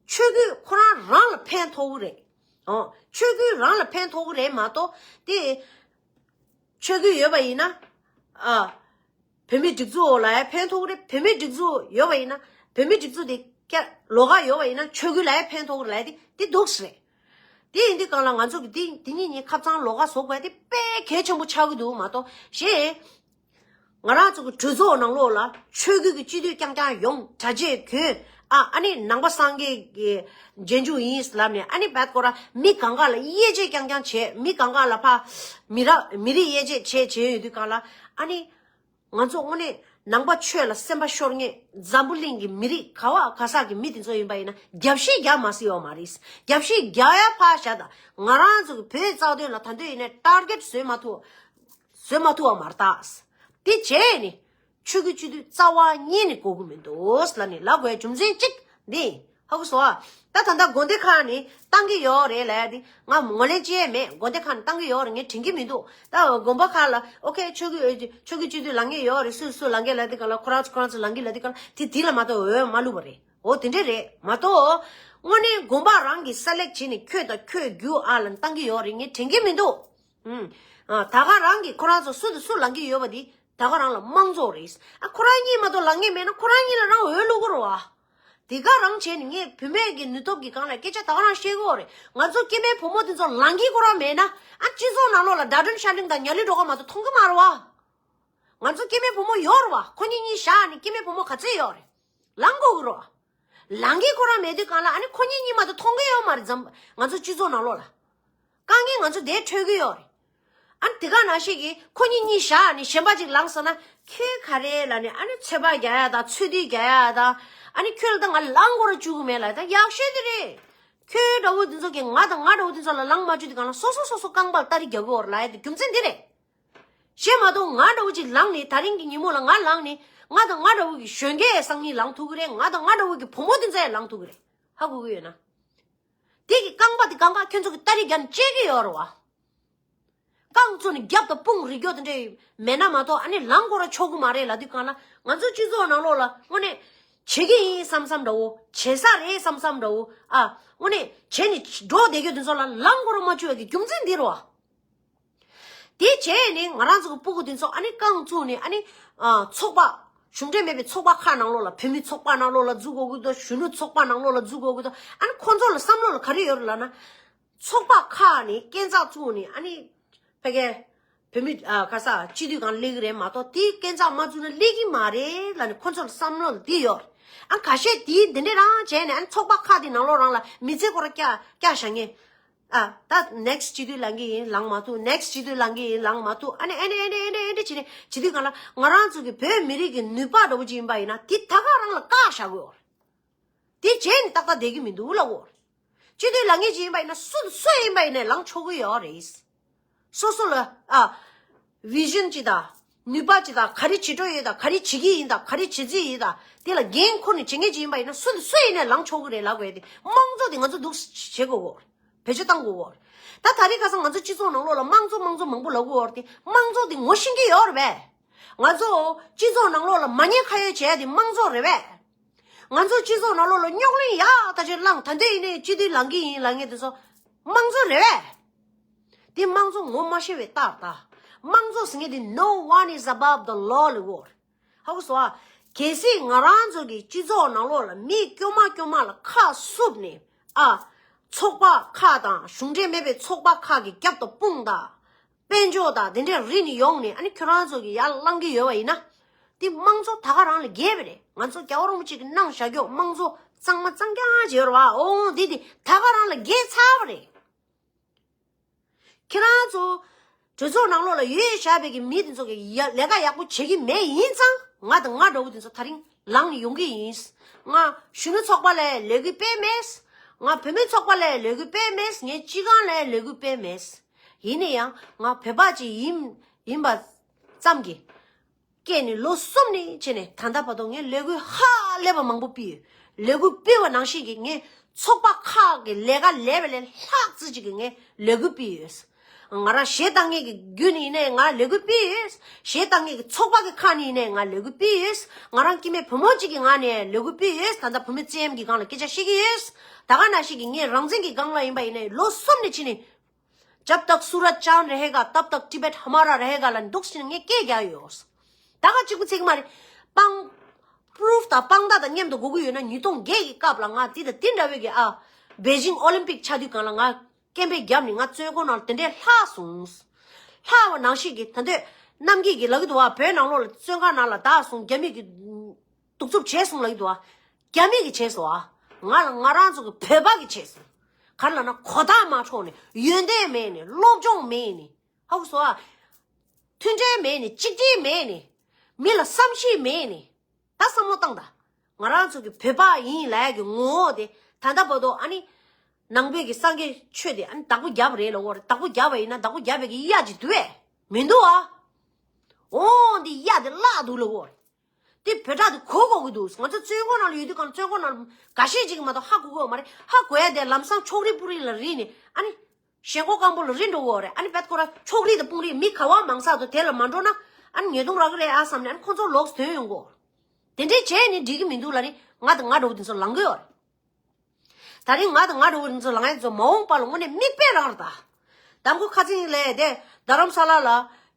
ཆོས་བརྒྱུད་ཁོ་རང་རང་ལ་ཕན་ཐོགས་ཀྱི་རེད། ཨོ། ཆོས་བརྒྱུད་རང་ལ་ཕན་ཐོགས་ཀྱི་རེད་མ་གཏོགས་དེ། ཆོས་བརྒྱུད་ཡོད་པ་ཡིན་ན། ཨ། བོད་མི་སྒྲིག་འཛུགས་ལ་ཡང་ཕན་ཐོགས་རེད། བོད་མི་སྒྲིག་འཛུགས་ཡོད་པ་ཡིན་ན། བོད་མི་སྒྲིག་འཛུགས་དེ་ཀྱ་ལོགས་ཀ་ཡོད་པ་ཡིན་ན་ཆོས་བརྒྱུད་ལ་ཡང་ཕན་ཐོགས་རེད་ལབ་ཡ་དེ་དེ་འདུག་སེ་རེད། དེ་ཡིན་དུས་གང་ལ་ང་ཚོ་གི་དེ་དེ་གཉིས་གཉིས་ཁ་ཚང་ལོགས་ཀ་བཟོ་དགོས་ཡ་དེ་དཔེ་གལ་ཆེན་པོ་ཆགས་ཀྱི་འདུག་མ་གཏོགས་གཞན། ང་རང་ཚོ་གི་གྲོས་ཚོགས་ནང་ལོགས་ལ་ཆོས་བརྒྱུད་ཀྱི་སྤྱི་འཐུས་རྐྱང་རྐྱང་ཡོང་གྲྭ་ཆས་གྱོན། ཨ་ཨ་ནི་ནང་པ་སངས་རྒྱས་ཀྱི་རྗེས་འཇུག་ཡིན་ལབ་ནས་ཨ་ནི་རྦད་ཁོ་རང་མི་གང་ག་ལ་དབྱེ་འབྱེད་རྐྱང་རྐྱང་བྱས། མི་གང་ག་ལ་ཕ་མི་རབས་མི་རིགས་དབྱེ་འབྱེད་བྱས་བྱས་ཡོད་དུས་གང་ལ་ཨ་ནི། ང་ཚོ་དངོས་གནས་ནང་པ་ཆོས་ལ་སེམས་པ་ཤོར་མཁན་འཛམ་བུ་གླིང་གི་མི་རིགས་ག་བ་ག་ས་གི་མི་དེ་ཚོ་ཡིན་པ་ཡིན་ན་རྒྱབ་བཤིག་རྒྱག་མ་སྲིད་པ་མ་རེད། རྒྱབ་བཤིག་རྒྱག་ཡ་ཕར་བཞག་ད། ང་རང་ཚོ་གི་བོད་རྩ་དོན་ལ་ད་དུང་ཡིན་ནའི་ཊར་གེ་ཊི་བཟོས་མ་ཐུབ། བཟོས་མ་ཐུབ་པ་མ་རེད་ད། དེ་བྱས་ནས་ཆོས་བརྒྱུད་སྤྱི་འཐུས་རྩ་བ་ཉིད་ནས་དགོས་ཀྱི་མི་འདུག་ལབ་ནས་ལབ་དགོས་རྒྱུ་མཚན་གཅིག་འདི། ཧ་གོ་སོང་ཨ། ད་ད་ལྟ་དགོན་སྡེ་ཁག་ནས་བཏང་གི་ཡོད་རེད་ལབ་ཡ་དེ་ང་ངོས་ལེན་བྱེད་ཡས་མེད། དགོན་སྡེ་ཁག་ནས་བཏང་གི་ཡོད་རེད། ངས་དྲན་གྱི་མི་འདུག་ད་དགོན་པ་ཁག་ལ་ཨོ་ཁེ་ཆོས་བརྒྱུད་ཆོས་བརྒྱུད་སྤྱི་འཐུས་ལངས་ཀྱི་ཡོད་རེད། སུ་སུ་ལངས་ཀྱི་ལབ་དེ་ག་ལ་ཁོ་རང་ཚོ་ཁོ་རང་ཚོ་ལངས་ཀྱི་ལབ་དེ་ག་ལ་དེ་དེ་ལ་མ་གཏོགས་འོས་མ་བླུགས་པ་རེད། འོ་དེ་འདྲས་རེད་མ་གཏོགས། དངོས་གནས་དགོན་པ་རང་གིས་སེ་ལེག་བྱས་ནས་ཁྱོད་དང་ཁྱོད་བརྒྱུད་ཨ་ལབ་བཏང་གི་ཡོད་རེད། ངས་དྲན་གྱི་མི་འདུག་ཨུམ། ཨ་ད་ག་རང་གི་ཁོ་རང་ཚོ་སུ་དང་སུ་ལངས་ཀྱི་ཡོད་པ་དེ་ད་ག་རང་ལ་དམངས་གཙོ་རེད། ཨ་ཁོ་རང་གཉིས་མ་གཏོགས་ལངས་མཁན་མེད་ན་ཁོ་རང་གཉིས་ལ་རང་འོས་བླུག་གི་རེད་བ། དེ་ག་རང་བྱས་ནས་ངས་བུད་མེད་ཀྱི་ནུས་སྟོབས་ཀྱི་སྒང་ལ་སྐད་ཆ་ད་ག་རང་བཤད་གི་ཡོད་རེད། ང་ཚོ་སྐྱེ་དམན་བུ་མོ་དེ་ཚོ་ལངས་ཀྱི་ཁོ་རང་མེད་ན་ཨ་སྤྱི་ཚོགས་ནང་ལོགས་ལ་ཌ་ཌན་ཤ་ལིང་དང་ཉ་ལི་སྒྲོལ་དཀར་མ་གཏོགས་མཐོང་གི་མ་རེད་བ། ང་ཚོ་སྐྱེ་དམན་བུ་མོ་ཡོད་རེད་བ། ཁོ་གཉིས་གཉིས་བཞག་ནས་སྐྱེ་དམན་བུ་མོ་ག་ཚོད་ཡོད་རེད། ལངས་དགོས་ཀྱི་རེད་བ། ལངས་ཀྱི་ཁོ་རང་མེད་དུས་གང་ལ་ཨ་ནི་ཁོ་གཉིས་གཉིས་མ་གཏོགས་མཐོང་གི་ཡོད་མ་རེད། འཛམ་ང་ཚོ་སྤྱི་ཚོགས་ནང་ལོགས་ལ། རྐང་གཉིས་ང་ཚོ་དེ་འཕྲོད་ཀྱི་ཡོད་རེད། ཨ་ནི་དེ་ག་ནང་བཞིན་གྱི་ཁོ་གཉིས་གཉིས་བཞག་ནས་གཞན་པ་ཅིག་ལངས་སོང་ན་ཁྱོད་ག་རེ་ལབ་ནས་ཨ་ནི་ཚོད་དཔག་རྒྱག་ཡ་དང་ཚོད་ལྟ་རྒྱག་ཡ་དང་ཨ་ནི་ཁྱོད་ལ་ད་ང་ལངས་དགོས་ར་བཅུག་གི་མེད་ལབ་ད་ཡག་ཤོས་དེ་རེད། ཁྱོད་འདྲ་བོ་དེ་ཚོ་གིས་ང་དང་ང་འདྲ་བོ་དེ་ཚོ་ལ་ལངས་མ་བཅུག་དུས་གང་ལ་སོ་སོ་སོ་སོ་རྐང་པར་སྟ་རེ་རྒྱག་གི་ཡོད་རེད་ལབ་ཡ་དེ་རྒྱུ་མཚན་འདི་རེད། གཞན་མ་གཏོགས་ང་འདྲ་བོ་ཅིག་ལངས་ནས་ད་རིང་གི་ཉིན་མོ་ལ་ང་ལངས་ནས་ང་དང་ང་འདྲ་བོ་གི་གཞོན་སྐྱེས་སང་ཉིན་ལངས་ཐུབ་ཀྱི་རེད། ང་དང་ང་འདྲ་བོ་གི་བུ་མོ་དེ་ཚོ་ཡང་ལངས་ཐུབ་ཀྱི་རེད། ཧ་གོ་གི་ཡོད་ན། དེ་གི་རྐང་པ་དེ་གང་ག་ཁྱོད་ཚོ་གི་སྟ་རེ་རྒྱག་ནས་བཅད་ཀྱི་ཡོད་རེད་བ། རྐང་བཙུགས་ནས་རྒྱབ་དང་དཔུང་རིག་རྒྱུ་དེ་འདྲས་མེད་ན་མ་གཏོགས་ཨ་ནི་ལངས་དགོས་ར་ཆོག་གི་མ་རེད་ལབ་དུས་གང་ལ་ང་ཚོ་སྤྱི་ཚོགས་ནང་ལོགས་ལ་དངོས་གནས་བྱེད་ཀྱི་ཡིན་བསམ་བསམ་འདྲ་བོ་བྱེད་ས་རེད་བསམ་བསམ་འདྲ་བོ་ཨ་དངོས་གནས་བྱེད་ནས་འགྲོ་བསྡད་རྒྱུ་དེ་ཚོ་ལ་ལངས་དགོས་ར་མ་བཅུག་ཡ་གི་རྒྱུ་མཚན་འདི་རེད་བ། དེ་བྱས་ནས་ང་རང་ཚོ་གི་སྤུ་གུ་དེ་ཚོ་ཨ་ནི་རྐང་བཙུགས་ནས་ཨ་ནི་ཨ་ཚོགས་པ་གཞུང་འབྲེལ་མེད་པའི་ཚོགས་པ་ཁག་ནང་ལོགས་ལ་བོད་མི་ཚོགས་པ་ནང་ལོགས་ལ་འཛུལ་དགོས་ཀྱི་འདུག་གཞོན་ནུ་ཚོགས་པ་ནང་ལོགས་ལ་འཛུལ་དགོས་ཀྱི་འདུག་ཨ་ནི་ཁོ་ཚོ་ལ་བསམ་བློ་ལ་ག་རེ་ཡོད་རེད་ལབ་ན། ཚོགས་པ་ཁག་ནས་སྐས་འཛེག་བཙུགས་ནས་ཨ་ནི་ཕ་གི་བོད་མི་ཨ་ག་ས་སྤྱི་འཐུས་སྒང་སླེབས་ཀྱི་རེད་མ་གཏོགས་དེའི་སྐས་འཛེག་མ་བཙུགས་ན་སླེབས་ཀྱི་མ་རེད་ལབ་ནས་ཁོ་ཚོ་ལ་བསམ་བློ་ལ་འདི་ཡོད་རེད། ཨ་ཁ་ཤས་དེའི་འདི་འདྲས་རང་བྱས་ནས་ཨ་ནི་ཚོགས་པ་ཁག་དེ་ནང་ལོགས་རང་ལ་མི་ཚེ་ཁོ་ར་བསྐྱལ་བསྐྱལ་བཞག་མཁན། ཨ་ད་ནེག་སི་སྤྱི་འཐུས་ལངས་ཀྱི་ཡིན་ལངས་མ་ཐུབ། ནེག་སི་སྤྱི་འཐུས་ལངས་ཀྱི་ཡིན་ལངས་མ་ཐུབ། ཨ་ནི་ཨེ་འདྲས་ཨེ་འདྲས་ཨེ་འདྲས་ཨེ་འདྲས་བྱས་ནས་བྱེད་དུས་གང་ལ་ང་རང་ཚོ་གི་བོད་མི་རིགས་ཀྱི་ནུས་པ་འདྲ་བོ་ཅིག་ཡིན་པ་ཡིན་ན་དེ་ད་ག་རང་ལ་བཀག་བཞག་དགོས་ཡོད་རེད། དེ་བྱས་ནས་ཏག་ཏག་བསྡད་ཀྱི་མི་འདུག་ལབ་གོ། སྤྱི་འཐུས་ལངས་མཁན་ཅིག་ཡིན་པ་ཡིན་ན་སུ་སུ་ཡིན་པ་ཡིན་ནའི་ལངས་ཆོག་གི་ཡོད་རེད། སོ་སོ་ལ་ཨ་བི་ཞན་ཅིག་དང་ནུས་པ་ཅིག་དང་ག་རེ་བྱེད་འགྲོ་ཡོད་དང་ག་རེ་བྱེད་ཀྱི་ཡིན་དང་ག་རེ་བྱེད་རྩིས་ཡིན་དང་དེ་ལ་འགན་འཁུར་ནས་བྱེད་མཁན་ཅིག་ཡིན་པ་ཡིན་ན་སུ་དང་སུ་ཡིན་ནའི་ལངས་ཆོག་གི་རེད་ལབ་དགོས་ཏེ་དམངས་གཙོ་དེ་ང་ཚོ་འདུག་བྱེད་དགོས་གོ། བེད་སྤྱོད་བཏང་དགོས་གོ། ད་ད་རེས་ཁ་སང་ང་ཚོ་སྤྱི་ཚོགས་ནང་ལོགས་ལ་དམངས་གཙོ་དམངས་གཙོ་མང་པོ་ལབ་གོ་བོར་ཏེ་དམངས་གཙོ་དེ་ངོ་ཤེས་ཀྱི་ཡོད་རེད་པས། ང་ཚོ་སྤྱི་ཚོགས་ནང་ལོགས་ལ་མ་ཉེས་ཁ་གཡོགས་བྱས་ཏེ་དམངས་གཙོ་རེད་པས། ང་ཚོ་སྤྱི་ཚོགས་ནང་ལོགས་ལ་རྙོག་གླེང་ཡག་ད་ཆོས་བསླངས་ད་འདོད་ཡིན་ནའི་སྤྱི་འཐུས་ལངས་ཀྱི་ཡིན་ལབ་མཁན་དེ་ཚོ་དམངས་གཙོ་རེད་པས། དེ་དམངས་གཙོ་ངོ་མ་ཤེས་པའི་རྟགས་ད། དམངས་གཙོ་ཟེར་མཁན་དེ་no one is above the law ལབ་གོ། ཧ་གོ་སོང་ཨ། གལ་སྲིད་ང་རང་ཚོ་གི་སྤྱི་ཚོགས་ནང་ལོགས་ལ་མི་སྐྱོ་མ་སྐྱོ་མ་ལ་ཁ་བསུབ་ནས་ཨ། ཚོགས་པ་ཁག་དང་གཞུང་འབྲེལ་མེད་པའི་ཚོགས་པ་ཁག་གི་རྒྱབ་ཏུ་དཔུང་དང་། དཔལ་འབྱོར་དང་དེ་འདྲས་རིལ་ནས་ཡོང་ནས་ཨ་ནི་ཁྱོད་རང་ཚོ་གི་ཡར་བསླང་གི་ཡོད་པ་ཡིན་ན། དེ་དམངས་གཙོ་ད་ག་རང་ལ་རྒྱས་པ་རེད། ང་ཚོ་རྒྱལ་བ་རིན་པོ་ཆེ་གི་གནང་བཞག་རྒྱུ་དམངས་གཙོ་གཙང་མ་གཙང་རྐྱང་བྱས་ཡོད་རེད་བ། འོ་འདི་དེ་ད་ག་རང་ལ་རྒྱས་ཚར་བ་རེད། ཁྱེད་རང་ཚོ་གྲོས་ཚོགས་ནང་ལོགས་ལ་ཡོད་བཞག་པའི་གི་མི་དེ་ཚོ་གི་ཡ་ལས་ཀ་ཡག་པོ་བྱེད་ཀྱི་མེད་ཡིན་ཙང་ང་དང་ང་འདྲ་བོ་དེ་ཚོ་ད་རིང་ལངས་ནས་ཡོང་གི་ཡིན། ང་གཞོན་ནུ་ཚོགས་པ་ལ་ལས་འགུལ་སྤེལ་མེད། ང་བུད་མེད་ཚོགས་པ་ལ་ལས་འགུལ་སྤེལ་མེད། ངས་སྤྱི་ཁང་ལ་ལས་འགུལ་སྤེལ་མེད། ཡིན་ན་ཡང་ང་བོད་པ་ཅིག་ཡིན་ཡིན་པ་ཙམ་གྱིས། སྐྱེས་ནས་ལོ་གསུམ་ནས་བྱས་ནས་ད་ལྟ་བར་དུ་ངས་ལས་འགུལ་ཧ་ལས་པ་མང་པོ་སྤེལ་ཡོད། ལས་འགུལ་སྤེལ་བ་ནང་བཞིན་གྱི་ངས་ཚོགས་པ་ཁག་གི་ལས་ཀ་ལས་པ་ལས་ལྷག་ཙམ་ཅིག་གི་ངས་ལས་འགུལ་སྤེལ་ཡོད། ང་རང་གཞས་བཏང་མཁན་གྱི་བརྒྱུད་ནས་ཡིན་ནའི་ང་ལས་འགུལ་སྤེལ་ཡོད། གཞས་བཏང་མཁན་གྱི་ཚོགས་པ་གི་ཁག་ནས་ཡིན་ནའི་ང་ལས་འགུལ་སྤེལ་ཡོད། ང་རང་སྐྱེ་དམན་བུ་མོ་གཅིག་གི་ངང་ནས་ལས་འགུལ་སྤེལ་ཡོད། ད་ལྟ་བུད་མེད་རྩེད་གཡམ་གྱི་སྒང་ལ་སྐད་ཆ་བཤད་ཀྱི་ཡོད། ད་ག་ནང་བཞིན་གྱི་ངས་རང་བཙན་གྱི་སྒང་ལ་ཡིན་པ་ཡིན་ནའི་ལོ་གསུམ་ནས་ཕྱིན་ནས། जब तक सूरज चांद रहेगा, तब तक तिब्बत हमारा रहेगा ལ་འདུག་ཕྱིན་ངས་སྐད་རྒྱག་ཡོད། ད་ག་གཅིག་པུ་ཚིག་མ་རེད། དཔང་པུ་རུབ་དང་དཔང་རྟགས་དང་མཉམ་དུ་དགོས་ཀྱི་ཡོད་ན་ཉིས་སྟོང་བརྒྱད་ཀྱི་སྐབས་ལ་ང་འདི་དང་འདི་འདྲ་བའི་གི་ཨ། པེ་ཅིང་ཨོ་ལིམ་པིག་ཆགས་དུས་སྒང་ལ་ང་སྐད་འབོད་བརྒྱབ་ནས་ང་བཙོན་ཁང་ནང་ལ་དེ་འདྲའི་ལྷག་སོང་། ལྷག་པ་ནང་བཞིན་གྱི་ད་འདོད་རྣམ་རྒྱལ་གྱི་ལབ་ཀྱི་འདུག་བ། བོད་ནང་ལོགས་ལ་བཙོན་ཁང་ནང་ལ་བདག་སོང་རྒྱ་མི་གི་གདུག་རྩུབ་བྱས་སོང་ལབ་ཀྱི་འདུག་ཨ། རྒྱ་མི་གིས་བྱས་སོང་ཨ། ང་ལ་ང་རང་ཚོ་གི་བོད་པ་གིས་བྱས་སོང་། ག་རེ་ལབ་ན་གོ་བརྡ་མ་འཕྲོད་ནས་ཡོན་ཏན་མེད་ནས་སློབ་སྦྱོང་མེད་ནས་ཧ་གོ་སོང་ཨ། མཐུན་སྒྲིལ་མེད་ནས་གཅིག་སྒྲིལ་མེད་ནས་མི་ལ་བསམ་ཤེས་མེད་ནས་ད་བསམ་བློ་བཏང་ད། ང་རང་ཚོ་གི་བོད་པ་ཡིན་ལབ་ཡ་གི་ངོ་བོ་དེ་ད་ལྟ་བར་དུ་ཨ་ནི་ནང་པའི་གི་སངས་རྒྱས་ཆོས་དེ་ཨ་ནི་བདག་པོ་རྒྱབ་རེད་ལབ་དགོས་རེད། བདག་པོ་རྒྱབ་པ་ཡིན་ན་བདག་པོ་རྒྱབ་པའི་གི་གཡའ་ཅིག་འདུག་བས་མི་འདུག་ཨ། འོ་འདི་གཡའ་དེ་བརླག་འདུག་ལབ་དགོས་རེད། དེ་བོད་ཁྲག་དེ་གོ་དགོས་ཀྱི་འདུག་ང་ཚོ་བཙོན་ཁང་ནང་ལ་ཡོད་དུས་གང་བཙོན་ཁང་ནང་ལ་འགའ་ཤས་ཅིག་གིས་མ་གཏོགས་ཧ་གོ་གི་ཡོད་མ་རེད། ཧ་གོ་ཡ་དེ་ལམ་སང་ཕྱོགས་རིས་པུ་རིས་ལ་རིལ་ནས་ཨ་ནི་ཞེན་ཁོག་སྐམ་པོ་ལ་རིལ་འགྲོ་གི་ཡོད་རེད། ཨ་ནི་བད་ཁོ་ར་ཕྱོགས་རིས་དང་དཔུང་རིས་མི་ག་བ་མང་ས་དང་དེ་ལ་མ་འགྲོ་ན་ཨ་ནི་ཉེས་རྡུང་རག་གི་རེད་ཨ་བསམ་ནས་ཨ་ནི་ཁོ་ཚོ་ལོགས་སུ་ཐོན་ཡོང་གི་ཡོད་རེད། དེ་འདྲས་བྱས་ནས་འགྲིག་གི་མི་འདུག་ལབ་ནས་ང་དང་ང་འདྲ་བོ་དེ་ཚོ་ལངས་གི་ཡོད་རེད། ད་རིང་ང་དང་ང་འདྲ་བོ་དེ་ཚོ་ལངས་ཡ་ཚོ་མ་འོངས་པ་ལ་དངོས་གནས་མིག་དཔེ་རང་རེད་ད། དང་པོ་ཁ་སང་ལས་དེ་རྡ་རམ་ས་ལ་ལ་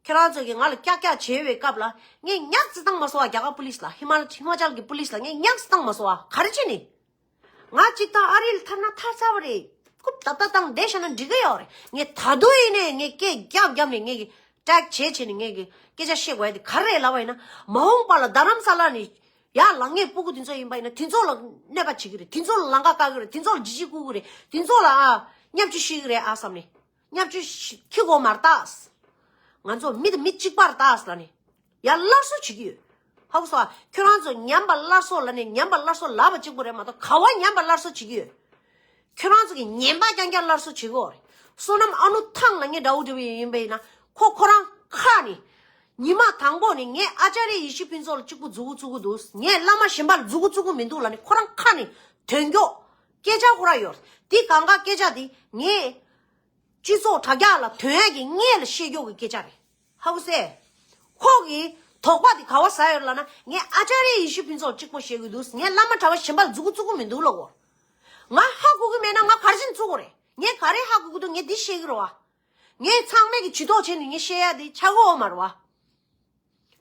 ཁྱེད་རང་ཚོ་གིས་ང་ལ་ཀྱག་ཀྱག་བྱས་པའི་སྐབས་ལ་ངས་ཉག་ཙི་བཏང་མ་སོང་བ། རྒྱ་གར་པུ་ལིས་ལ་ཧི་མ་ཧི་མ་ཅལ་གྱི་པུ་ལིས་ལ་ངས་ཉག་ཙི་བཏང་མ་སོང་བ། ག་རེ་བྱས་ནས། ང་གཅིག་དང་ཨ་རི་ལ་ཐར་ན་ཐར་ཚར་བ་རེད། རྐུབ་ཏག་ཏག་བཏང་བསྡད་བཞག་ན་འགྲིག་གི་ཡོད་རེད། ངས་ད་དུང་ཡིན་ནའི་ངས་སྐད་རྒྱབ་རྒྱབ་ནས་ངས་ཀྱི་ཀྲེག་བྱས་བྱས་ནས་ངས་ཀྱི་སྐད་ཆ་བཤད་དགོས་ཡ་དེ་ག་རེ་རེད་ལབ་པ་ཡིན་ན། མ་འོངས་པ་ལ་རྡ་རམ་ས་ལ་ནས་ཡར་ལངས་མཁན་སྤུ་གུ་དེ་ཚོ་ཡིན་པ་ཡིན་ན་དེ་ཚོ་ལ་གནོད་པ་བྱེད་ཀྱི་རེད། དེ་ཚོ་ལ་ལམ་ཁ་བཀག་གི་རེད། དེ་ཚོ་ལ་བརྗེད་གཞི་བསྐུར་གི་རེད། དེ་ཚོ་ལ་ཨ་བརྙས་བཅོས་བྱེད་ཀྱི་རེད་ཨ་བསམ་ནས། བརྙས་བཅོས་ཤི་ཁྱི་གོ་མར་བཏགས། ང་ཚོ་མི་དང་མི་གཅིག་པར་བཏགས་ལ་ནི། ཡ་སླར་གསོ་བྱེད་ཀྱི་ཡོད། ཧ་གོ་སོང་ཨ། ཁྱོད་རང་ཚོ་ཉམས་པ་སླར་གསོ་ལ་ནི་ཉམས་པ་སླར་གསོ་ལབ་པ་གཅིག་པུ་རེད་མ་གཏོགས་ག་བ་ཉམས་པ་སླར་གསོ་བྱེད་ཀྱི་ཡོད། ཁྱོད་རང་ཚོ་གི་ངན་པ་རྐྱང་རྐྱང་སླར་གསོ་བྱེད་ཀྱི་ཡོད་རེད། བསོད་ནམས་ཨ་ནུ་ཐང་ལ་ངས་འདྲ་བོ་འདྲ་བོ་ཡིན་པ་ཡིན་ན་ཁོ་ཁོ་རང་ཁ་ནི། ཉི་མ་དང་པོ་ནི་ངས་ཨ་ཅཱརྱ་ཡེ་ཤེས་ཕུན་ཚོགས་ལ་གཅིག་པུ་མཛུབ་གུ་བཙུགས་ཀྱི་འདུག་ངས་བླ་མ་གཞན་པ་ལ་མཛུབ་གུ་བཙུགས་ཀྱི་མི་འདུག་ལབ་ནི་ཁོ་རང་ཁ་ནི་དོན་འཁྱོག་སྐད་ཆ་ཁོ་རང་ཡོད་རེད། དེ་གང་ག་སྐད་ཆ་དེ་ངས། སྤྱི་ཚོགས་དྲ་རྒྱ་ལ་ཐོན་ཡག་གི་སྔོན་ལ་བཤད་རྒྱུ་གི་སྐད་ཆ་རེད། ཧ་གོ་སོང་ཨ། ཁོ་གི་དོགས་པ་དེ་ག་བ་ཟ་ཡོད་ལབ་ན་ངས་ཨ་ཅཱརྱ་ཡེ་ཤེས་ཕུན་ཚོགས་གཅིག་པོ་བཤད་གི་འདུག་ངས་བླ་མ་གྲྭ་པ་གཞན་པ་ལ་མཛུབ་གུ་བཙུགས་གི་མི་འདུག་ལབ་གོ། ང་ཧ་གོ་གི་མེད་ན་ང་ག་རེ་བྱས་ནས་བཙུགས་དགོས་རེད། ངས་ག་རེ་ཧ་གོ་གི་འདུག་ངས་འདི་བཤད་གི་རེད་བ། ངས་ཚང་མས་ཀྱི་ཇུས་གཏོགས་བྱས་ནས་ངས་བཤད་ཡག་དེ་ཆགས་ཀྱི་ཡོད་མ་རེད་བ།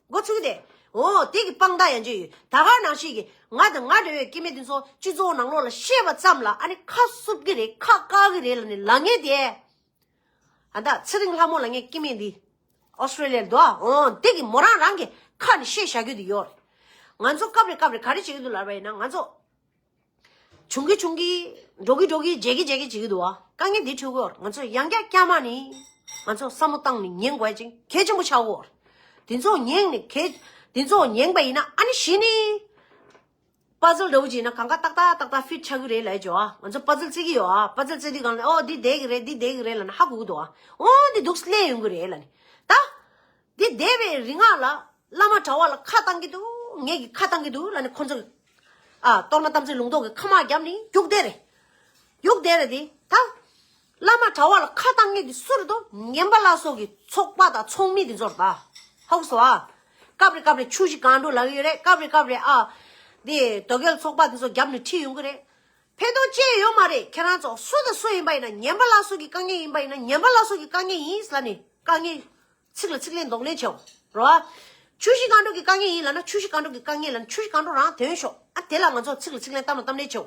འགོ་ཚུགས་ཏེ། འོ་དེ་གི་དཔང་རྟགས་ཡང་ཅིག་ཡོད། ད་ག་ནང་བཞིན་གྱི་ང་དང་ང་འདྲ་བའི་སྐྱེ་དམན་དེ་ཚོ་སྤྱི་ཚོགས་ནང་ལོགས་ལ་བཤད་པ་ཙམ་ལ་ཨ་ནི་ཁ་བསུབ་ཀྱི་རེད། ཁ་བཀག་གི་རེད་ལབ་ནས་ལབ་མཁན་དེ། ཨ་ད་ཚེ་རིང་ལྷ་མོ་ལབ་མཁན་སྐྱེ་དམན་འདི་ཨོ་སི་ཀྲེ་ལི་ཡ་ལ་འདུག་ཨ། འོ་དེ་གི་མོ་རང་རང་གི་ཁ་ནས་བཤད་བཞག་རྒྱུ་དེ་ཡོད་རེད། ང་ཚོ་སྐབས་རེ་སྐབས་རེ་ག་རེ་བྱེད་ཀྱི་འདུག་ལབ་པ་ཡིན་ན་ང་ཚོ། བྱུང་གི་བྱུང་གི། འགྲོ་གི་འགྲོ་གི། བརྗེད་གི་བརྗེད་གི་བྱེད་ཀྱི་འདུག་བ། དཀའ་ངལ་འདི་འཕྲད་ཀྱི་ཡོད་རེད། ང་ཚོ་ཡང་བསྐྱར་བསྐྱར་མ་ནི། ང་ཚོ་བསམ་བློ་བཏང་ནས་ཉན་དགོས་ཅིང་གལ་ཆེན་པོ་ཆགས་ཀྱི་ཡོད་རེད། འདི་ཚོ་ཉན་ནས་གལ། འདི་ཚོ་ཉན་པ་ཡིན་ན་ཨ་ནི་གཞི་ནས། པ་ཛལ་འདྲ་བོ་ཅིག་ཡིན་ན་གང་ག་ཏག་ཏག་ཏག་ཏག་ཕིཊ་ཆགས་ཀྱི་རེད་ལབ་ཀྱི་ཡོད་ཨ། ང་ཚོ་པ་ཛལ་རྩེ་གི་ཡོད་ཨ། པ་ཛལ་རྩེ་དུས་གང་ལ་ཨོ་འདི་བསྡད་ཀྱི་རེད། འདི་བསྡད་ཀྱི་རེད་ལབ་ན་ཧ་གོ་གི་འདུག་ཨ། ཨོ་འདི་འདུག་སླེབས་ཡོང་གི་རེད་ལབ་ནས། ད་འདི་བསྡད་པའི་རིང་ལ་བླ་མ་གྲྭ་བ་ལ་ཁ་བཏང་གི་འདུག་ངེད་ཀྱི་ཁ་བཏང་གི་འདུག་ལབ་ནས་ཁོ་ཚོ་གི་ཨ་གཏོར་མ་དམ་ཚིག་ལུང་རྟོགས་ཀྱི་ཁ་མ་བརྒྱབ་ནས་རྒྱུགས་བསྡད་རེད། རྒྱུགས་བསྡད་རེད་དེ། ད་བླ་མ་གྲྭ་བ་ལ་ཁ་བཏང་མཁན་དེ་སུ་རེད་དོ། ངན་པ་ལ་སོགས་ཀྱི་ཚོགས་པ་དང་ཚོགས་མི་དེ་ཚོ་རེད་ད། ཧ་གོ་སོང་ཨ། སྐབས་རེ་སྐབས་རེ་ཆུ་བཞི་སྒང་དྲུག་ལབ་ཀྱི་ཡོད་རེད། སྐབས་རེ་སྐབས་རེ་ཨ་དེ་དོལ་རྒྱལ་ཚོགས་པ་དེ་ཚོ་རྒྱབ་ནས་ཁྲིད་ཡོང་གི་རེད། ཕན་ཐོགས་ཅི་ཡང་ཡོད་མ་རེད། ཁྱེད་རང་ཚོ་སུ་དང་སུ་ཡིན་པ་ཡིན་ན་ངན་པ་ལ་སོགས་ཀྱི་དཀའ་ངལ་ཡིན་པ་ཡིན་ན་ངན་པ་ལ་སོགས་ཀྱི་དཀའ་ངལ་ཡིན་ཟེར་ནས་དཀའ་ངལ་ཚིག་ལ་ཚིག་ལན་འདོགས་ལན་བྱེད་འོ། རོ། ཆུ་བཞི་སྒང་དྲུག་གི་དཀའ་ངལ་ཡིན་ལབ་ན་ཆུ་བཞི་སྒང་དྲུག་གི་དཀའ་ངལ་ལབ་ན་ཆུ་བཞི་སྒང་དྲུག་རང་དོན་ཤོག་ཨ་དེ་ལ་ང་ཚོ་ཚིག་ལ་ཚིག་ལན་གཏམ་ལ་གཏམ་ལན་བྱེད་འོ།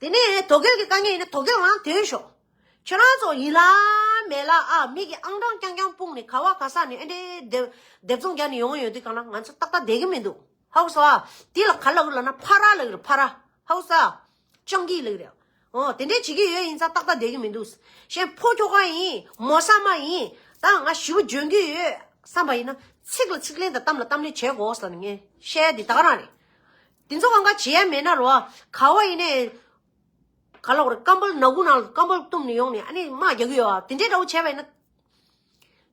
དེ་ནས་དོལ་རྒྱལ་གྱི་དཀའ་ངལ་ཡིན་ན་དོལ་རྒྱལ་རང་དོན་ཤོག་ཁྱེད་རང་ཚོ་ཡིན་ལ་མེད་ལ་ཨ་མི་གི་ཨང་གྲངས་རྐྱང་རྐྱང་སྤུངས་ནས་ག་བ་ག་ས་ནས་ཨེ་འདྲའི་སྡེབ་སྡེབ་ཚོང་རྒྱག་ནས་ཡོང་ཡོད་དུས་གང་ལ་ང་ཚོ་ཏག་ཏག་བསྡད་ཀྱི་མི་འདུག་ཧ་གོ་སོང་ཨ། དེ་ལ་ག་ལབ་ཀྱི་ལབ་ན་ཕ་ར་ལབ་ཀྱི་རེད་ཕ་ར། ཧ་གོ་སོང་ཨ། སྤྱང་ཀི་ལབ་ཀྱི་རེད། ཨོ་དེ་འདྲས་བྱེད་ཀྱི་ཡོད་ཡིན་ཙང་ཏག་ཏག་བསྡད་ཀྱི་མི་འདུག་གཞན་ཕོ་ཁྱོ་ག་ཡིན་མོ་ས་མ་ཡིན་ད་ང་ཞི་བ་འཇོན་གྱི་ཡོད་བསམ་པ་ཡིན་ན་ཚིག་ལ་ཚིག་ལན་དང་གཏམ་ལ་གཏམ་ལན་བྱེད་དགོས་ཟེར་ནས་ངས་བཤད་ཡ་འདི་ད་ག་རང་རེད། དེ་ཚོ་གང་ག་བྱེད་ཡ་མེད་ན་རོ། ག་བ་ཡིན་ནའི་ག་ལ་བར་ཀམ་པལ་ནག་ཁུང་ནང་ལ་ཀམ་པལ་བཏུམས་ནས་ཡོང་ནས་ཨ་ནི་དམག་རྒྱག་གི་ཡོད་ཨ། དེ་འདྲའི་འདྲ་བོ་བྱས་པ་ཡིན་ན།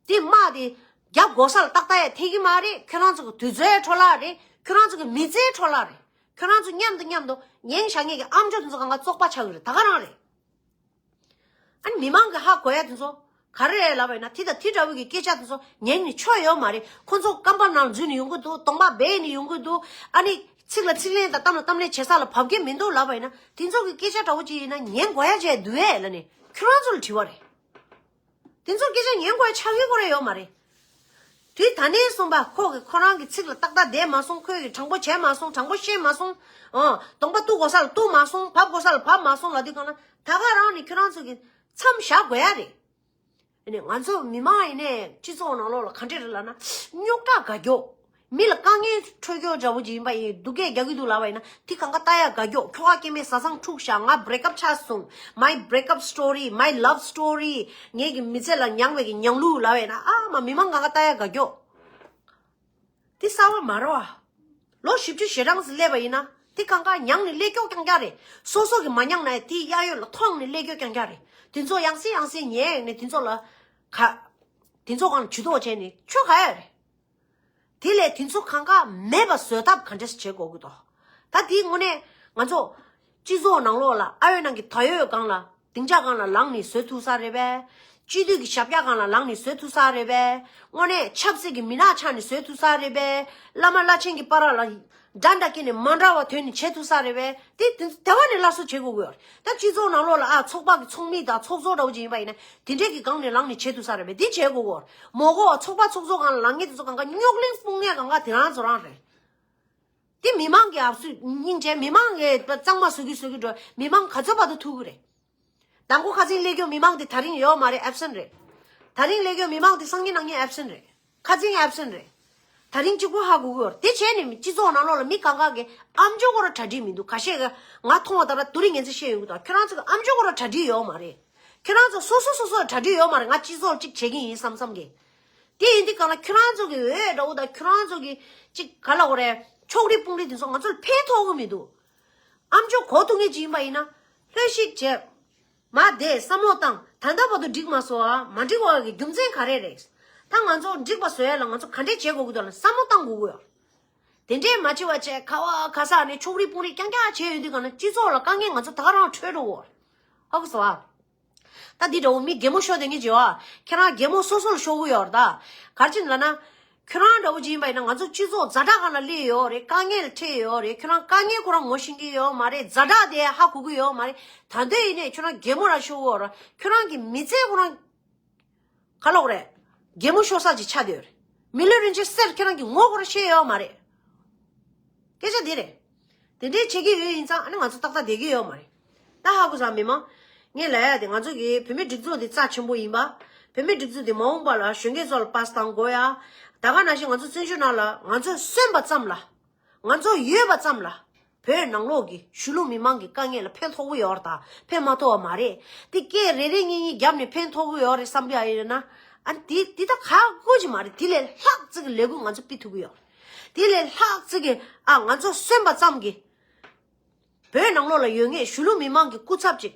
དེ་དམག་དེ་རྒྱབ་འགོག་ས་ལ་ཏག་ཏག་ཡ་ཐེག་གི་མ་རེད། ཁྱོད་རང་ཚོ་གི་དུས་ཚོད་འཕྲོ་བརླག་རེད། ཁྱོད་རང་ཚོ་གི་མི་ཚེ་འཕྲོ་བརླག་རེད། ཁྱོད་རང་ཚོ་མཉམ་དུ་མཉམ་དུ་ཉན་བཞག་མཁན་གྱི་ཨམ་ཅོག་དེ་ཚོ་གང་ག་བཙོག་པ་ཆགས་གི་རེད་ད་ག་རང་རེད། ཨ་ནི་མི་མང་གི་ཧ་གོ་ཡ་དེ་ཚོ་ག་རེ་རེད་ལབ་པ་ཡིན་ན་དེ་དང་དེ་འདྲ་བོ་གི་སྐད་ཆ་དེ་ཚོ་ཉན་ནས་ཆོ་ཡོད་མ་རེད། ཁོ་ཚོ་རྐང་པ་ནང་འཛུལ་ནས་ཡོང་གི་འདུག་གདོང་པ་སྦས་ནས་ཡོང་གི་འདུག་ཨ་ནི་ཚིག་ལ་ཚིག་ལན་དང་གཏམ་ལ་གཏམ་ལན་བྱེད་ས་ལ་བབ་ཀྱི་མི་འདུག་ལབ་པ་ཡིན་ན་དེ་ཚོ་གི་སྐད་ཆ་འདྲ་བོ་ཅིག་ཡིན་ན་ཉན་དགོས་ཡ་ཅིག་འདུག་ཨེ་ལབ་ནས་ཁྱོད་རང་ཚོ་ལ་དྲི་བ་རེད། དེ་ཚོར་སྐད་ཆ་ཉན་དགོས་ཡ་ཆགས་ཀྱི་ཁོ་རང་ཡོད་མ་རེད། དུས་ད་ནས་བཟུང་པ་ཁོ་གི་ཁོ་རང་གི་ཚིག་ལ་ཏག་ཏག་བསྡད་མ་སོང་། ཁོས་གི་དྲང་པོ་བྱས་མ་སོང་། དྲང་པོ་བཤད་མ་སོང་། ཨོ་གདོང་པ་གཏུག་དགོས་ས་ལ་གཏུག་མ་སོང་། བབ་དགོས་ས་ལ་བབ་མ་སོང་ལབ་དུས་གང་ན་ད་ག་རང་ནས་ཁྱོད་རང་ཚོ་གི་མཚམས་བཞག་དགོས་ཡ་རེད། ཨ་ནི་ང་ཚོ་མི་མང་ཡིན་ནས་སྤྱི་ཚོགས་ནང་ལོགས་ལ་ག་འདྲས་རེད་ལབ་ན་རྙོག་དྲ་དགའ་སྐྱོ། མི་ལ་དཀའ་ངལ་འཕྲོད་སྐྱོ་འདྲ་བོ་ཅིག་ཡིན་པ་ཡིན་སྡུག་སྐད་རྒྱག་གི་འདུག་ལབ་པ་ཡིན་ན་དེ་གང་ག་ལྟ་ཡ་དགའ་སྐྱོ། ཁྱོ་ག་སྐྱེ་དམན་བཟའ་ཚང་འཁྲུག་བཞག་ང་break up ཆགས་སོང་། My break up story, my love story. ངེད་ཀྱི་མི་ཚེ་ལ་མྱངས་པའི་གི་མྱངས་ལུགས་ལབ་པ་ཡིན་ན་ཨ་མ་མི་མང་གང་ག་ལྟ་ཡ་དགའ་སྐྱོ། དེ་གསར་བ་མ་རེད་བ། ལོ་བཞི་བཅུ་ཞེ་གྲངས་སུ་སླེབས་པ་ཡིན་ན་དེ་གང་ག་མྱངས་ནས་སླེབས་སྐྱོ་རྐྱང་རྐྱང་རེད། སོ་སོ་གི་མ་མྱངས་ན་དེ་གཡས་གཡོན་ལ་མཐོང་ནས་སླེབས་སྐྱོ་རྐྱང་རྐྱང་རེད། དེ་ཚོ་ཡང་སེ་ཡང་སེ་ཉན་ནས་དེ་ཚོ་ལ་ག་དེ་ཚོ་གང་ཇུས་གཏོགས་བྱས་ནས་ཆོ་ག་ཡ་རེད། དེ་ལས་དེ་ཚོ་གང་ག་མེད་པ་བཟོ་ཐབས་ག་འདྲས་བྱེད་དགོས་ཀྱི་འདུག་ད་དེའི་དངོས་གནས་ང་ཚོ་སྤྱི་ཚོགས་ནང་ལོགས་ལ་ཨ་ཡོད་ནང་གི་ད་ཡོད་སྒང་ལ་སྡིངས་ཆ་སྒང་ལ་ལངས་ནས་བཟོ་ཐུབ་ས་རེད་པས། སྤྱི་འཐུས་ཀྱི་ཞབས་བཀྱག་སྒང་ལ་ལངས་ནས་བཟོ་ཐུབ་ས་རེད་པས། དངོས་གནས་ཆབ་སྲིད་ཀྱི་མི་ནག་ཆགས་ནས་བཟོ་ཐུབ་ས་རེད་པས། བླ་མ་བླ་ཆེན་གྱི་བར་ལ་འདྲ་འདྲ་སྐྱེས་ནས་མ་འདྲ་བ་ཐོན་ནས་བྱེད་ཐུབ་ས་རེད་པས། དེ་དེ་དེ་བ་ནས་སླར་གསོ་བྱེད་དགོས་ཀྱི་ཡོད་རེད། ད་སྤྱི་ཚོགས་ནང་ལོགས་ལ་ཨ་ཚོགས་པ་གི་ཚོགས་མི་དང་ཚོགས་གཙོ་འདྲ་བོ་ཅིག་ཡིན་པ་ཡིན་ན་དེ་འདྲས་ཀྱི་སྒང་ནས་ལངས་ནས་བྱེད་ཐུབ་ས་རེད་པས། འདི་བྱེད་དགོས་ཀྱི་ཡོད་རེད། མོ་གོ་ཚོགས་པ་ཚོགས་གཙོ་སྒང་ལ་ལངས་མཁན་དེ་ཚོ་གང་ག་རྙོག་གླེང་སྤུངས་མཁན་གང་ག་དེ་རང་ཚོ་རང་རེད། དེ་མི་མང་གི་ཨབ་སུ་སྙིང་རྗེ། མི་མང་གི་གཙང་མ་བཟོ་གི་བཟོ་གི་འགྲོ། མི་མང་ག་ཚོད་བར་དུ་ཐུག་གི་རེད། མདང་དགོང་ཁ་རྩང་སླེབས་རྒྱུ་མི་མང་དེ་ད་རིང་ཡོད་མ་རེད། ཨེབ་སེན་རེད། ད་རིང་སླེབས་རྒྱུ་མི་མང་དེ་སང་ཉིན་གནངས་ཉིན་ཨེབ་སེན་རེད། ཁ་རྩང་ཨེབ་སེན་རེད། ད་རིང་གཅིག་པུ་ཧ་གོ་གི་ཡོད་རེད། དེ་བྱས་ནས་སྤྱི་ཚོགས་ནང་ལོགས་ལ་མི་གང་ག་གི་ཨམ་ཅོག་ཁོ་ར་གྲ་སྒྲིག་མི་འདུག་ཁ་ཤས་ཀྱི་ང་མཐོང་བ་ལྟར་དུ་རིང་ངན་ཚེ་བཤད་ཡོང་གི་འདུག་ཁྱོད་རང་ཚོ་གི་ཨམ་ཅོག་ཁོ་ར་གྲ་སྒྲིག་ཡོད་མ་རེད། ཁྱོད་རང་ཚོ་སོ་སོ་སོ་སོ་གྲ་སྒྲིག་ཡོད་མ་རེད། ང་སྤྱི་ཚོགས་གཅིག་བྱེད་ཀྱི་ཡིན་བསམ་བསམ་གི། དེ་ཡིན་དུས་གང་ལ་ཁྱོད་རང་ཚོ་གི་འོས་འདྲ་བོ་དང་ཁྱོད་རང་ཚོ་གི་གཅིག་ག་ལ་འོ་རེད། ཕྱོགས་རིས་དཔུང་རིས་དེ་ཚོ་ང་ཚོ་ལ་ཕན་ཐོགས་གི་མི་འདུག་ཨམ་ཅོག་གོ་ཐུབ་ངེས་ཅིག་ཡིན་པ་ཡིན་ན་ལྷོད་ཤིག་བྱས། མ་བསྡད་བསམ་བློ་བཏང་། ད་ལྟ་བར་དུ་འགྲིག་མ་སོང་ཨ། མ་འགྲིག་པ་གི་རྒྱུ་མཚན་ག་རེ་རེད། ད་ང་ཚོ་འགྲིག་པ་བཟོ་ཡ་ལ་ང་ཚོ་ག་འདྲས་བྱེད་དགོས་ཀྱི་འདུག་ལ་བསམ་བློ་བཏང་དགོས་ཀྱི་ཡོད། དེ་འདྲས་མ་བྱེད་པ་བྱས་ཁ་བ་ཁ་ས་ནས་ཕྱོགས་རིས་དཔུང་རིས་རྐྱང་རྐྱང་བྱས་ཡོད་དུས་གང་ན་སྤྱི་ཚོགས་ལ་དཀའ་ངལ་ང་ཚོ་ད་ག་རང་འཕྲོད་འགྲོ་གི་ཡོད། ཧ་གོ་སོང་ཨ། ད་འདི་འདྲ་བོ་མི་གད་མོ་ཤོར་དེ་ངེས་བྱེད་ཨ། ཁྱེད་རང་གད་མོ་སོ་སོ་ལ་ཤོར་གི་ཡོད་རེད་ད། ག་རེ་བྱས་ནས་ལབ་ན། ཁྱོད་རང་འདྲ་བོ་ཅིག་ཡིན་པ་ཡིན་ན་ང་ཚོ་སྤྱི་ཚོགས་ཛ་དྲག་སྒང་ལ་སླེབས་ཡོད་རེད། དཀའ་ངལ་འཕྲད་ཡོད་རེད། ཁྱོད་རང་དཀའ་ངལ་ཁོ་རང་ངོ་ཤེས་ཀྱི་ཡོད་མ་རེད། ཛ་དྲག་དེ་ཧ་གོ་གི་ཡོད་མ་རེད། ད་འདོད་ཡིན་ནས་ཁྱོད་རང་གད་མོ་ར་ཤོར་གི་ཡོད་རེད། ཁྱོད་རང་གི་མི་ཚེ་ཁོ་རང་ག་ལོག་རེད། གད་མོ་ཤོར་ས་ཅིག་ཆགས་བསྡད་ཡོད་རེད། མི་ལུས་རིན་ཆེན་གསེར་ཁྱེད་རང་གི་ངོ་ཁོ་རང་ཤེས་ཡོད་མ་རེད། སྐད་ཆ་འདི་རེད། དེ་འདྲའི་བྱེད་ཀྱི་ཡོད་ཡིན་ཙང་ཨ་ནི་ང་ཚོ་ཏག་ཏག་བསྡད་ཀྱི་ཡོད་མ་རེད། ད་ཧ་གོ་སོང་མི་མང་། ངས་ལབ་ཡ་དེ་ང་ཚོ་གི་བུད་མེད་སྒྲིག་འཛུགས་འདི་རྩ་ཆེན་པོ་ཡིན་པ། བུད་མེད་སྒྲིག་འཛུགས་འདི་མ་འོངས་པ་ལ་གཞོན་སྐྱེས་ཚོ་ལ་པཱ་སི་བཏང་དགོས་ཡ། ད་ག་ནང་བཞིན་ང་ཚོ་བཙན་བྱོལ་ནང་ལ་ང་ཚོས་གསོན་པ་ཙམ་ལ། ང་ཚོ་ཡོད་པ་ཙམ་ལ། བོད་ནང་ལོགས་ཀྱི་གཞིས་ལུས་མི་མང་གི་དཀའ་ངལ་ལ་ཕན་ཐོགས་ཀྱི་ཡོད་རེད་ད། ཕན་མ་ཐོགས་པ་མ་རེད། དེ་སྐད་རེ་རེ་གཉིས་གཉིས་བརྒྱབ་ནས་ཕན་ཐོགས་ཀྱི་ཡོད་རེད་བསམ་པ་ཡིན་ན། ཨ་ནི་དེ་དེ་ད་ག་དགོས་ཀྱི་མ་རེད། དེ་ལས་ལྷག་ཙིག་གི་ལས་འགུལ་ང་ཚོ་སྤེལ་ཐུབ་ཀྱི་ཡོད་རེད། དེ་ལས་ལྷག་ཙིག་གི་ཨ་ང་ཚོ་གསོན་པ་ཙམ་གྱི་ བོད་ནང་ལོགས་ལ་ཡོད་ངེས་གཞིས་ལུས་མི་མང་གི་སྐུ་ཚབ་ཅིག་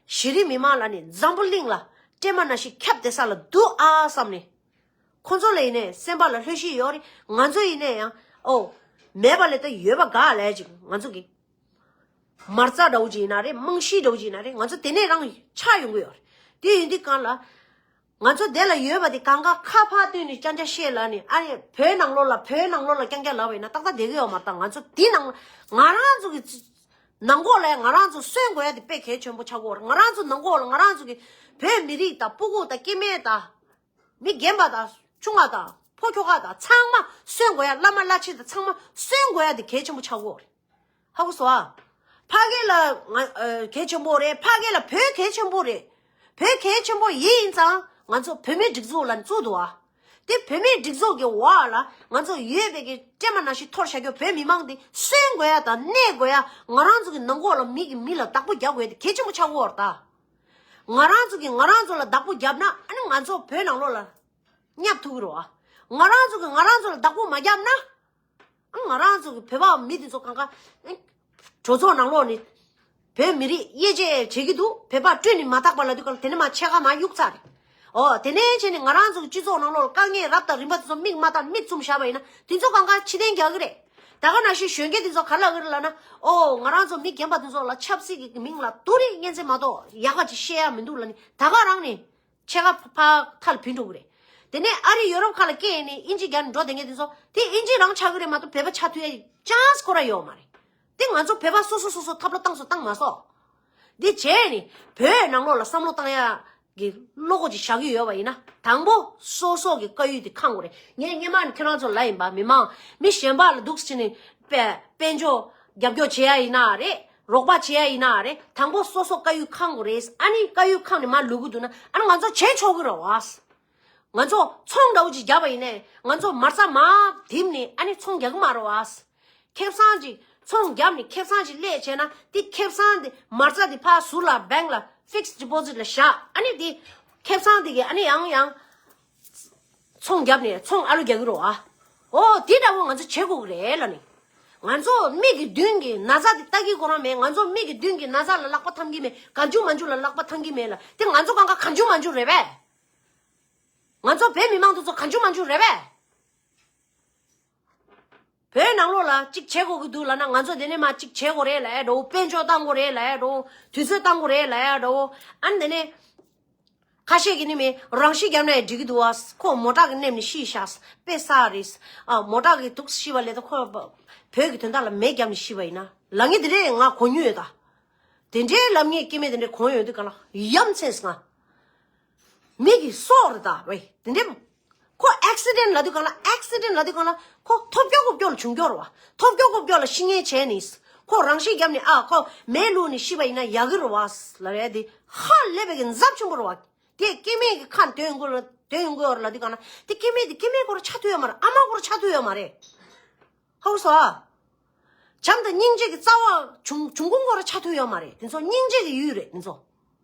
གཞི་རིམ་མི་མང་ལ་ནི་འཛམ་བུ་གླིང་ལ་སྲན་མ་ནང་བཞིན་ཁྱབ་བསྡད་ས་ལ་འདུག་ཨ་བསམ་ནས། ཁོང་ཚོ་ལ་ཡིན་ནའི་སེམས་པ་ལ་ལྷོད་ཤེས་ཡོད་རེད། ང་ཚོ་ཡིན་ནའི་ཡང་ཨོ། མེད་པ་ལས་ད་ཡོད་པ་ག་ལས་ཅིག་ང་ཚོ་གི་མ་རྩ་འདྲ་བོ་ཅིག་ཡིན་ན་རེད། རྨང་གཞི་འདྲ་བོ་ཅིག་ཡིན་ན་རེད། ང་ཚོ་དེ་ནས་རང་ཆགས་ཡོང་གི་ཡོད་རེད། དེ་ཡིན་དུས་གང་ལ། ང་ཚོ་དེ་ལ་ཡོད་པ་དེ་གང་ག་ཁ་ཕར་བཏོན་ནས་རྐྱང་རྐྱང་བཤད་ལབ་ནས། ཨ་ནི་བོད་ནང་ལོགས་ལ་བོད་ནང་ལོགས་ལ་རྐྱང་རྐྱང་ལབ་པ་ཡིན་ན་ཏག་ཏག་བསྡད་ཀྱི་ཡོད་མ་རེད། ད་ང་ཚོ་དེ་ནང་ང་རང་ཚོ་གི་ནང་ཁོག་ལ་ང་རང་ཚོ་གསོན་དགོས་ཡ་དེ་དཔེ་གལ་ཆེན་པོ་ཆགས་ཀྱི་ཡོད་རེད། ང་རང་ཚོ་ནང་ཁོག་ལ་ང་རང་ཚོ་གི་བོད་མི་རིགས་དང་སྤུ་གུ་དང་སྐྱེ་དམན་དང་མི་རྒན་པ་དང་ཆུང་བ་དང་ཕོ་ཁྱོ་ག་དང་ཚང་མ་གསོན་དགོས་ཡ། བླ་མ་བླ་ཆེན་དང་ཚང་མ་གསོན་དགོས་ཡ་དེ་གལ་ཆེན་པོ་ཆགས་ཀྱི་ཡོད་རེད། ཧ་གོ་སོང་ཨ། ཕ་གི་ལ་ང་ཨ་གལ་ཆེན་པོ་རེད། ཕ་གི་ལ་བོད་གལ་ཆེན་པོ་རེད། བོད་གལ་ཆེན་པོ་ཡིན་ཙང་ང་ཚོ་བོད་མིའི་སྒྲིག་འཛུགས་ལ་བཙུགས་འདུག་ཨ། དེ་བོད་མིའི་སྒྲིག་འཛུགས་ཀྱི་འོག་ལ་ང་ཚོ་ཡོད་པའི་གི་སྲན་མ་ནང་བཞིན་འཐོར་བཞག་རྒྱུ་བོད་མི་མང་དེ་གསོན་དགོས་ཡ་དང་གནས་དགོས་ཡ། ང་རང་ཚོ་གི་ནང་ཁོག་ལ་མི་གི་མི་ལ་བདག་པོ་རྒྱག་དགོས་ཡ་དེ་གལ་ཆེན་པོ་ཆགས་ཀྱི་ཡོད་རེད་ད། ང་རང་ཚོ་གི་ང་རང་ཚོ་ལ་བདག་པོ་བརྒྱབ་ན་ཨ་ནི་ང་ཚོ་བོད་ནང་ལོགས་ལ་བརྙབ་ཐུབ་ཀྱི་རེད་བ། ང་རང་ཚོ་གི་ང་རང་ཚོ་ལ་བདག་པོ་མ་བརྒྱབ་ན། ང་རང་ཚོ་གི་བོད་པ་མི་དེ་ཚོ་གང་ག་གྲོས་ཚོགས་ནང་ལོགས་ནས་བོད་མི་རིགས་དབྱེ་འབྱེད་བྱེད་ཀྱི་འདུག་བོད་པ་སྤྲོད་ནས་མ་བཏགས་པ་ལབ་དུས་ག་ལ་དེ་ནས་མར་ཕྱེད་ཀ་མར་གཡུག་ཚར་རེད། ཨོ་དེ་ནས་བྱས་ནས་ང་རང་ཚོ་གི་སྤྱི་ཚོགས་ནང་ལོགས་ལ་དཀའ་ངལ་རབ་དང་རིམ་པ་དེ་ཚོ་མིག་མ་བལྟས་མིག་བཙུམ་བཞག་པ་ཡིན་ན་དེ་ཚོ་གང་ག་ཕྱིར་འཐེན་རྒྱག་གི་རེད། ད་ག་ནང་བཞིན་གཞོན་སྐྱེས་དེ་ཚོ་ག་ལབ་ཀྱི་རེད་ལབ་ན། ཨོ་ང་རང་ཚོ་མི་རྒན་པ་དེ་ཚོ་ལ་ཆབ་སྲིད་ཀྱི་མིང་ལ་དུ་རིགས་གཉན་ཚད་མ་གཏོགས་ཡག་ག་ཅིག་བཤད་ཡ་མི་འདུག་ལབ་ནས་ད་ག་རང་ནས། ཕྱེད་ཀ་ཕར་མཐའ་ལ་བུད་འགྲོ་གི་རེད། དེ་ནས་ཨ་རི་ཡོ་རོབ་ཁག་ལ་སྐྱེས་ནས་དབྱིན་ཇི་རྒྱག་ནས་འགྲོ་བསྡད་མཁན་དེ་ཚོ་དེ་དབྱིན་ཇི་རང་ཆགས་ཀྱི་རེད་མ་གཏོགས་བོད་པ་ཆགས་ཐུབ་ཡ་ཅན་སི་ཁོ་ར་ཡོད་མ་རེད། དེ་ང་ཚོ་བོད་པ་སོ་སོ་སོ་སོ་ཐབས་ལ་བཏང་སོ་བཏང་མ་སོང་། འདི་བྱས་ནས་བོད་ནང་ལོགས་ལ་བསམ་བློ་བཏང་ཡ་གི་བློ་སྒོ་ཅིག་བཞག་གི་ཡོད་པ་ཡིན་ན་དང་པོ་སོ་སོ་གི་དཀའ་ཡུལ་དེ་ཁེངས་དགོས་རེད། ངས་སྔོན་མ་ནས་ཁྱེད་རང་ཚོ་ལབ་ཡིན་པ། མི་མང་མི་གཞན་པ་ལ་འདུག་སེ་བྱས་ནས་དཔེ་དཔལ་འབྱོར་རྒྱབ་སྐྱོར་བྱེད་ཡ་ཡིན་ན་རེད། རོགས་པ་བྱེད་ཡ་ཡིན་ན་རེད། དང་པོ་སོ་སོ་དཀའ་ཡུལ་ཁེངས་དགོས་རེད། ཨ་ནི་དཀའ་ཡུལ་ཁེངས་ནས་མར་ལུས་ཀྱི་འདུག་ན་ཨ་ནི་ང་ཚོ་བྱེད་ཆོག་གི་རེད་བ། ང་ཚོ་ཚོང་འདྲ་བོ་ཅིག་བརྒྱབ་པ་ཡིན་ནའི་ང་ཚོ་མ་རྩ་མར་བསྡིབས་ནས་ཨ་ནི་ཚོང་རྒྱག་གི་མ་རེད་བ། ཁེ་བཟང་ཅིག་ཚོང་བརྒྱབ་ནས་ཁེ་བཟང་ཅིག་སླེབས་བྱས་ན་དེ་ཁེ་བཟང་དེ་མ་རྩ་དེ་ཕར་ཟུར་ལ་བེང་ལ་ཕིག་སི་ཌི་པོ་ཟིཊ་ལ་བཞག་ཨ་ནི་དེ་ཁེ་བཟང་དེ་གི་ཨ་ནི་ཡང་ཡང་ཚོང་བརྒྱབ་ནས་ཚོང་ཨ་ལོ་རྒྱག་གི་རེད་བ། ཨོ་དེ་འདྲ་བོ་ང་ཚོ་བྱེད་དགོས་ཀྱི་རེད་ལབ་ནས། ང་ཚོ་མིག་གི་མདུན་གྱི་ན་ཚ་དེ་ལྟ་གི་ཁོ་རང་མེད། ང་ཚོ་མིག་གི་མདུན་གྱི་ན་ཚ་ལ་ལག་པ་འཐམ་གི་མེད། གང་བྱུང་མང་བྱུང་ལ་ལག་པ་འཐམ་གི་མེད་ལ། དེ་ང་ཚོ་གང་ག་གང་བྱུང་མང་བྱུང་རེད་པས། ང་ཚོ་བོད་མི་མང་དེ་ཚོ་གང་བྱུང་མང་བྱུང་རེད་པས། བོད་ནང་ལོགས་ལ་གཅིག་བྱེད་དགོས་ཀྱི་འདུག་ལབ་ན་ང་ཚོ་དེ་ནས་མར་གཅིག་བྱེད་དགོས་རེད་ལབ་ཡ་འདྲ་བོ། དཔལ་འབྱོར་བཏང་དགོས་རེད་ལབ་ཡ་འདྲ་བོ། དུས་ཚོད་བཏང་དགོས་རེད་ལབ་ཡ་འདྲ་བོ། ཨ་ནི་དེ་ནས་ཁ་ཤས་ཀྱིས་ནི་མི་རང་ཤི་བརྒྱབ་ན་ཡང་འགྲིག་གི་འདུག་བ། ཁོ་མོ་ཊ་གིས་སླེབས་ནས་ཤི་ཤག་དཔེ་ས་རེད། ཨ་མོ་ཊ་གིས་འདུག་ཤི་བ་ལས་ད་ཁོ་བོད་ཀྱི་དོན་དག་ལ་མེ་བརྒྱབ་ནས་ཤི་བ་ཡིན་ན་ལབ་མཁན་དེ་འདྲས་ང་གོ་མྱོང་ཡོད་ད། དེ་འདྲའི་ལབ་མཁན་སྐྱེ་དམན་དེ་འདྲས་གོ་མྱོང་ཡོད་དུས་ག་ལ་ཡ་མཚན་སོང་ང་། མི་གི་སྲོག་རེད་ད་བས། དེ་འདྲའི་ཁོ་ཨེག་སི་ཌེན་ཊི་ལབ་དུས་གང་ལ་ཨེག་སི་ཌེན་ཊི་ལབ་དུས་གང་ལ་ཁོ་ཐོབ་སྐྱོ་ཀོ་སྐྱོ་ལ་བྱུང་སྐྱོ་རེད་བ། ཐོབ་སྐྱོ་ཀོ་སྐྱོ་ལ་ཤི་ངེས་བྱས་ནས་ཁོ་རང་ཤི་བརྒྱབ་ནས་ཨ་ཁོ་མེ་བླུགས་ནས་ཤི་བ་ཡིན་ན་ཡག་གི་རེད་བ་ལབ་ཡ་དེ་ཧ་ལས་པའི་གི་འཛབ་ཆེན་པོ་རེད་བ། དེ་སྐྱེ་དམན་གི་ཁ་ནས་འདོན་ཡོང་གི་རེད། འདོན་ཡོང་གི་ཡོད་རེད་ལབ་དུས་གང་ལ་དེ་སྐྱེ་དམན་དེ་སྐྱེ་དམན་ཁོ་རང་ཆགས་ཐུབ་ཡོད་མ་རེད། ཨ་མ་ཁོ་རང་ཆགས་ཐུབ་ཡོད་མ་རེད། ཧ་གོ་སོང་ཨ། བྱམས་དང་སྙིང་རྗེ་གི་རྩ་བ་བྱུང་བྱུང་ཁུངས་ཁོ་རང་ཆགས་ཐུབ་ཡོད་མ་རེད། དེ་ཚོ་སྙིང་རྗེ་གི་ཡུལ་རེད་དེ་ཚོ།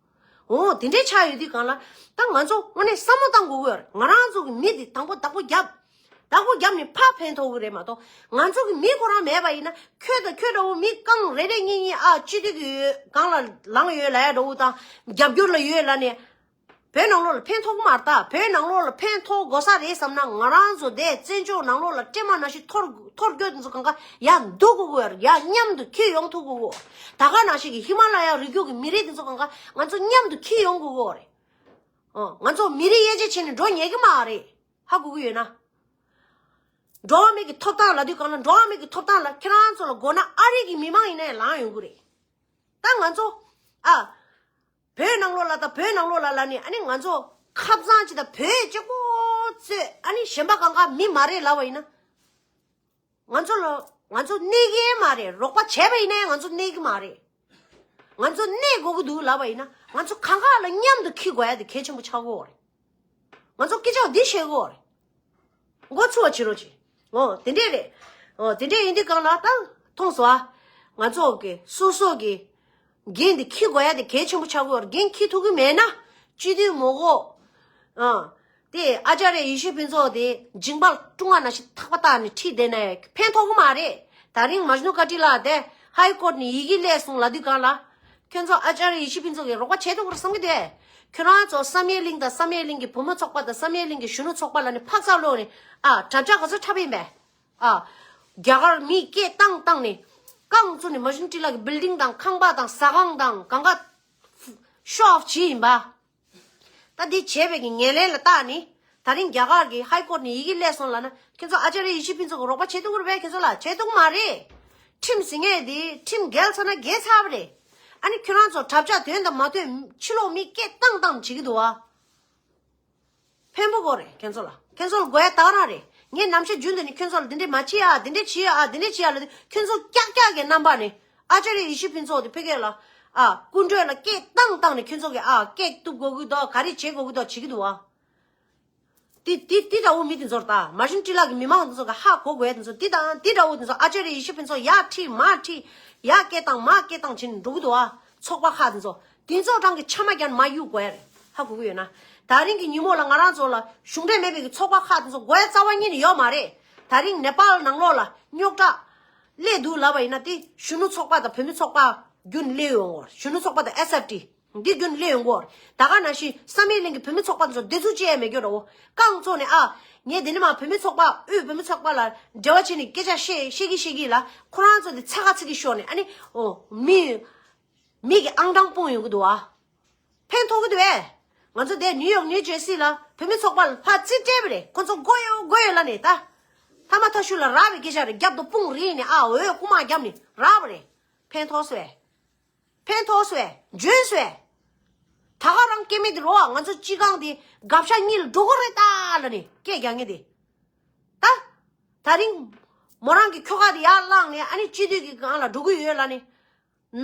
འོ་དེ་འདྲའི་ཆགས་ཡོད་དུས་གང་ལ་ད་ང་ཚོ་དངོས་གནས་བསམ་བློ་བཏང་དགོས་ཀྱི་ཡོད་རེད། ང་རང་ཚོ་གི་མི་དེ་དང་པོ་བདག་པོ་བརྒྱབ། བདག་པོ་བརྒྱབ་ནས་ཕར་ཕན་ཐོགས་ཀྱི་རེད་མ་གཏོགས་ང་ཚོ་གི་མི་ཁོ་རང་མེད་པ་ཡིན་ན་ཁྱོད་དང་ཁྱོད་འདྲ་བོ་མི་རྐང་རེ་རེ་གཉིས་གཉིས་ཨ་སྤྱི་འཐུས་ཀྱི་ཡོད་སྒང་ལ་ལངས་ཡོད་ལབ་ཡ་འདྲ་བོ་དང་རྒྱབ་སྐྱོར་ལ་ཡོད་ལབ་ནས། བོད་ནང་ལོགས་ལ་ཕན་ཐོགས་ཀྱི་མ་རེད་ད། བོད་ནང་ལོགས་ལ་ཕན་ཐོགས་དགོས་ས་རེད་བསམ་ན་ང་རང་ཚོ་དེ་བཙན་བྱོལ་ནང་ལོགས་ལ་སྲན་མ་ནང་བཞིན་འཐོར་འཐོར་རྒྱུ་དེ་ཚོ་གང་ག་ཡར་འདུག་དགོས་ཀྱི་ཡོད་རེད། ཡར་མཉམ་དུ་འཁྱེར་ཡོང་ཐུབ་དགོས་ཀྱི་ཡོད། ད་ག་ནང་བཞིན་གྱི་ཧི་མ་ལ་ཡ་རི་རྒྱུད་ཀྱི་མི་རིགས་དེ་ཚོ་གང་ག་ང་ཚོ་མཉམ་དུ་འཁྱེར་ཡོང་དགོས་ཀྱི་ཡོད་རེད། ཨོ་ང་ཚོ་མི་རིགས་དབྱེ་འབྱེད་བྱས་ནས་འགྲོ་ཉན་གྱི་མ་རེད། ཧ་གོ་གི་ཡོད་ན། འགྲོ་བ་མི་གི་ཐོབ་ཐང་ལབ་དུས་གང་ལ་འགྲོ་བ་མི་གི་ཐོབ་ཐང་ལ་ཁྱེད་རང་ཚོ་ལ་དགོས་ན་ཨ་རི་གི་མི་མང་ཡིན་ན་ཡང་ལངས་ཡོང་གི་རེད། ད་ང་ཚོ་ཨ། བོད་ནང་ལོགས་ལ་དང་བོད་ནང་ལོགས་ལ་ལ་ནི་ཨ་ནི་ང་ཚོ་ཁབ་གཙང་ཅིག་དང་བོད་གཅིག་པོ་བཙོས་ཨ་ནི་གཞན་པ་གང་ག་མི་མ་རེད་ལབ་པ་ཡིན་ན། ང་ཚོ་ལ་ང་ཚོ་གནས་ཀྱི་མ་རེད། རོགས་པ་བྱས་པ་ཡིན་ན་ཡང་ང་ཚོ་གནས་ཀྱི་མ་རེད། ང་ཚོ་གནས་དགོས་ཀྱི་འདུག་ལབ་པ་ཡིན་ན་ང་ཚོ་གང་ག་ལ་མཉམ་དུ་འཁྱེར་དགོས་ཡ་དེ་གལ་ཆེན་པོ་ཆགས་ཀྱི་ཡོད་རེད། ང་ཚོ་སྐད་ཆ་འདི་བཤད་ཀྱི་ཡོད་རེད། འགོ་ཚུགས་པ་བྱེད་རོགས་གྱིས། ཨོ་དེ་འདྲས་རེད། ཨོ་དེ་འདྲས་ཡིན་དུས་གང་ལ་ད་མཐོང་སོང་ཨ། ང་ཚོ་གི་སོ་སོ་གི་འགན་འདི་འཁྱེར་དགོས་ཡ་དེ་གལ་ཆེན་པོ་ཆགས་ཀྱི་ཡོད་རེད། འགན་འཁྱེར་ཐུབ་ཀྱི་མེད་ན་སྤྱི་འཐུས་མི་དགོས། ཨ་དེ་ཨ་ཅཱརྱ་ཡེ་ཤེས་ཕུན་ཚོགས་དེ་མཇིང་པ་ཀྲུང་ཨ་ནང་བཞིན་ཐག་པ་བཏགས་ནས་ཁྲིད་བསྡད་ན་ཡང་ཕན་ཐོགས་ཀྱི་མ་རེད། ད་རིང་མཇནུ་ཀ་ཊི་ལགས་དེ་ ཧའི་ཀོར་ནས་ཡི་གེ་སླེབས་སོང་ལབ་དུས་གང་ལ། ཁྱོད་ཚོ་ཨ་ཅར་ཡེ་ཤེས་ཕུན་ཚོགས་ཀྱིས་རོགས་པ་བྱེད་ཐུབ་ཀྱི་རེད་བསམ་གྱི་འདུག་ཁྱོད་རང་ཚོ་བསམ་ཡས་གླིང་དང་བསམ་ཡས་གླིང་གི་བུ་མོ་ཚོགས་པ་དང་བསམ་ཡས་གླིང་གི་གཞོན་ནུ་ཚོགས་པ་ལ་ནི་ཕག་ཚག་ལོག་ནས་ཨ་དྲ་ལྕག་ག་ཚོད་འཁྲབ་ཡིན་པས། ཨ། རྒྱ་གར་མི་སྐད་བཏང་བཏང་ནས་རྐང་བཙུགས་ནས་མ་ཤུན་ཊི་ལ་གི་བིལ་ཌིང་དང་ཁང་པ་དང་ཟ་ཁང་དང་གང་ག་ཤོ་ཨོཕ་བྱས་ཡིན་པ། ད་འདི་བྱས་པའི་གི་ངན་ལན་ལ་བལྟས་ནི། ད་རིང་རྒྱ་གར་གྱི་ཧའི་ཀོར་ནས་ཡི་གེ་སླེབས་སོང་ལབ་ན་ཁྱོད་ཚོ་ཨ་ཅར་ཡེ་ཤེས་ཕུན་ཚོགས་ཀྱི་རོགས་པ་བྱེད་ཐུབ་ཀྱི་རེད་པས། ཁྱོད་ཚོ་ལ་བྱེད་ཐུབ་ཀྱི་མ་རེད། ཁྲིམས་ཟེར་མཁན་འདི་ཁྲིམས་འགལ་ཚར་ན་འགལ་ཚར་བ་རེད། ཨ་ནི་ཁྱོད་རང་ཚོ་དྲ་ལྕག་ཐོན་དང་མ་ཐོན་ཕྱི་ལོགས་མི་སྐད་བཏང་བཏང་བྱེད་ཀྱི་འདུག་ཨ། ཕན་པོ་གོ་རེད་ཁྱེད་ཚོ་ལ། ཁྱེད་ཚོ་ལ་དགོས་ཡ་དག་རང་རེད། ངས་ནམ་ཞག་རྒྱུན་དུ་ནི་ཁྱེད་ཚོ་ལ་འདི་འདྲས་མ་བྱེད་ཨ། འདི་འདྲས་བྱེད་ཨ། འདི་འདྲས་བྱེད་ཨ་ལབ་དུས་ཁྱེད་ཚོ་ཀྱག་ཀྱག་གི་རྣམ་པ་ནས་ཨ་ཅར་ཡེ་ཤེས་ཕུན་ཚོགས་དེ་ཕ་གི་ལ་ཨ་སྐུ་མགྲོན་ལ་སྐད་བཏང་བཏང་ནས་ཁྱེད་ཚོ་གི་ཨ་སྐད་གཏུབ་དགོས་ཀྱི་འདུག་ག་རེ་བྱེད་དགོས་ཀྱི་འདུག་བྱེད་ཀྱི་འདུག་ཨ། དེ་དེ་དེ་འདྲ་བོ་མི་དེ་ཚོར་ད་མ་ཤུན་ཊི་ལ་གི་མི་མང་དེ་ཚོ་གི་ཧ་གོ་དགོས་ཡ་དེ་ཚོ་དེ་དང་དེ་འདྲ་བོ་དེ་ཚོ་ཨ་ཅར་ཡེ་ཤེས་ཕུན་ཚོགས་ཡར་ཁྲིད་མར་ཁྲིད། ཡར་སྐད་བཏང་མར་སྐད་བཏང་བྱས་ནས་འགྲོ་གི་འདུག་ཨ། ཚོགས་པ་ཁག་དེ་ཚོ། དེ་ཚོ་གྲངས་ཀྱི་ཆ་མ་རྒྱབ་ནས་མ་གཡུག་དགོས་ཡ་རེད། ཧ་གོ་གི་ཡོད་ན། ད་རིང་གི་ཉིན་མོ་ལ་ང་རང་ཚོ་ལ་གཞུང་འབྲེལ་མེད་པའི་གི་ཚོགས་པ་ཁག་དེ་ཚོ་དགོས་ཡ་རྩ་བ་ཉིད་ནས་ཡོད་མ་རེད། ད་རིང་ནེ་པཱལ་ནང་ལོགས་ལ་རྙོག་དྲ་སླེབས་འདུག་ལབ་པ་ཡིན་ན་དེ་གཞོན་ནུ་ཚོགས་པ་དང་བུད་མེད་ཚོགས་པ་བརྒྱུད་ནས་སླེབས་ཡོང་གི་རེད། གཞོན་ནུ་ཚོགས་པ་དང་ཨེས་ཨེཕ་ཊི་འདི་བརྒྱུད་ནས་སླེབས་ཡོང་གི་རེད། ད་ག་ནང་བཞིན་བསམ་ཡས་གླིང་གི་བུད་མེད་ཚོགས་པ་དེ་ཚོ་བདེ་ཚུགས་ཅི་ཡང་མེད་རྒྱུ་འདྲ་བོ། རྐང་བཙུགས་ནས་ཨ། ངས་འདི་ནས་མར་བུད་མེད་ཚོགས་པ་དབུས་བུད་མེད་ཚོགས་པ་ལ་འབྲེལ་བ་བྱས་ནས་སྐད་ཆ་བཤད་བཤད་ཀྱི་བཤད་ཀྱི་ལ་ཁོ་རང་ཚོ་དེ་ཚ་ཁ་ཚིག་གི་ཤོར་ནས་ཨ་ནི་ཨོ་མི། མི་གི་ཨང་གྲངས་སྤུངས་ཡོང་གི་འདུག་ཨ། ཕན་ཐོགས་ཀྱི་འདུག་ཨེ། ང་ཚོ་དེ་ནིའུ་ཡོག་ནིའུ་ཇར་སི་ལ་བུད་མེད་ཚོགས་པ་ལ་ཕར་རྩིས་སྤྲད་པ་རེད། ཁོ་ཚོ་དགོས་ཡོད་དགོས་ཡོད་ལབ་ནས་ད། ཐ་མ་ཐ་ཤུ་ལ་རག་པའི་སྐད་ཆ་རེད། རྒྱབ་ཏུ་དཔུང་རིས་ནས་ཨ་འོས་རྐུ་མ་བརྒྱབ་ནས་རག་པ་རེད། ཕན་ཐོགས་སོ་ཨེ། ཕན་ཐོགས་སོ་ཨེ། འཇོན་སོ་ཨེ། ད་ག་རང་སྐྱེ་དམན་དེ་རོ་ང་ཚོ་སྤྱི་ཁང་དེ་དགག་བྱ་གཉིས་ལ་འགྲོ་གི་རེད་ད་ལབ་ནས་སྐད་རྒྱག་མཁན་དེ། ད། ད་རིང་། མོ་རང་གི་ཁྱོ་ག་དེ་ཡར་བླངས་ནས་ཨ་ནི་སྤྱི་འཐུས་ཀྱི་སྒང་ལ་འགྲོ་གི་ཡོད་ལབ་ནས།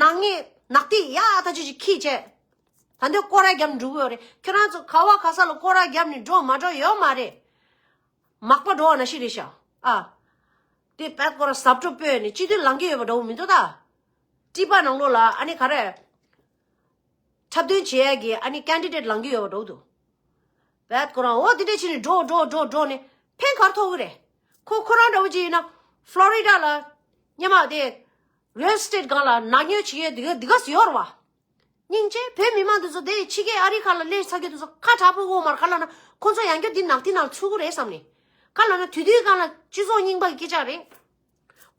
ནག་ཉེས་ནག་ཐིག་ཡག་ཐག་ཆོད་ཅིག་ཁྱེར་བྱས། ད་འདོད་སྐོར་ར་བརྒྱབ་འགྲོ་གི་ཡོད་རེད། ཁྱོད་རང་ཚོ་ག་བ་ག་ས་ལ་སྐོར་ར་བརྒྱབ་ནས་འགྲོ་མ་འགྲོ་ཡོད་མ་རེད། མག་པ་འགྲོ་བ་ན་ཤི་རེད་ཤག་ཨ། དེ་བད་སྐོར་ར་ཟབ་སྤྲོ་སྤོས་ནས་སྤྱི་འཐུས་ལངས་ཀྱི་ཡོད་པ་འདྲ་བོ་མི་འདུག་ད། ཀྲི་པ་ནང་ལོགས་ལ་ཨ་ནི་ག་རེ། འཁྲབ་སྟོན་བྱེད་ཡ་གི་ཨ་ནི་ཀན་ཌི་ཌེཊ་ལངས་ཀྱི་ཡོད་པ་འདྲ་བོ་འདུག་བད་ཁོ་རང་འོ་དེ་འདྲས་བྱས་ནས་འགྲོ་འགྲོ་འགྲོ་འགྲོ་ནས་ཕན་ག་རེ་ཐོགས་ཀྱི་རེད། ཁོ་ཁོ་རང་འདྲ་བོ་ཅིག་ཡིན་ན་ཕློ་རི་ཌ་ལ་སྔོན་མ་དེ་རི་ཡལ་ཨེ་སི་ཊེཊ་སྒང་ལ་ནག་ཉོས་བྱེད་ཡས་འདི་ག་འདི་ག་ཟེར་ཡོད་རེད་བ། སྙིང་རྗེ་བོད་མི་མང་འདི་ཚོ་དེ་ཕྱི་རྒྱལ་ཨ་རི་ཁ་ལ་སླེབས་ཚར་རྒྱུ་འདི་ཚོ་ཁ་གྲག་ཕོད་གོ་མར་ག་ལ་ན་ཁོ་ཚོ་ཡང་བསྐྱར་འདི་ནག་ཐིག་ནང་ཚུད་ཀྱི་རེད་བསམ་ནས། ག་ལ་ན་དུས་དུས་སྒང་ལ་སྤྱི་ཚོགས་རྙིང་པ་གི་སྐད་ཆ་རེད།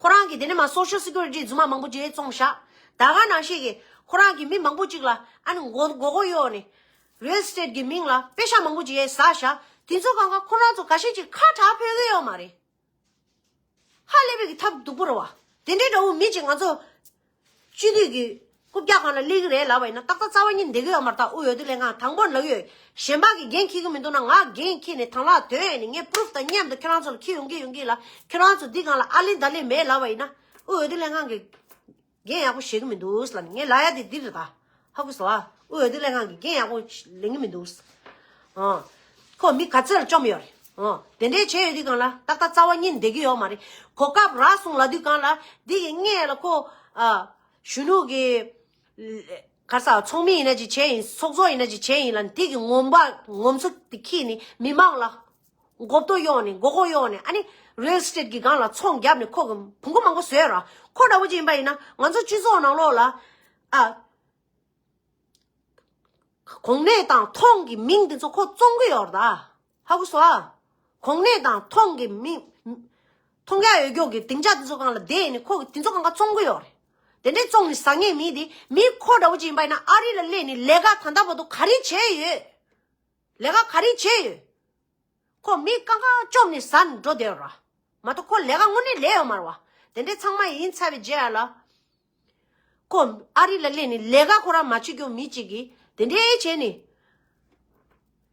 ཁོ་རང་གིས་དེ་ནས་མ་སོ་ཤལ་སི་ཀུ་རི་ཊི་རྫུན་མ་མང་པོ་ཅིག་བཙོངས་བཞག་ད་ག་ནང་བཞིན་གྱི་ཁོ་རང་གིས་མི་མང་པོ་ཅིག་ལ་ཨ་ནི་མགོ་མགོ་སྐོར་གཡོག་ནས་རི་ཡལ་ཨེ་སི་ཊེཊ་གི་མིང་ལ་པེ་ཤག་མང་པོ་ཅིག་ཟ་བཞག་དེ་ཚོ་གང་ག་ཁོ་རང་ཚོ་འགའ་ཤས་ཅིག་ཁ་གྲག་ཕོད་ཀྱི་ཡོད་མ་རེད། ཧ་ལས་པའི་གི་ཐབས་སྡུག་པོ་རེད་བ། དེ་འདྲའི་འདྲ་བོ་མི་ཅིག་ང་ཚོ་སྤྱི་འཐུས་ཀྱི་རྐུབ་བཀྱག་སྒང་ལ་སླེབས་ཀྱི་རེད་ལབ་པ་ཡིན་ན་ཏག་ཏག་རྩ་བ་ཉིད་བསྡད་ཀྱི་ཡོད་མ་རེད། ད་དབུས་འོས་བསྡུ་ལྷན་ཁང་དང་པོར་ལབ་ཀྱི་ཡོད། གཞན་པ་གིས་འགན་འཁྱེར་གྱི་མི་འདུག་ན་ང་འགན་འཁྱེར་ནས་དང་བླངས་དོན་ཡས་ནས་ངས་པུ་རུབ་དང་མཉམ་དུ་ཁྱོད་རང་ཚོར་འཁྱེར་ཡོང་གི་ཡོང་གི་ལ་ཁྱོད་རང་ཚོ་འདི་སྒང་ལ་ཨ་ལིན་ད་ལིན་མེད་ལབ་པ་ཡིན་ན་དབུས་འོས་བསྡུ་ལྷན་ཁང་གིས་འགན་ཡག་པོ་བཞེས་ཀྱི་མི་འདུག་ལབ་ནས་ངས་ལབ་ཡ་དེ་འདི་རེད་ད། ཧ་གོ་སོང་ཨ། དབུས་འོས་བསྡུ་ལྷན་ཁང་གིས་འགན་ཡག་པོ་ལེན་གྱི་མི་འདུག་ཨ། ཁོ་མི་ག་ཚོད་ལ་བཅོམ་ཡོད་རེད། ཨ། དེ་འདྲའི་བྱས་ཡོད་དུས་སྒང་ལ་ཏག་ཏག་རྩ་བ་ཉིད་བསྡད་ཀྱི་ཡོད་མ་རེད། གོ་སྐབས་རག་སོང་ལབ་དུས་སྒང་ལ་འདི་གི་སྔས་ལ་ཁོ་ཨ། གཞོན་ནུ་གི་ག་རེ་ཟ་ཚོགས་མི་ཡིན་ན་ཅིག་བྱས་ཡིན། ཚོགས་གཙོ་ཡིན་ན་ཅིག་བྱས་ཡིན་ལབ་ནས་འདི་གི་ངོམ་པ་ངོམ་སོ་དེ་ཁྱེར་ནས་མི་མང་ལ་མགོ་བཏོག་གཡོག་ནས་མགོ་སྐོར་གཡོག་ནས་ཨ་ནི་རི་ཡལ་ཨེ་སི་ཊེཊ་གི་སྒང་ལ་ཚོང་བརྒྱབ་ནས་ཁོ་གི་བུང་གོ་མང་པོ་བཟོས་ར། ཁོ་འདྲ་བོ་ཅིག་ཡིན་པ་ཡིན་ན་ང་ཚོ་སྤྱི་ཚོགས་ནང་ལོགས་ལ་ཨ། གོང་ནས་དང་ཐོང་གི་མིང་དེ་ཚོ་ཁོ་བཙོང་གི་ཡོད་རེད་ད། ཧ་གོ་སོང་ཨ། གོང་ནས་དང་ཐོང་གི་མིང་། མཐོང་རྒྱ་ཡོད་རྒྱུ་གི་སྡིངས་ཆ་དེ་ཚོ་སྒང་ལ་བསྡད་ནས་ཁོ་གི་དེ་ཚོ་སྒང་ག་བཙོང་གི་ཡོད་རེད། དེ་འདྲས་བཙོང་ནས་ཟ་མཁན་མི་དེ་མི་ཁོ་འདྲ་བོ་ཅིག་ཡིན་པ་ཡིན་ན་ཨ་རི་ལ་སླེབས་ནས་ལས་ཀ་ད་ལྟ་བར་དུ་ག་རེ་བྱས་ཡོད། ལས་ཀ་ག་རེ་བྱས་ཡོད། ཁོ་མི་རྐང་རྐང་བཅོམ་ནས་ཟ་ནས་འགྲོ་བསྡད་ཡོད་ར། མ་གཏོགས་ཁོ་ལས་ཀ་དངོས་གནས་ལས་ཡོད་མ་རེད་བ། དེ་འདྲས་ཚང་མ་ཡིན་ཚར་བའི་རྗེས་ལ། ཁོ་ཨ་རི་ལ་སླེབས་ནས་ལས་ཀ་ཁོ་རང་མ་བྱེད་རྒྱུ་མི་གཅིག་གིས་དེ་འདྲའི་བྱས་ནས།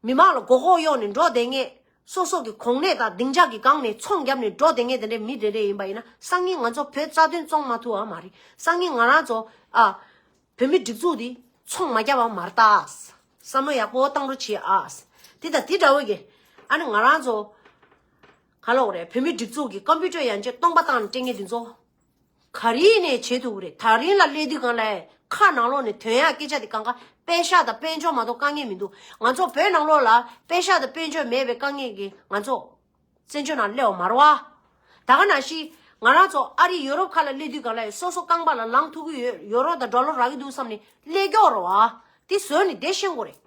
མི་མང་ལ་མགོ་སྐོར་གཡོག་ནས་འགྲོ་བསྡད་མཁན། སོ་སོ་གི་གོང་ནས་དང་སྡིངས་ཆ་གི་སྒང་ནས་ཚོང་བརྒྱབ་ནས་འགྲོ་བསྡད་མཁན་དེ་འདྲའི་མི་དེ་འདྲ་ཡིན་པ་ཡིན་ན་སང་ཉིན་ང་ཚོ་བོད་རྩ་དོན་བཙོང་མ་ཐུབ་པ་མ་རེད། སང་ཉིན་ང་རང་ཚོ་ཨ། བོད་མི་སྒྲིག་འཛུགས་འདི་ཚོང་མ་བརྒྱབ་པ་མ་རེད་ད། བསམ་བློ་ཡག་པོ་བཏང་རོགས་བྱེད་ཨ། དེ་དང་དེ་འདྲ་བོ་གི་ཨ་ནི་ང་རང་ཚོ་ག་ལབ་དགོས་རེད། བོད་མི་སྒྲིག་འཛུགས་ཀྱི་ཀམ་པུ་ཊར་ཡང་ཅིག་སྟོང་པ་བཏང་ནས་སྤྲད་མཁན་དེ་ཚོ། ག་རེ་ནས་བྱེད་ཐུབ་ཀྱི་རེད། ད་རིང་ལ་སླེབས་དུས་སྒང་ལ་ཁ་ནང་ལོགས་ནས་ཐོན་ཡག་སྐད་ཆ་དེ་གང་ག་པད་ཤག་དང་དཔལ་འབྱོར་མ་གཏོགས་དཀའ་ངལ་མི་འདུག་ང་ཚོ་བོད་ནང་ལོགས་ལ་པད་ཤག་དང་དཔལ་འབྱོར་མེད་པའི་དཀའ་ངལ་གྱིས་ང་ཚོ་བཙན་བྱོལ་ནང་སླེབས་པ་མ་རེད་བ། ད་ག་ནང་བཞིན་ ང་རང་ཚོ་ཨ་རི་ཡོ་རོབ་ཁ་ལ་སླེབས་དུས་ག་ལ་སོ་སོ་རྐང་པ་ལ་ལངས་ཐུབ་ཀྱི་ཡོད། ཡོ་རོབ་དང་འགྲོ་ལོ་རག་གི་འདུག་བསམ་ནས་སླེབས་ཀྱི་ཡོད་རེད་བ། དེ་བཟོས་ནས་བསྡད་ཤེས་དགོས་རེད།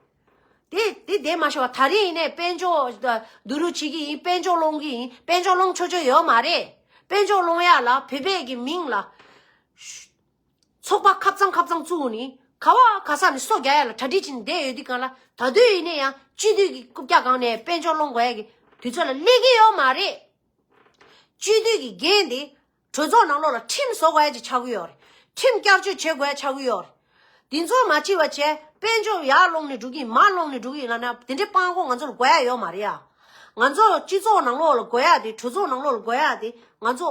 དེ་དེ་བསྡད་མ་ཤེས་པ། ད་རེས་ཡིན་ནའི་དཔལ་འབྱོར་བསྡུ་རུབ་བྱེད་ཀྱི་ཡིན། དཔལ་འབྱོར་སློང་གི་ཡིན། དཔལ་འབྱོར་སློང་ཆོག་ཆོག་ཡོད་མ་རེད། དཔལ་འབྱོར་སློང་ཡག་ལ་བོད་པའི་གི་མིང་ལ་ཚོགས་པ་ཁབ་གཙང་ཁབ་གཙང་བཙུགས་ནས་ག་བ་ག་ས་ནས་སོ་རྒྱག་ཡག་ལ་གྲ་སྒྲིག་བྱས་ནས་བསྡད་ཡོད་དུས་གང་ལ། ད་དུས་ཡིན་ནའི་ཡང་སྤྱི་འཐུས་ཀྱི་རྐུབ་བཀྱག་སྒང་ནས་དཔལ་འབྱོར་སློང་དགོས་ཡག་གི་དུས་ཚོད་ལ་སླེབས་ཀྱི་ཡོད་མ་རེད། སྤྱི་འཐུས་ཀྱི་འགན་དེ་གྲོས་ཚོགས་ནང་ལོགས་ལ་ཁྲིམས་བཟོ་དགོས་ཡག་ཅིག་ཆགས་ཀྱི་ཡོད་རེད། ཁྲིམས་བསྐྱར་བཅོས་བྱེད་དགོས་ཡག་ཆགས་ཀྱི་ཡོད་རེད། དེ་ཚོ་མ་བྱས་པ་བྱས་དཔལ་འབྱོར་ཡར་སློང་ནས་འགྲོ་གི་ཡིན། མར་སློང་ནས་འགྲོ་གི་ཡིན་ལབ་ན་དེ་འདྲའི་སྤྲང་པོ་ང་ཚོ་ལ་དགོས་ཡག་ཡོད་མ་རེད་ཡ། ང་ཚོ་སྤྱི་ཚོགས་ནང་ལོགས་ལ་དགོས་ཡག་དེ། གྲོས་ཚོགས་ནང་ལོགས་ལ་དགོས་ཡག་དེ་ང་ཚོ་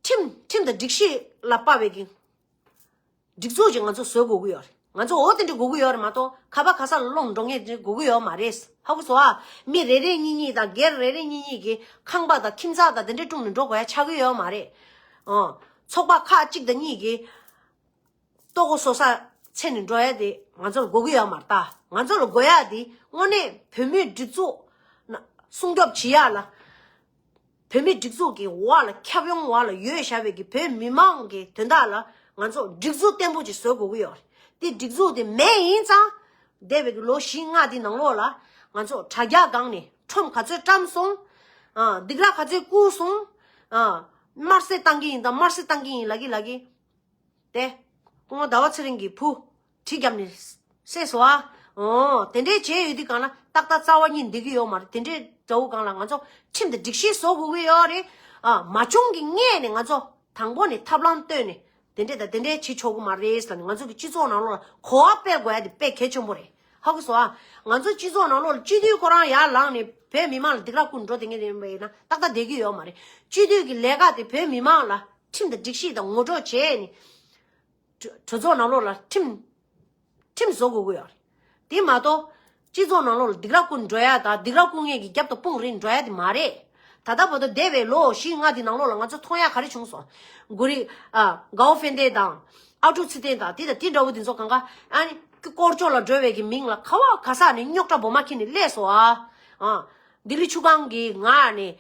ཁྲིམས་ཁྲིམས་དང་སྒྲིག་གཞི་ལ་དཔག་པའི་གི་སྒྲིག་འཛུགས་ཅིག་ང་ཚོ་བཟོ་དགོས་ཀྱི་ཡོད་རེད། ང་ཚོ་འོ་དེ་འདྲ་དགོས་ཀྱི་ཡོད་རེད་མ་གཏོགས་ཁ་བ་ག་ས་ལ་སློང་འགྲོ་མཁན་དེ་འདྲ་དགོས་ཀྱི་ཡོད་མ་རེད། ཧ་གོ་སོང་ཨ། མི་རེ་རེ་གཉིས་གཉིས་དང་སྒེར་རེ་རེ་གཉིས་གཉིས་ཀྱི་ཁང་པ་དང་ཁྱིམ་ཚང་དང་དེ་འདྲ་བསྐྲུན་ནས་འགྲོ་དགོས་ཡག་ཆགས་ཀྱི་ཡོད་མ་རེད། ཨོ། ཚོགས་པ་ཁག་གཅིག་དང་གཉིས་ཀྱིས་ལྟོ་གོས་བཟོ་ས་འཚོལ་ནས་འགྲོ་ཡག་དེ་ང་ཚོ་ལ་དགོས་ཀྱི་ཡོད་མ་རེད་ད། ང་ཚོ་ལ་དགོས་ཡག་དེ་དངོས་གནས་བོད་མིའི་སྒྲིག་འཛུགས་ན་སྲུང་སྐྱོབ་བྱེད་ཡག་ལ། བོད་མིའི་སྒྲིག་འཛུགས་ཀྱི་འོག་ལ་ཁྱབ་ཡོངས་འོག་ལ་ཡོད་བཞག་པའི་གི་བོད་མི་མང་གི་དོན་དག་ལ་ང་ཚོ་སྒྲིག་འཛུགས་བརྟན་པོ་ཅིག་བཟོ་དགོས་ཀྱི་ཡོད་རེད། དེ་སྒྲིག་འཛུགས་དེ་མེད་ཡིན་ཙང་། འདས་པའི་གི་ལོ་བཞི་ལྔ་དེ་ནང་ལོགས་ལ་ང་ཚོ་དྲ་རྒྱ་སྒང་ནས་ཁྲོམ་ག་ཚོད་བཀྲམ་སོང་། ཨ། སྡིགས་ར་ག་ཚོད་བསྐུལ་སོང་། ཨ། དམར་གསོད་བཏང་གི་ཡིན་དང་དམར་གསོད་བཏང་གི་ཡིན་ལབ་ཀྱི་ལབ་ཀྱི། དེ། སྐུ་ངོ་ཟླ་བ་ཚེ་རིང་གིས་བུ་གྲི་བརྒྱབ་ནས་བསད་སོང་ཨ། འོ། དེ་འདྲའི་བྱས་ཡོད་དུས་སྒང་ལ་ཏག་ཏག་རྩ་བ་ཉིད་འགྲིག་གི་ཡོད་མ་རེད། དེ་འདྲའི་འདྲ་བོ་སྒང་ལ་ང་ཚོ་ཁྲིམས་དང་སྒྲིག་གཞི་བཟོ་དགོས་ཀྱི་ཡོད་རེད། ཨ། མ་བྱུང་གི་སྔོན་ནས་ང་ཚོ་དང་པོ་ནས་ཐབས་ལམ་བཏོན་ནས་དེ་འདྲས་དང་དེ་འདྲས་བྱེད་ཆོག་གི་མ་རེད་ལབ་ནས། ང་ཚོ་གི་སྤྱི་ཚོགས་ནང་ལོགས་ལ་གོ་བ་སྤེལ་དགོས་ཡ་དེ་དཔེ་གལ་ཆེན་པོ་རེད། ཧ་གོ་སོང་ཨ། ང་ཚོ་སྤྱི་ཚོགས་ནང་ལོགས་ལ་སྤྱི་འཐུས་ཁོ་རང་ཡར་ལངས་ནས་བོད་མི་མང་ལ་སྡིགས་ར་བསྐུལ་འགྲོ་དེ་ངས་དེ་ཡིན་པ་ཡིན་ན་ཏག་ཏག་བསྡད་ཀྱི་ཡོད་མ་རེད། སྤྱི་འཐུས་ཀྱི་ལས་ཀ་དེ་བོད་མི་མང་ལ་ཁྲིམས་དང་སྒྲིག་གཞི་དང་ངོ་སྤྲོད་བྱས་ནས། གྲོས་གྲོས་ཚོགས་ནང་ལོགས་ལ་ཁྲིམས་ཁྲིམས་བཟོ་དགོས་ཀྱི་ཡོད་རེད། དེ་མ་གཏོགས་སྤྱི་ཚོགས་ནང་ལོགས་ལ་སྡིགས་ར་བསྐུལ་འགྲོ་ཡ་དང་། སྡིགས་ར་བསྐུལ་མཁན་གྱི་རྒྱབ་ཏུ་དཔུང་རེད་འགྲོ་ཡ་དེ་མ་རེད། ད་ལྟ་བར་དུ་འདས་པའི་ལོ་བཞི་ལྔ་དེ་ནང་ལོགས་ལ་ང་ཚོ་མཐོང་ཡ་ག་རེ་བྱུང་སོང་། གུ་རི། ཨ། གའོ་ཧྥེན་ཏེ་དང་། ཨ་ཀྲུག་ཚེ་བརྟན་དང་དེ་དང་དེ་འདྲ་བོ་དེ་ཚོ་གང་ག། ཨ་ནི་སྐོར་སྐྱོད་ལ་འགྲོ་བའི་གི་མིང་ལ་ག་བ་ག་ས་ནས་རྙོག་དྲ་སྦོམ་མ་འཁྱེར་ནས་སླེབས་སོང་ཨ། ཨ། ལྡི་ལི་ཆུ་སྒང་གི་ངག་ནས།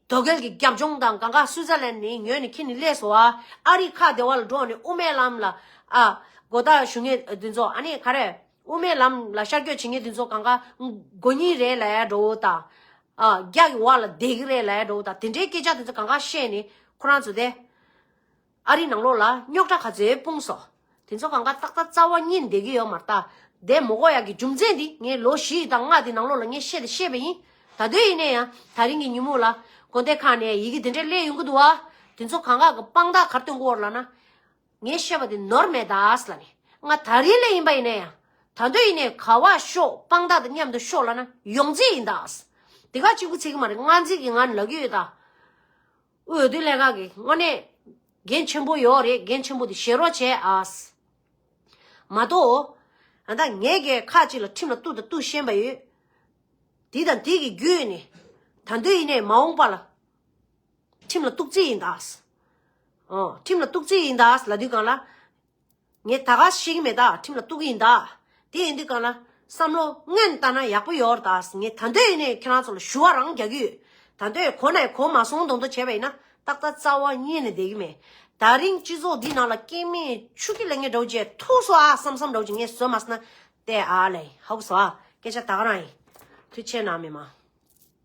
དོལ་རྒྱལ་གྱི་རྒྱབ་ལྗོངས་དང་གང་ག་སུའི་ཙར་ལན་ནས་ཉོས་ནས་ཁྱེར་ནས་སླེབས་སོང་བ། ཨ་རི་ཁ་བདེ་བ་ལ་འགྲོ་ནས་དབུ་མའི་ལམ་ལ། ཨ། གོ་བརྡ་ཞུ་མཁན་དེ་ཚོ། ཨ་ནི་ག་རེ། དབུ་མའི་ལམ་ལ་ཤར་བསྐྱོད་བྱེད་མཁན་དེ་ཚོ་གང་ག་མགོ་རྙིང་རེད་ལབ་ཡ་འདྲ་བོ་དང་། ཨ། རྒྱ་གི་འོག་ལ་བསྡད་ཀྱི་རེད་ལབ་ཡ་འདྲ་བོ་དང་། དེ་འདྲའི་སྐད་ཆ་དེ་ཚོ་གང་ག་བཤད་ནས་ཁོ་རང་ཚོ་དེ། ཨ་རི་ནང་ལོགས་ལ་རྙོག་དྲ་ག་ཚོད་སྤུངས་སོང་། དེ་ཚོ་གང་ག་ཏག་ཏག་རྩ་བ་ཉིད་བསྡད་ཀྱི་ཡོད་མ་རེད་ད། བསྡད་མ་དགོས་ཡག་གི་རྒྱུ་མཚན་འདི་ངས་ལོ་བཞི་དང་ལྔ་དེ་ནང་ལོགས་ལ་ངས་བཤད་དང་བཤད་པ་ཡིན། ད་དུང་ཡིན་ན་ཡང་དེ་རིང་གི་ཉིན་མོ་ལ་དགོན་སྡེ་ཁག་ནས་ཡི་གེ་དེ་འདྲ་སླེབས་ཡོང་གི་འདུག་བ། དེ་ཚོ་གང་ག་གི་དཔང་རྟགས་ག་རེ་སྟོན་གྱི་ཡོད་རེད་ལབ་ན། ངས་བཤད་པ་དེ་ནོར་མེད་ད་ཟེར་ལབ་ནས། ང་དེ་རིང་ལ་ཡིན་པ་ཡིན་ན་ཡང་། ད་དུང་ཡིན་ནའི་ག་བ་ཤོག་དཔང་རྟགས་དང་མཉམ་དུ་ཤོག་ལབ་ན་ཡོང་རྩིས་ཡིན་ད། དེ་ག་གཅིག་པུ་ཚིག་གི་མ་རེད། ང་ཚིག་གི་ང་ནི་ལབ་ཀྱི་ཡོད་ད། འོས་བསྡུ་ལས་ཁང་གི་དངོས་གནས་འགན་ཆེན་པོ་ཡོད་རེད། འགན་ཆེན་པོ་དེ་བཞེས་རོགས་བྱས་ཨ། མ་གཏོགས། ཨ། ད་ངས་ཀྱི་ཁ་ཅིག་ལ་ཁྲིམས་ལ་གཏུག་དང་གཏུག་ཤེས་པ་ཡོད། དེ་དང་དེ་གི་བརྒྱུད་ནས་ད་དུང་ཡིན་ནའི་མ་འོངས་པ་ལ་ཁྲིམས་ལ་གཏུག་རྩིས་ཡིན་ད། ཨོ། ཁྲིམས་ལ་གཏུག་རྩིས་ཡིན་ད་ལབ་དུས་སྒང་ལ། ངས་ད་ག་ཤེས་ཀྱི་མེད་ད། ཁྲིམས་ལ་གཏུག་གི་ཡིན་ད། དེ་ཡིན་དུས་སྒང་ལ་བསམ་བློ་སྔོན་བཏང་ན་ཡག་པོ་ཡོད་རེད་ད། ངས་ད་འདོད་ཡིན་ནའི་ཁྱེད་རང་ཚོ་ལ་ཞུ་བ་རང་རྒྱག་གི་ཡོད། ད་འདོད་གོ་ནའི་གོ་མ་སོང་མདོག་མདོག་བྱས་པ་ཡིན་ན་ཏག་ཏག་རྩ་བ་ཉིད་ནས་བསྡད་ཀྱི་མེད། ད་རིང་སྤྱི་ཚོགས་འདི་ནང་ལ་སྐྱེ་དམན་ཆུ་སྐྱེས་ལ་ངས་འདྲ་བོ་བྱས་ཐུག་སོང་ཨ་བསམ་བསམ་འདྲ་བོ་ཅིག་ངས་བཟོས་མ་སོང་ན་བལྟས་ཨ་ལས། ཧ་གོ་སོང་ཨ། སྐད་ཆ་ད་ག་རང་ཡིན། ཐུགས་རྗེ་གནང་མི་མང་།